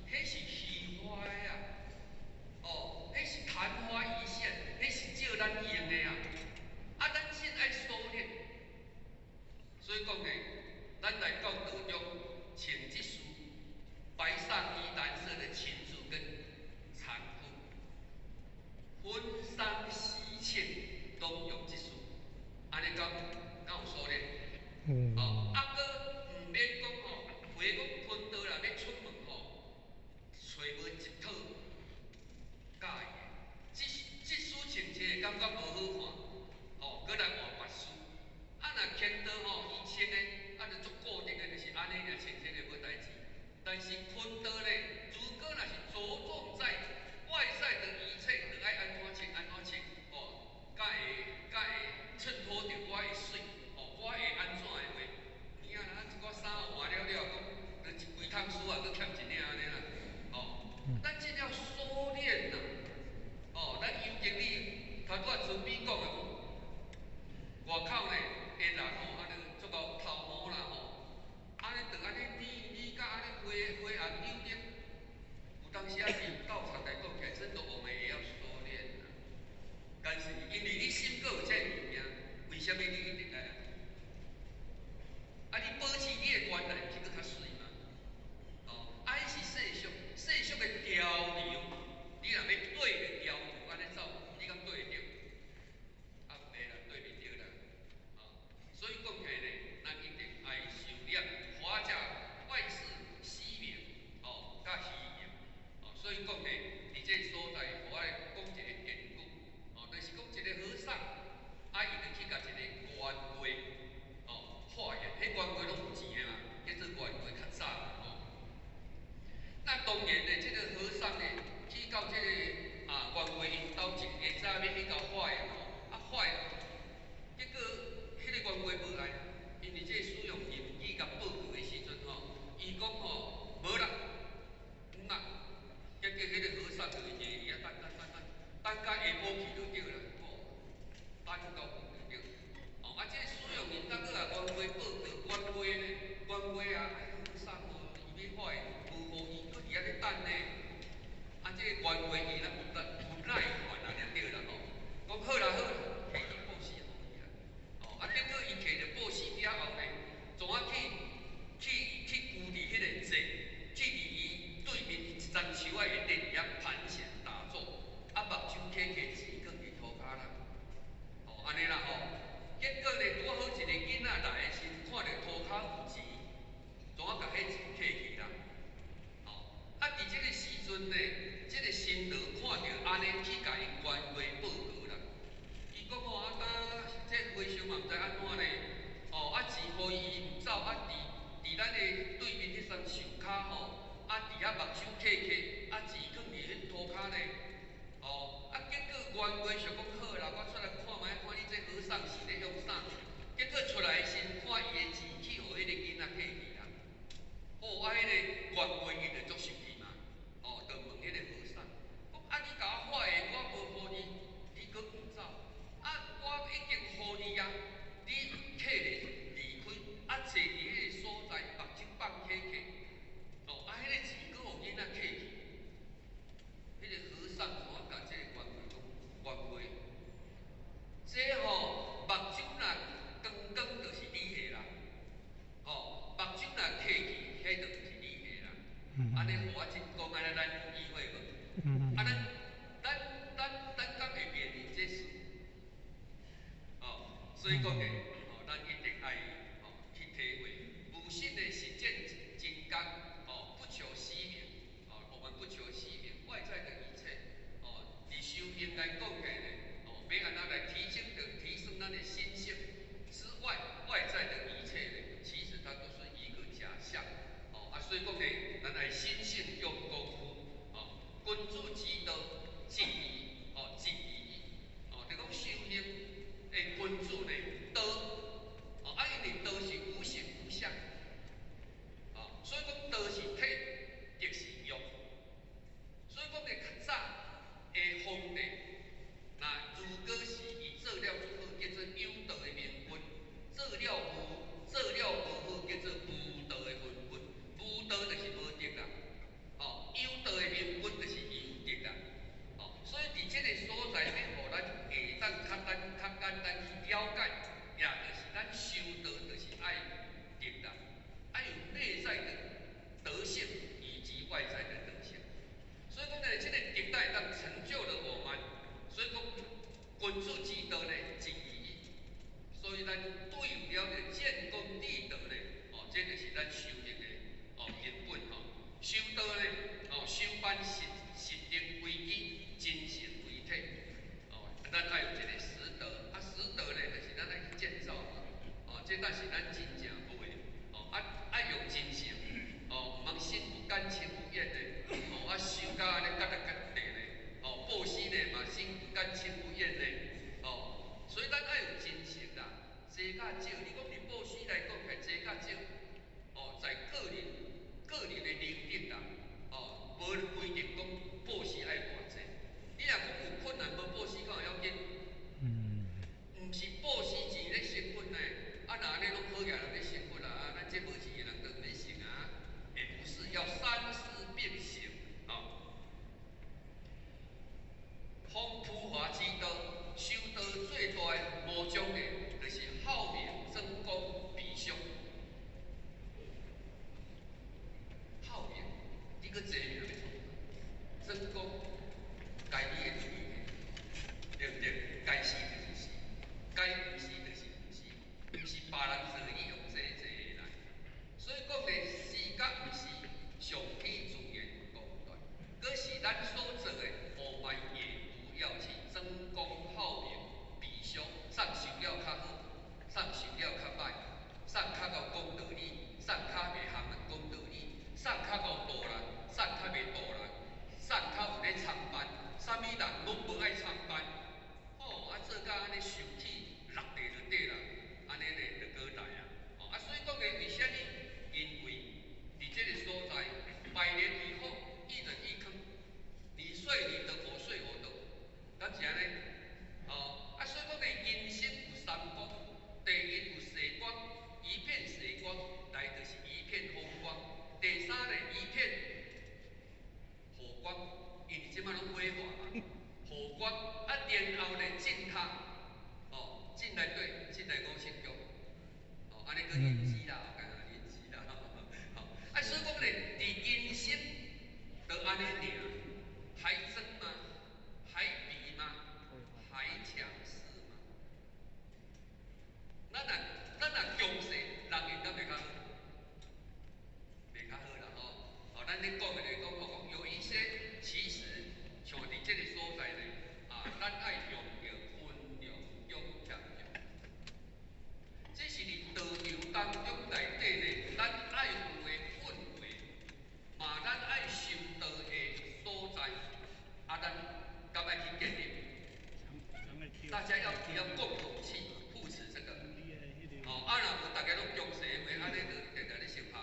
S1: 彼是虛華的啊，哦，彼是曇花一現，彼是借咱用的啊。啊，咱真愛修煉，所以講呢，咱來到道中穿這束白上衣、藍色的裙子跟長褲，婚喪喜慶攏用這束，按呢敢敢有修煉？哦，啊，閣毋免講吼，話講坤道啦，欲出門吼，揣無一套佮意的，這這束穿起來感覺無好看，吼，閣來換別束。啊，若牽到吼，伊穿的啊，就足固定的，就是按呢爾穿起來無代誌。但是坤道咧，如果若是著重在外在的一切，就愛按怎穿按怎穿，哦，才會襯托著我的媠，哦，我會按怎的話，有影啦，一寡衫換了了，講，就一規桶書啊，閣欠一領按呢啦，哦，咱這要修煉呐，哦，咱尤經理頭拄仔準備講的，外口呢，的人吼，按呢足夠頭毛啦吼，按呢就按呢膩膩甲按呢花花紅柳綠，有當時啊是道場來講起來，真的我們也要修煉呐。但是因為你心閣有這个物件，為啥物你一定愛按呢？啊，你保持你的原來，毋是閣較媠嗎？哦，啊，彼是世俗，世俗的潮流，你若欲對著潮流按呢走，你敢對會著？啊，袂啦，對袂著啦。哦，所以講起來呢，咱一定愛修煉，華者萬事虛名，哦，佮虛榮，哦，所以講呢，佇這個所在，予我來講一個典故，哦，就是講一個和尚，啊，伊就去共一個冤家，哦，化緣，彼冤家攏有錢的嘛，叫做冤家較早哦。那當然呢，這個和尚呢，去到這個啊冤家𪜶兜一下早欲去共化緣吼，啊化緣，結果彼個冤家無愛，因為這個使用言語共報告的時陣吼，伊講吼無啦，毋啦，結果彼個和尚就佇遐等等等等，等到下晡去就對啦，吼，等到就對。哦，啊，這個使用人當閣共冤家報告，冤家呢，冤家啊，哎和尚哦，伊欲化緣，無予伊，閣佇遐咧等呢。啊，這個冤家伊若不耐煩啊，就對啦吼，講好啦好啦，摕去布施予伊啦。哦，啊，結果伊摕著布施了後呢，怎啊去去去舊佇彼個坐，去佇伊對面一層樹仔下底佇遐盤旋打坐，啊，目睭瞌瞌錢囥佇塗跤啦。哦，按呢啦吼。結果呢，拄好一個囡仔來的時陣，看著塗跤有錢，怎啊共彼錢摕去啦？哦，啊，佇這個時陣呢，這個神道看著按呢去共𪜶冤家報告啦。伊講吼，啊，當這和尚嘛毋知按怎呢？哦，啊錢予伊伊毋走，啊佇佇咱的對面彼層樹跤吼，啊佇遐目睭瞌瞌，啊錢囥佇彼塗跤呢。哦，啊結果冤家想講好啦，我出來看覓，看你這和尚。所以講呢，哦，咱一定愛哦去體會，無心的實踐真覺，哦，不求虛名，哦，我們不求虛名，外在的一切，哦，佇修行來講起來呢，哦，欲按怎來提升咱的心性之外，外在的一切呢，其實它都是一個假象，哦，啊，所以講呢，咱愛心性用功夫，哦，君子之道，一義，哦，一義，哦，就講修行的君子呢，道，哦，啊，因為道是無形無相，哦，所以講道是體，德是用，所以講呢，較早的皇帝，若如果是伊做了足好，叫做有道的明君；做了無好，叫做無道的昏君。無道就是無德啦，哦，有道的明君就是有德啦，哦，所以佇這个所在，欲予咱會當較簡單去了解，也就是咱修道就是愛德啦，愛有內在的德性以及外在的德性。所以講呢，這个德會當成就了我們。所以講君子之道呢，一義。所以咱對有了這建功立德呢，哦，這就是咱修行的哦根本吼。修道呢，哦，修辦實實定為基，精神為體。哦，咱愛有一个實德，啊，實德呢，就是咱愛去建造嘛。哦，這才是咱真正無的。哦，啊，愛用真誠，哦，毋通心不甘情不願的。哦，啊，修甲按呢結得結地呢。哦，布施呢嘛，心不甘情不願的。哦，所以咱愛有真誠啦。濟甲少，你講佇布施來講，起濟甲少，哦，在個人的能力啦，哦，無規定講布施愛偌濟。你若講有困難無布施，敢有要緊？毋是布施錢咧成佛呢，啊，若按呢攏好額人咧成佛啦，啊，咱這無錢的人都毋免成啊。也不是，要三事並行，哦。弘普華之道，修道最大的魔障呢，就是好名爭功比俗。好名，你閣爭名欲創啥？爭功，家己的嘴，對毋對？該死就是死，該毋是就是毋是，毋是別人做你用爭爭的來。所以講呢，是佮毋是，上起自然功德。可是咱所做的，我們也不要去爭功好名比俗，啥修了較好，啥修了較歹，啥較𠢕講道理，啥較袂含人講道理，啥較𠢕度人，啥較袂度人，啥較有咧參班，啥物人攏無愛參班，吼，啊做甲按呢受氣落地就對啦，按呢咧就閣來啊，哦啊所以講咧，為啥物？因為佇這个所在，百年以後，一人一坑，你睡你的，我睡我的，敢是按呢？哦，啊所以講咧，人生有三光，第一有世光，一片世光，來就是一片風光；第三咧，一片火光，因為這擺攏火化嘛，火光啊，然後咧進塔，哦，進來對，進來五色宮，哦，按呢閣認知啦，敢若認知啦，吼，啊所以講咧，佇人生就按呢爾，還爭嗎？還比嗎？還強勢嗎？咱若強勢，人緣敢袂較好？袂較好啦吼。哦，咱咧講的就是講，講有一些其實像佇這个所在咧，啊，咱愛用著溫良恭儉讓。這是佇道場當中內底咧，咱愛有的氛圍，嘛咱愛修道的所在，啊，咱敢愛去建立？大家要共同去扶持這個。哦，啊，若無大家攏強勢的話，按呢就定定咧相拍。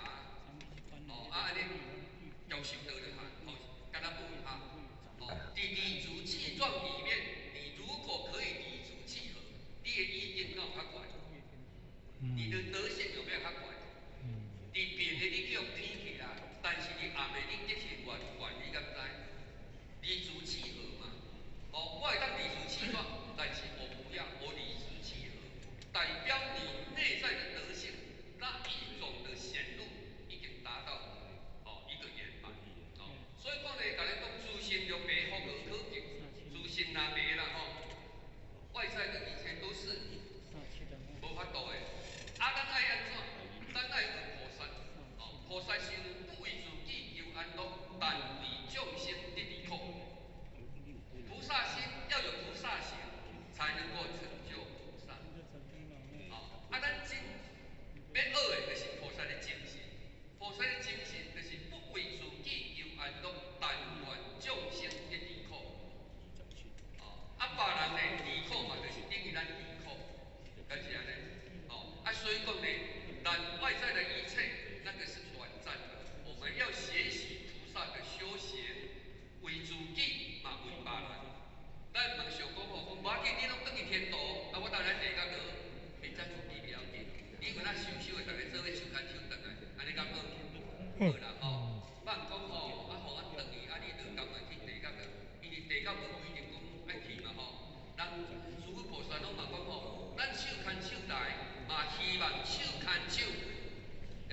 S1: 哦，啊，按呢強修道就好，哦，敢若無哈。哦，佇理直氣壯裡面，你如果可以理直氣和，你的意見敢有較懸？你的德性有沒有較懸？佇明的你去予鄙去啦，但是佇暗的你德性偌懸，你敢知？理直氣和嘛。哦，我會當理直氣壯，但是我不要，我理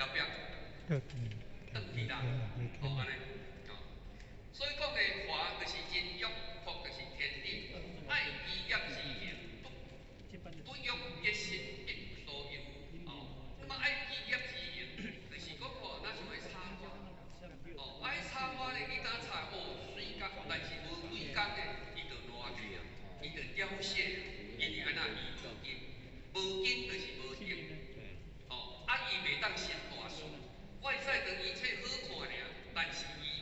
S1: 後壁轉去啦，哦，按呢，哦，所以講的華就是人欲，福就是天地，愛依業之行，不不欲一心一無所有，哦，那麼愛依業之行，就是講吼，若像彼插花，哦，愛插花咧，你當插哦媠甲，但是無幾工咧，伊就爛去啊，伊就凋謝，因為按怎伊無根，無根就是無德，哦，啊伊袂當成大事，外在的一切好看爾，但是伊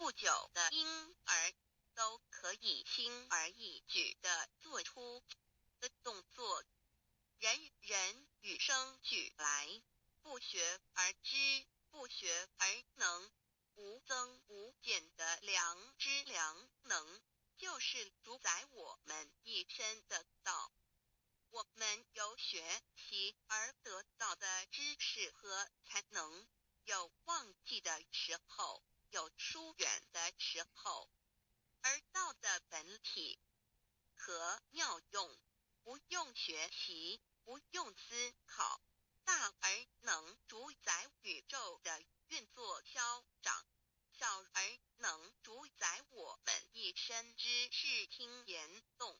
S2: 不久的嬰兒，都可以輕而易舉地做出的動作。人人與生俱來，不學而知，不學而能，無增無減的良知良能，就是主宰我們一身的道。我們由學習而得到的知識和才能，有忘記的時候，有疏遠的時候，而道的本體和妙用，不用學習，不用思考，大而能主宰宇宙的運作消長，小而能主宰我們一身之視聽言動。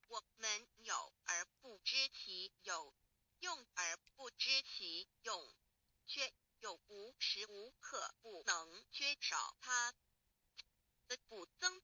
S2: 我們有而不知其有，用而不知其用，卻又無時無刻不能缺少它的不增。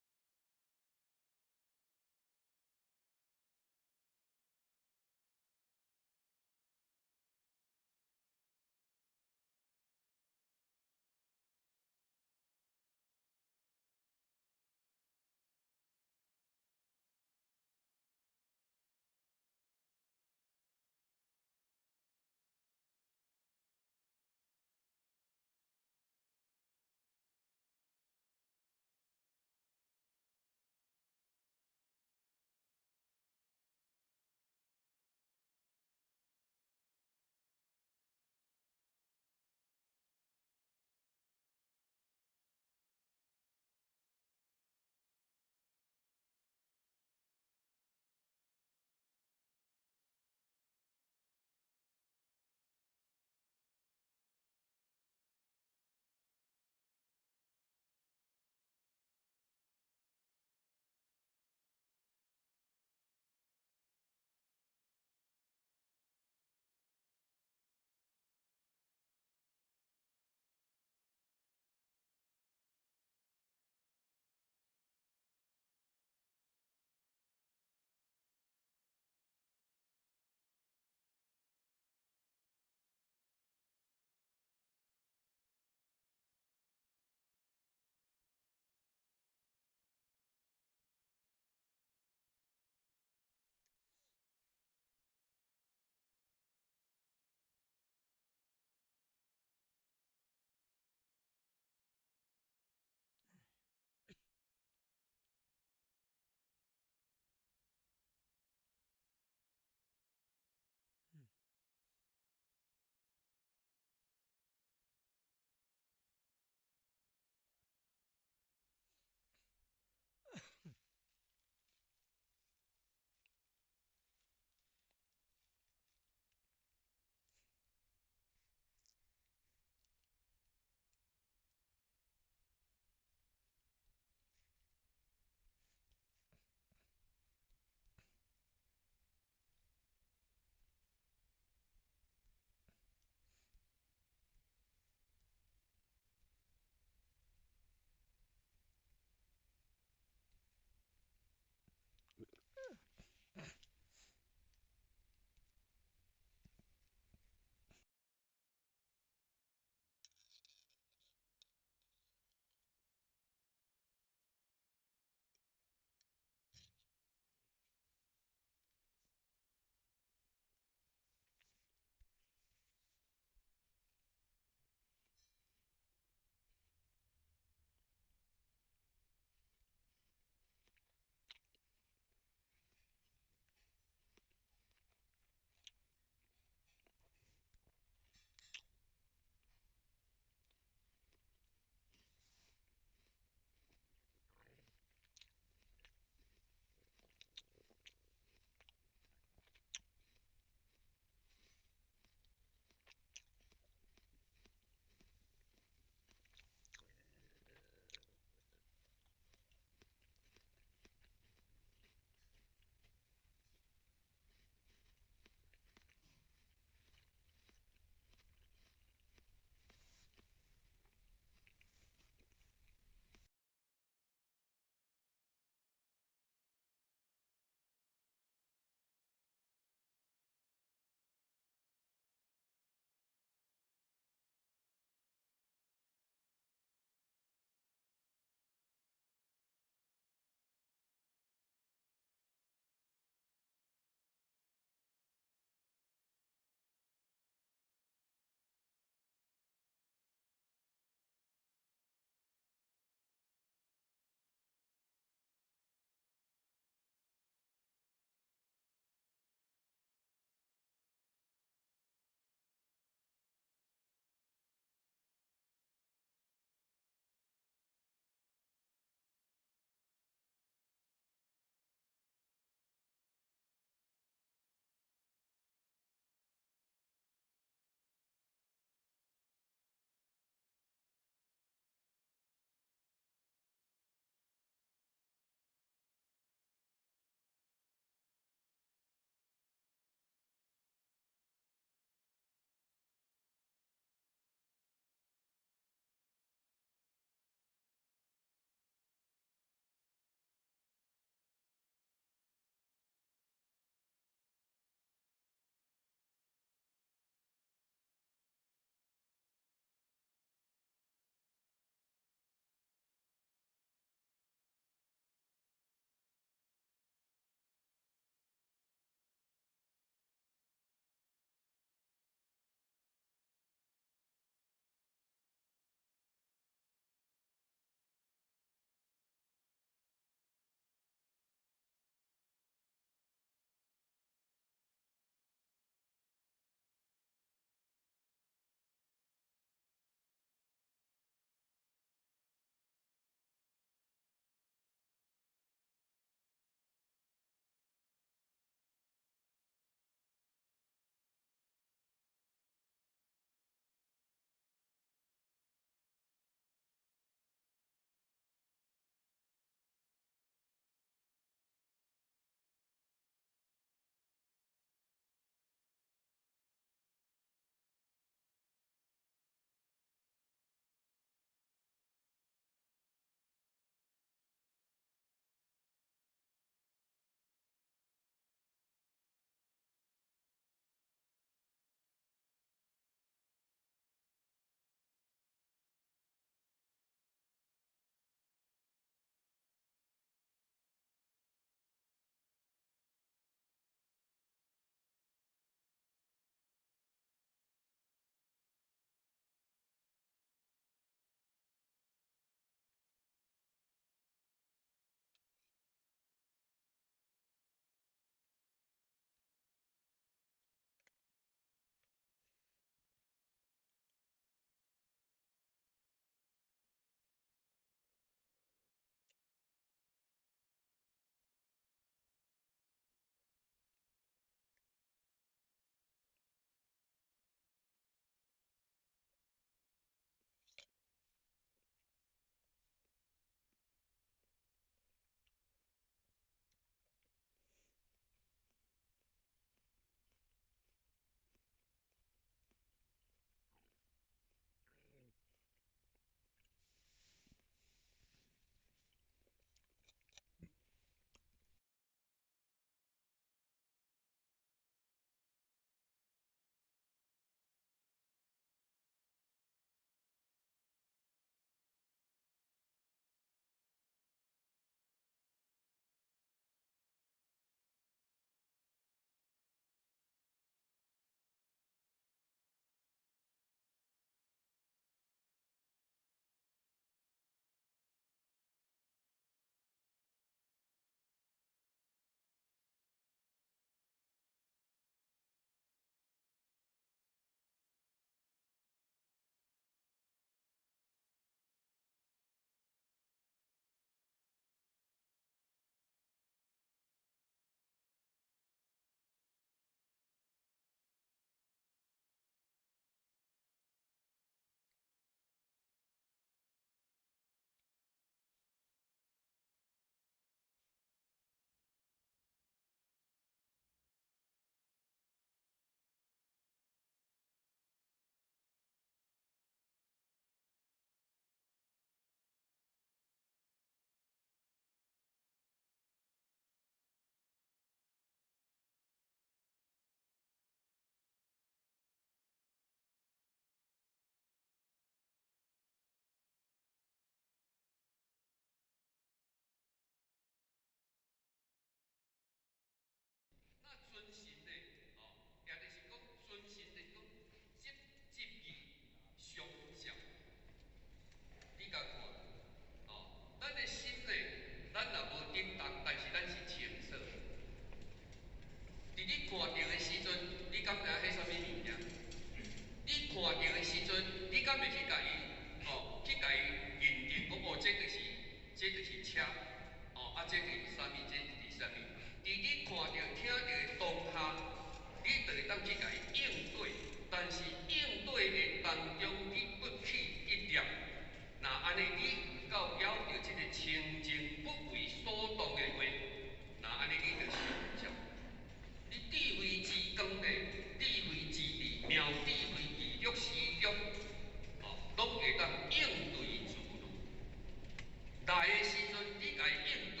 S1: 來的時陣你共伊應對，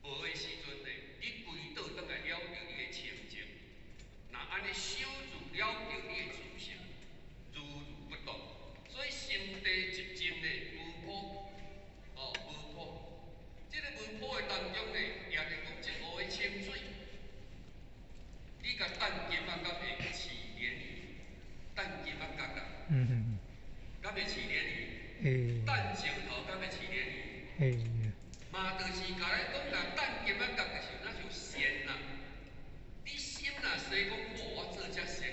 S1: 無的時陣呢，你歸倒轉來了著你的清淨。若按呢守住了著你的自性，如如不動。所以心地一靜呢，無波，哦，無波。這个無波的當中呢，也是講一湖的清水。你共擲金仔，敢會起漣漪？擲金仔角啦，敢會起漣漪？
S3: 會。
S1: 擲石頭敢會起漣漪？
S3: 會。
S1: 嘛，就是共咱講啦，擲金仔角就是若像善啦。你心若說講，哦，我做遮善，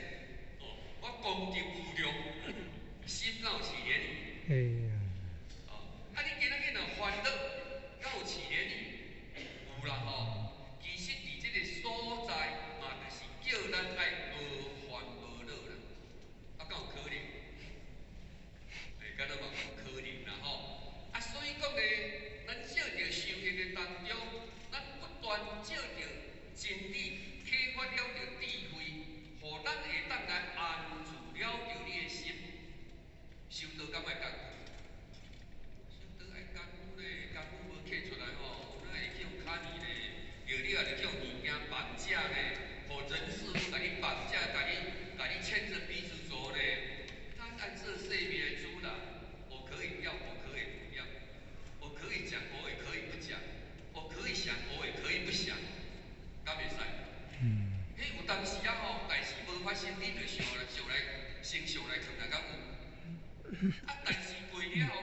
S1: 哦，我功德無量，心敢有起漣漪？
S3: 會。
S1: 哦，啊，你今仔日若煩惱，敢有起漣漪？有啦吼。其實佇這个所在，嘛，就是叫咱愛無煩無惱啦。啊，敢有可能？欸，敢若嘛有可能啦吼。啊，所以講呢，咱藉著修行的當中，咱不斷藉著真理啟發了著智慧，予咱會當來安住了著你的心。修道敢愛艱苦？修道愛艱苦咧，艱苦無刻出來吼，哪會去予卡尼咧？著你也著去予物件綁架咧，予人事物共你綁架，共你牽著鼻子走咧。咱按這生命的主人，我可以要，我可以不要，我可以講，我也可以不講，我可以想，我也可以不想，敢袂使？彼有當時啊吼，代誌無發生，你就想來想來，先想來囥來敢有？啊，代誌過了後，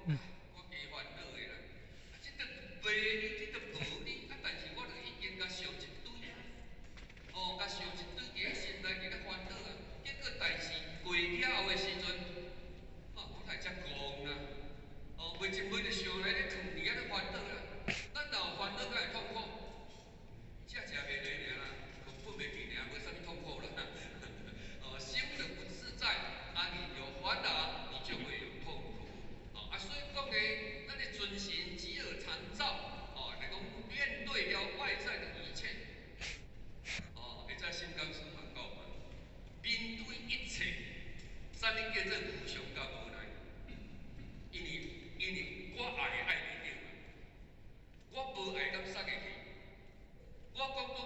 S1: 講我加煩惱的啦。啊，這個袂你，這個無你，啊，但是我就已經共想一堆啊，哦，共想一堆佇咧心內佇咧煩惱啊。結果代誌過了後的時陣，啊，我哪會遮戇啦？哦，袂一袂就想來咧囥佇遐咧煩惱啦。咱若有煩惱，敢會痛苦？食食袂落爾啦，困睏袂去爾，無啥物痛苦啦。哦，心的不自在，啊，你有煩惱，你就會有痛苦。啊，所以講呢，咱的遵循極惡參照，哦，來講面對了外在的一切，哦，會在心剛師嘛講嘛，面對一切，啥物叫做無常佮無奈？因為我愛的愛袂著，我無愛敢殺會去？我講講，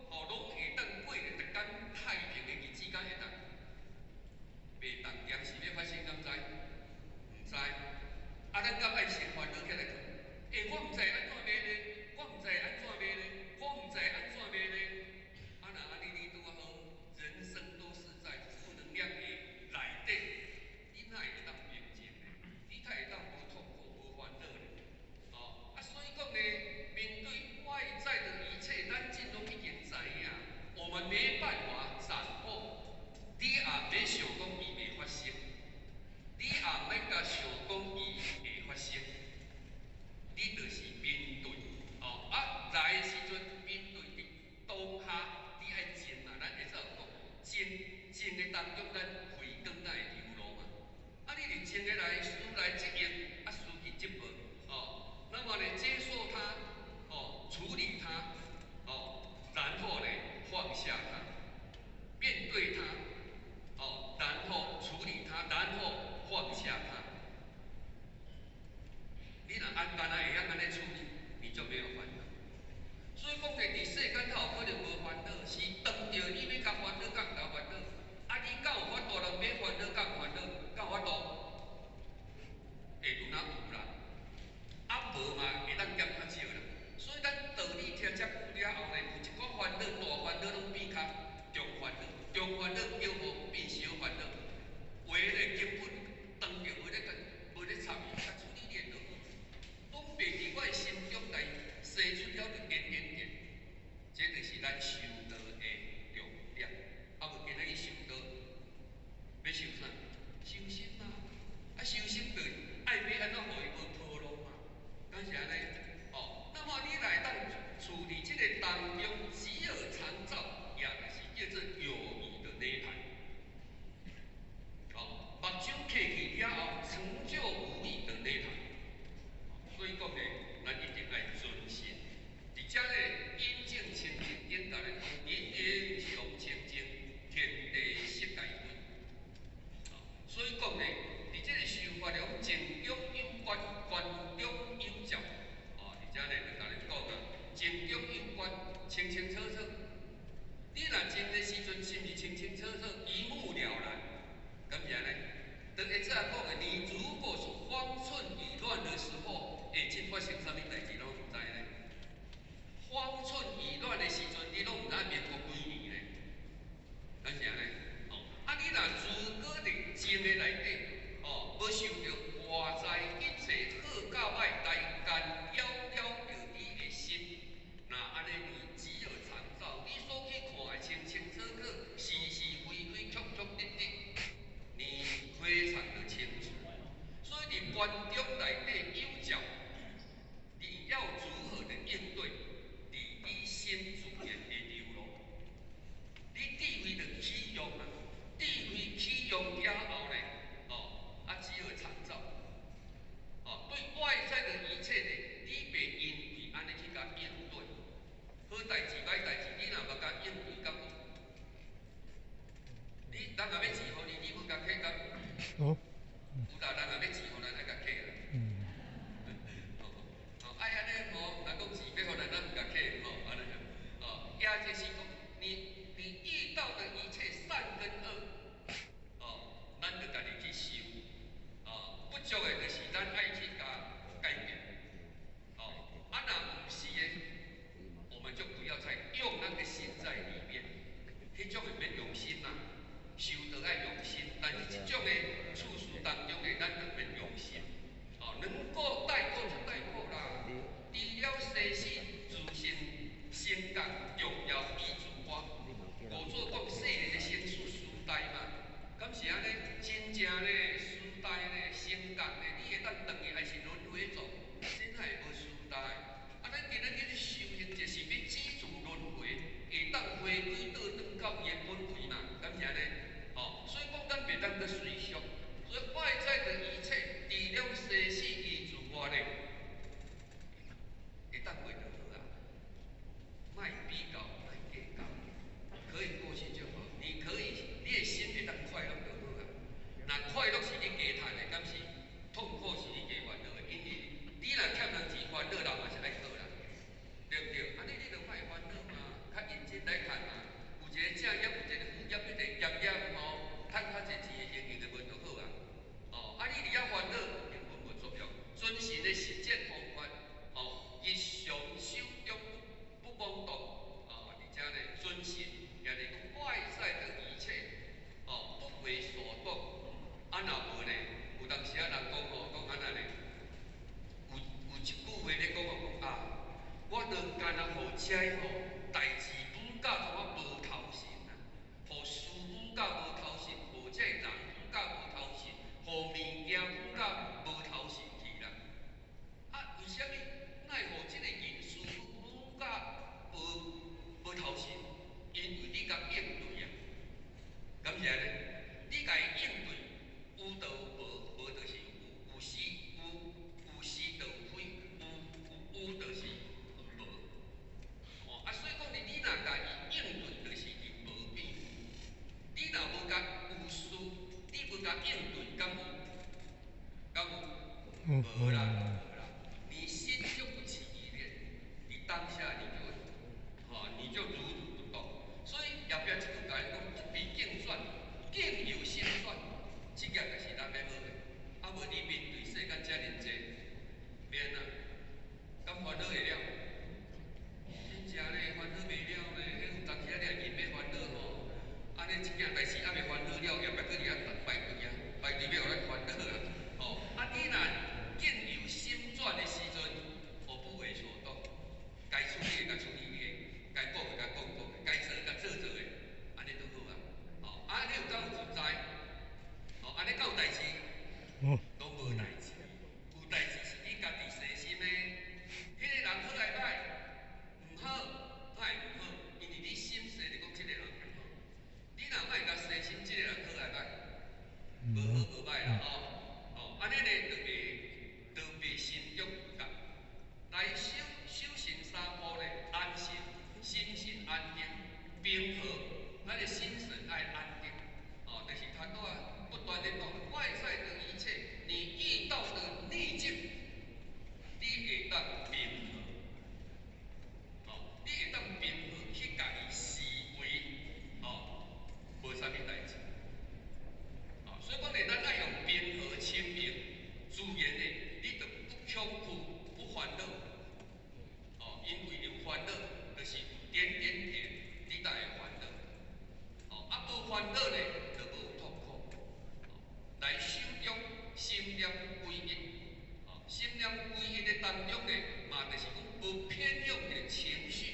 S1: 哦，攏會當過一工太平的日子，敢會當？袂當，踮時欲發生，敢知？毋知。啊，咱敢愛先煩惱起來囥？欸，我毋知按怎欲咧，我毋知按怎欲咧，我毋知按怎欲咧。啊，若按呢你拄仔好，人生都是在負能量的內底，你哪會當平靜呢？你哪會當無痛苦、無煩惱呢？哦，啊，所以講呢，面對外在的一切，咱這攏已經知影，我們沒辦法掌握。你也免想講伊袂發生，你也免共想講伊會發生，你就是面對，哦，啊，來的時陣面對佇當下，你愛靜嘛，咱會使有講靜，靜的當中，咱慧光才會流露嘛。啊，你佇靜的來，事來則應，啊，事去則無，哦，那麼呢，接受它，哦，處理它，哦，然後呢，放下它，面對它。哦，然後處理它，然後放下它。你若按敢若會曉按呢處理，你就沒有煩惱。所以講咧，佇世間頭可能無煩惱，是當著你欲共煩惱，佮毋共煩惱。啊，你敢有法度人免煩惱，佮毋煩惱，敢有法度？會有哪有啦？啊，無嘛會當減較少啦。所以咱道理聽遮久了後呢，有一寡煩惱，大煩惱攏變較中煩惱，中煩惱叫無變小煩惱。有的咧根本當著無咧跟，無咧插伊，啊處理咧就好，攏袂當下你就，吼，你就如如不動。所以後壁這句共你講，不彼境轉，境由心轉，這個就是咱欲學的。啊，無你面對世間遮爾濟，欲按怎？敢煩惱會了？真正咧，煩惱袂了咧。彼有當時啊，你若認欲煩惱吼，按呢這件代誌猶未煩惱了，後壁閣佇遐排隊啊，排隊欲予咱煩惱啊。吼，啊，你若境由心轉的時陣，我不為所動，該處理的共處理的，該講的共講講的，該做的共做做的，按呢就好啊。吼，啊，你有夠自在？吼，按呢敢有代誌？攏無代誌，有代誌是你家己細心的。彼個人好抑歹？毋好，歹毋好，因為你心細就講這個人毋好。你若莫共細心，這個人好抑歹？無好無歹啦吼。哦，按呢咧就袂心中有覺。來修修行三步咧，安心，心神安定，平和，咱的心神愛安定。哦，就是他都啊不斷的講，外在的一切，你遇到的逆境，你會當平和。哦，你會當平和去共伊思維，哦，無啥物代誌。哦，所以講咧，咱愛用平和清明、自然的，你就不恐懼、不煩惱。哦，因為有煩惱，就是有點點點，你才會煩惱。哦，啊，無煩惱咧，就無痛苦。哦，來修中心念歸一。哦，心念歸一的當中咧，嘛就是講無偏向的情緒。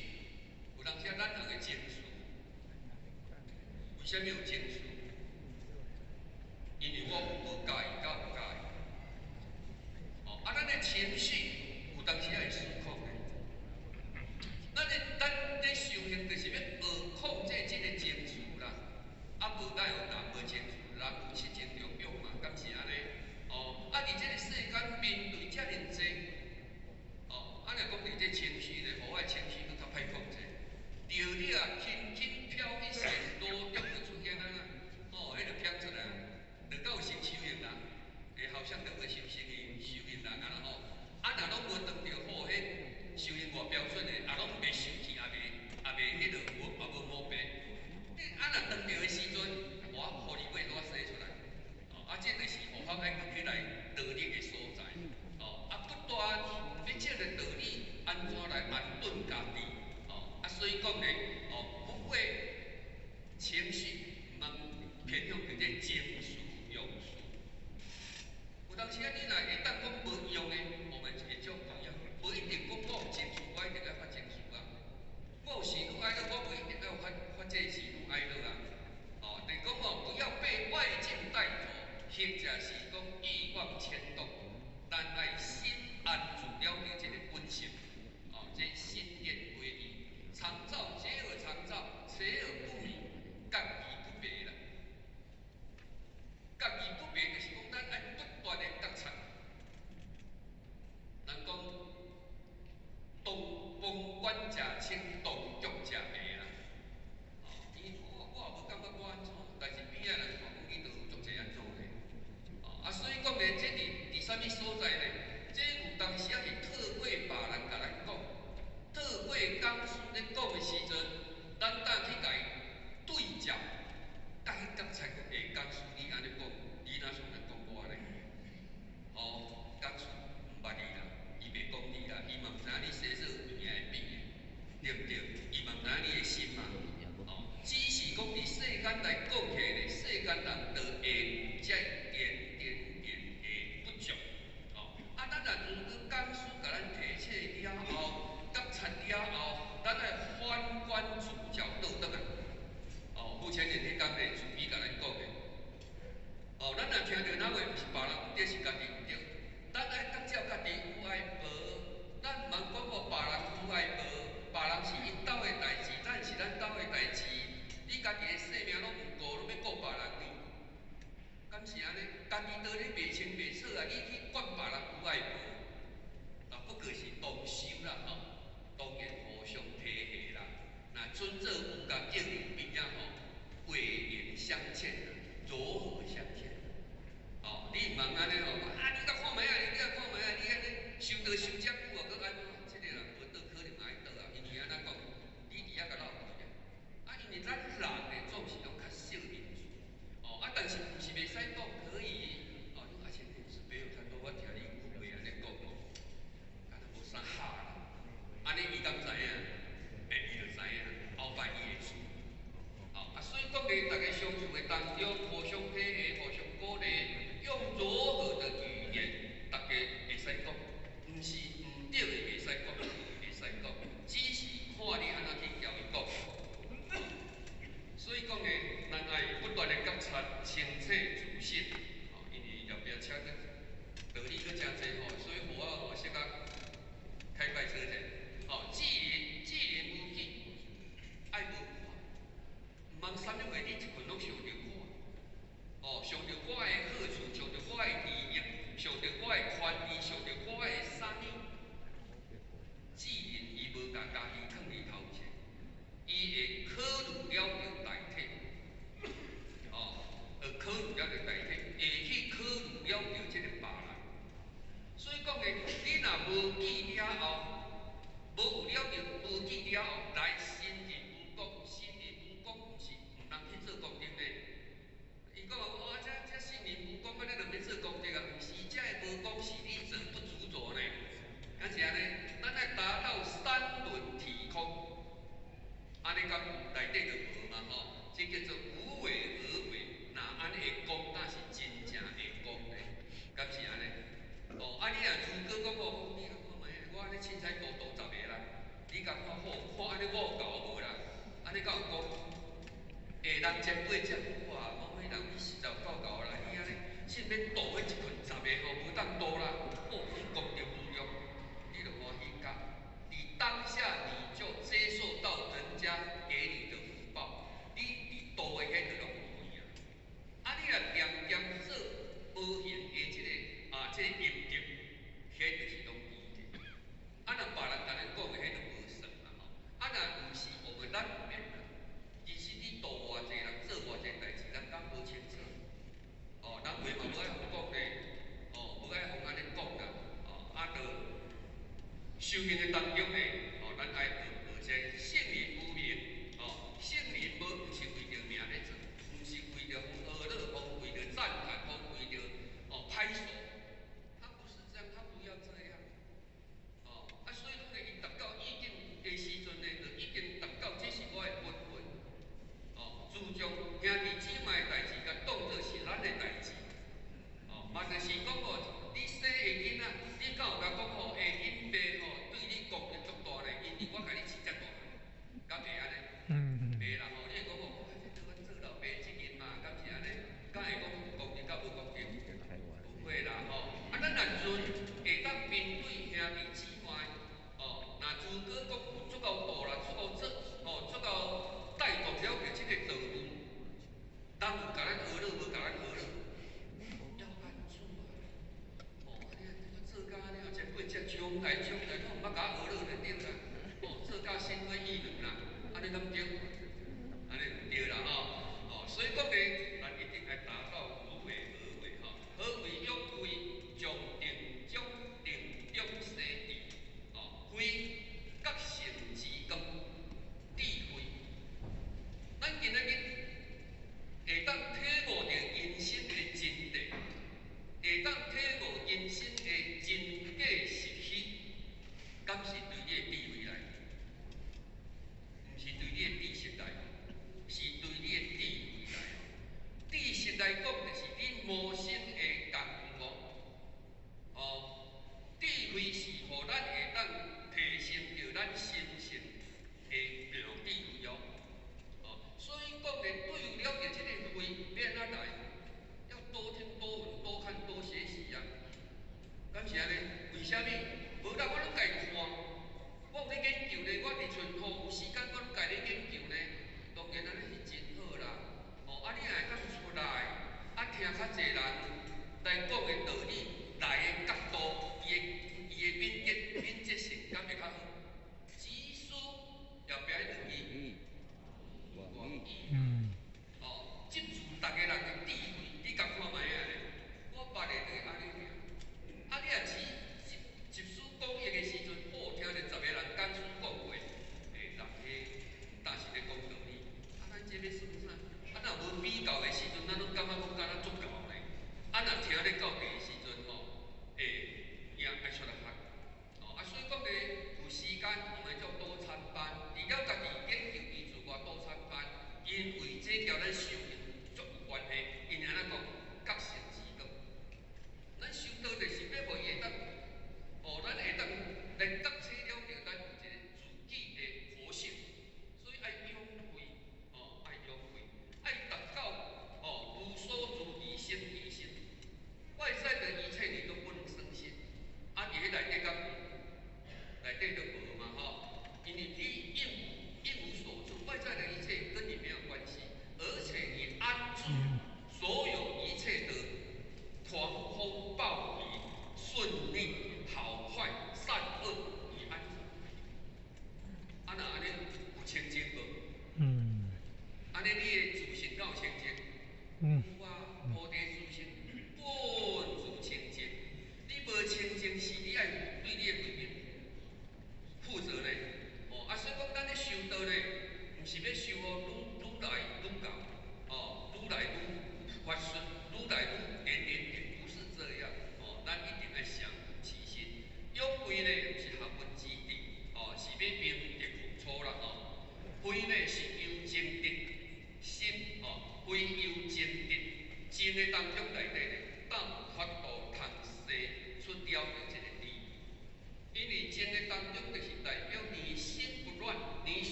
S1: 有當時咱人的情緒，為啥物有情緒？因為我無佮意佮有佮意。哦，啊，咱的情緒有當時會失控的。咱咧修行就是欲學控制這個情緒啦。啊，無哪有人無情緒，人有七情六欲嘛，敢是按呢？哦，啊，佇這個世間面對遮爾濟，哦，啊，若講佇這情緒咧，予我的情緒閣較歹控制。著你啊，輕輕飄一線，多中就出現啊啦。修行的當中呢，哦，咱愛學學這聖人無名，哦，聖人無毋是為著名咧做，毋是為著予阿諛，予為著讚嘆，予為著哦拍手，他不是這樣，他不要這樣。哦，啊，所以講呢，伊達到意境的時陣呢，就已經達到這是我的本分。哦，注重兄弟姊妹的代誌，共當做是咱的代誌。哦，嘛就是講哦，你生的囡仔，你敢有共講吼？欸，恁爸吼對你功德足大咧，因為我共你飼遮大，敢會按呢？袂啦吼，你會講哦，這阮做老爸責任嘛，敢是按呢？敢會講有功德佮無功德？不會啦吼。啊，咱若陣會當面對兄弟姊妹，哦，若如果講有足夠大啦，足夠做，哦，足夠帶動了著這個道路，當有共咱阿諛無共咱阿諛？要按住啊！哦，你我做甲按呢，食過食將來將來，攏毋捌共我阿諛就對啦。哦，做甲心灰意冷啦，按呢敢對？按呢毋對啦吼。哦，所以講呢，咱一定愛達到無為而為吼。何謂勇為？將定中定中生智，哦，慧覺性之光，智慧。咱今仔日會當體悟著人生的真諦，會當體悟人生的真假實虛，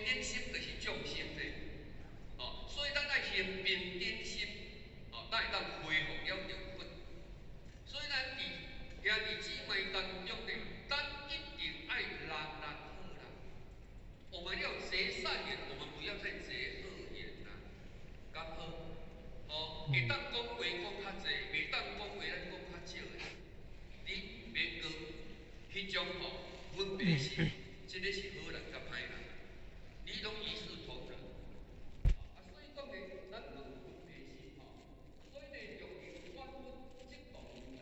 S1: 平等心就是眾生的，哦，所以咱愛行平等心，哦，咱會當恢復了著佛。所以咱佇兄弟姊妹當中呢，咱一定愛人人好啦。我們要結善緣，我們不要再結惡緣啦。敢好？哦，會當講話講較濟，袂當講話咱講較少的。你免講彼種吼分別心，這个是好人佮歹人，你攏一視同仁。啊，所以講呢，咱無分別心吼。所以呢，用萬物即動來，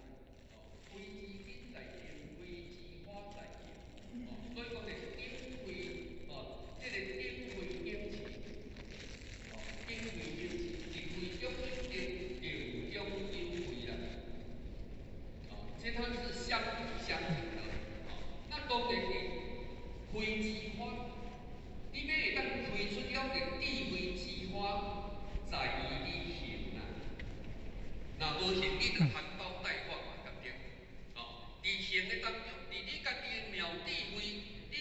S1: 哦，開之因在行，開之花在行。哦，所以講呢，頂開哦，這個頂開頂智，哦，頂開頂智，一開中有定，定中有開啦。哦，這它是相輔相成的。哦，那當然是開之花，你欲會當開出了個智慧之花，在於你行啦。若無行，你就含苞待放嘛，對不對？哦，佇行的當中，佇你家己的妙智慧，你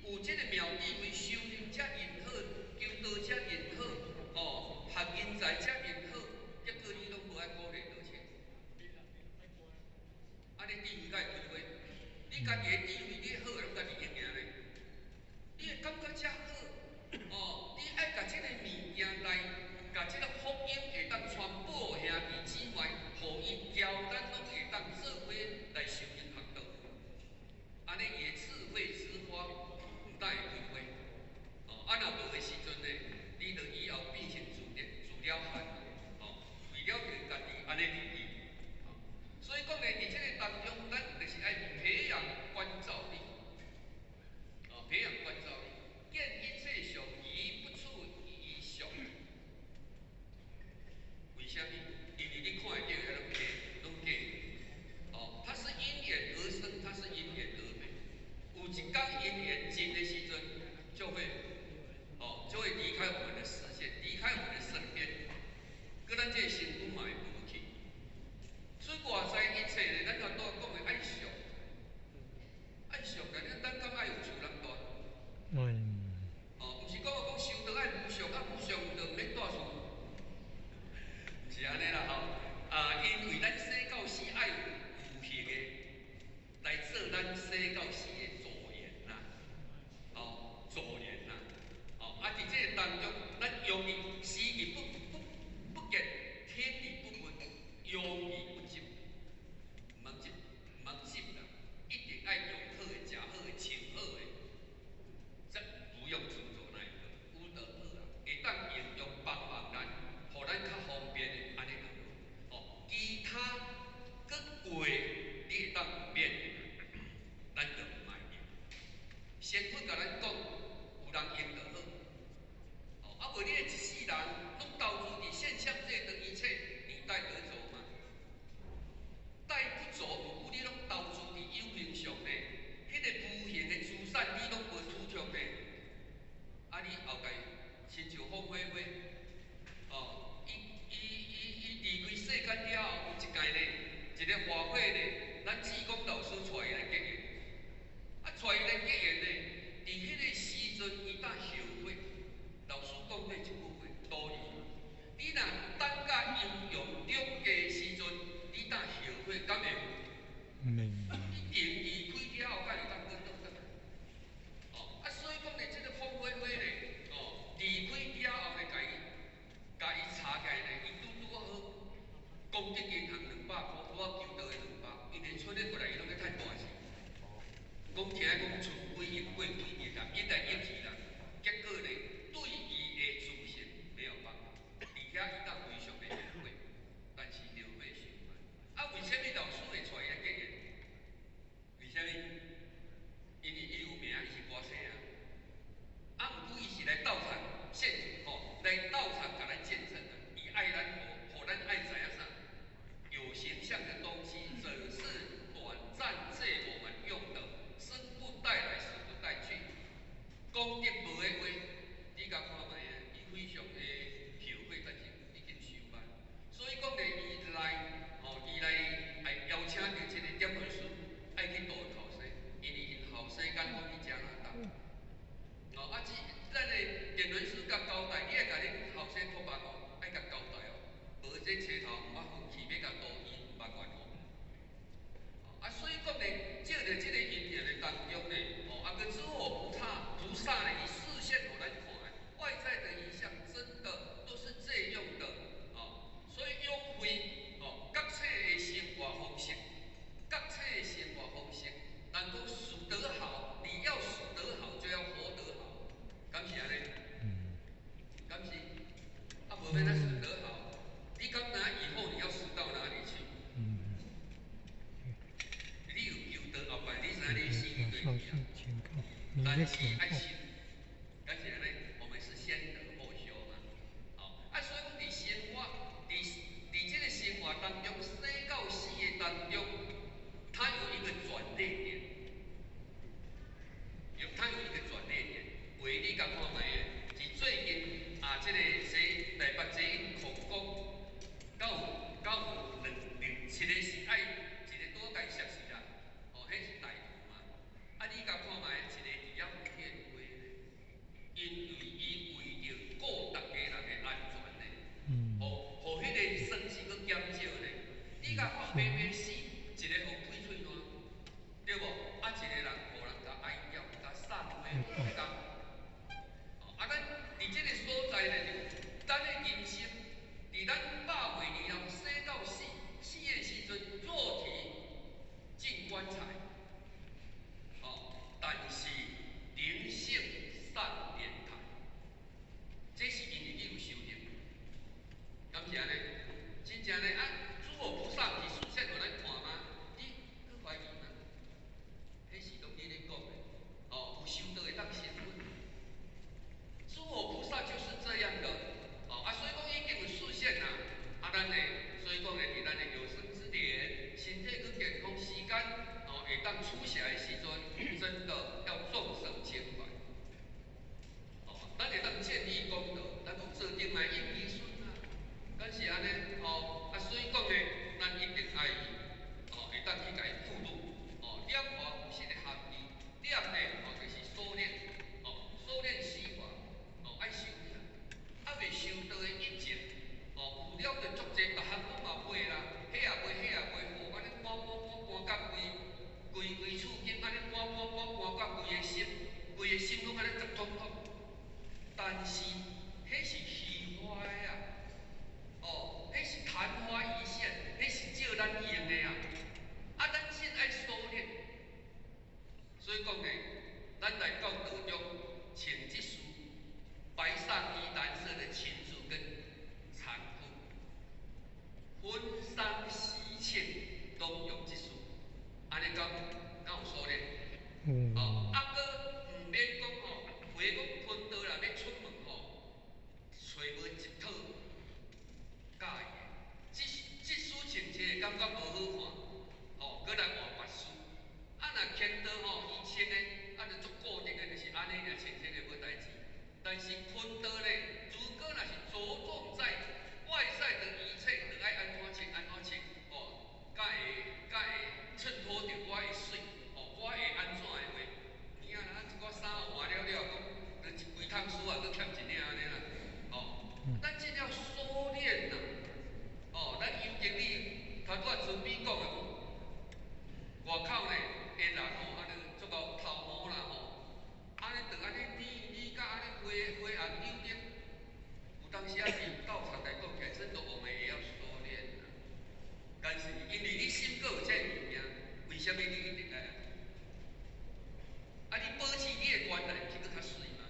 S1: 有這個妙智慧，修行遮爾好，求道遮爾好，哦，學人才遮爾好，結果你攏無愛鼓勵道親。啊，你智慧敢會開花？你家己的智慧，你好攏家己用爾咧，你會感覺遮好，哦，你愛共這個物件來，共這個福音會當傳播兄弟姊妹，予伊教咱攏會當做伙來修行學道。按呢伊的智慧之花毋但會開花，哦，啊若無的時陣呢，你就以後變成自了自了漢，哦，為了著家己按呢利益。所以講呢，佇這個當中，咱就是愛培養觀照力，哦，培養觀照力，見一切相，而不處於相。為啥物？因為你看會著彼攏假，攏假。哦，它是因緣而生，它是因緣而滅。有一天因緣盡的時陣，就會，哦，就會離開我們的視線，離開我們的身邊，閣咱這個身軀嘛會無去。所以外在一切呢，咱頭拄仔講的愛惜，愛惜，但咱咱敢愛有樹人大？哦，毋是講講修道愛無相，啊無相就毋免蹛厝，毋是按呢啦吼。啊，因為咱生到死愛有有形的來做咱生到死的助緣啦，哦，助緣啦，哦，啊，佇這個當中，咱用伊視而不見，聽而不聞，用而不執，毋通執，毋通執啦，一定愛用好的、食好的、穿好的，這不用執著那一個，有就好啊，會當應用幫忙咱，予咱較方便的，按呢就好。哦，其他閣過你會當免，咱就毋愛用。先佛共咱講，有人用就好。哦，啊無你一世人攏投資佇現象界的一切，你帶得走嗎？帶不走，毋過你攏投資佇有形上呢，彼個無形的資產你攏無取著呢。啊，你後蓋親像鳳飛飛，哦，伊伊伊伊離開世間了後，有一屆呢，一個法會呢，咱志工老師帶伊來結緣，啊，帶伊來結緣呢，佇彼個時陣，伊當後悔。老師講過一句話，道理。你若等甲陰陽兩界時陣，你當後悔，敢會？一定離開了後，才會當閣倒轉來。哦，啊，所以講呢，這個鳳飛飛呢，哦，離開了後呢，共伊查起來呢，伊拄拄好，公德銀行200箍，拄好求到的兩百，因為剩咧過來，伊攏咧趁大錢。講聽講存幾億過幾億啦，一來一去啦，結果呢，對伊的自信沒有幫助，佇遐伊當非常的後悔，但是後悔傷晚。啊，為啥物老師會帶伊來結緣？為啥物？因為伊有名，伊是歌星啊。啊，毋過伊是來道場現吼，來道場共咱見證的。伊愛咱，予咱愛知影啥？有形象的東西，只是短暫借我們用的，生不帶來，死不帶去。功德無的話，你共看覓啊？伊非常的後悔，但是已經傷晚。所以講咧，伊來吼，伊來愛邀請著這個點文師，愛去度後生，因為𪜶後生敢講去加拿大。哦，啊，這咱的無免咱死得好，你敢知以後你要死到哪裡去？你有求道後擺，你知影你死佇佗去啊？但是愛修，但是呢，我們是先得後修嘛。哦，啊，所以講佇生活，佇這個生活當中，生到死的當中，它有一個轉捩點，它有一個轉捩點。為你共看覓的？是最近啊，這個說台北捷運擴工，敢有兩兩七個是愛一個拄共熟似啦，哦，彼是大圖嘛。啊，你共看覓？一个佇遐騙話咧，因為伊為著顧逐家人的安全咧，予彼个損失閣減少咧。你共看白白死，一个予開喙瀾，對無？啊，一個人予人共哀叫，共送花共。啊，咱佇這个所在咧，就咱的人生，佇咱百歲年後生到死，死的時陣肉體進棺材，哦，但是靈性上蓮台，這是因為你有修行，敢是按呢？真正呢啊，諸佛菩薩佇示現予咱看嗎？你閣懷疑嗎？彼是攏你咧講的，哦，有修道會當成佛。諸佛菩薩就是這樣的，哦啊，所以講已經有示現啦。啊，咱呢，所以講呢，佇咱的有生之年，身體閣健康，時間哦，會當出現的時陣，真的要眾生情懷。哦，咱會當建立功德，咱講做定來應兒孫啊，敢是按呢？哦，啊，所以講呢，咱一定愛哦，會當去共伊悟入，哦，念佛有實的含義，念呢，哦，就是所練，哦，所練四法。哦，愛修煉，啊未修道的一切，哦，有了就足濟，逐項攏嘛袂啦，彼也袂，彼也袂，哦，按呢搬搬搬搬甲規規規厝間，按呢搬搬搬搬甲規个心，規个心攏按呢雜通通。但是，彼是虛華的啊，哦，彼是曇花一現，彼是借咱用的啊，啊，咱真愛修煉，所以講呢，咱來到道中穿這束白上衣、藍色的裙子跟長褲，婚喪喜慶攏用這束，按呢敢敢有修煉？哦，啊，閣毋免講吼，有的講坤道若欲出門吼，揣無一套佮意的，這這束穿起來感覺無好看，吼，閣來換別束。啊，若牽到吼，伊穿的啊，就足固定的，就是按呢爾穿穿的無代誌。但是坤道咧，如果若是着重在外在的一切，就愛按怎穿按怎穿，哦，才會襯托著我的媠，哦，我會按怎的話，有影啦，一寡衫換了了，講，就一規桶書啊，閣欠一領按呢啦，哦，咱這叫修煉呐，哦，咱尤經理頭拄仔準備講的，外口呢，的人吼，按呢足夠頭毛啦吼，按呢就按呢膩膩甲按呢花花紅柳綠，有當時啊，佇道場來講起來，真的我們也要修煉啊。但是因為你心閣有這个物件，為啥物你一定愛？啊，你保持你的觀念，毋是閣較媠嗎？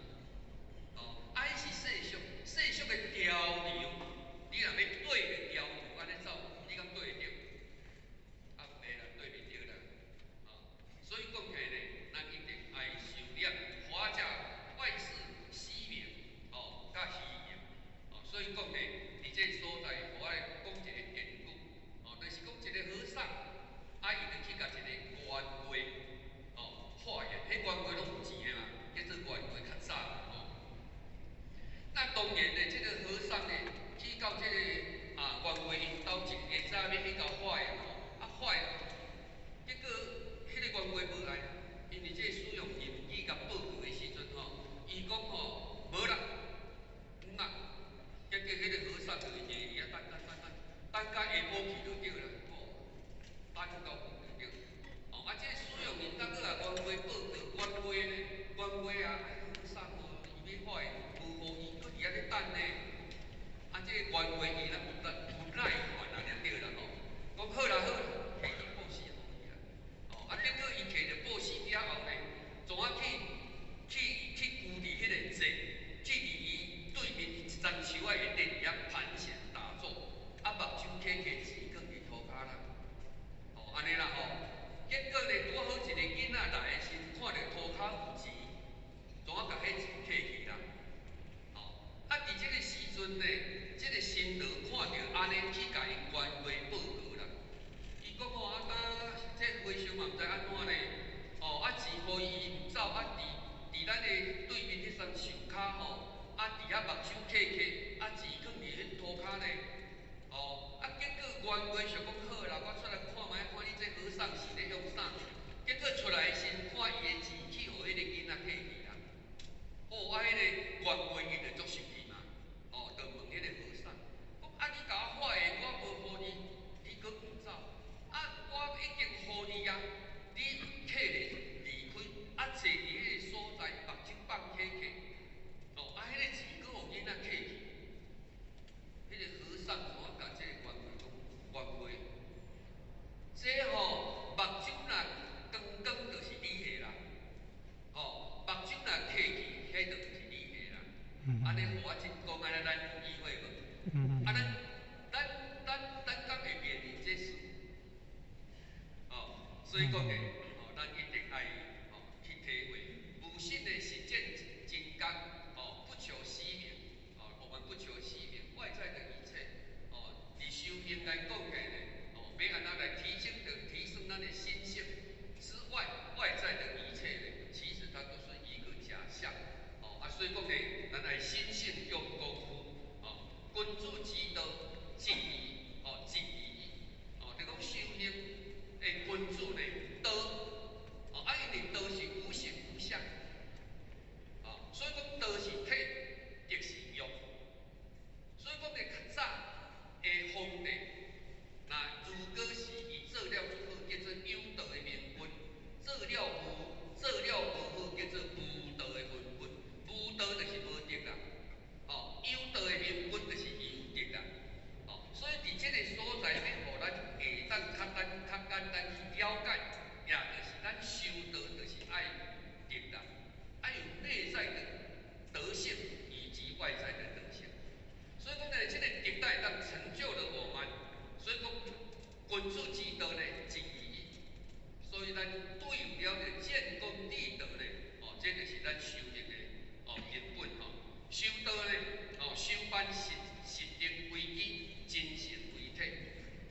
S1: 哦，啊，彼是世俗，世俗的潮流，你若欲對著潮流按呢走，你敢對會著？啊，袂啦，對袂著啦。哦，所以講起來呢，咱一定愛修煉，華者萬事虛名，哦，佮虛榮，哦，所以講呢，佇這個所在，我來講一個典故，哦，就是講一個和尚，啊，伊就去共一個冤家，哦，化緣，彼冤家攏有錢的嘛，叫做冤家較早，哦。那當然呢，這個和尚呢，去到這個啊冤家𪜶兜一下早欲去共化緣吼，啊化緣，結果彼個冤家無愛，因為這個使用言語共報告的時陣吼，伊講吼無啦，毋啦，結果彼個和尚就佇遐等等等等，等到下晡去就對啦，吼，等到就對。哦，啊，這個使用人當閣共冤家報告，冤家呢，冤家啊，和尚哦，伊欲化緣，無予伊，閣佇遐咧等呢。啊，這個冤家伊若不耐煩啊，就對啦吼，講好啦好啦，提去布施予伊啦。哦，啊，結果伊提著布施了後呢，怎啊去去去舊佇彼個坐，去佇伊對面一層樹仔下底佇遐拍。陣呢，這個新羅看著按呢去共𪜶冤家報告啦。伊講吼啊，當這和尚嘛毋知按怎呢？哦，啊錢予伊毋走，啊佇咱的對面彼層樹跤吼，啊佇遐目睭瞌瞌，啊錢囥佇彼塗跤呢。哦，啊結果冤家想講好啦，我出來看覓，看你這和尚是咧向啥？結果出來時看伊的錢去予彼個囡仔摕去啦。哦，啊彼個冤家伊就足生氣嘛。哦，就問彼個和尚，講啊你共我發的，我無予你，你閣毋走？啊我已經予你啊，你揢咧離開，啊坐佇彼個所在，目睭放瞌瞌。哦，啊彼個錢閣予囡仔摕去。彼個和尚怎共這個冤家講？冤家，這吼目睭若光光就是你的啦。吼，目睭若瞌去，彼就毋是你的啦。按呢予我真講，按呢咱有意會無？啊，咱敢會面臨這事？哦，所以講呢，哦，咱一定愛哦去體會，無心的實踐真覺，哦，不求虛名，哦，我們不求虛名，外在的一切，哦，佇修行來講起來呢，哦，欲按怎來提升咱的心性之外，外在的一切呢，其實它都是一個假象，哦，啊，所以講呢，咱愛心性用功夫，哦，君子之道，一義，哦，一義，哦，就講修行的君子呢，道，哦，啊，因為道是無形無相，哦，所以講道是體，德是用，所以講呢，較早的皇帝，若如果是伊做了足好，叫做有道的明君；做了無好，叫做無道的昏君。無道就是無德啦，哦，有道的明君就是有德啦，哦，所以佇這個所在，欲予咱會當較簡單去了解，也就是咱修道就是愛德啦，愛有內在的德性以及外在的德性。所以講呢，這個德會當成就了我們。所以講，君子之道呢，一義。所以咱對有了這建功立德呢，哦，這就是咱修行的哦根本吼。修道呢，哦，修班實定為基，精神為體。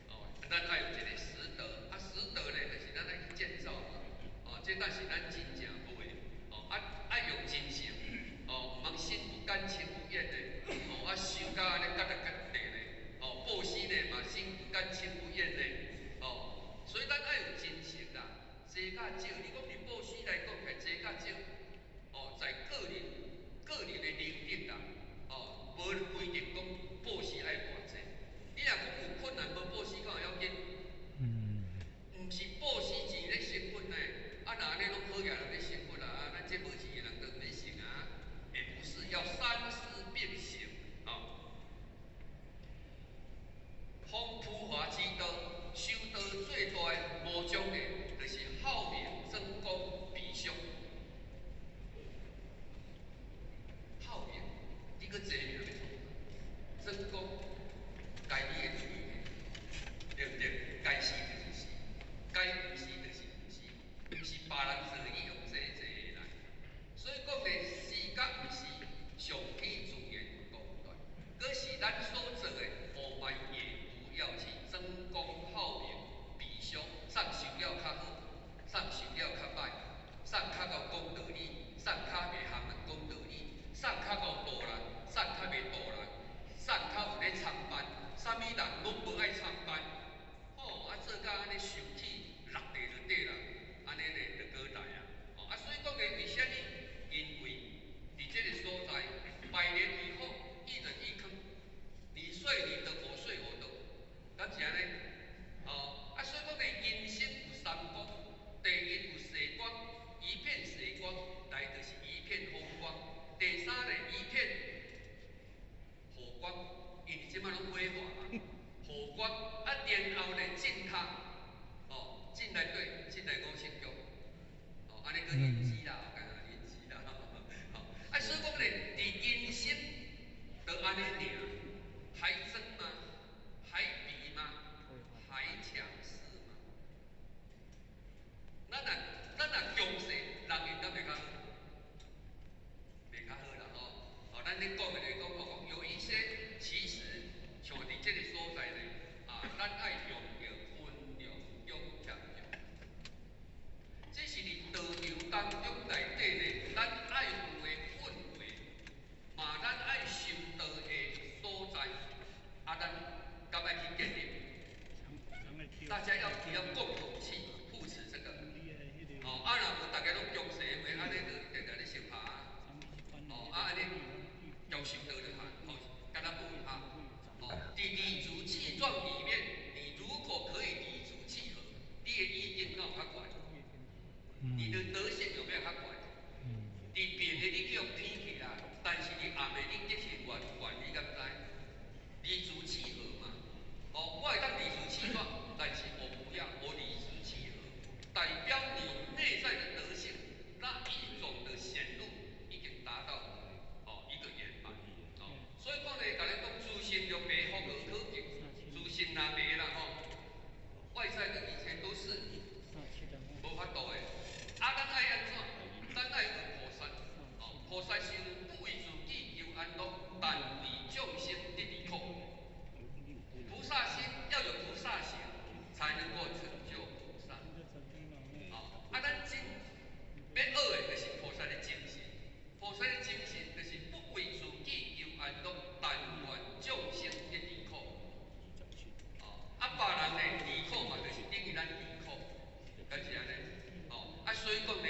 S1: 哦，咱愛有一個實德，啊，實德呢，就是咱愛去建造嘛。哦，這才是咱真正有的。哦，啊，愛用真誠，哦，毋通心不甘情不願的。哦，啊，修甲按呢結得結地呢。哦，布施呢嘛，心不甘情不願的。哦，所以咱愛有真誠啦。濟甲少，你講佇布施來講，起濟甲少，哦，在個人的能力啦，哦，無規定講布施愛偌濟。你若講有困難無布施，敢會要緊？毋是布施錢咧成佛呢？啊，若按呢攏好額人咧成佛啦，啊，咱這無錢的人都毋免成啊。也不是，要三事並行啊。弘浮華之道，修道最大的魔障呢，就是好名爭功比俗。好名，你閣爭名欲創啥？爭功，該你的就你的，對毋對？該死就是死，該毋是就是毋是，毋是別人做你用爭爭的來。所以講呢，是佮毋是，上起自然功德。閣是咱所做的，我們也不要去爭功好名，比俗，啥修了較好，啥修了較歹，啥較𠢕講道理，啥較袂含人講道理，啥較𠢕大力，啥較袂修道就好，吼，敢若無哈。哦，佇理直氣壯裡面，你如果可以理直氣和，你的意見敢有較懸？你的德性有沒有較懸？佇明的你叫脾氣啦，但是佇暗的你德性懸懸，你敢知？理直氣和嘛。哦，我會當理直氣壯，但是我不要，我理直氣和，代表你內在的德性那一種的顯露已經達到哦一個圓滿。哦，所以講咧，共你講，自性就白，福無可見，自性若白啦吼，外在的一切都是無法度的。啊，咱愛按怎？咱愛學菩薩，哦，菩薩是不為自己求安樂，但為眾生得離苦。菩薩心要有菩薩行，才能夠成就菩薩。哦，啊，咱真欲學的就是菩薩的精神。菩薩的精神就是不為自己求安樂，但願眾生得離苦。哦，啊，別人的離苦嘛，就是等於咱離苦，敢是按呢？哦，啊，所以講呢，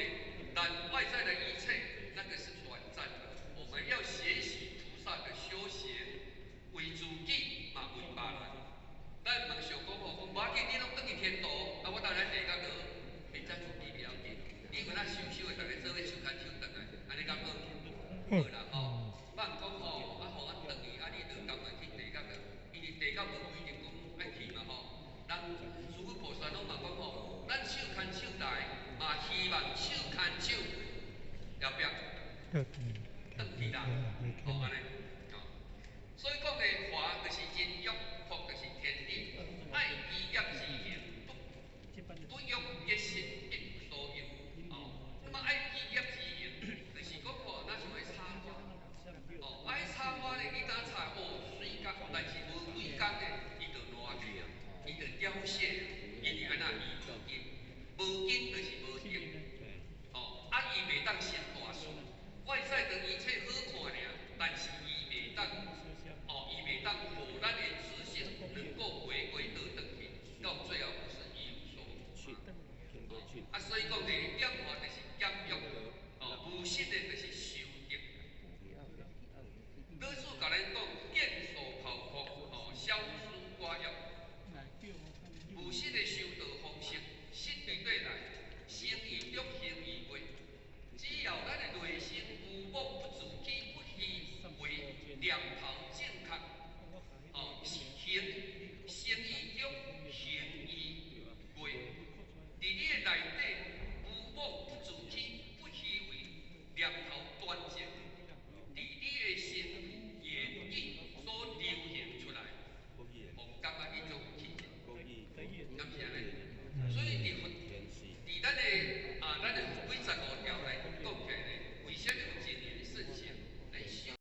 S1: 咱外在的一切，那個是短暫的。我們要學習菩薩的修行，為自己嘛，為別人。咱毋想講吼，講無要緊，你攏轉去天道，啊，我當咱地獄落，會遮自己袂要緊。你有哪修修的，逐家做伙手牽手轉來，按呢敢好？好啦吼，莫講吼，啊，予阮轉去，啊，你就甘願去地獄啦？因為地獄無規定講愛去嘛吼。人諸佛菩薩攏嘛講吼，咱手牽手來，嘛希望手牽手後壁轉去啦，吼按呢，吼。所以講的華就是人欲，福就是天地，愛依業之行，不欲一心一無所有。哦，那麼愛依業之行，就是講吼，若像彼插花，哦，愛插花咧，你當插哦水甲，但是無幾工咧，伊就爛去啊，伊就凋謝，因為按怎伊無根，無根就是無德。哦，啊，伊袂當成大事，外在的一切好看爾，但是伊袂當，哦，伊袂當予咱的自性能夠回歸倒轉去，到最後不是一無所有。啊，所以講呢，點化就是減欲，哦，無實的就是修德。老子共咱講，見素抱樸，哦，少私寡欲，無實的修道方式，實對對來，生於中，行於外。只要咱的內心無妄不自欺，不虛偽，念頭正確，哦，行生於中，行於外。佇你的內底無妄不自欺，不虛偽，念頭端正，佇你的身言語所流行出來，予感覺你足有氣質，敢是按呢？所以佇佛，佇咱的啊，咱的幾十五條來講起來呢，為啥物有真言聖賢來修？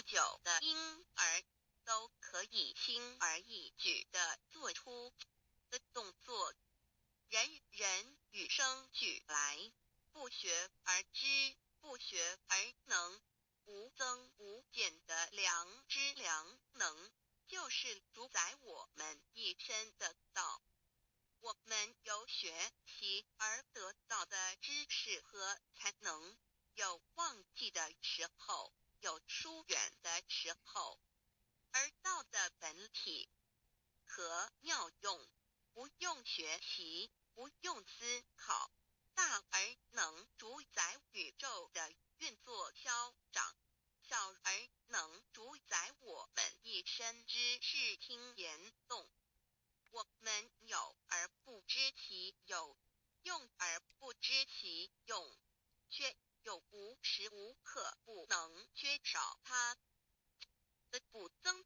S2: 不久的嬰兒都可以輕而易舉地做出的動作。人人與生俱來，不學而知，不學而能，無增無減的良知良能，就是主宰我們一身的道。我們由學習而得到的知識和才能，有忘記的時候，有疏遠的時候，而道的本體和妙用，不用學習，不用思考，大而能主宰宇宙的運作消長，小而能主宰我們一身之視聽言動。我們有而不知其有，用而不知其用，卻又無時無刻不能缺少它的不增。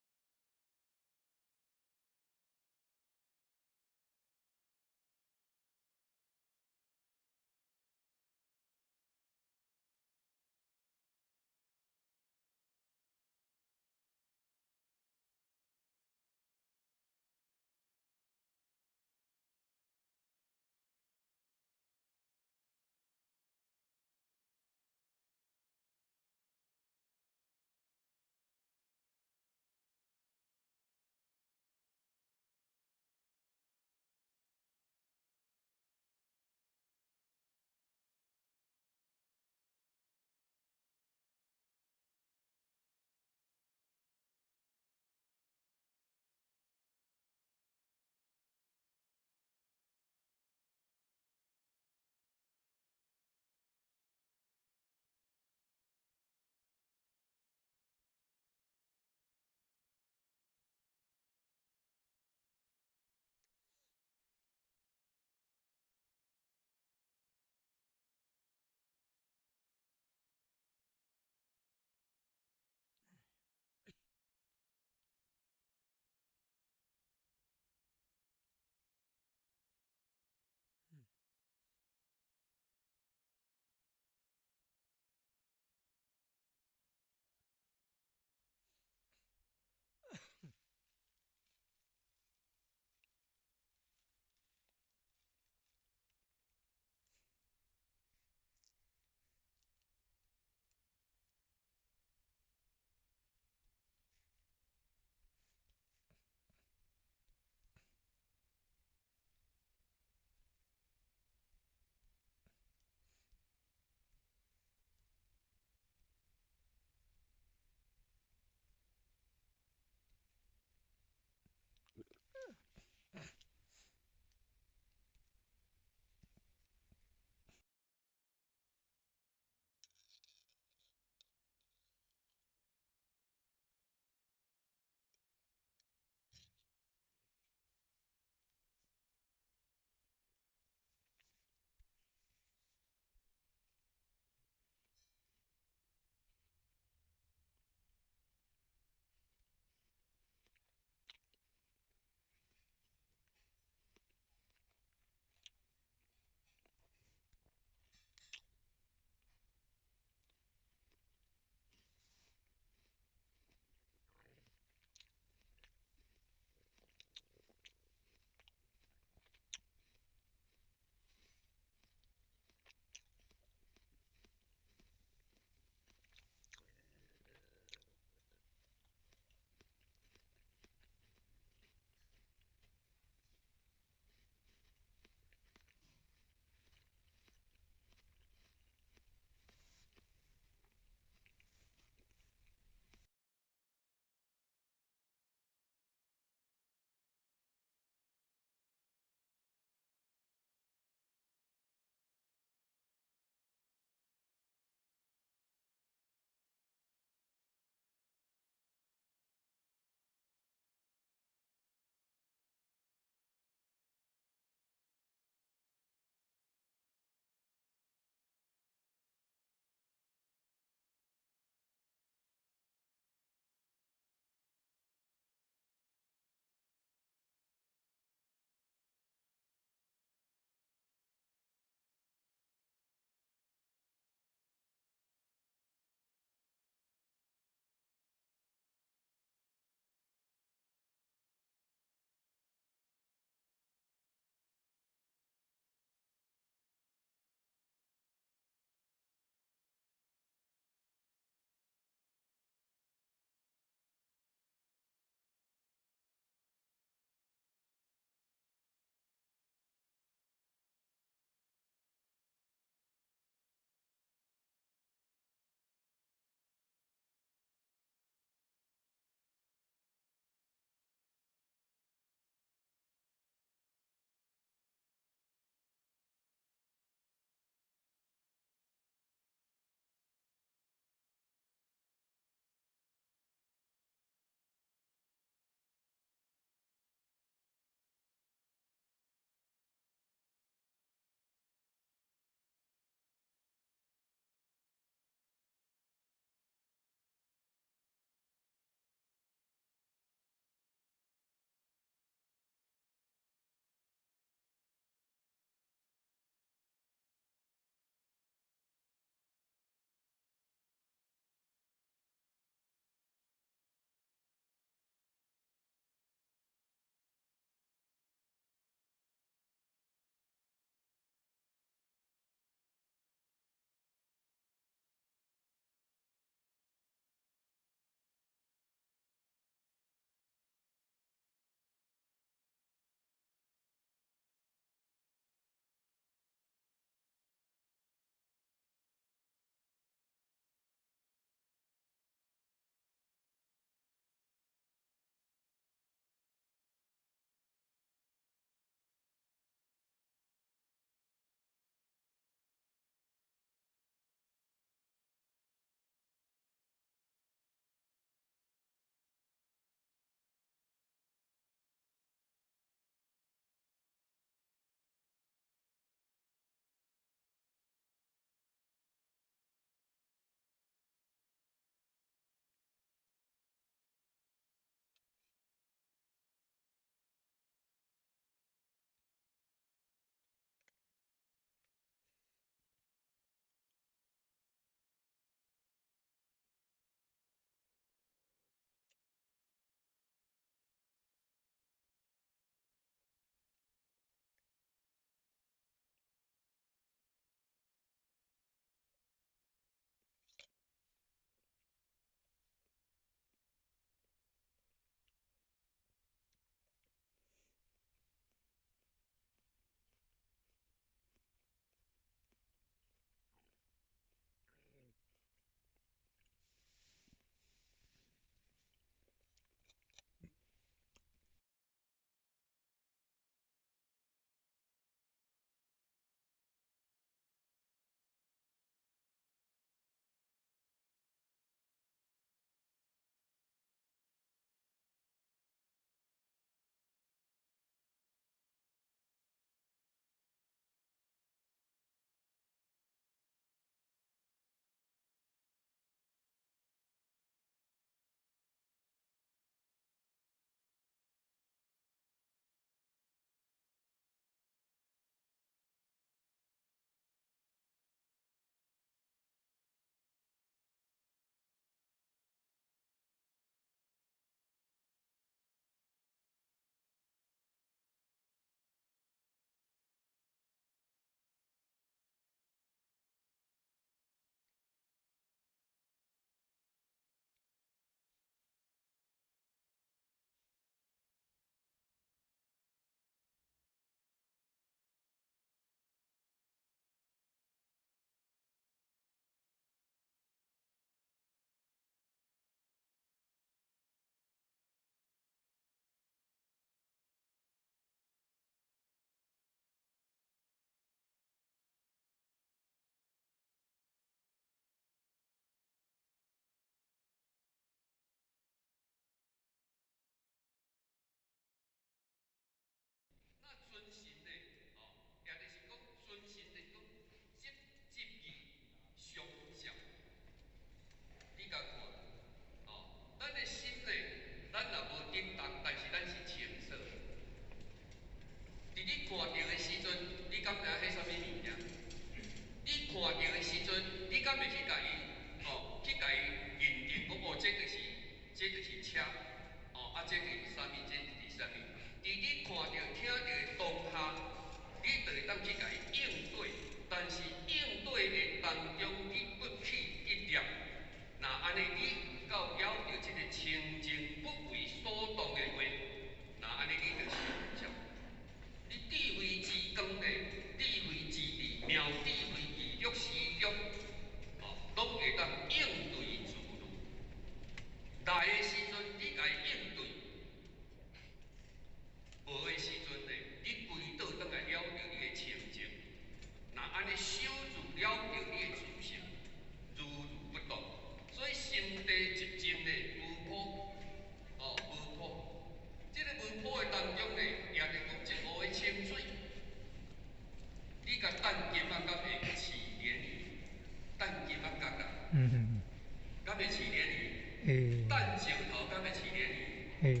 S1: 敢會飼鯰魚？
S3: 會。
S1: 擲石頭敢會飼鯰魚？
S3: 會。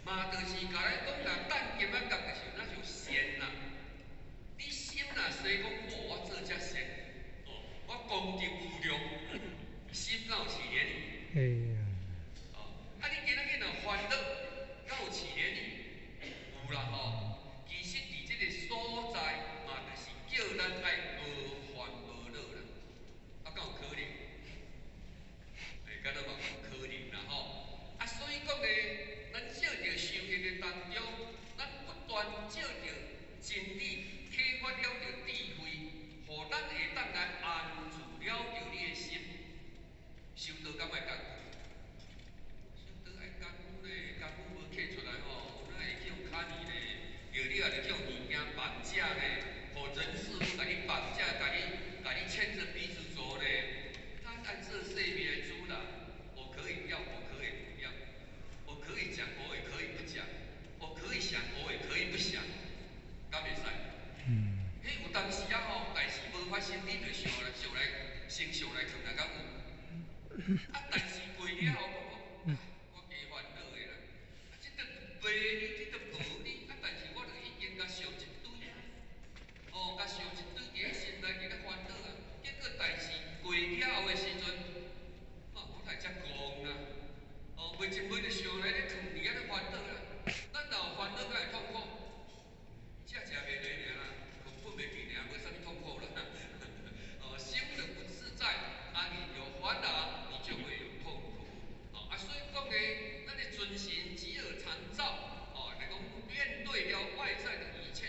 S1: 嘛，就是共咱講啦，擲金仔角就是若像善啦。你心若說講，哦，我做遮善，哦，我功德無量，心敢有飼鯰魚？
S3: 會。
S1: 哦，啊，你今仔日若煩惱，敢有飼鯰魚？有啦吼。其實佇這個所在，嘛就是叫咱愛無煩無惱啦。啊，敢有可能？欸，敢若嘛有可能啦吼。啊，所以講呢，咱藉著修行的當中，咱不斷藉著真理啟發了著智慧，予咱會當來安住了著你的心。修道敢愛艱苦？修道愛艱苦咧，艱苦無刻出來吼，哪會去予卡尼咧？著你也著去予物件綁架咧，予人事物共你綁架，共你牽著鼻子走咧。咱按這生命的主人，我可以要，我可以不要，我可以講，我也可以不講，我可以想，我也可以不想，敢袂使？彼有當時啊吼，代誌無發生，你就想來想來，先想來囥來敢有？啊，代誌過了後，講我加煩惱的啦。啊，這都白你，這都無你，啊，但是我就已經共想一堆啊，哦，共想一堆佇咧心內佇咧煩惱啊。結果代誌過了後的時陣，哦，我來遮戇啦，哦，袂一袂就想來咧囥佇遐咧煩惱啦。咱若有煩惱，敢會痛苦？食食袂落爾啦，困睏袂去爾，無啥物痛苦啦。哦，心就不自在，啊，你有煩惱，你就會有痛苦。哦，啊，所以講呢，咱的存心只有參照，哦，來講面對了外在的一切，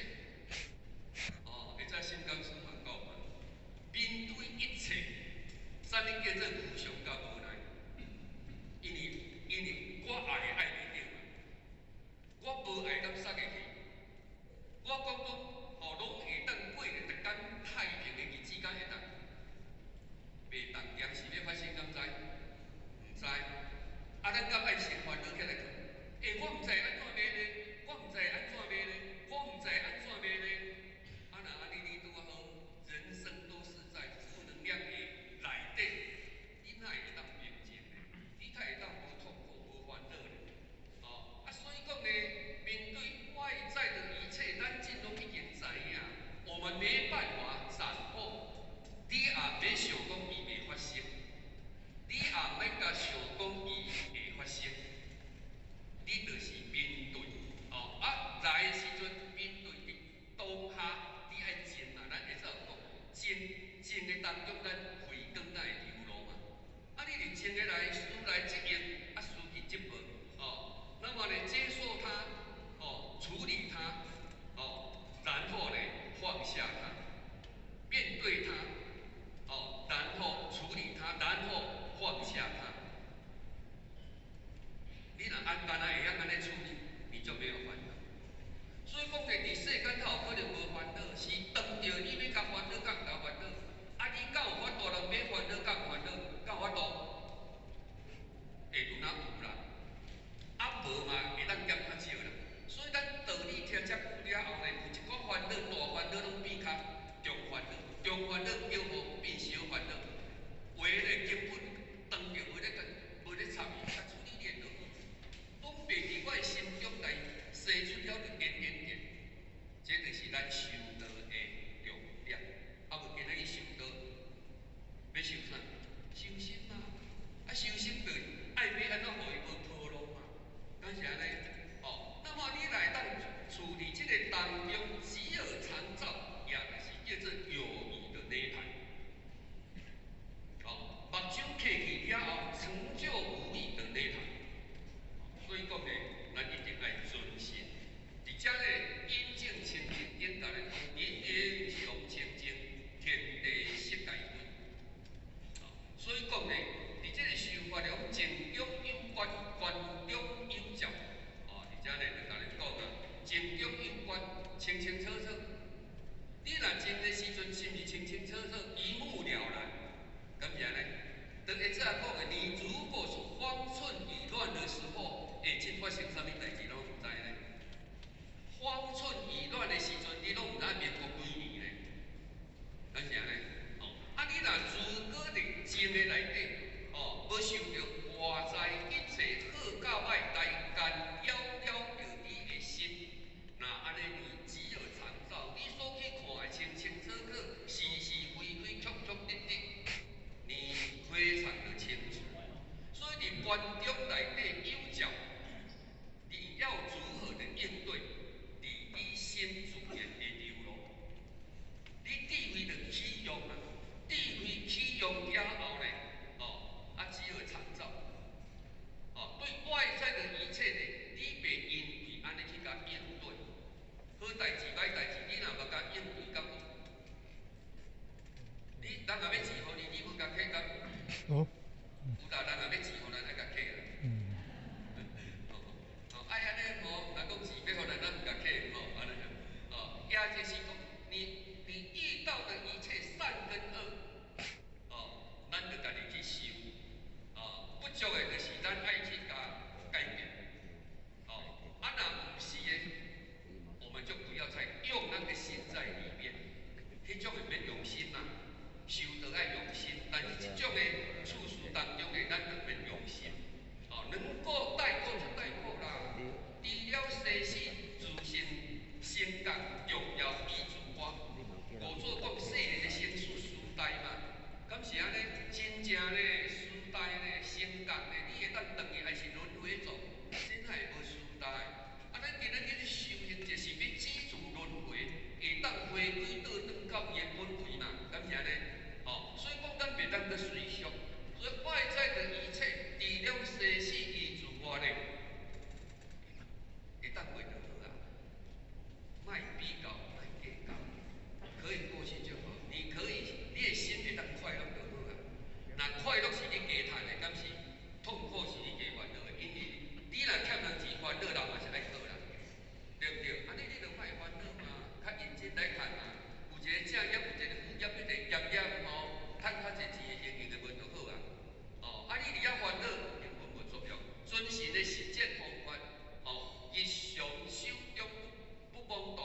S1: 哦，會在心肝師嘛講嘛，面對一切，啥物叫做無常佮無奈？因為我愛的愛袂著嘛，我無愛敢殺會去？我講講，哦，攏會當過咧，逐工太平的日子，敢會當？袂當，踮時欲發生，敢知？毋知。啊，咱敢愛先煩惱起來囥？欸，我毋知按怎買咧，我毋知按怎買咧，我毋知按怎買咧。啊，若按呢你拄仔好，人生都是在負能量的內底，你哪會當平靜呢？你哪會當無痛苦、無煩惱呢？哦，啊，所以講呢，面對外在的一切，咱這攏已經知影，我們沒辦法掌握。你也免想講伊袂發生，你也免共想講伊會發生，你就是面對，哦，啊來的時陣面對佇當下，你愛靜啊，咱會使有講靜，靜的當中，咱慧光才會流露嘛。啊，你佇靜的來，事來則應，啊，事去則無，哦，那麼呢，接受它，哦，處理它，哦，然後呢，放下它，面對它。哦，然後處理它，然後放下它。你若按敢若會曉按呢處理，你就沒有煩惱。所以講呢，佇世間頭可能無煩惱，是當著你欲共煩惱，佮毋共煩惱。啊，你敢有法度人免煩惱，佮毋煩惱，敢有法度？會拄若有啦，啊無嘛會當減較少啦。所以咱道理聽遮久了後呢，有一寡煩惱，大煩惱攏變較中煩惱，中煩惱叫予變小煩惱。有的咧根本當著無咧跟，無咧插伊，啊處理咧就好，攏袂
S3: 哦。
S1: 有啦，人若欲錢，予咱愛共客啦。哦，愛按呢吼，人講錢欲予咱，咱毋共客吼，按呢哦，也就是講，你遇到的一切善跟惡，哦，咱就家己去修，哦，不足的就是咱愛去共改變，哦，啊若毋是的，我們就不要再用那個心在裡面，彼種的免用心嘛，修道愛用心，但是這種的處事當中的，咱就免用心，哦，能夠帶過就帶過啦。除了生死自性成覺重要依自我，五祖講世人的生死時代嘛，敢是按呢？真正咧時代咧成覺咧，你會當轉去還是輪迴轉？真係無時代。啊，咱今日去修行，就是欲止住輪迴，會當回歸倒轉到伊的本位嘛，敢是按呢？哦，所以講咱袂當閣隨俗，所以外在的一切，除了生死依自我咧，會當過就好啊，莫比較，莫計較，可以過去就好。你可以，你的心會當快樂就好啊。若快樂是你加趁的，敢是痛苦是你加煩惱的？因為你若欠人錢煩惱，人嘛是愛討啦，對毋對？按呢你就莫煩惱嘛，較認真來趁嘛。有一個正業，有一個副業，一個業業吼，趁較濟錢的用用的無就好啊。哦，啊你佇遐煩惱，根本無作用。遵循的實踐方法，哦，日常手中不妄動，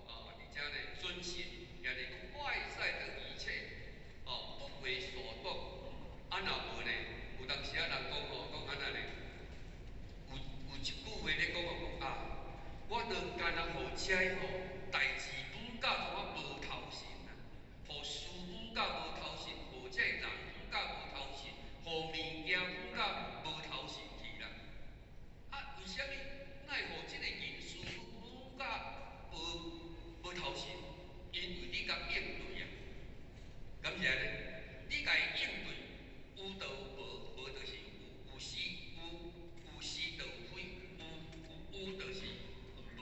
S1: 哦，而且呢，遵循，也就是講外在的一切，哦，不為所動。啊，若無呢，有當時啊人講吼，講按怎呢？有一句話咧講哦，講啊，我都干焦予這吼代誌舞甲怎啊無頭神啊，予事舞甲無頭神，予這人舞甲無頭神，予物件舞甲無頭神去啦。啊，為啥物？哪會予這個人事舞甲無頭神？因為你共應對啊，敢是按呢？你共伊應對，有就有無，無就是有，有是有，有是就有非，有就是有無。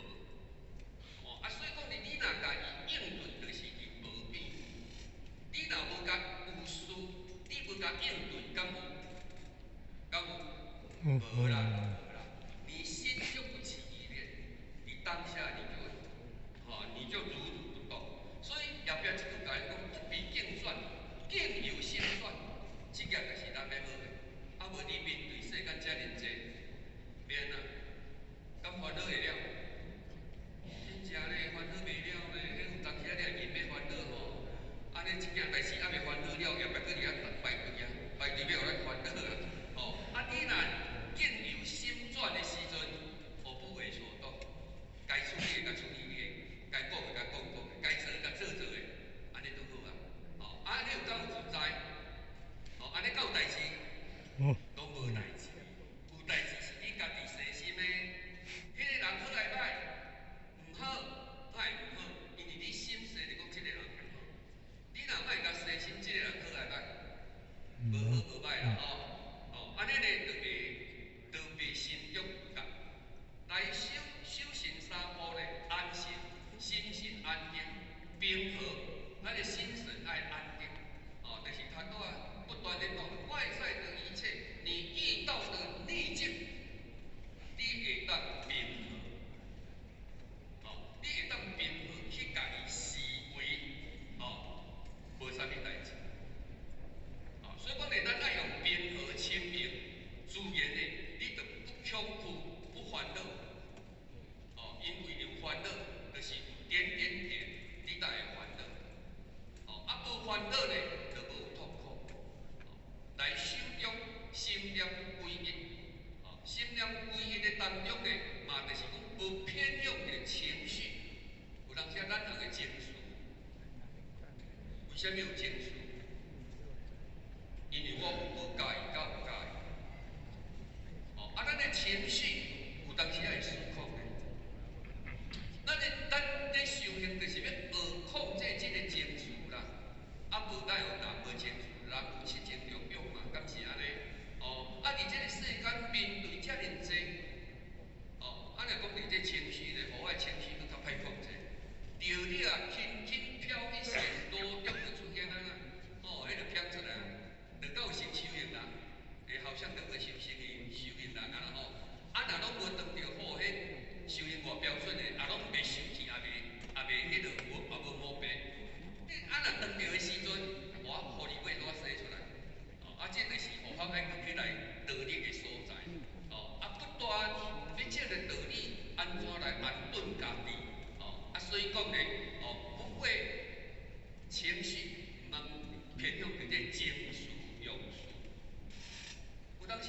S1: 哦，啊，所以講你若共伊應對，就是伊無變。你若無共有事，你無共應對，敢有？敢有？無啦，無啦。你心就不起意念，你當下你就，吼，你就如如不動。所以後壁這句共伊講，不彼境轉，境由心轉，這個就是咱欲學的。啊，無你面對世間遮爾濟，免啊，敢煩惱會了？真正咧煩惱袂了咧，彼有當時啊，你若硬欲煩惱吼，按呢這件代誌猶未煩惱了，後壁閣佇遐排隊啊，排隊欲予咱煩惱啊，吼！啊，你若境由心轉的時陣，予不為所動，該處理的共處理的，該講的共講講的，該做的共做做的，按呢就好啊。吼，啊，你有敢有自在？吼，按呢敢有代誌？攏無代誌。有代誌是你家己細心的。彼個人好抑歹？毋好，哪會毋好？因為你心細就講這個人毋好。你若莫共細心，這個人好抑歹？無好無歹啦吼。哦，按呢咧就袂心中有覺。來修修行三步咧，安心，心神安定，平和，咱的心神愛安定。哦，就是他都啊不斷的講外在的一切，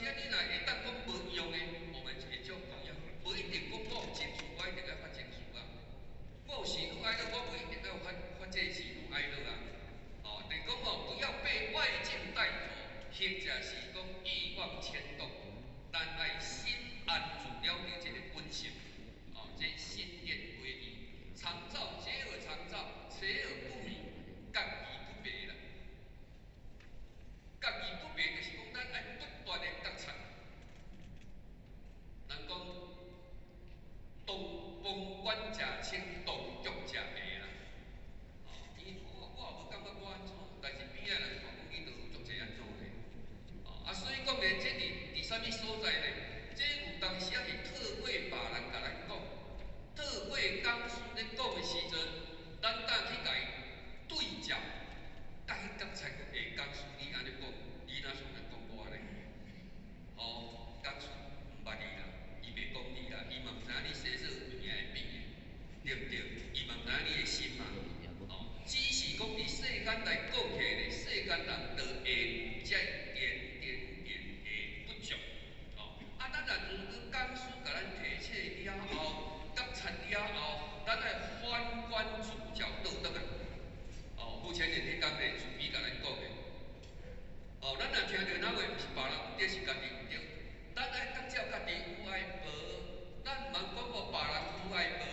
S1: 時啊，你若會當講無用的，我們會照講樣，無一定講我有情緒，我一定愛發情緒啊。我有喜怒哀樂，我無一定愛發發這喜怒哀樂啊。哦，就是講哦，不要被外境帶走，或者是講欲望牽動，咱愛心安住了著這個本性。哦，這心念歸一，常照皆爾常照，邪而不迷，覺而不迷啦。覺而不迷，就是講咱愛不斷的覺察。人講當旁觀者清，當局者迷啦。哦，伊我也無感覺我按怎，但是邊仔人看講你都有足濟按怎的。哦，啊，所以講咧，這佇啥物所在咧？這有當時啊是透過別人共咱講，透過講師咧講的時陣，咱當去共伊對照，共去覺察講，欸，講師你按呢講，你哪像咧講我按呢？哦，講師毋捌你啦，伊袂講你啦，伊嘛毋知影你生做有影會變的，對毋對？伊嘛毋知影你的心嘛。哦，只是講佇世間來講起來咧，世間人就會有這一點點點的不足。哦，啊，咱若如果講師共咱提醒了後，覺察了後，咱愛反觀自照倒轉來。哦，目前年彼工咧，慈悲共咱講的。哦，咱若聽著哪話毋是別人毋對，是家己毋對。咱愛覺照家己有愛無，咱毋通講哦，別人有愛無，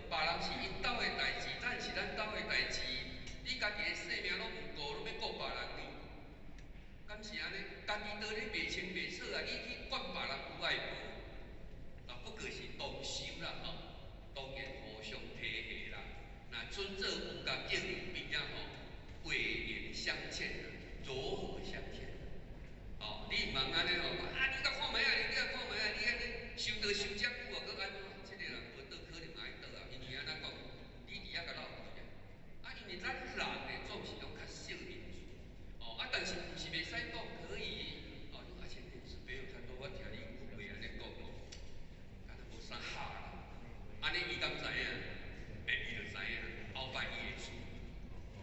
S1: 別人是𪜶兜的代誌，咱是咱兜的代誌。你家己的性命攏毋顧，攏欲顧別人呢？敢是按呢？家己都咧袂清袂楚啊！你去管別人有愛無？啊，不過是同修啦吼，當然互相體會啦。若尊者有共叫佇邊仔吼，違言相勸啦，柔和相勸。哦，你毋通按呢吼，啊，你共看覓啊？你共看覓啊？你按呢修道修遮久啊，閣按怎？這個人無倒可能愛倒啊，因為按怎講？你佇遐共鬥氣啊！啊，因為咱人呢總是攏較惜面子，哦，啊，但是毋是袂使講可以，哦，你阿前電視朋友較多，我聽你有話按呢講哦，敢若無啥合啦，按呢伊敢知影？欸，伊就知影，後擺伊會注意。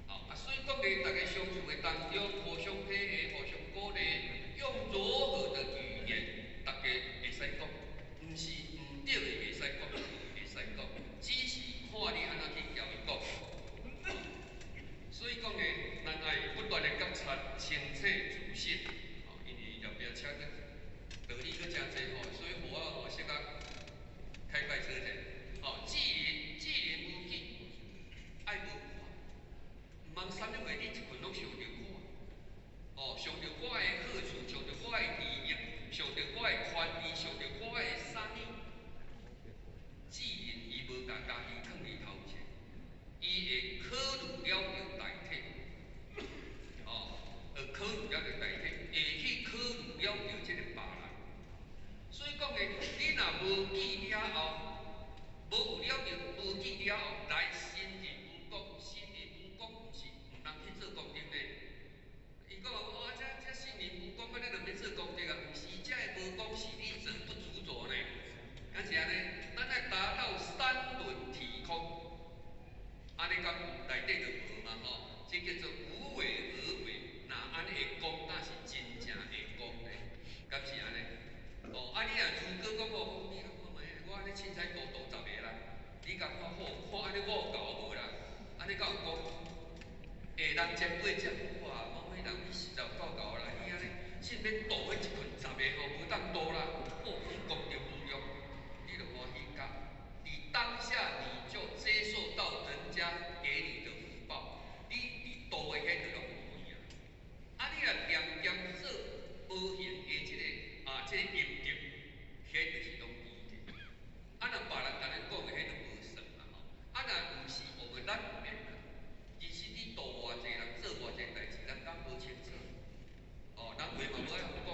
S1: 哦，啊，所以講咧，逐家相處的當中，互相體會，互相鼓勵，用柔和的語言，逐家會使講，毋是毋對的袂使講，會使講，只是看你按怎去共伊講。所以講咧，咱愛不斷的覺察，清楚自性。哦，因為後壁車閣道理閣誠濟吼，所以予我吼小可開快車者。哦，智人智人無見，愛無看，毋通啥物話你一群攏想著我。哦，想著我的好處，想著我的利益，想著我的權利，想著我的啥物？智人伊無共家己囥佇頭前，伊會考慮了著代替，哦，會考慮了著代替，會去考慮了著這個別人。所以講咧，你若無記了後，無有了著，無記了後，來心入無功，心入無功，毋是毋通去做功德呢？伊講哦，這這心入無功，按呢就免做功德啊？毋是，這个無功是你做不執著呢。敢是按呢？咱愛達到三輪體空，按呢敢有內底就無嘛吼？這叫做無為而為。若按呢會講，那是真正會講呢？敢是按呢？哦，啊你若如果講哦，你看覓，我按呢凊彩度度十个啦，你共看好，看按呢五猴無啦？按呢敢有講？欸，人前輩遮久啊，某某人你實在有夠𠢕啦，你按呢先免度彼一群十个吼，無當度啦，哦，你功德無量，你就歡喜甲。你當下你就接受到人家給你的福報，你度的彼就攏無去啊。啊，你若恬恬做無形的這個啊，這個陰德，彼就是攏記的。啊，若別人共咱講的，彼就無算啦吼。啊，若毋是我們咱毋免啦。其實你度偌濟人做偌濟代誌，咱敢無清楚？哦，人話嘛無愛予講。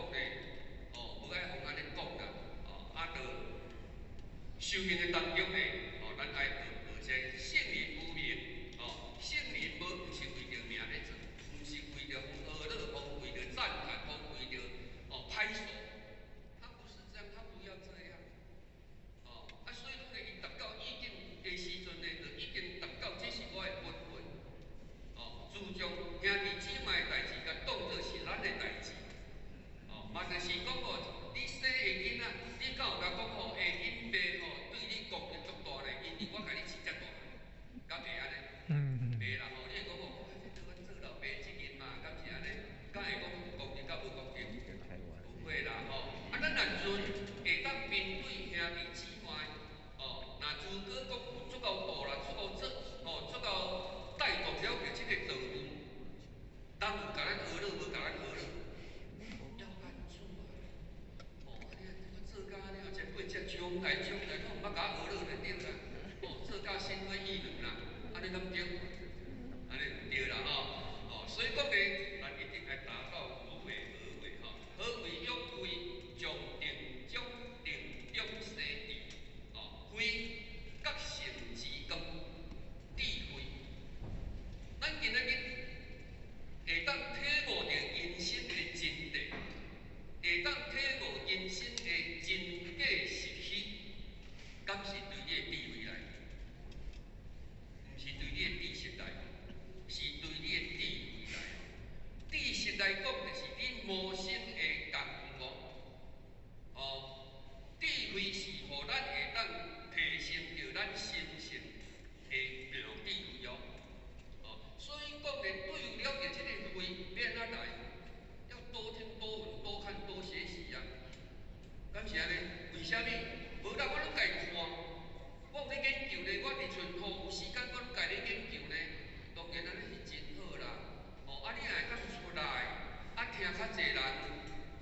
S1: 濟人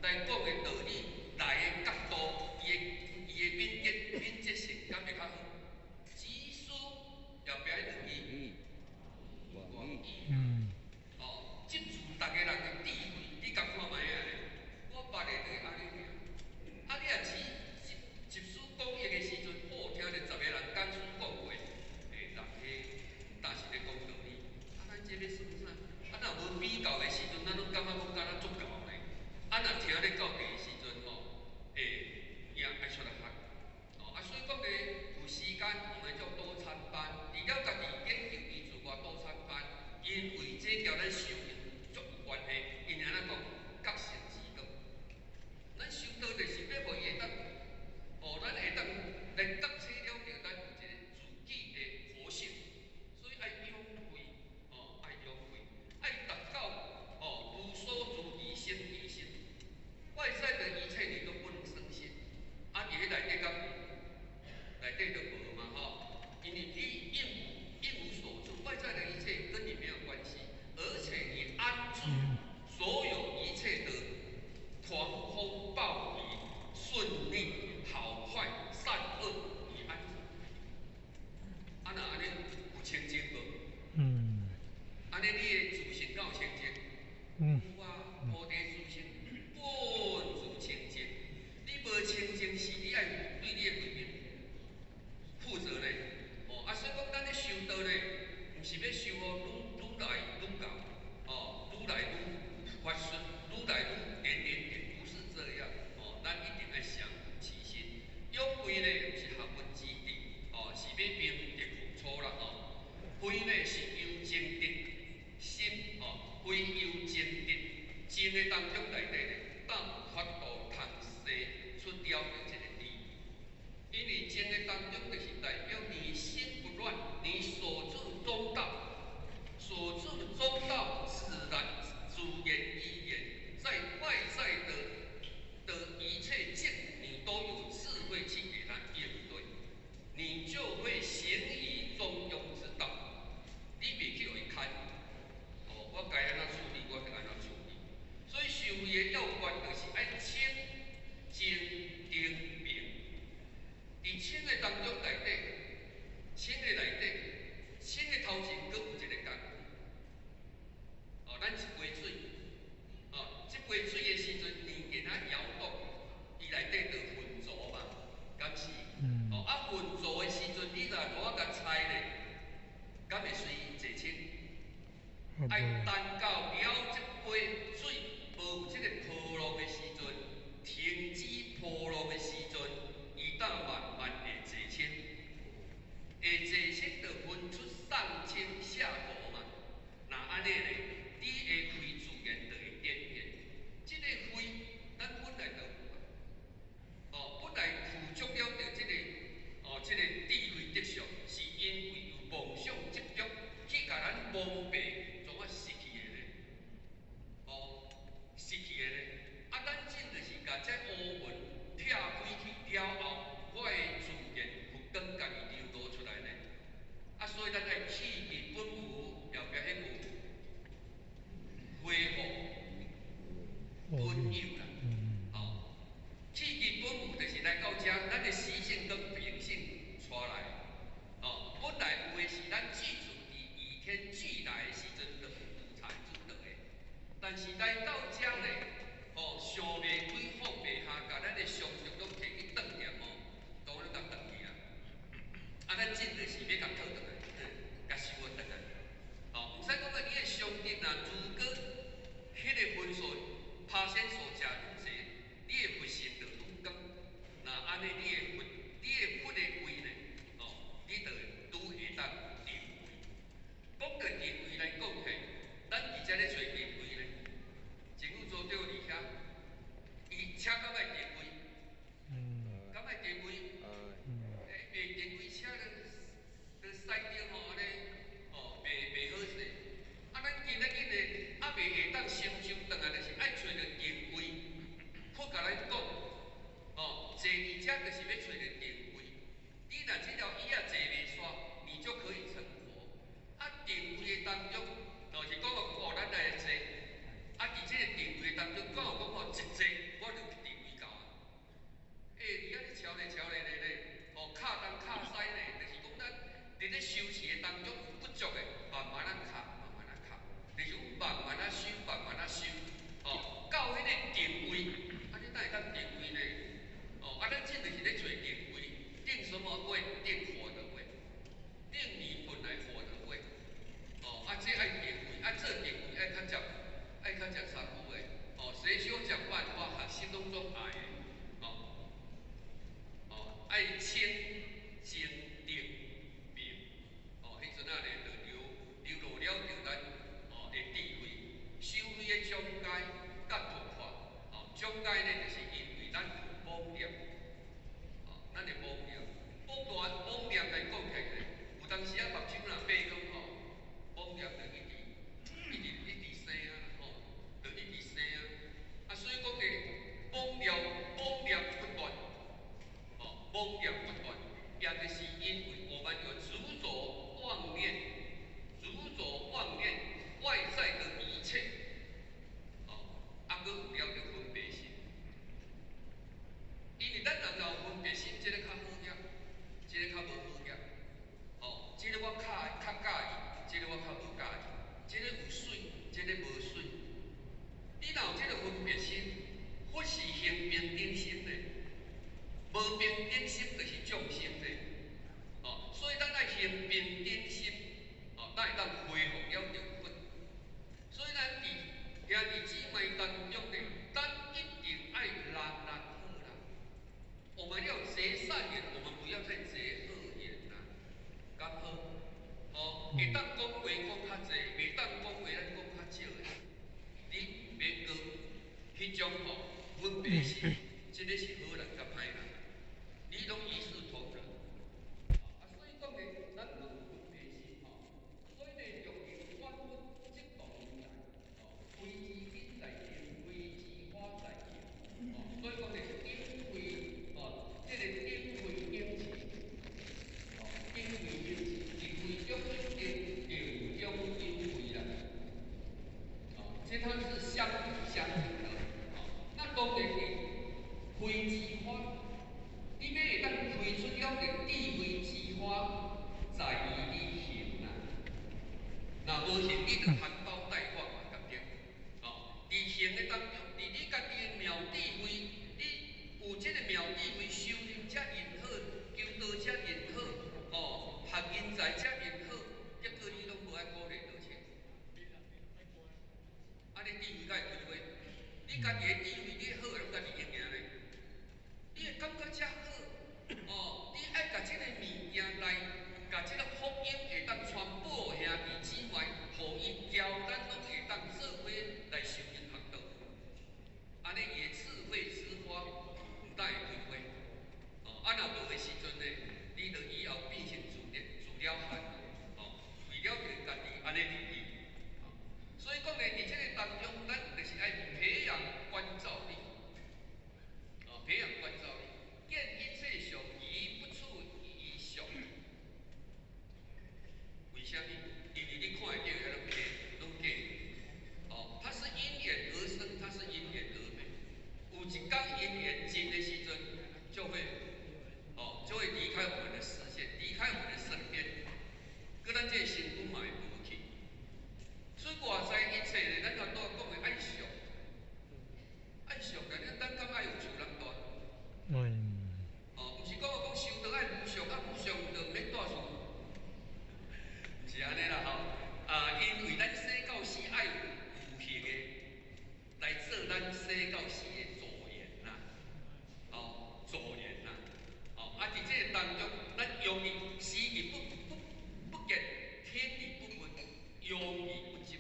S1: 來講的道理來的角度，伊的敏捷性敢會較好？集思後壁彼兩句，廣益。哦，集聚逐个人的智慧，你共看覓仔咧？我捌的就是按呢爾。啊，你若集集集思廣益的時陣，哦，聽著10個人講出講話，欸，人彼當時咧講道理，啊，咱這欲算啥？啊，若無比較的時陣，咱攏感覺講敢若足𠢕咧。啊，若聽咧到底的時陣吼，欸，有影愛出來學。哦，啊，所以講咧，有時間我們就多參班，除了家己研究伊自我多參班，因為這佮咱修行足有關係。因按怎講？覺性之道。咱修道就是欲予伊會當，哦，咱會當來覺醒了著咱有一個自己的活性，所以愛養慧，哦，愛養慧，愛達到哦，無所住而生其心，外在的一切你都不能生信。啊，佇彼內底敢有？內底就無嘛吼，因為你應無所住，外在的一切跟你沒有關係，而且你安住所有一切的狂風暴雨、順逆、好壞、善惡，你安住。啊，若按呢有清淨無？按呢你的自性敢有清淨？有啊，菩提自性本自清淨。你無清淨，是你愛對你的慧命負責咧。哦，啊，所以講咱咧修道咧，毋是欲修哦，愈愈來愈𠢕，哦，愈來愈發順，愈來愈點點點，不是這樣。哦，咱一定愛降伏其心。養慧咧，毋是學問之地，哦，是欲明德付初啦，吼。慧呢是由靜得心，哦，慧由靜得，靜的當中內底咧，當有法度通生出了著這個智。因為靜的當中就是代表你心不亂，你所住中道，所住中道自然自然而然，在外在的一切境，你都有智慧去給它應對，你就會行於中庸之道。你袂去予伊牽，哦，我該按怎處理，我就按怎處理。所以修慧的要訣就是愛清、靜、定、明。佇清的當中內底，清的內底，清的頭前閣有一個工具。哦，咱一杯水，哦，這杯水的時陣，你給它搖動，伊內底就渾濁嘛，敢是？哦，啊，渾濁的時陣，你若無共拆咧，敢會隨伊坐清？愛等到了這杯水無這個波浪的時陣，停止波浪的時陣，伊當慢慢會坐清，會坐清就分出上清下濁嘛。若按呢咧，你的慧自然就會展現。這個慧，咱本來就有啊。哦，本來具足了著這個，哦，這個智慧德相，是因為有妄想執著去共咱蒙蔽，創啊失去的咧。哦，失去的咧。啊，咱真就是共這烏雲拆開去了後，我的自然佛光家己流露出來咧。啊，所以咱愛契機本無，後壁彼句恢復本有啦。哦，契機本無就是來到遮，咱的習性跟秉性帶來。哦，本來有的是咱具足佇與天俱來的時陣就有財主的。但是來到遮咧，哦，想袂開放袂下，共咱的常識攏提去斷念哦，都攏共斷去啊。啊，咱真就是欲共討轉來，共收轉來。哦，毋使講啊，你的常識若如果彼個分數拍線數誠愈濟，閣有了著分別心。因為咱人若有分別心，這个較好額，這个較無好額。哦，這个我較較佮意，這个我較無佮意，這個有媠，這个無媠。你若有這个分別心，佛是行平等心的，無平等心就是眾生的。哦，所以咱愛行平等心，哦，咱會當恢復了著佛。所以咱佇兄弟姊妹當中呢，咱一定愛人人好啦。我們要結善緣，我們不要再結惡緣啦。敢好？哦，會當講話講較濟，袂當講話咱講較少的。你免閣彼種吼分別心，這个是好人佮歹人，你攏一視同仁。啊，所以講呢，咱無分別心吼，所以呢，用萬物即動來，哦，非之根在根，非之花在根，哦，所以講呢，頂慧哦，這个頂慧頂智，哦，頂慧頂智，定慧中有定，定中有慧啦。哦，這它是相輔相成的。哦，那當然是開之花，你欲會當開出了個智慧之花，在於你行啦。若無行，你就含苞待放嘛，對不對？哦，佇行的當中，佇你家己的妙智慧，你有這个妙智慧，修行遮爾好，求道遮爾好，哦，學人才遮爾好，結果你攏無愛鼓勵道親。啊，你智慧敢會開花？你家己的智慧，你好的攏家己用爾呢？你會感覺遮好，哦，你愛共這个物件來，共這个福音會當傳播兄弟姊妹，予伊教咱攏會當做伙來修行學道。按呢伊的智慧之花毋但會開花，哦，啊若無的時陣呢，你就以後變成自了自了漢，哦，為了著家己按呢入去。所以講呢，佇這个當中，咱就是愛培養觀照力，哦，培養觀照力，見一切相，而不處於相。為啥物？因為你看會著的攏假，攏假。哦，它是因緣而生，它是因緣而滅。有一天因緣盡的時陣，就會，哦，就會離開我們的視線，離開我們的身邊，閣咱這個身軀嘛會無去。所以外在一切呢，咱頭拄仔講的愛惜，愛惜，咱咱敢愛有樹人大？哦，毋是講講修道愛無相，啊無相就毋免蹛厝，毋是按呢啦吼。啊，因為咱生到死愛有有形的來做咱生到死的助緣啦，哦，助緣啦，哦，啊，佇這個當中，咱用伊視而不見，聽而不聞，用而不執，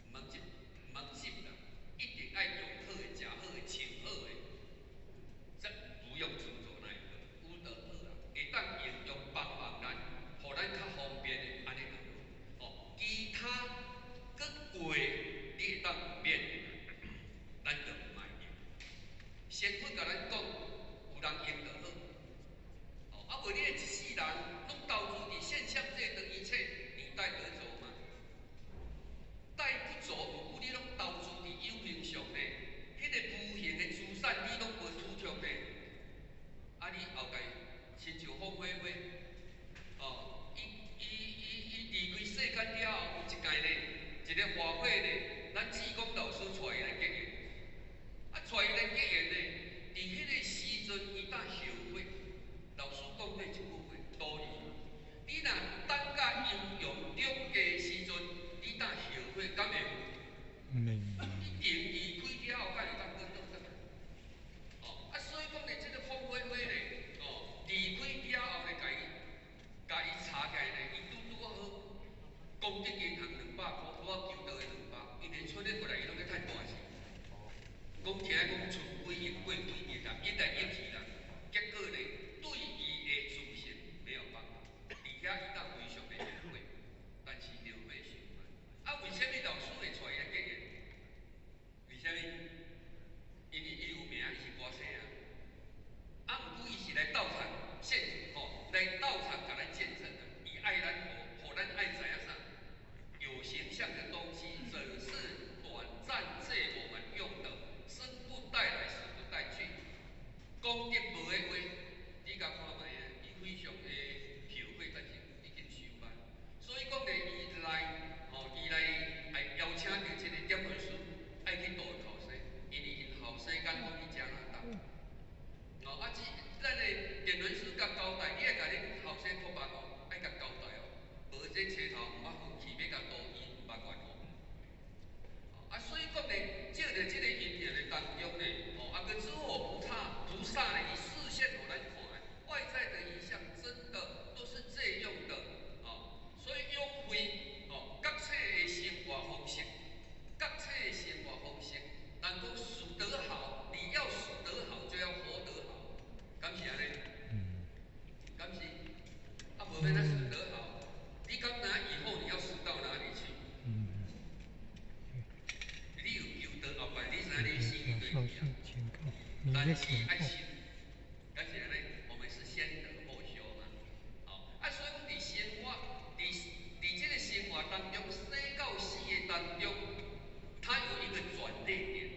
S1: 毋通執，毋通執啦，一定愛用好的、食好的、穿好的，這不用執著那一個，有就好啦，會當應用幫忙咱，予咱較方便的，按呢就好。哦，其他閣過你會當免，咱就毋愛用。先佛共咱講，有人用就好。哦，啊無你一世人攏投資佇現象界的一切，你帶得走嗎？帶不走，毋過你攏投資佇有形上呢，彼個無形的資產你攏無儲蓄呢。啊，你後蓋親像鳳飛飛，哦，伊伊伊伊離開世間了後，有一屆呢，一个法會呢，咱志工老師帶伊來結緣，啊，帶伊來結緣呢，佇彼個時陣，伊當後悔。老師講過一句話，道理。你若等甲陰陽兩隔時陣，你當後悔，敢會？一定離開了後，敢會當閣倒轉來？哦，啊，所以講呢，這个鳳飛飛呢，哦，離開了後呢，共伊查起來呢，伊拄拄好，功德銀行200箍，拄好求到的兩百，因為出咧過來，伊攏咧趁大錢。講聽講存幾億過幾億啦，一來一去啦，結果呢，對伊的自信沒有辦法，而且伊當非常的後悔，但是後悔傷晚。啊，為啥物老師會帶伊來結緣？為啥物？因為伊有名，伊是歌星啊。啊，毋過伊是來道場現吼，來道場共咱見證的。伊愛咱，予咱愛知影啥？有形象的東西，只是短暫借我們用。
S3: 小心警告，你
S1: 但
S3: 咧警告。
S1: 是愛修，敢是按呢，我們是先得後修嘛。哦，啊，所以講佇生活，佇這个生活當中，生到死的當中，它有一個轉捩點，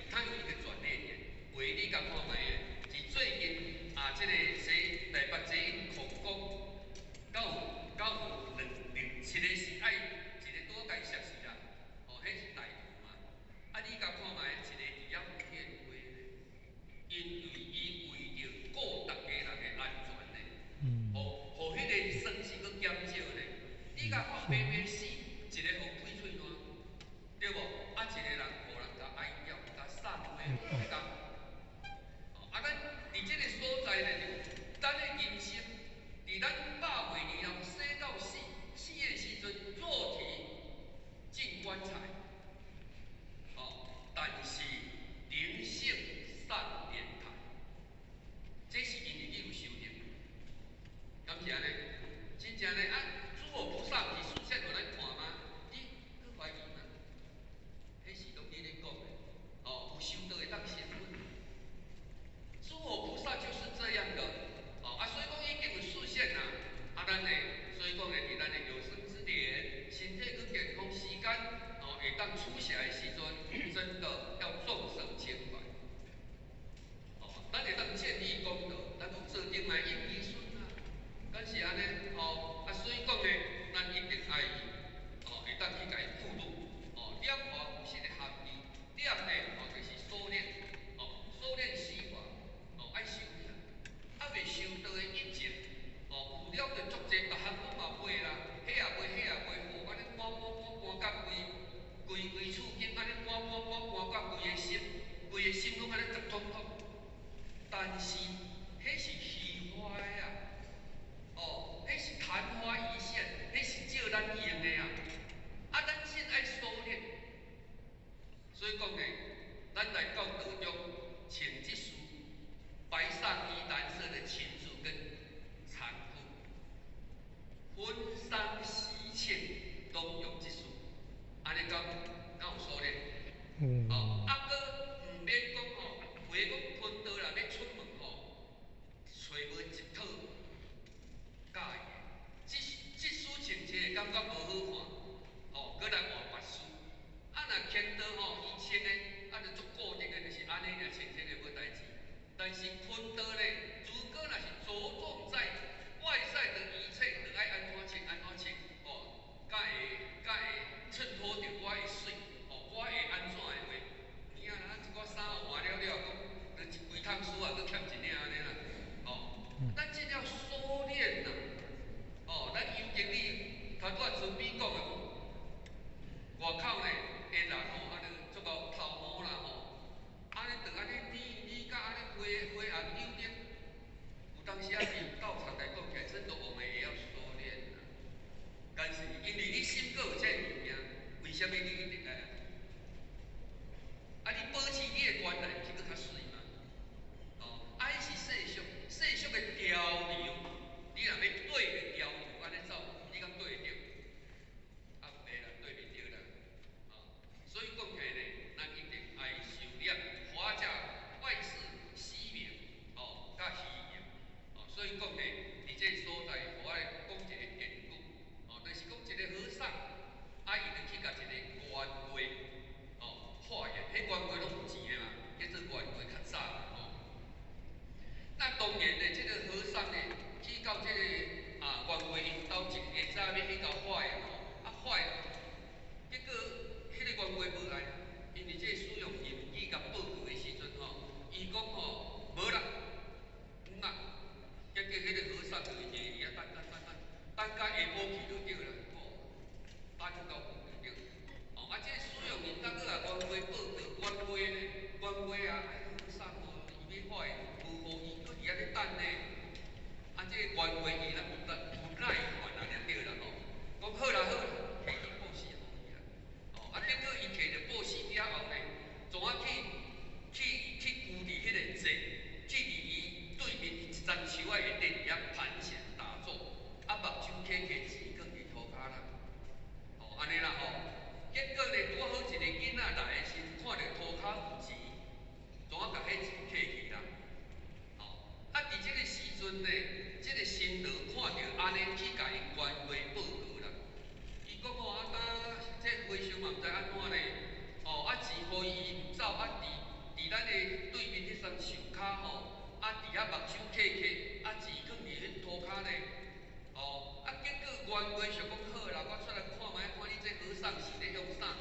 S1: 它有一個轉捩點。話你敢看覓的？是最近啊，這个說台北捷運擴工，敢有兩兩一个是愛，一个拄仔共熟似啦，哦，彼是大圖嘛。啊，你敢看覓？一個佇遐有獻花咧，因為伊為著顧逐家人的安全咧，予彼个損失閣減少咧。你共看白白死，一个予開喙瀾，對無？啊，一個人予人共哀叫，共送花，共。哦，啊，咱佇這个所在咧，就咱的人生，佇咱百歲年人生到死，死的時陣肉體進棺材，哦，但是靈性上蓮台，這是因為你有修行，敢是按呢？真正呢啊，諸佛菩薩毋是示現予咱看嗎？你閣懷疑嗎？彼是攏你咧講的，哦，有修道會當成佛。諸佛菩薩就是這樣的，哦啊，所以講已經有示現啦。啊，咱呢，所以講呢，佇咱的有生之年，身體閣健康，時間哦，會當出現的時陣，真的要眾生情懷。哦，咱會當建立功德，咱攏做定來應兒孫啊，敢是按呢？哦，啊，所以講呢，咱一定愛哦，會當去共伊付錄，哦，念佛有實的含義，念呢，哦，就是所念，哦，所念四法，哦，愛修煉，啊，未修道的一切，哦，有了就足濟，逐項攏嘛袂啦，彼也袂，彼也袂，哦，按呢搬搬搬搬甲規規規厝間，按呢搬搬搬搬甲規个心，規个心攏按呢雜通通。但是，彼是虛華的啊，哦，彼是曇花一現，彼是借咱用的啊。啊，咱真愛修煉，所以講呢，咱來到道中穿這束白上衣、藍色的裙子跟長褲，婚喪喜慶攏用這束，按呢敢敢有修煉？哦，啊，閣毋免講吼，有的講坤道若欲出門吼，揣無一套佮意的，這束穿起來感覺無好看，吼，閣來換別束。啊，若牽刀吼，伊穿的啊，就足固定的，就是按呢爾穿穿的無代誌。但是坤道咧，如果若是著重在外在的一切，就愛按怎穿按怎穿，吼，才會襯托著我的媠，吼，我會按怎的話，有影啦，咱一寡衫換了了，講，就一規桶書啊，閣欠一領按呢啦，吼，咱這叫修煉呐，哦，咱尤經理頭拄仔準備講的，外口呢的人吼，按呢足夠頭毛啦吼，按呢就按呢膩膩甲按呢花花紅柳綠，跤吼，啊，佇遐目睭瞌瞌，啊，錢囥佇彼塗跤呢，哦，啊，結果冤家想講好啦，我出來看覓，看你這和尚是咧創啥？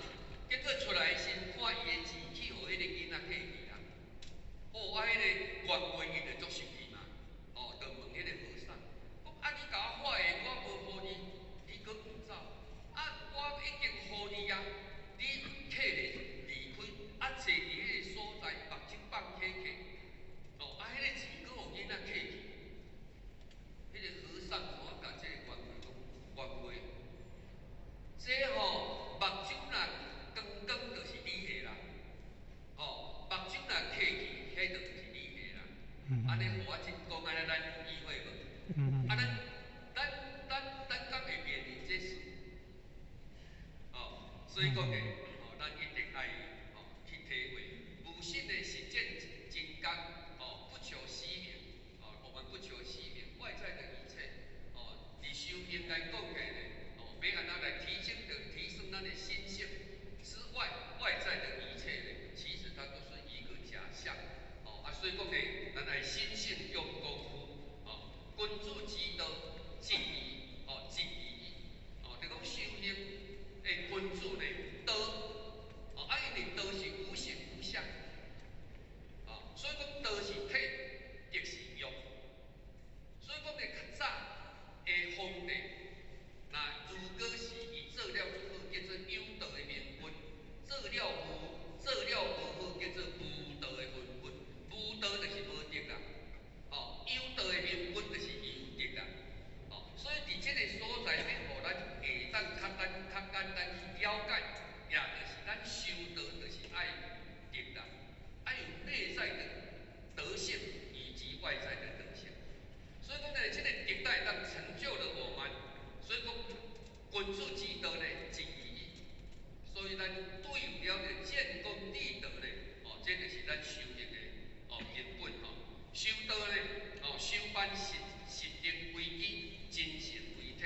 S1: 結果出來時看伊的錢去予彼个囡仔摕去啦。哦，啊，彼个冤家伊就足生氣嘛，哦，就問彼個和尚，講啊，你共我發的，我無予你，你閣毋走，啊，我已經予你啊，你揢咧離開，啊，坐佇彼個所在，目睭放瞌瞌，哦，啊，彼個錢閣予囡仔摕去，彼個和尚怎共這個冤家講，冤家，這吼目睭若光光就是你的啦，吼，目睭若瞌去，彼就毋是你的啦。按呢予我真講，按呢咱有意會無？啊，咱敢會面臨這事？哦，所以講呢，哦，咱一定愛哦去體會，無心的實踐真功，哦，不求虛名，哦，我們不求虛名，外在的一切，哦，佇修行來講起來呢，哦，欲按怎來提升咱的心性之外，外在的一切呢，其實它都是一個假象，哦，啊，所以講呢，咱愛心性用功夫，哦，君子之道，一義，哦，一義，哦，就講修行的君子呢，道，哦，啊，因為道是無形無相，哦，所以講道是體，德是用，所以講呢，較早的皇帝，那如果是伊做了足好，叫做有道的明君；做了無好，叫做無道的昏君。無道就是無德啦，哦，有道的明君就是有德啦，哦，所以佇這個所在，欲予咱會當較簡單去了解，也就是咱修道就是愛德啦，愛有內在的德性以及外在的德性。所以講呢，這個德會當成就了我們。所以講，君子之道呢，一義。所以咱對了的建功立德呢，哦，這就是咱修行的哦根本吼。修道呢，哦，修辦實實德為基，精神為體。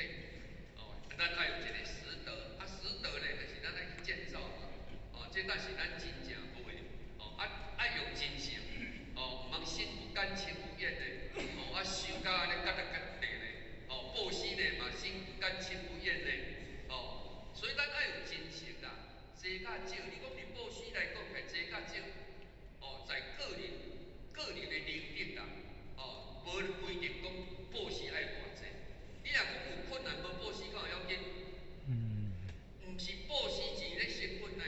S1: 哦，咱愛有一個實德，啊，實德呢，就是咱愛去建造嘛。哦，這才是咱真正無的。哦，啊，愛用真誠，哦，毋通心不甘情不願的。哦，啊，修甲按呢結得結地呢。哦，布施呢嘛，心不甘情不願的。哦，所以咱愛有真誠啦。濟甲少，你講佇布施來講，係濟甲少，哦，在個人的能力啦，哦，無規定講布施愛偌濟。你若講有困難無布施，敢有要緊？毋是布施錢咧成佛呢，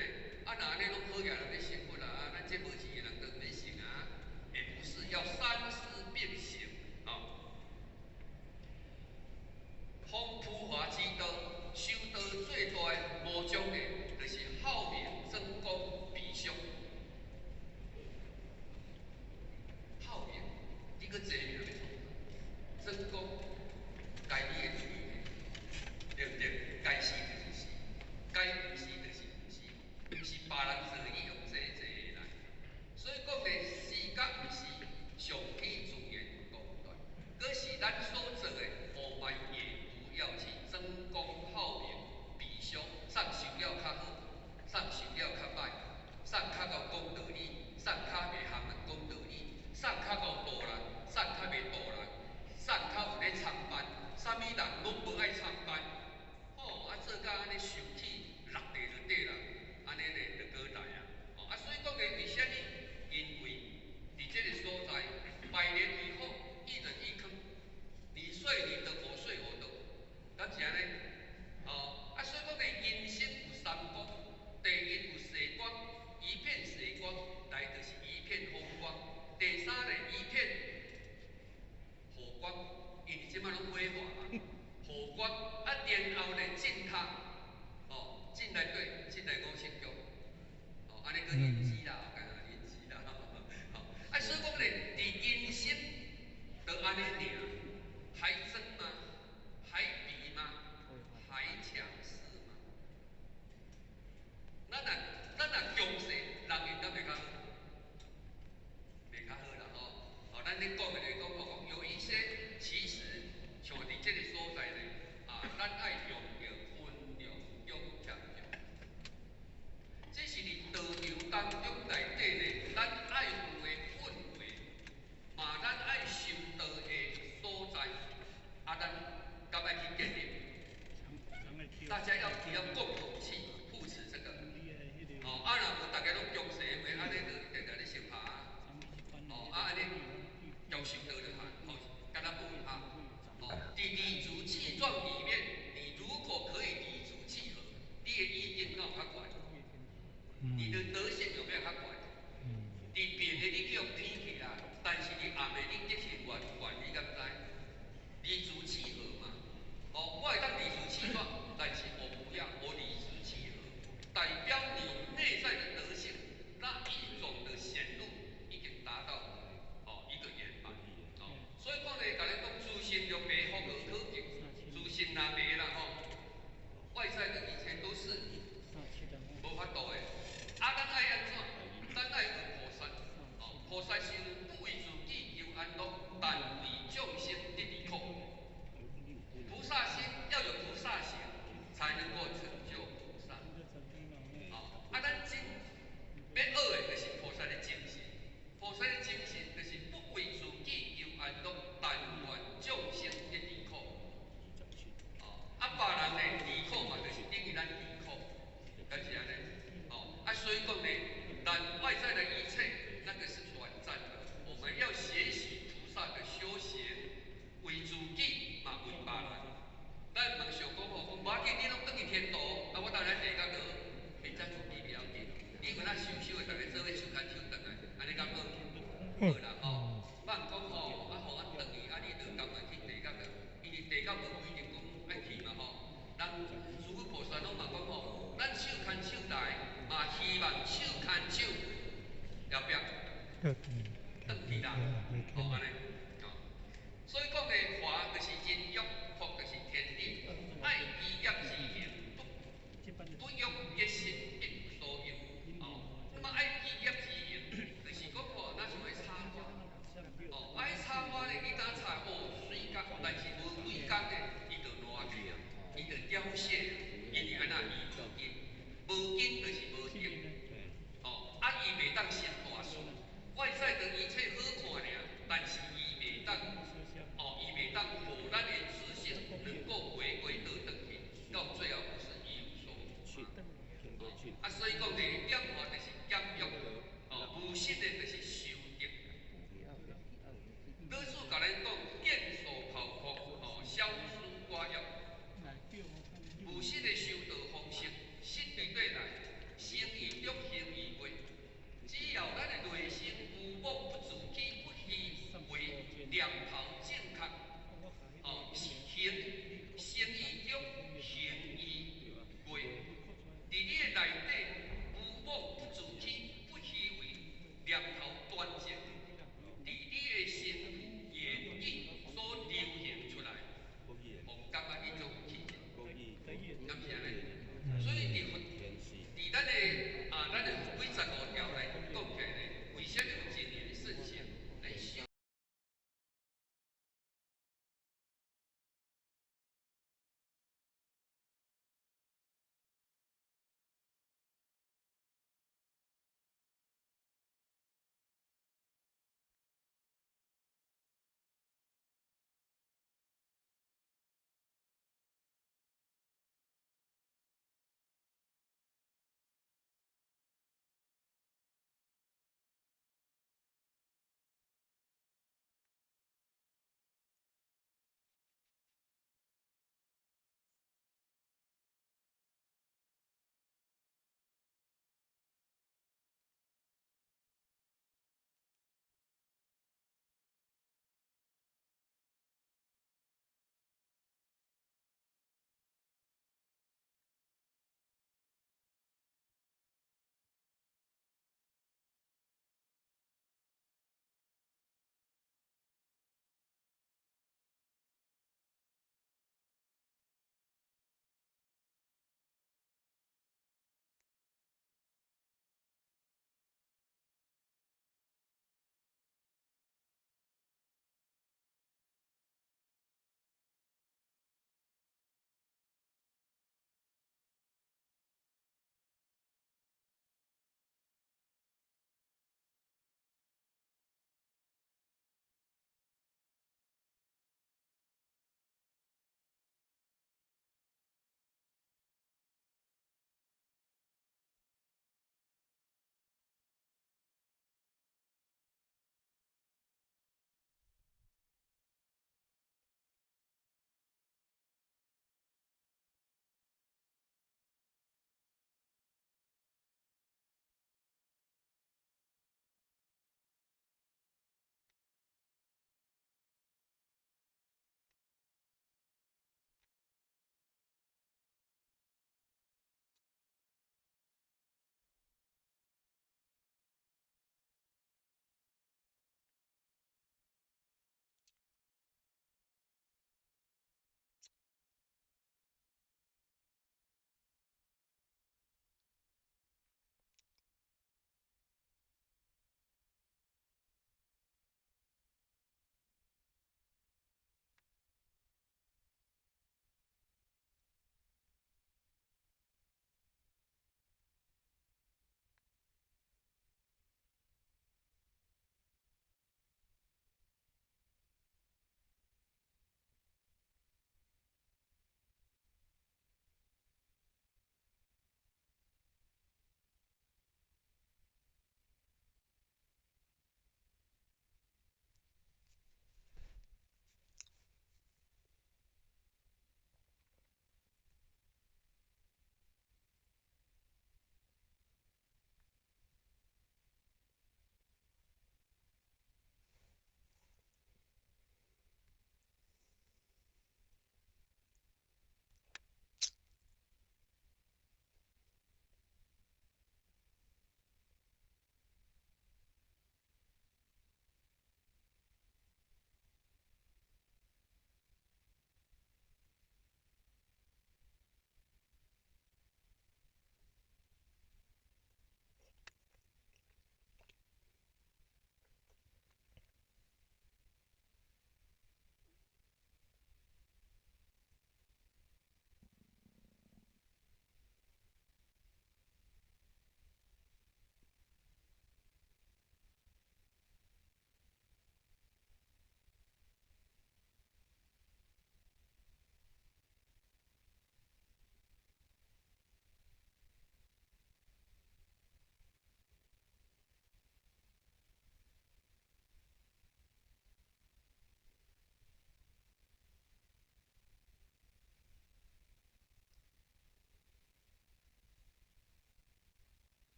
S1: 啊，若按呢攏好額人咧成佛啦，啊，咱這無錢的人就毋免成啊。也不是，要三事並行，哦。弘浮華之道，修道最大的魔障呢，就是好名爭功比俗。好名，你閣爭名欲創啥？爭功，家己的嘴對毋對？該死就是死，該毋是就是毋是，毋是別人做你用爭爭的來。所以講呢，是佮毋是，上起自然功德。可是咱所做的，我們也不要去爭功好名，比俗，啥修了較好，啥修了較歹，啥較𠢕講道理，啥較袂含人講道理，啥較𠢕度人，啥較袂度人，啥較有咧參拜，啥物人攏無愛參拜，吼，啊做甲按呢受氣落地就對啦，按呢咧就閣來啊，哦，啊所以講的為啥物？因為佇這個所在，百年以後，一人一坑，你睡你的，我睡我的，敢是按呢？哦，啊，所以講的人生有三光，第一有色光，一片色光，來就是一片風光；第三呢，一片火光，因為這擺攏火化嘛，火光啊，然後呢進塔，哦，進來對，進來五色宮，哦，按呢閣認知啦，幹啥認知啦？吼，啊，所以講呢，佇人生就按呢爾，還爭嗎？還比嗎？還強勢嗎？咱若強勢，人緣敢袂較好？袂較好啦吼。哦，咱咧講的就是講，講有一些其實像佇這個所在呢，啊，咱愛用著溫良恭儉讓。這是佇道場當中內底呢，咱愛有的氛圍。受的，逐家做伙手牽手轉來，按呢敢好？好啦吼，別人講吼，啊，予阮轉去，啊，你就甘願去地獄啦？因為地獄無規定講愛去嘛吼。咱諸佛菩薩攏嘛講吼，咱手牽手來，嘛希望手牽手後壁轉去啦，吼按呢，吼。所以講的華就是人欲，福就是天地，愛依業之行，不欲結心，必有所有。哦，那麼愛依業之行，就是講吼，若像會插花，哦，愛插花咧，你當插哦，媠甲，但是無幾工咧，伊就爛去啊，伊就凋謝，因為按怎伊無根，無根就是無德。哦，啊，伊袂當成大事，外在的一切好看爾，但是伊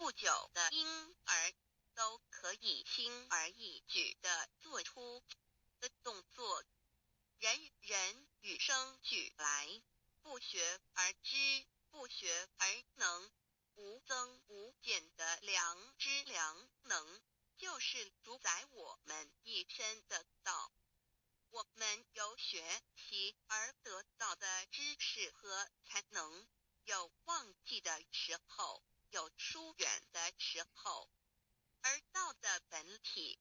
S2: 不久的嬰兒，都可以輕而易舉地做出的動作。人人與生俱來，不學而知，不學而能，無增無減的良知良能，就是主宰我們一身的道。我們由學習而得到的知識和才能，有忘記的時候，有疏遠的時候，而道的本體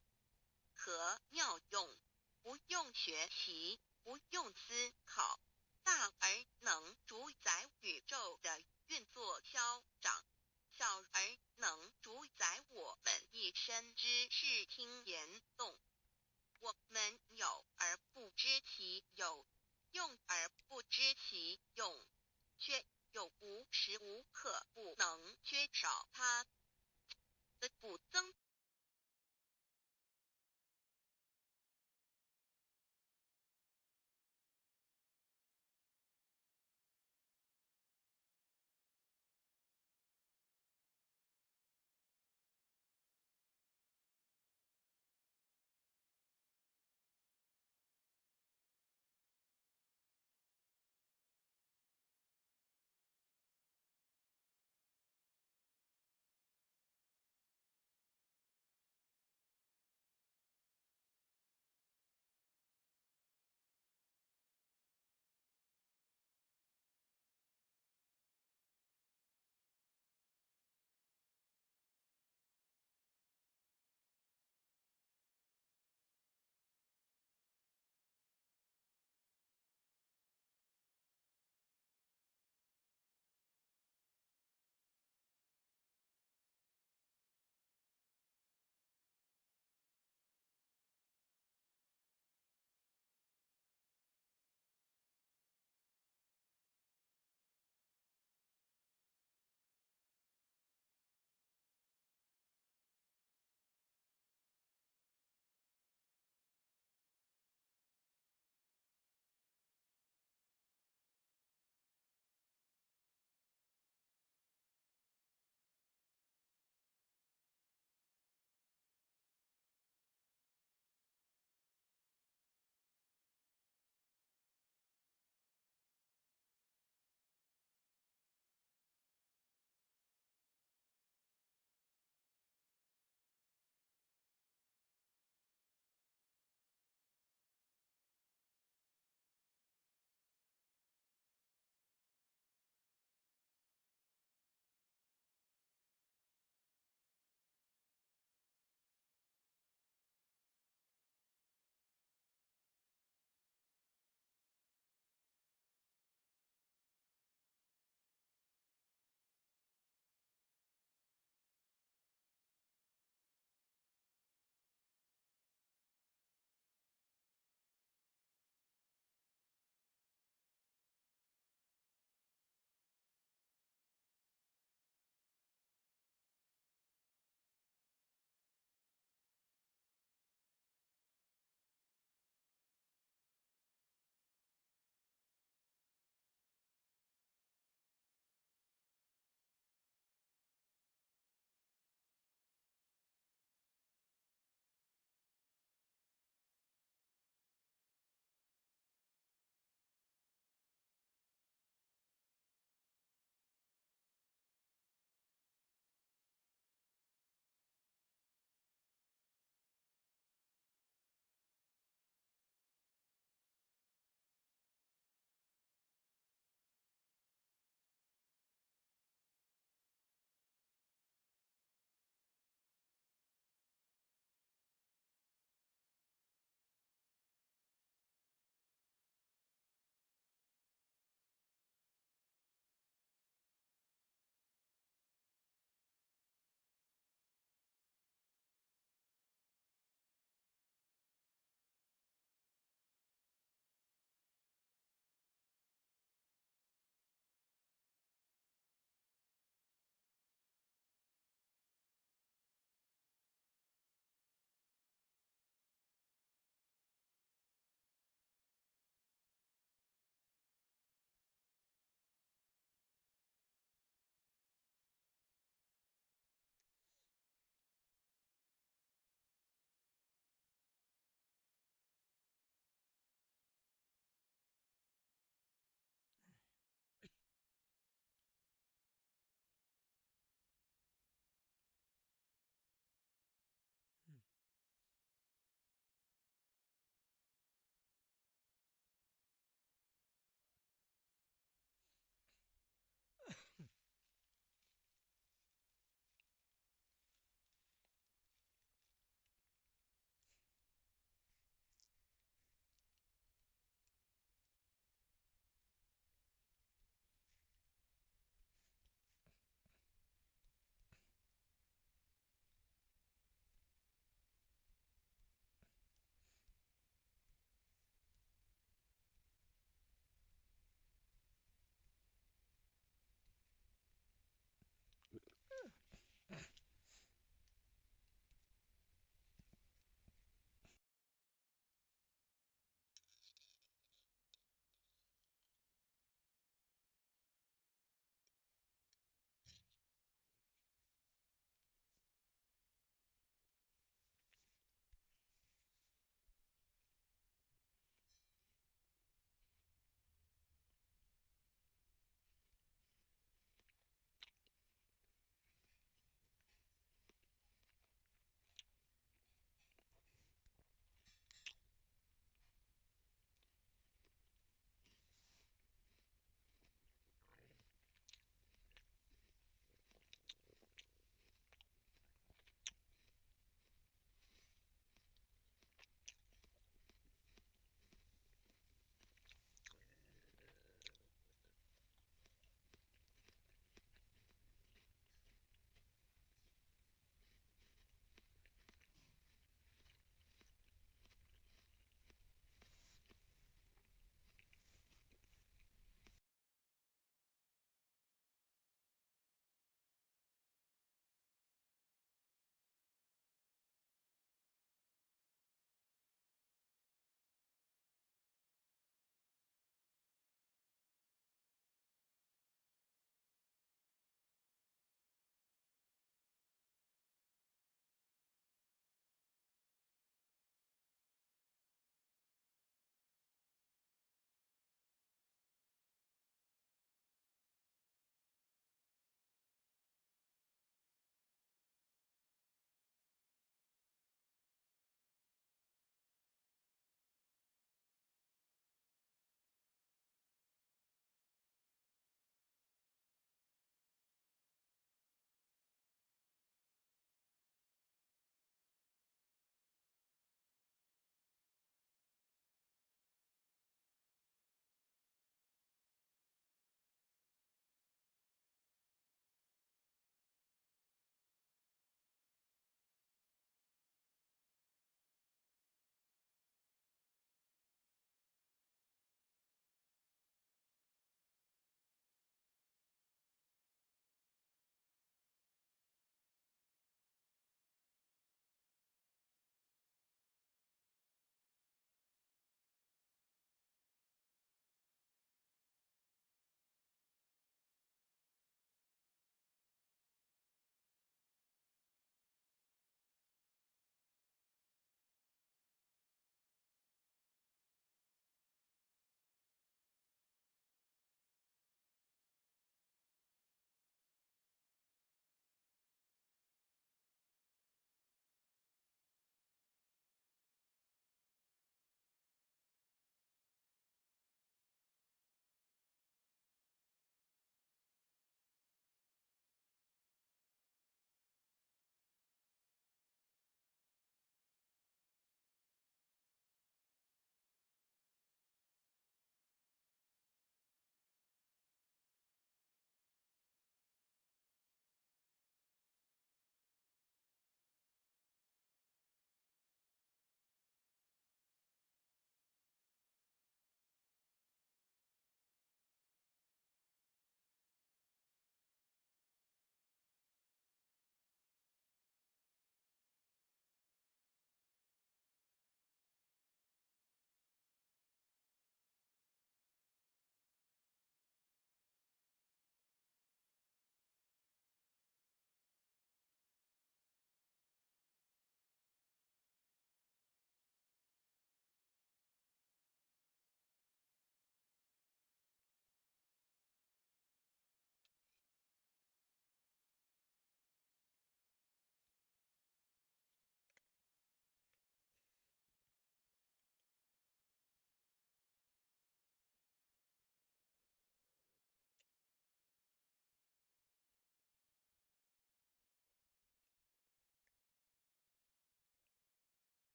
S2: 和妙用，不用學習，不用思考，大而能主宰宇宙的運作消長，小而能主宰我們一身之視聽言動。我們有而不知其有，用而不知其用，卻又無時無刻不能缺少它的不增。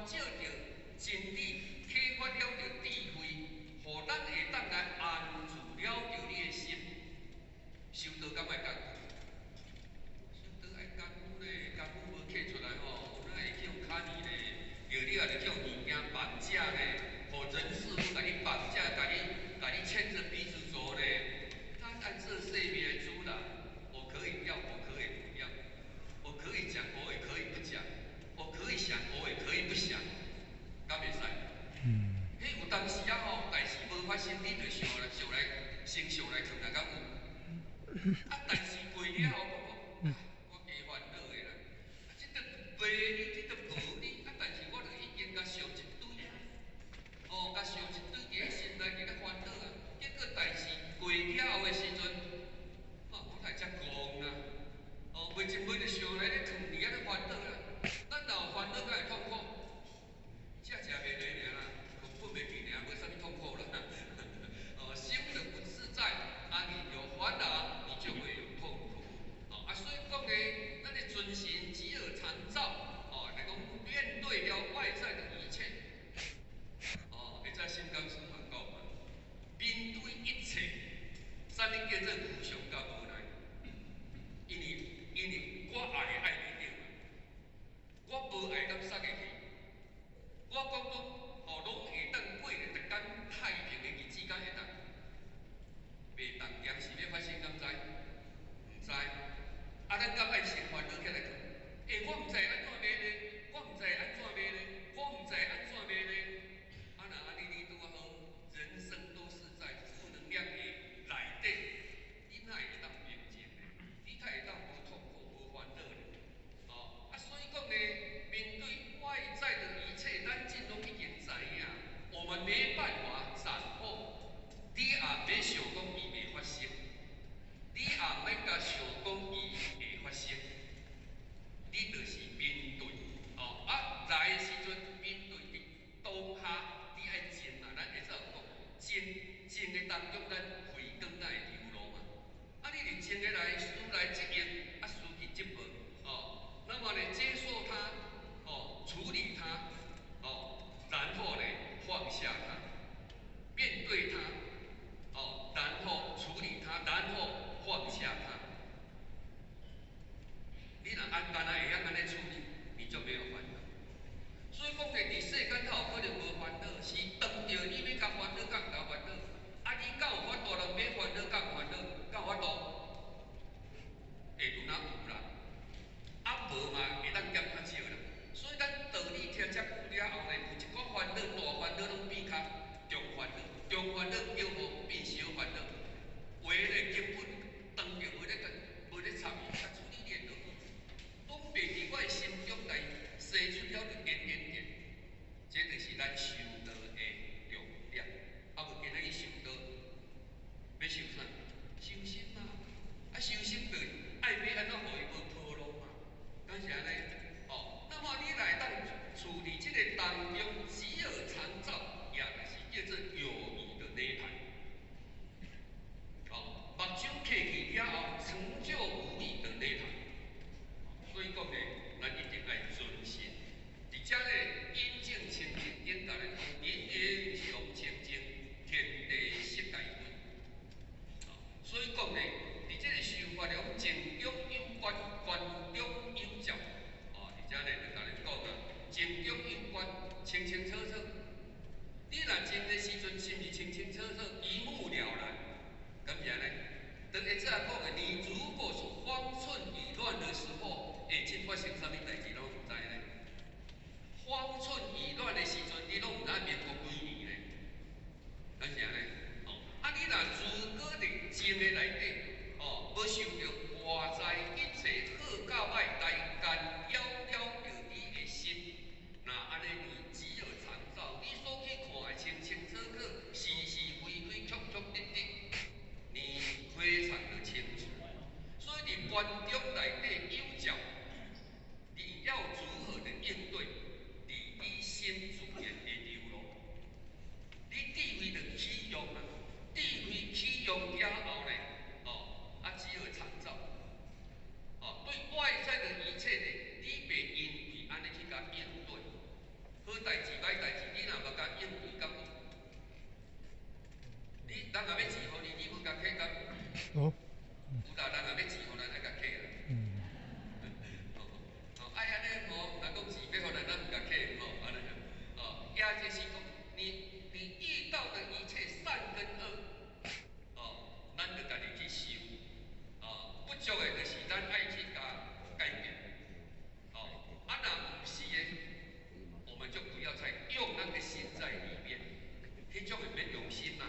S1: 照著真理，啟發了著智慧，予咱會當來安住了著你的心。修道敢愛艱苦？修道愛艱苦咧，艱苦無刻出來吼，哪會去予卡呢咧？著你也著去予物件綁架咧，予人事物共你綁架，共你牽著鼻子走咧。咱愛做生命的主人，我可以要，我可以不要，我可以講，我也可以不講，我可以想，我也可以不想，敢袂使？彼有當時啊吼，代誌無發生，你就想來想來，先想來囥來敢有？啊，代誌過了後，講我加煩惱的啦。啊，這個袂你，這個無你，啊，但是我就已經共想一堆啊，哦，共想一堆佇咧心內佇咧煩惱啊。結果代誌過了後的時陣，哦，我來遮戇啦，哦，袂一袂就想來咧囥佇遐咧煩惱啦。咱若有煩惱，敢會痛苦？食食袂落爾啦，困困袂去爾，無啥物痛苦啦。哦，心就不自在，啊，你有煩惱，你就會有痛苦。哦，啊，所以講呢，咱的存心只有常照，哦，來講面對了外在的一切，哦，會在心剛師嘛講嘛，面對一切，啥物叫做無常佮無奈？因為我愛的愛袂著嘛，我無愛敢殺會去，我講講，哦，攏會當過咧，逐工太平的日子，敢會當？袂當，當時欲發生，敢知？毋知。啊，咱敢愛先煩惱起來囥？欸，我毋知按怎欲咧，我毋知按怎欲咧，我毋知按怎欲咧。啊，若按呢你拄仔好，人生都是在負能量的內底，你哪會當平靜呢？你哪會當無痛苦、無煩惱呢？哦，啊，所以講呢，面對外在的一切，咱盡攏已經知影，我們沒辦法掌握。你也免想講伊袂發生，你也免共想講伊會發生，你就是面對。哦，啊，來的時陣面對佇當下，你愛靜嘛，咱會使有講靜，靜的當中，咱慧光才會流露嘛。啊，你佇靜的來，事來則應，啊，事去則無。哦，那麼呢，接受它，哦，處理它，哦，然後呢，放下它，面對它。哦，然後處理它，然後放下它。你若按單會曉按呢處理，你就沒有煩惱。所以講咧，佇世間頭可能無煩惱，是當著你欲共煩惱，佮毋共煩惱。啊，你敢有法度人免煩惱，敢有煩惱，敢有法度？會拄若有啦，啊無嘛會當減較少啦。所以咱道理聽遮久了後呢，有一寡煩惱，大煩惱攏變較中煩惱，中煩惱叫無變小煩惱。話咧根本當著無咧跟，無咧插伊，啊處理練就好，攏袂佇我的心中來生出了一點點點。這就是咱修道的重點。啊，無今仔日修道，欲修啥？修心嘛。啊，修心就愛欲按怎予伊無波浪嘛？敢是按呢？哦，那麼你來當處理這個當中，只有常照，也就是叫做有餘的涅槃。哦，目睭閉去了後，成就無餘的涅槃。所以講呢，咱一定愛存心。佇遮呢，引證清淨頂共咱講，人人常清淨，天地色界分。所以講呢，佇這個修法了，靜中有觀，觀中有照。哦，佇遮呢就共咱講啊，靜中有觀，清清楚楚。你若靜的時陣，是毋是清清楚楚、一目了然？敢是按呢？當會早講的，你如果是方寸已亂的時候，會真發生啥物代誌攏毋知呢？方寸已亂的時陣，你攏毋知民國幾年呢？敢是按呢？哦，啊，你若如果佇靜的內底，哦，無受著外在一切好佮歹來干擾了著你的心，那按呢你只有常照，你所去看的清清楚楚，是是非非，曲曲也就是講，你遇到的一切善跟惡，哦，咱就家己去修，哦，不足的就是咱愛去共改變，哦，啊若毋是的，我們就不要再用那個心在裡面，彼種的免用心嘛，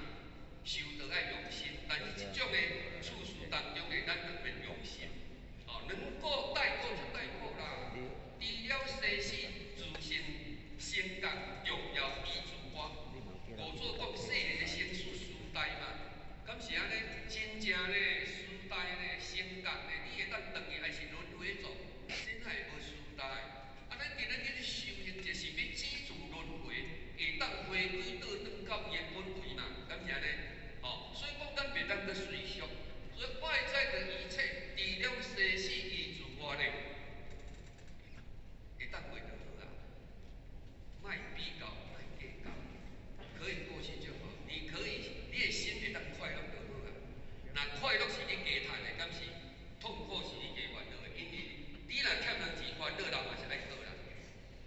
S1: 修道愛用心，但是這種的處事當中的，咱就免用心，哦，能夠帶過就帶過啦，除了生死自性成覺重要依自我，五祖講世人的生死時代嘛，敢是按呢？真正咧時代咧成覺咧，你會當轉去還是輪迴做？真係無時代。啊，咱今日去修行，就是欲止住輪迴，會當回歸倒轉到伊的本位嘛？敢是按呢？哦，所以講咱袂當閣隨俗，所以外在的一切，除了生死依自我咧，會當過就好啊。莫比較，莫計較，可以過去就好。你可以，你的心會當快樂就好啊。若快樂是你加趁的，敢是痛苦是你加煩惱的？因為你若欠人錢煩惱，人嘛是愛討啦，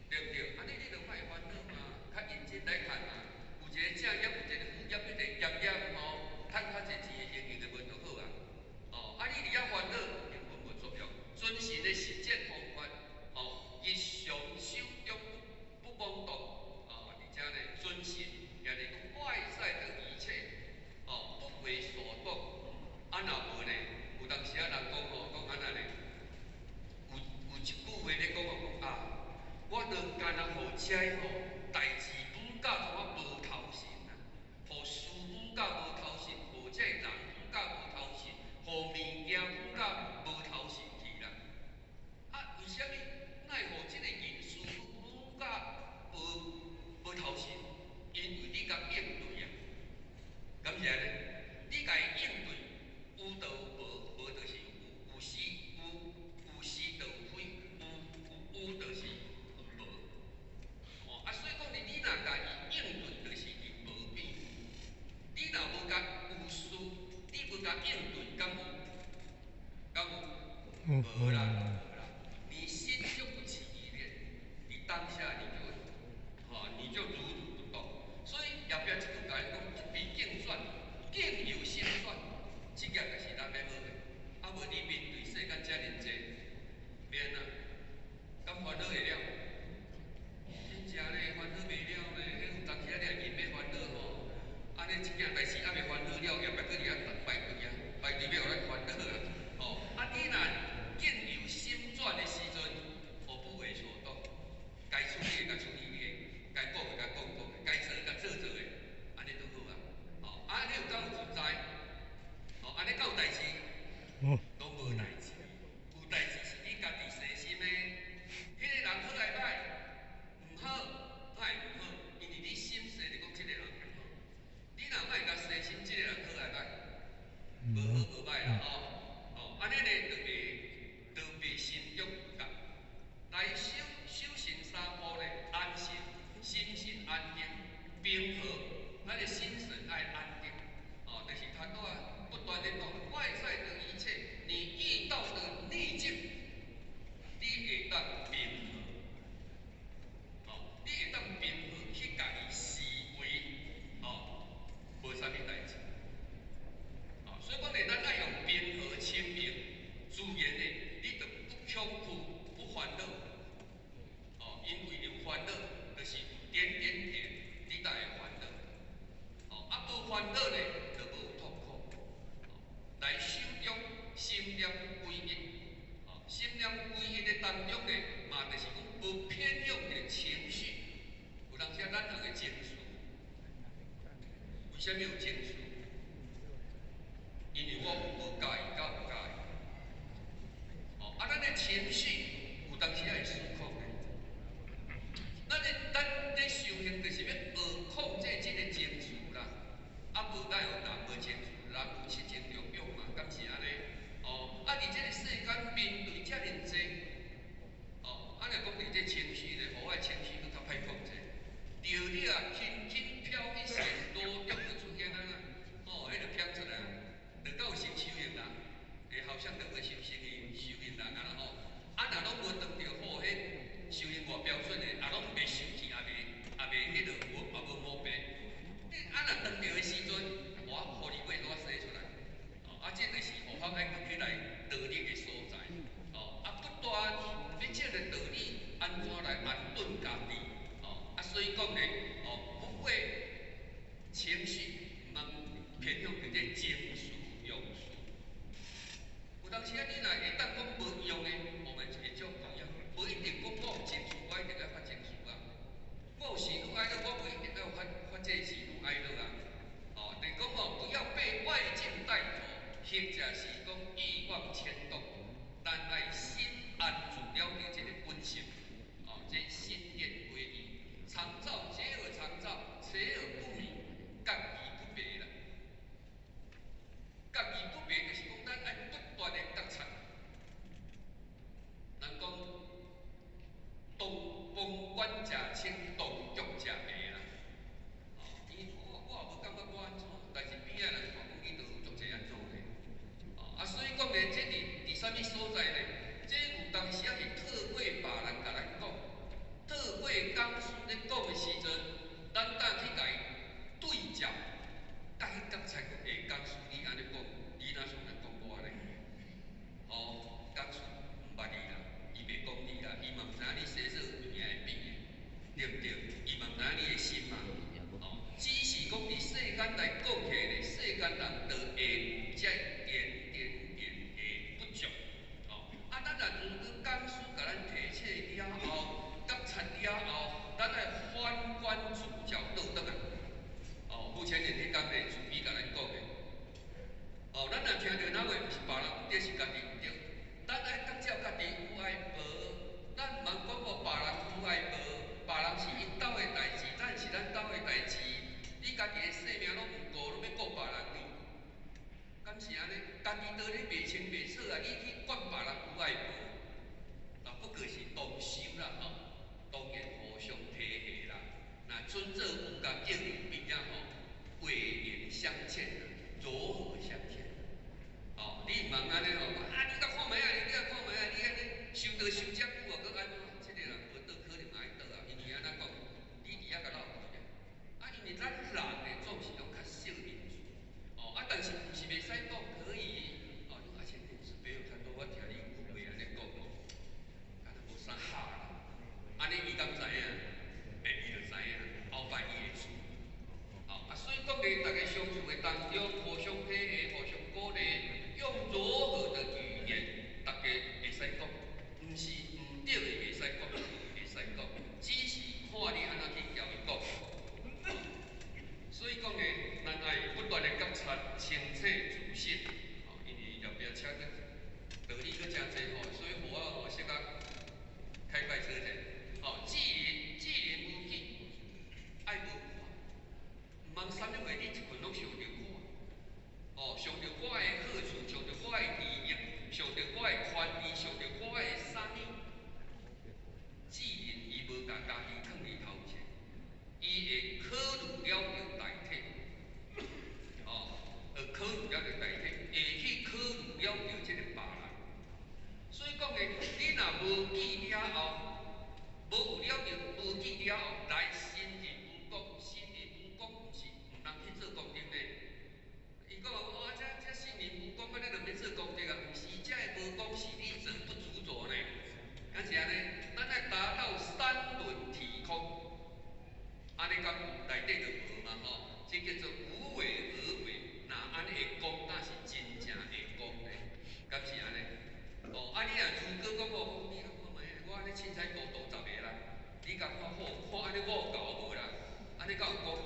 S1: 對毋對？按呢你就莫煩惱嘛，較認真來趁嘛。有一個正業，有一個副業，一個業業吼，趁較濟錢的經營就無就好啊。哦，啊你佇遐煩惱，根本無作用。遵循的實踐方法，哦，日常手中不妄動，哦，而且呢，遵循，也就是講外在的一切，哦，不為所動。啊，若無呢，有當時啊人講吼，講按怎呢？有一句話咧講哦，講啊，我著干焦予這吼代誌舞甲予我無頭神啊，予事舞甲無頭神，予這人舞甲無頭神，予物件舞甲無頭神去啦。啊，為啥物？哪會予這個人事舞甲無頭神？因為你共應對啊，敢是按呢？你共伊應對，有就有無，無就是有，有是有，有是就有非，有有就是有無。哦，啊，所以講你你若共伊應對，就是伊無變。你若無共有事，你無共應對，敢有？敢有？無啦，無啦。你心就不起意念，你當下你就，吼，你就如如不動。所以後壁這句共你講，不彼境轉，境由心轉，這個就是咱欲學的。啊，無你面對世間遮爾濟，免啊，敢煩惱會了？真正咧煩惱袂了咧，彼有當時啊，你若硬欲煩惱吼，按呢這件代誌猶未煩惱了，後壁閣佇遐排隊啊，排隊欲予咱煩惱啊，吼！啊，你若境由心轉的時陣，我不為所動，該處理的共處理的，該講的共講講的，該做的共做做的，按呢就好啊。吼，啊，你有敢有自在？吼，按呢敢有代誌？攏無代誌。有代誌是你家己細心的。彼個人好抑歹？毋好，哪會毋好？因為你心細就講這個人毋好。你若莫共細心，這個人好抑歹？無好無歹啦吼。哦，按呢咧就袂心中有覺。來修修行三步咧，安心，心神安定，平和，咱的心神愛安定。哦，就是他都不斷的講外在的一切，你遇到的逆境，你會當平和。哦，你會當平和去共伊視為，哦，無啥物代誌。哦，所以講咧，咱愛用平和清明、自然的，你就不恐懼、不煩惱。哦，因為有煩惱，就是有點點點，你才會煩惱。哦，啊，無煩惱咧，就無痛苦。哦，來修中心念歸一。哦，心念歸一的當中咧，嘛就是講無偏向的情緒。有當時咱人的情緒，為啥物有情緒？因為我有無佮意，佮有佮意。哦，啊，咱的情緒有當時會失控的。咱咧修行就是欲學控制這個情緒啦。啊，無哪有人無情緒？人有七情六欲嘛，敢是按呢？哦，啊，佇這個世間面對遮爾濟，哦，啊，若講佇這情緒咧，予我的情緒閣較歹控制。著你啊，輕輕飄一線，多中就出現啊啦。哦，不為情緒，毋通偏向佇這情緒用事。有當時啊，你若會當講無用的，我們會照講樣，無一定講我有情緒，我一定愛發情緒啊。我有喜怒哀樂，我無一定愛發發這喜怒哀樂啊。哦，就是講哦，不要被外境帶走，或者是講欲望牽動，咱愛心安住了著這個本性。哦，這心念歸一，常照，皆爾常照，邪而不迷，覺而不迷啦。覺而不迷，就是講咱愛不斷的覺察。人講當旁觀者清，當局者迷啦。哦，伊我也無感覺我按怎，但是邊仔人看講伊都有足濟按怎咧。哦，啊，所以講咧，這佇啥物所在咧？這有當時仔是透過別人共咱講，透過講師咧講的時陣，咱當去共伊對照，共去覺察講，欸，講師你按呢講，你哪像咧講我呢？哦，講師毋捌你啦，伊袂講你啦，伊嘛毋知影你生做物件會變的，對毋對？伊嘛毋知影你的心嘛。哦，只是講佇世間來講起來咧，世間人就會有這一點點點的不足。哦，啊，咱若如果講師共咱提醒了後，覺察了後，咱愛反觀自照倒轉來。哦，目前年彼工咧，慈悲共咱講的。哦，咱若聽著哪話毋是別人毋對，是家己毋對。咱愛覺照家己有愛無？咱毋通講哦，別人有愛無？別人是𪜶兜的代誌，咱是咱兜的代誌。你家己的性命攏毋顧，攏欲顧別人呢？敢是按呢？家己都咧袂清袂楚啊！你去管別人有愛無？啊，不過是同修啦吼，當然互相提携啦。若尊者有共叫你邊仔吼，慧言相勸啦，柔和相勸。哦，你毋通按呢吼，啊！你共看覓啊？你共看覓啊？你按呢修道修遮久啊，閣按怎？這個人無倒可能愛倒啊，因為按怎講？你佇遐共鬥氣啊！啊，因為咱人呢，總是攏較惜面子。哦，啊，但是毋是袂使講可以。哦，你阿前電視朋友較多，我聽你有話按呢講哦，敢若無啥哈啦。按呢伊敢知影？欸，伊就知影，後擺伊會注意。哦，啊，所以講咧，逐家相處的當中，互相體會，互相鼓勵，用柔和的語言，逐家會使講，毋是毋對的袂使講，會使講，只是看你按怎去共伊講。所以講咧，咱愛不斷的覺察，清楚自性。哦，因為後壁車閣道理閣誠濟吼，所以予我吼小可開快車者。哦，智人智人無見，愛無看，毋通啥物話你一群攏想著我。哦，想著我的好處，想著我的利益，想著我的權利，想著我的啥物？智人伊無共家己囥佇頭前，伊會考慮了著代替。哦，會考慮了著代替，會去考慮了著這個別人。所以講咧，你若無記了後，無有了著，無記了後，來心入無功，心入無功，毋是毋通去做功德呢？伊講哦，這這心入無功，按呢就免做功德啊？毋是，這个無功是你做不執著呢。敢是按呢？咱愛達到三輪體空，按呢敢內底就無嘛吼？這叫做無為而為。若按呢會講，那是真正會講呢？敢是按呢？哦，啊你若如果講哦，你看覓，我按呢凊彩度度10個啦，你共看好，看按呢五猴無啦？按呢敢有講？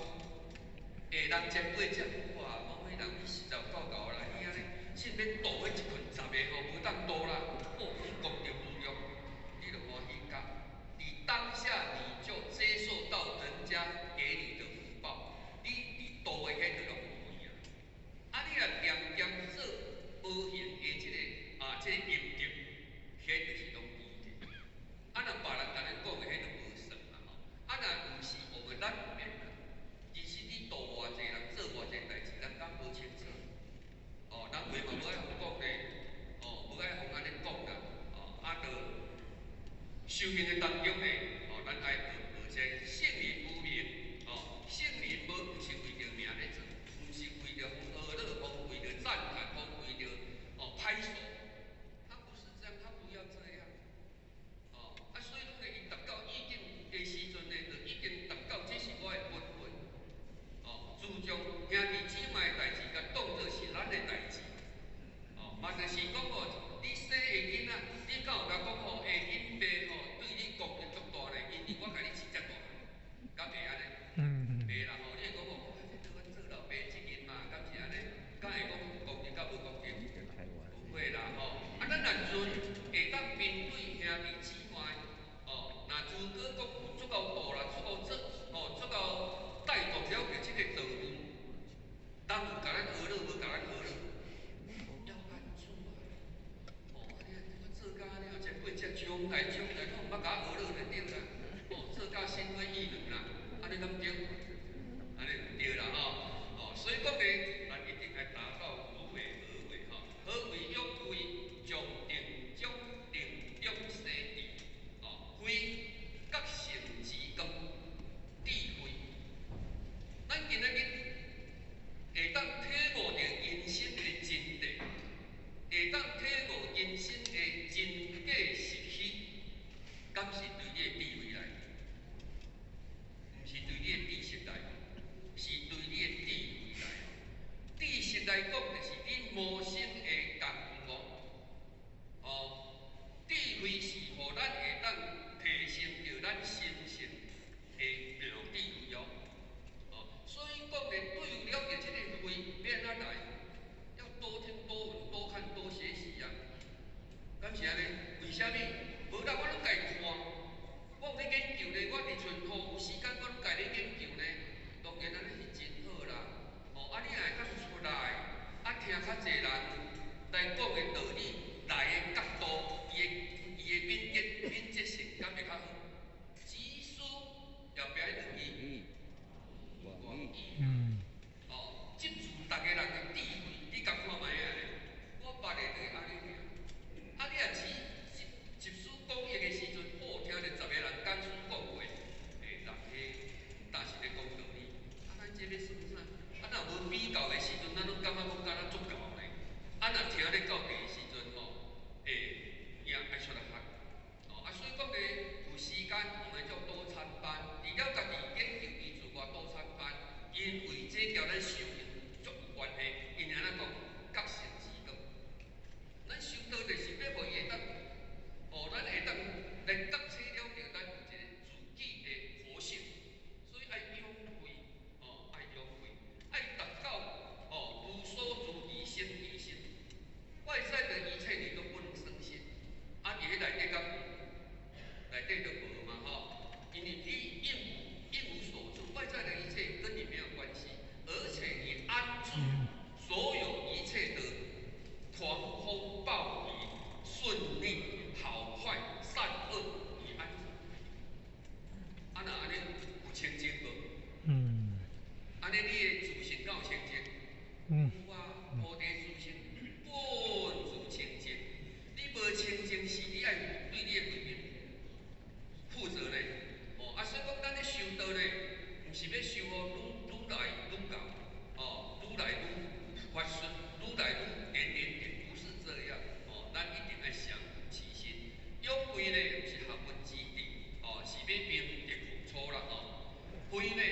S1: 下人前輩遮久啊，某某人你實在有夠𠢕啦，你按呢凊欲度彼一群10個吼，無當度啦，哦，你功德無量，你就歡喜甲。你當下你就接受到人家給你的福報，你佇度的彼就攏無去啊。啊，你若恬恬做無形的這個啊，這個陰德，彼就是攏記的。啊，若別人共咱講的，彼就無算啦吼。啊，若毋是我們咱毋免啦。其實你度偌濟人，做偌濟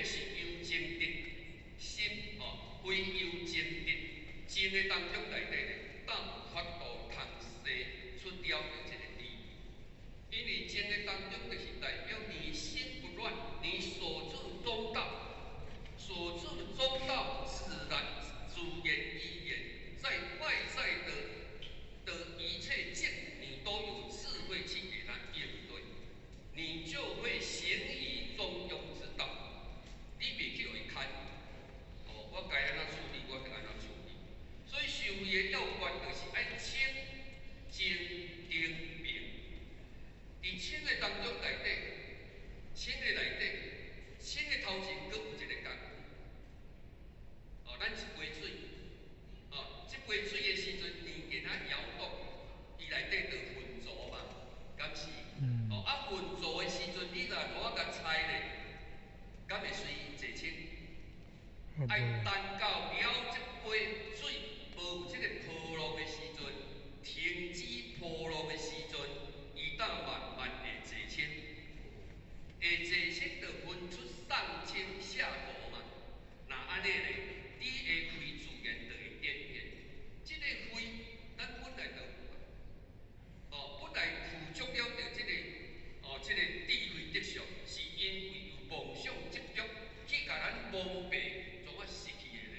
S1: 底是由靜得心哦，非由靜得靜的當中內底咧，才有法度通生出了著這個智慧。因為靜的當中就是代表你心不亂，你守住中道，守住中道，自然自然而然，在外在的一切境，你都有智慧去給它應對，你就會行於中庸之道。你袂去予伊牽，哦，我該按怎處理，我就按怎處理。所以修慧的要訣就是愛清、靜、定、明。佇清的當中內底，清的內底，清的頭前閣有一個工具。哦，咱一杯水，哦，這杯水的時陣，你給它搖動，伊內底就渾濁嘛，敢是？哦，啊渾濁的時陣，你若攞共拆咧，敢會隨伊坐清？愛等到了這杯水無這個波浪的時陣，停止波浪的時陣，伊才慢慢會坐清。會坐清就分出上清下濁嘛。若按呢咧，你的慧自然就會顯現。這個慧，咱本來就有啊。哦，本來具足了著這個，哦，這個智慧德相，是因為有妄想執著去共咱蒙蔽，創啊失去的咧。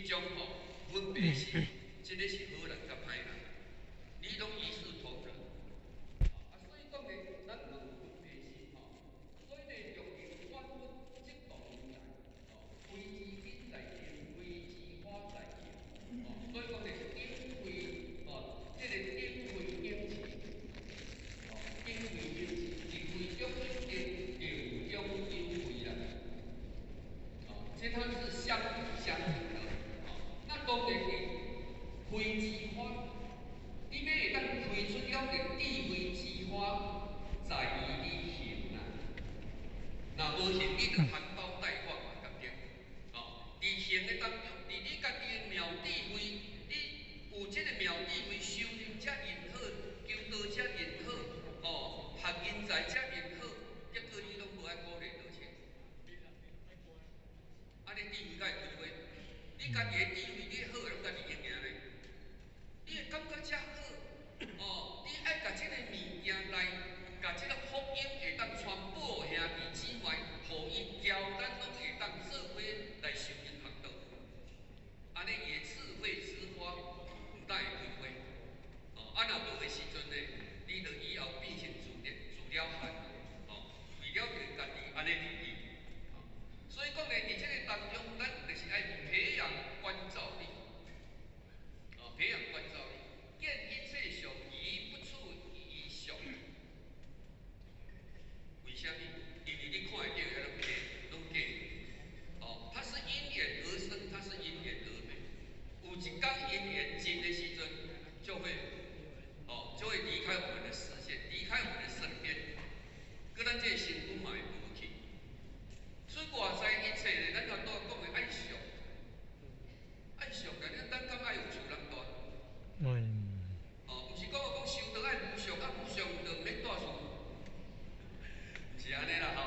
S1: 種吼分別心，這个是好人佮歹人，你攏一視同仁。啊，所以講呢，咱毋通有分別心吼。所以呢，用萬物即同在，哦，開枝根在根，開枝花在形，哦，所以講呢是頂開，哦，這个頂開頂智，哦，頂開頂智，一開中有定，定中有開啦。哦，這它是相輔相成的。哦，那當然是開枝花，你欲會當開出了個智慧之花，在於你行啦。若無行，你就含苞待放嘛，對毋對？哦，佇行的當中，佇你家己的妙智慧，你有這個妙智慧，修行遮用好，求道遮用好，哦，學人才遮用好，結果你攏無愛鼓勵道車。啊，你智慧敢會開花？你家己的智慧，你好攏家己用爾呢？你會感覺遮好，哦，你愛共這個物件來，共這個福音會當傳播兄弟姊妹，予伊教咱攏會當做伙來修行學道。按呢伊的智慧之花毋但會開花，哦，啊若無的時陣呢，你就以後變成自了自了漢，哦，為了著家己按呢入去。所以講呢，佇這個當中，咱就是愛培養觀照力，哦，培養觀照力，見一切相，而不取於相。為啥物？因為你看會著的攏假，攏假。哦，它是因緣而生，它是因緣而滅。有一天因緣盡的時陣，就會，哦，就會離開我們的視線，離開我們的身邊，閣咱這個身軀嘛會無去。所以外在一切呢，咱頭拄仔講的愛惜，愛惜，但咱咱敢愛有厝人蹛？哦，毋是講講修道愛無相，啊無相就毋免蹛厝，毋是按呢啦吼。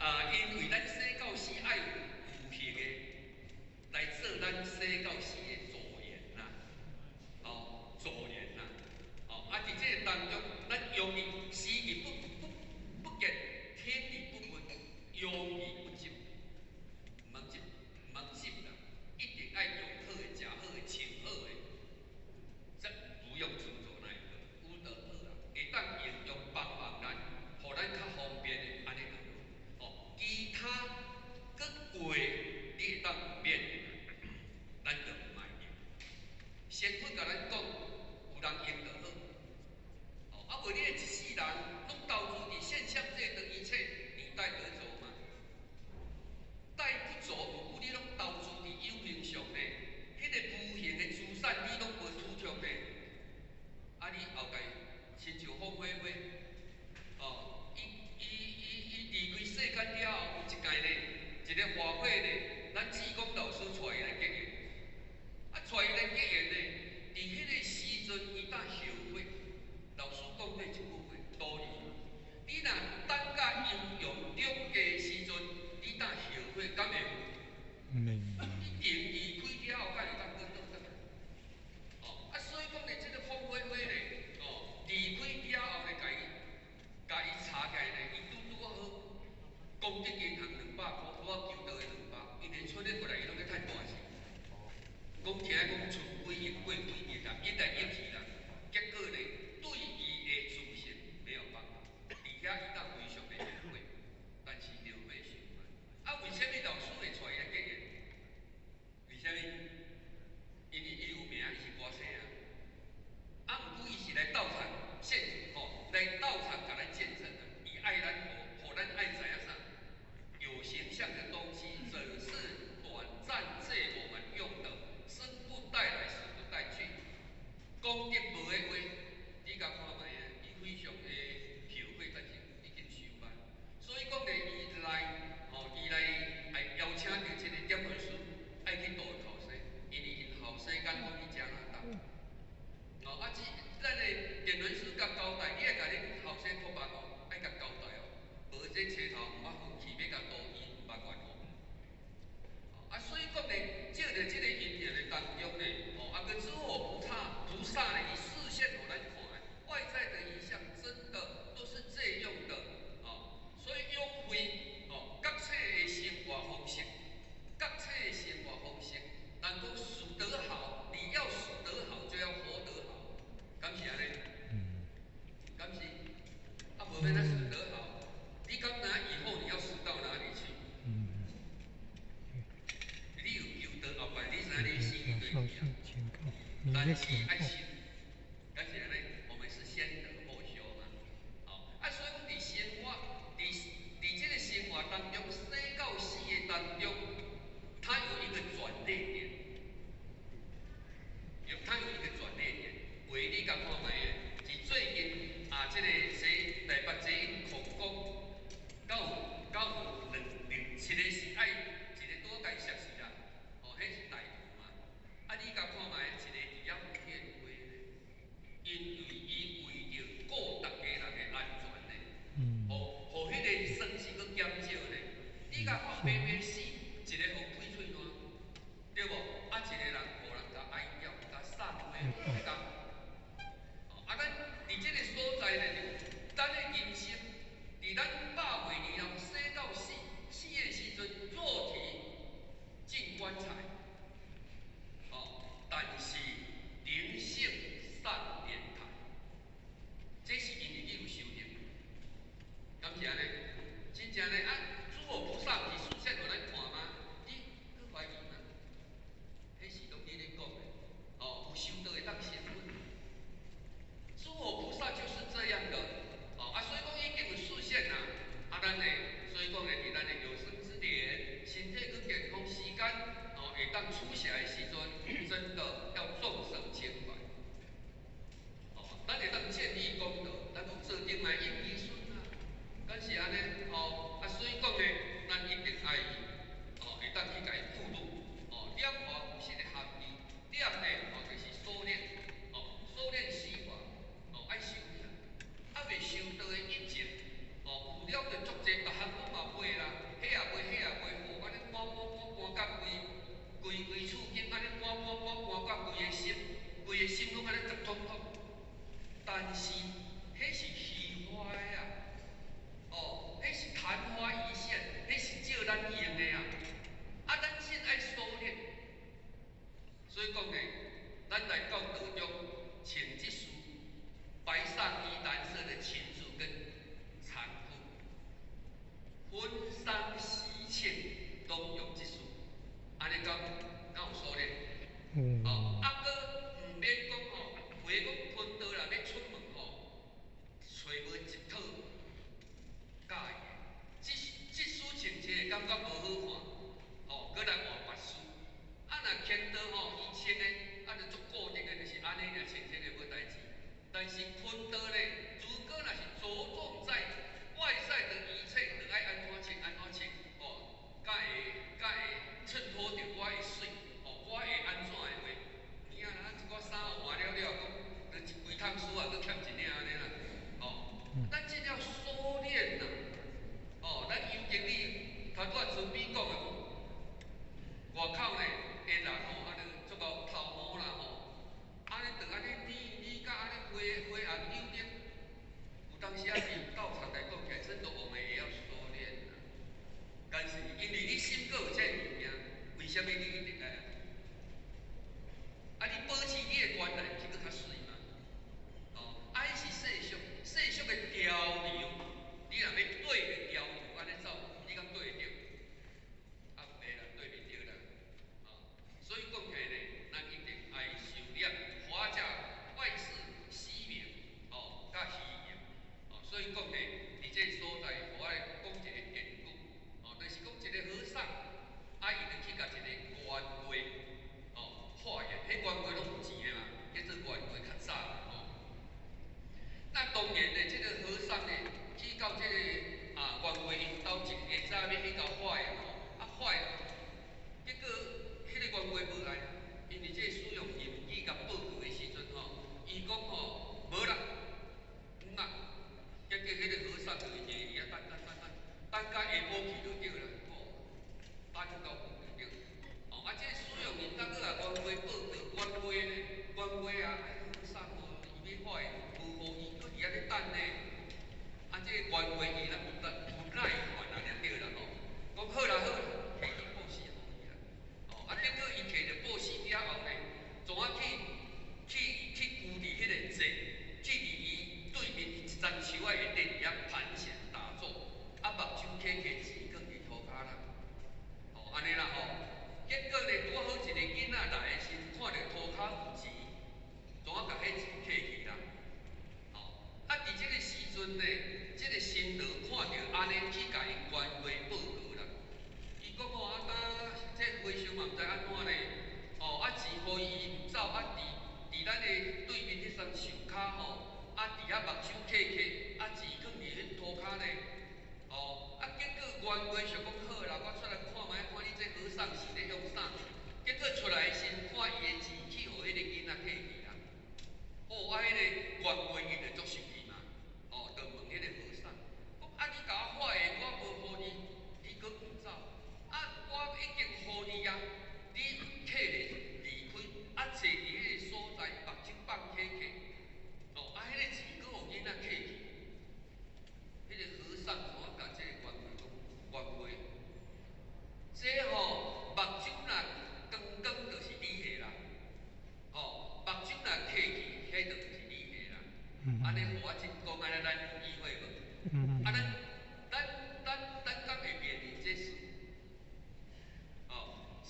S1: 啊，因為咱生到死愛有有形的來做咱生到死的助緣啦，哦，助緣啦，哦，啊，佇這個當中，咱用伊視而不見，聽而不聞，用而不執，毋通執，毋通執啦，一定愛用好的、食好的、穿好的，這不用執著那一個，有就好啦，會當應用幫忙咱，予咱較方便的，按呢就好。哦，其他閣過你會當免的，咱就毋愛用。先佛共咱講，有人用就好。哦，啊無你一世人攏投資佇現象界的一切，你帶得走嗎？帶不走，毋過你攏投資佇有形上呢，彼個無形的資產你攏無取著呢。啊，你後蓋親像鳳飛飛，哦，伊離開世間了後，有一屆呢，一個法會呢，咱志工老師帶伊來結緣，啊，帶伊來結緣呢，佇彼個時陣，伊當後悔。老師講過一句話，道理。你若等甲陰陽兩隔時陣，你當後悔，敢會？一定離開了後，敢會當閣倒轉來？哦，啊，所以講呢，這個鳳飛飛呢，哦，離開了後呢，共伊查起來呢，伊拄拄好，功德銀行200箍，拄好求道的兩百，因為剩咧過來，伊攏咧趁大錢。講聽講剩幾億過幾億啦，一來一去啦，結果呢，對伊的自信沒有辦法，佇遐伊當非常的後悔，但是後悔傷晚。啊，為啥物老師會帶伊來結緣？為啥物？因為伊有名，伊是歌星啊。啊，毋過伊是來道場現吼，來道場共咱見證的。伊愛咱，予咱愛知影啥？有形象的東西，只是短暫借我們用的，生不帶來，死不帶去。
S3: 警告，你咧
S1: 但是
S3: 警告。
S1: 愛修，敢是按呢，我們是先得後修嘛。哦，啊，所以講佇生活，佇這個生活當中，生到死的當中，它有一個轉捩點，它有一個轉捩點。話你共看覓的？是最近啊，這個說台北捷運擴工，敢有兩兩一個是愛一個拄共熟似啦，哦，彼是大圖嘛。啊，你共看覓，一個佇遐有獻花咧，因為伊為著顧逐家人的安全咧，予彼個損失閣減少咧。你共看白白死，一個予開喙爛，對無？啊，一個人予人共哀叫，共送花，共。啊，咱佇這個所在咧，咱的人生，佇咱100歲年後生到死，死的時陣肉體進棺材，哦，但是靈性上蓮台，這是因為你有修行，敢是按呢？真正呢啊，諸佛菩薩毋是示現予咱看嗎？你閣懷疑嗎？彼是攏你咧講的，哦，有修道會當成佛。諸佛菩薩就是這樣的，哦啊，所以講已經有示現啦。啊，咱呢，所以講呢，佇咱的有生之年，身體閣健康，時間哦，會當出現的時陣，真的要眾生情懷。哦，咱會當建立功德，咱講做定來應兒孫啊，敢是按呢？哦，啊，所以講呢，咱一定愛哦，會當去共伊悟入，哦，念佛有實的含義，念呢，哦，就是所練，哦，所練四法，哦，愛修煉，啊，未修道的一切，哦，有了就足濟，逐項攏嘛袂啦，彼也袂，彼也袂，哦，按呢趕趕趕趕甲規規規處境，按呢趕趕趕趕甲規个心，規个心攏按呢直通通。但是，彼是虛華的啊，哦，彼是曇花一現，彼是借咱用的啊。啊，咱先愛修煉，所以講呢，咱來到道中穿這束白上衣、藍色的裙子跟長褲，婚喪喜慶攏用這束，按呢敢敢有修煉？哦，啊，閣毋免講吼，有的講坤道若欲出門吼，揣無一套佮意的，這束穿起來感覺無好看，吼，閣來換別束。啊，若牽刀吼，伊穿的啊，就足固定的，就是按呢爾穿穿的無代誌。但是坤道咧，如果若是着重在外在的一切，就愛按怎穿按怎穿，哦，才會襯托著我的媠，哦，我會按怎的話，有影啦，咱一寡衫換了了，講就一規桶書啊，閣欠一領按呢啦，哦，咱這叫修煉呐，哦，咱尤經理頭拄仔慈悲講的，外口咧的人吼，按呢足𠢕頭毛啦吼，按呢就按呢膩膩甲按呢花花紅扭扭，有當時啊是道場來講起來，真的我們也要修煉啦。但是因為你心閣有這物件，為啥物你一定愛？啊，你保持你的原來，毋是閣較媠嗎？哦，啊，彼是世俗，世俗的潮流，你若欲對著潮流按呢走，你敢對會著？啊，袂啦，對袂著啦。哦，所以講起來呢，咱一定愛修煉華家萬事虛名，哦，佮虛榮，哦，所以講呢，佇這個所在，我來講一個典故，哦，就是講一個和尚，啊，伊就去共一個外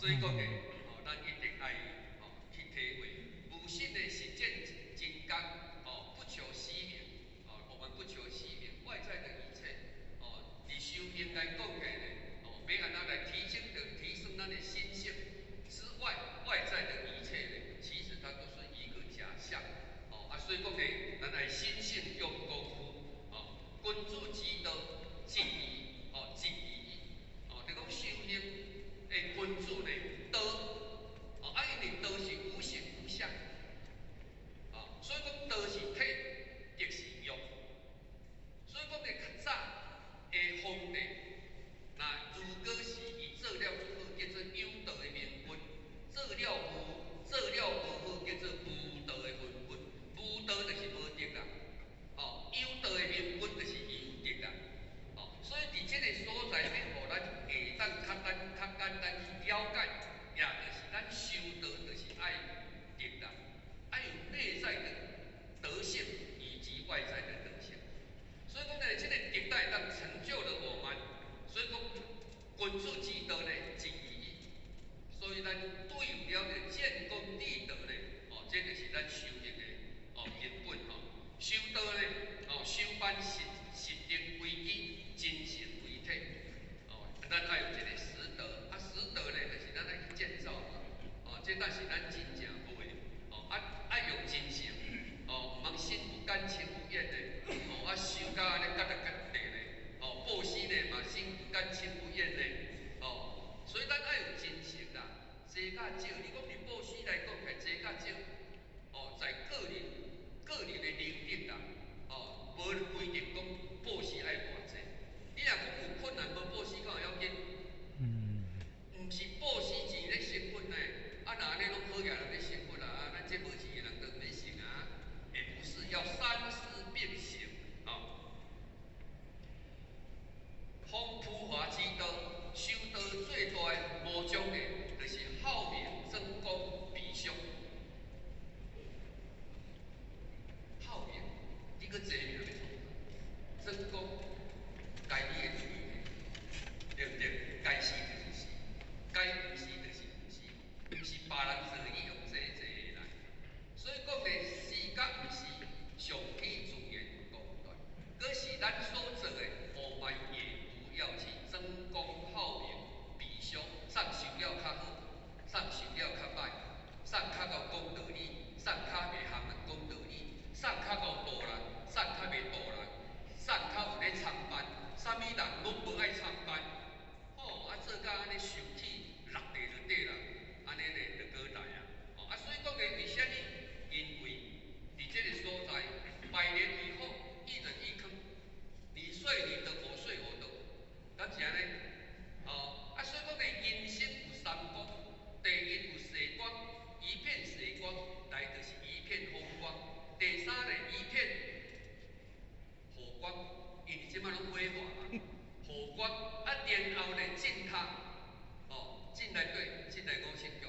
S1: 所以講呢，哦，咱一定愛哦去體會，無心的實踐真覺，哦，不求虛名，哦，我們不求虛名，外在的一切，哦，佇修行來講起呢，哦，欲按怎來提升咱的心性之外，外在的一切呢，其實它都是一個假象，哦，啊，所以講呢，咱愛心性用功夫，哦，君子之道，一義，哦，一義，哦，就講修行的君子呢，道，哦，啊，因為道是無形無相，哦，所以講道是體，德是用，所以講呢，較早的皇帝，若如果是伊做了足好，叫做有道的明君；做了無好，叫做無道的昏君。無道就是無德啦，哦，有道的明君就是有德啦，哦，所以佇這個所在，欲予咱會當較簡單去了解，也就是咱修道就是愛德啦，愛有內在的德性以及外在的德性。所以講呢，這個德會當成就了我們。所以講，君子之道呢，一義。所以咱對有了這建功立德呢，哦，這就是咱修行的哦根本吼。修道呢，哦，修班實德為基，真誠為體。哦，咱愛有這個實德，啊，實德呢，就是咱愛去建造嘛。哦，這才是咱真正有的。哦，啊，愛用真誠，哦，毋通心不甘情不願的，哦，啊，修甲按呢結得結地呢，哦，布施呢嘛，心不甘情不願的，哦，所以咱愛有真誠啦，濟甲少，你講佇布施來講，係濟甲少，哦，在個人的能力啦，哦，無規定講布施愛偌濟。你若講有困難無布施，敢有要緊？毋是布施錢咧成佛呢，啊，若按呢攏好額人咧成佛啦，啊，咱這無錢的人就毋免成啊。也不是，要三事並行啊。弘普華之道，修道最大的魔障呢，就是好名爭功比俗。好名，你閣爭名欲創啥？爭功，家己的喙，對毋對？該死就是死，該毋是就是毋是，毋是別人做你用這這的啦。所以講呢，是佮毋是，上起自然功德。可是咱所做的，我們也不要去爭功好名比俗，啥受了較好，啥受了較歹，啥較𠢕講道理，啥較袂含人講道理，啥較𠢕度人，啥較袂度人，啥較有咧參班，啥物人攏無愛參班。哦，啊做甲按呢受氣落地就對啦，按呢咧就閣來啊。哦，啊所以講呢，為啥物？因為佇這個所在，百年以後，一人一坑，你睡你的，我睡我的，敢是按呢？哦，啊所以講呢，人生有三光，第一有色光，一片色光，來就是一片風光；第三呢，一片火光，因為這擺攏火化嘛，火光啊，然後呢，進他，哦，進來對，進來五色宮，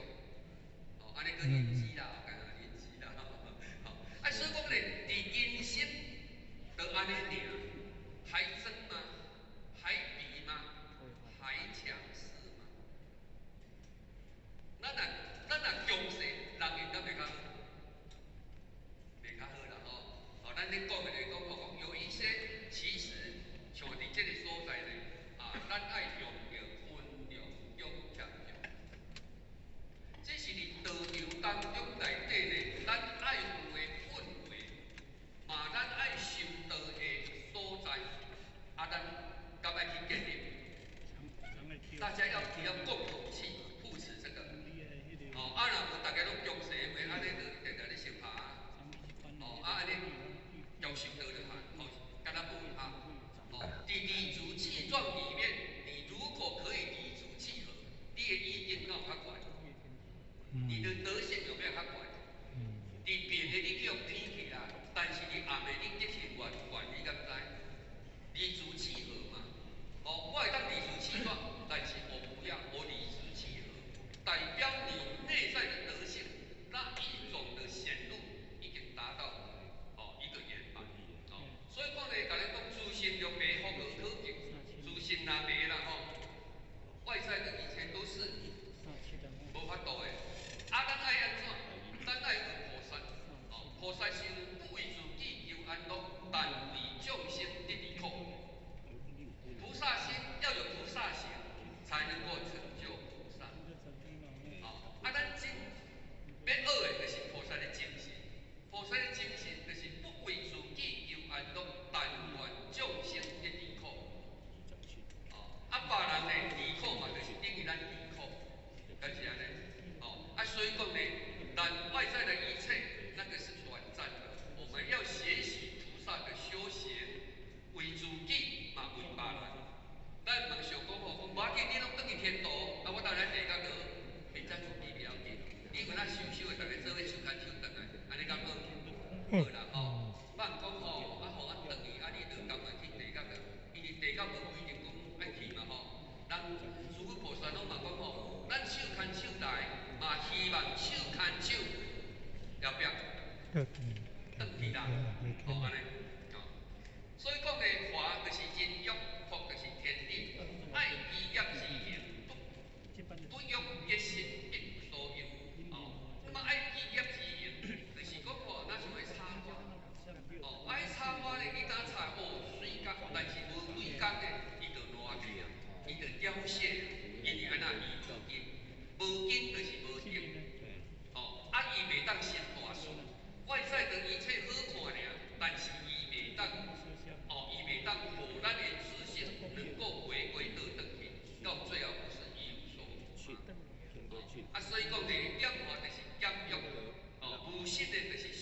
S1: 哦，按呢閣認知啦，幹啊認知啦，吼，啊所以講呢，佇人生就按呢爾，還爭嗎？還比嗎？還強勢嗎？咱若強勢，人緣敢袂較好？袂較好啦吼。哦，咱咧講的就是講，講有一些其實像佇這個所在呢，啊，咱愛用著溫良恭儉讓，這是佇道場當中內底呢，咱愛有的氛圍，嘛咱愛修道的所在，啊，咱敢愛去建立？大家要共同去扶持這個。哦，啊，若無大家攏強勢的話，按呢就定定咧相拍。哦，啊，按呢強修道就好，吼，敢若無哈。哦，佇理直氣壯裡面，你如果可以理直氣和，你的意見敢有較懸？你的德性有沒有較懸？佇白的你叫偏去啦，但是佇暗的你德性懸懸，你敢知？理直氣和嘛。哦，我會當理直氣壯，但是我不要，我理好啦吼，莫講吼，啊予咱轉去，啊你就甘願去地獄啊？因為地獄無規定講愛去嘛吼。咱師父菩薩攏嘛講吼，咱手牽手來，嘛希望手牽手後壁轉去啦，吼按呢，吼。所以講的華就是人欲，福就是天地，愛依業之行，不欲一心一無所有，哦。那麼愛依業之行，就是講吼，若像彼插花，哦，愛插花咧，你若插哦媠甲，但是無幾工咧，伊就爛去啊，伊就凋謝，因為按怎伊無根，無根就是無定，哦，啊伊袂當成大事，外在的一切好看爾，但是伊袂當，哦，伊袂當予咱的自性能夠回歸倒轉去，到最後不是一無所有。啊，所以講咧，厭華就是減欲，哦，無實的就是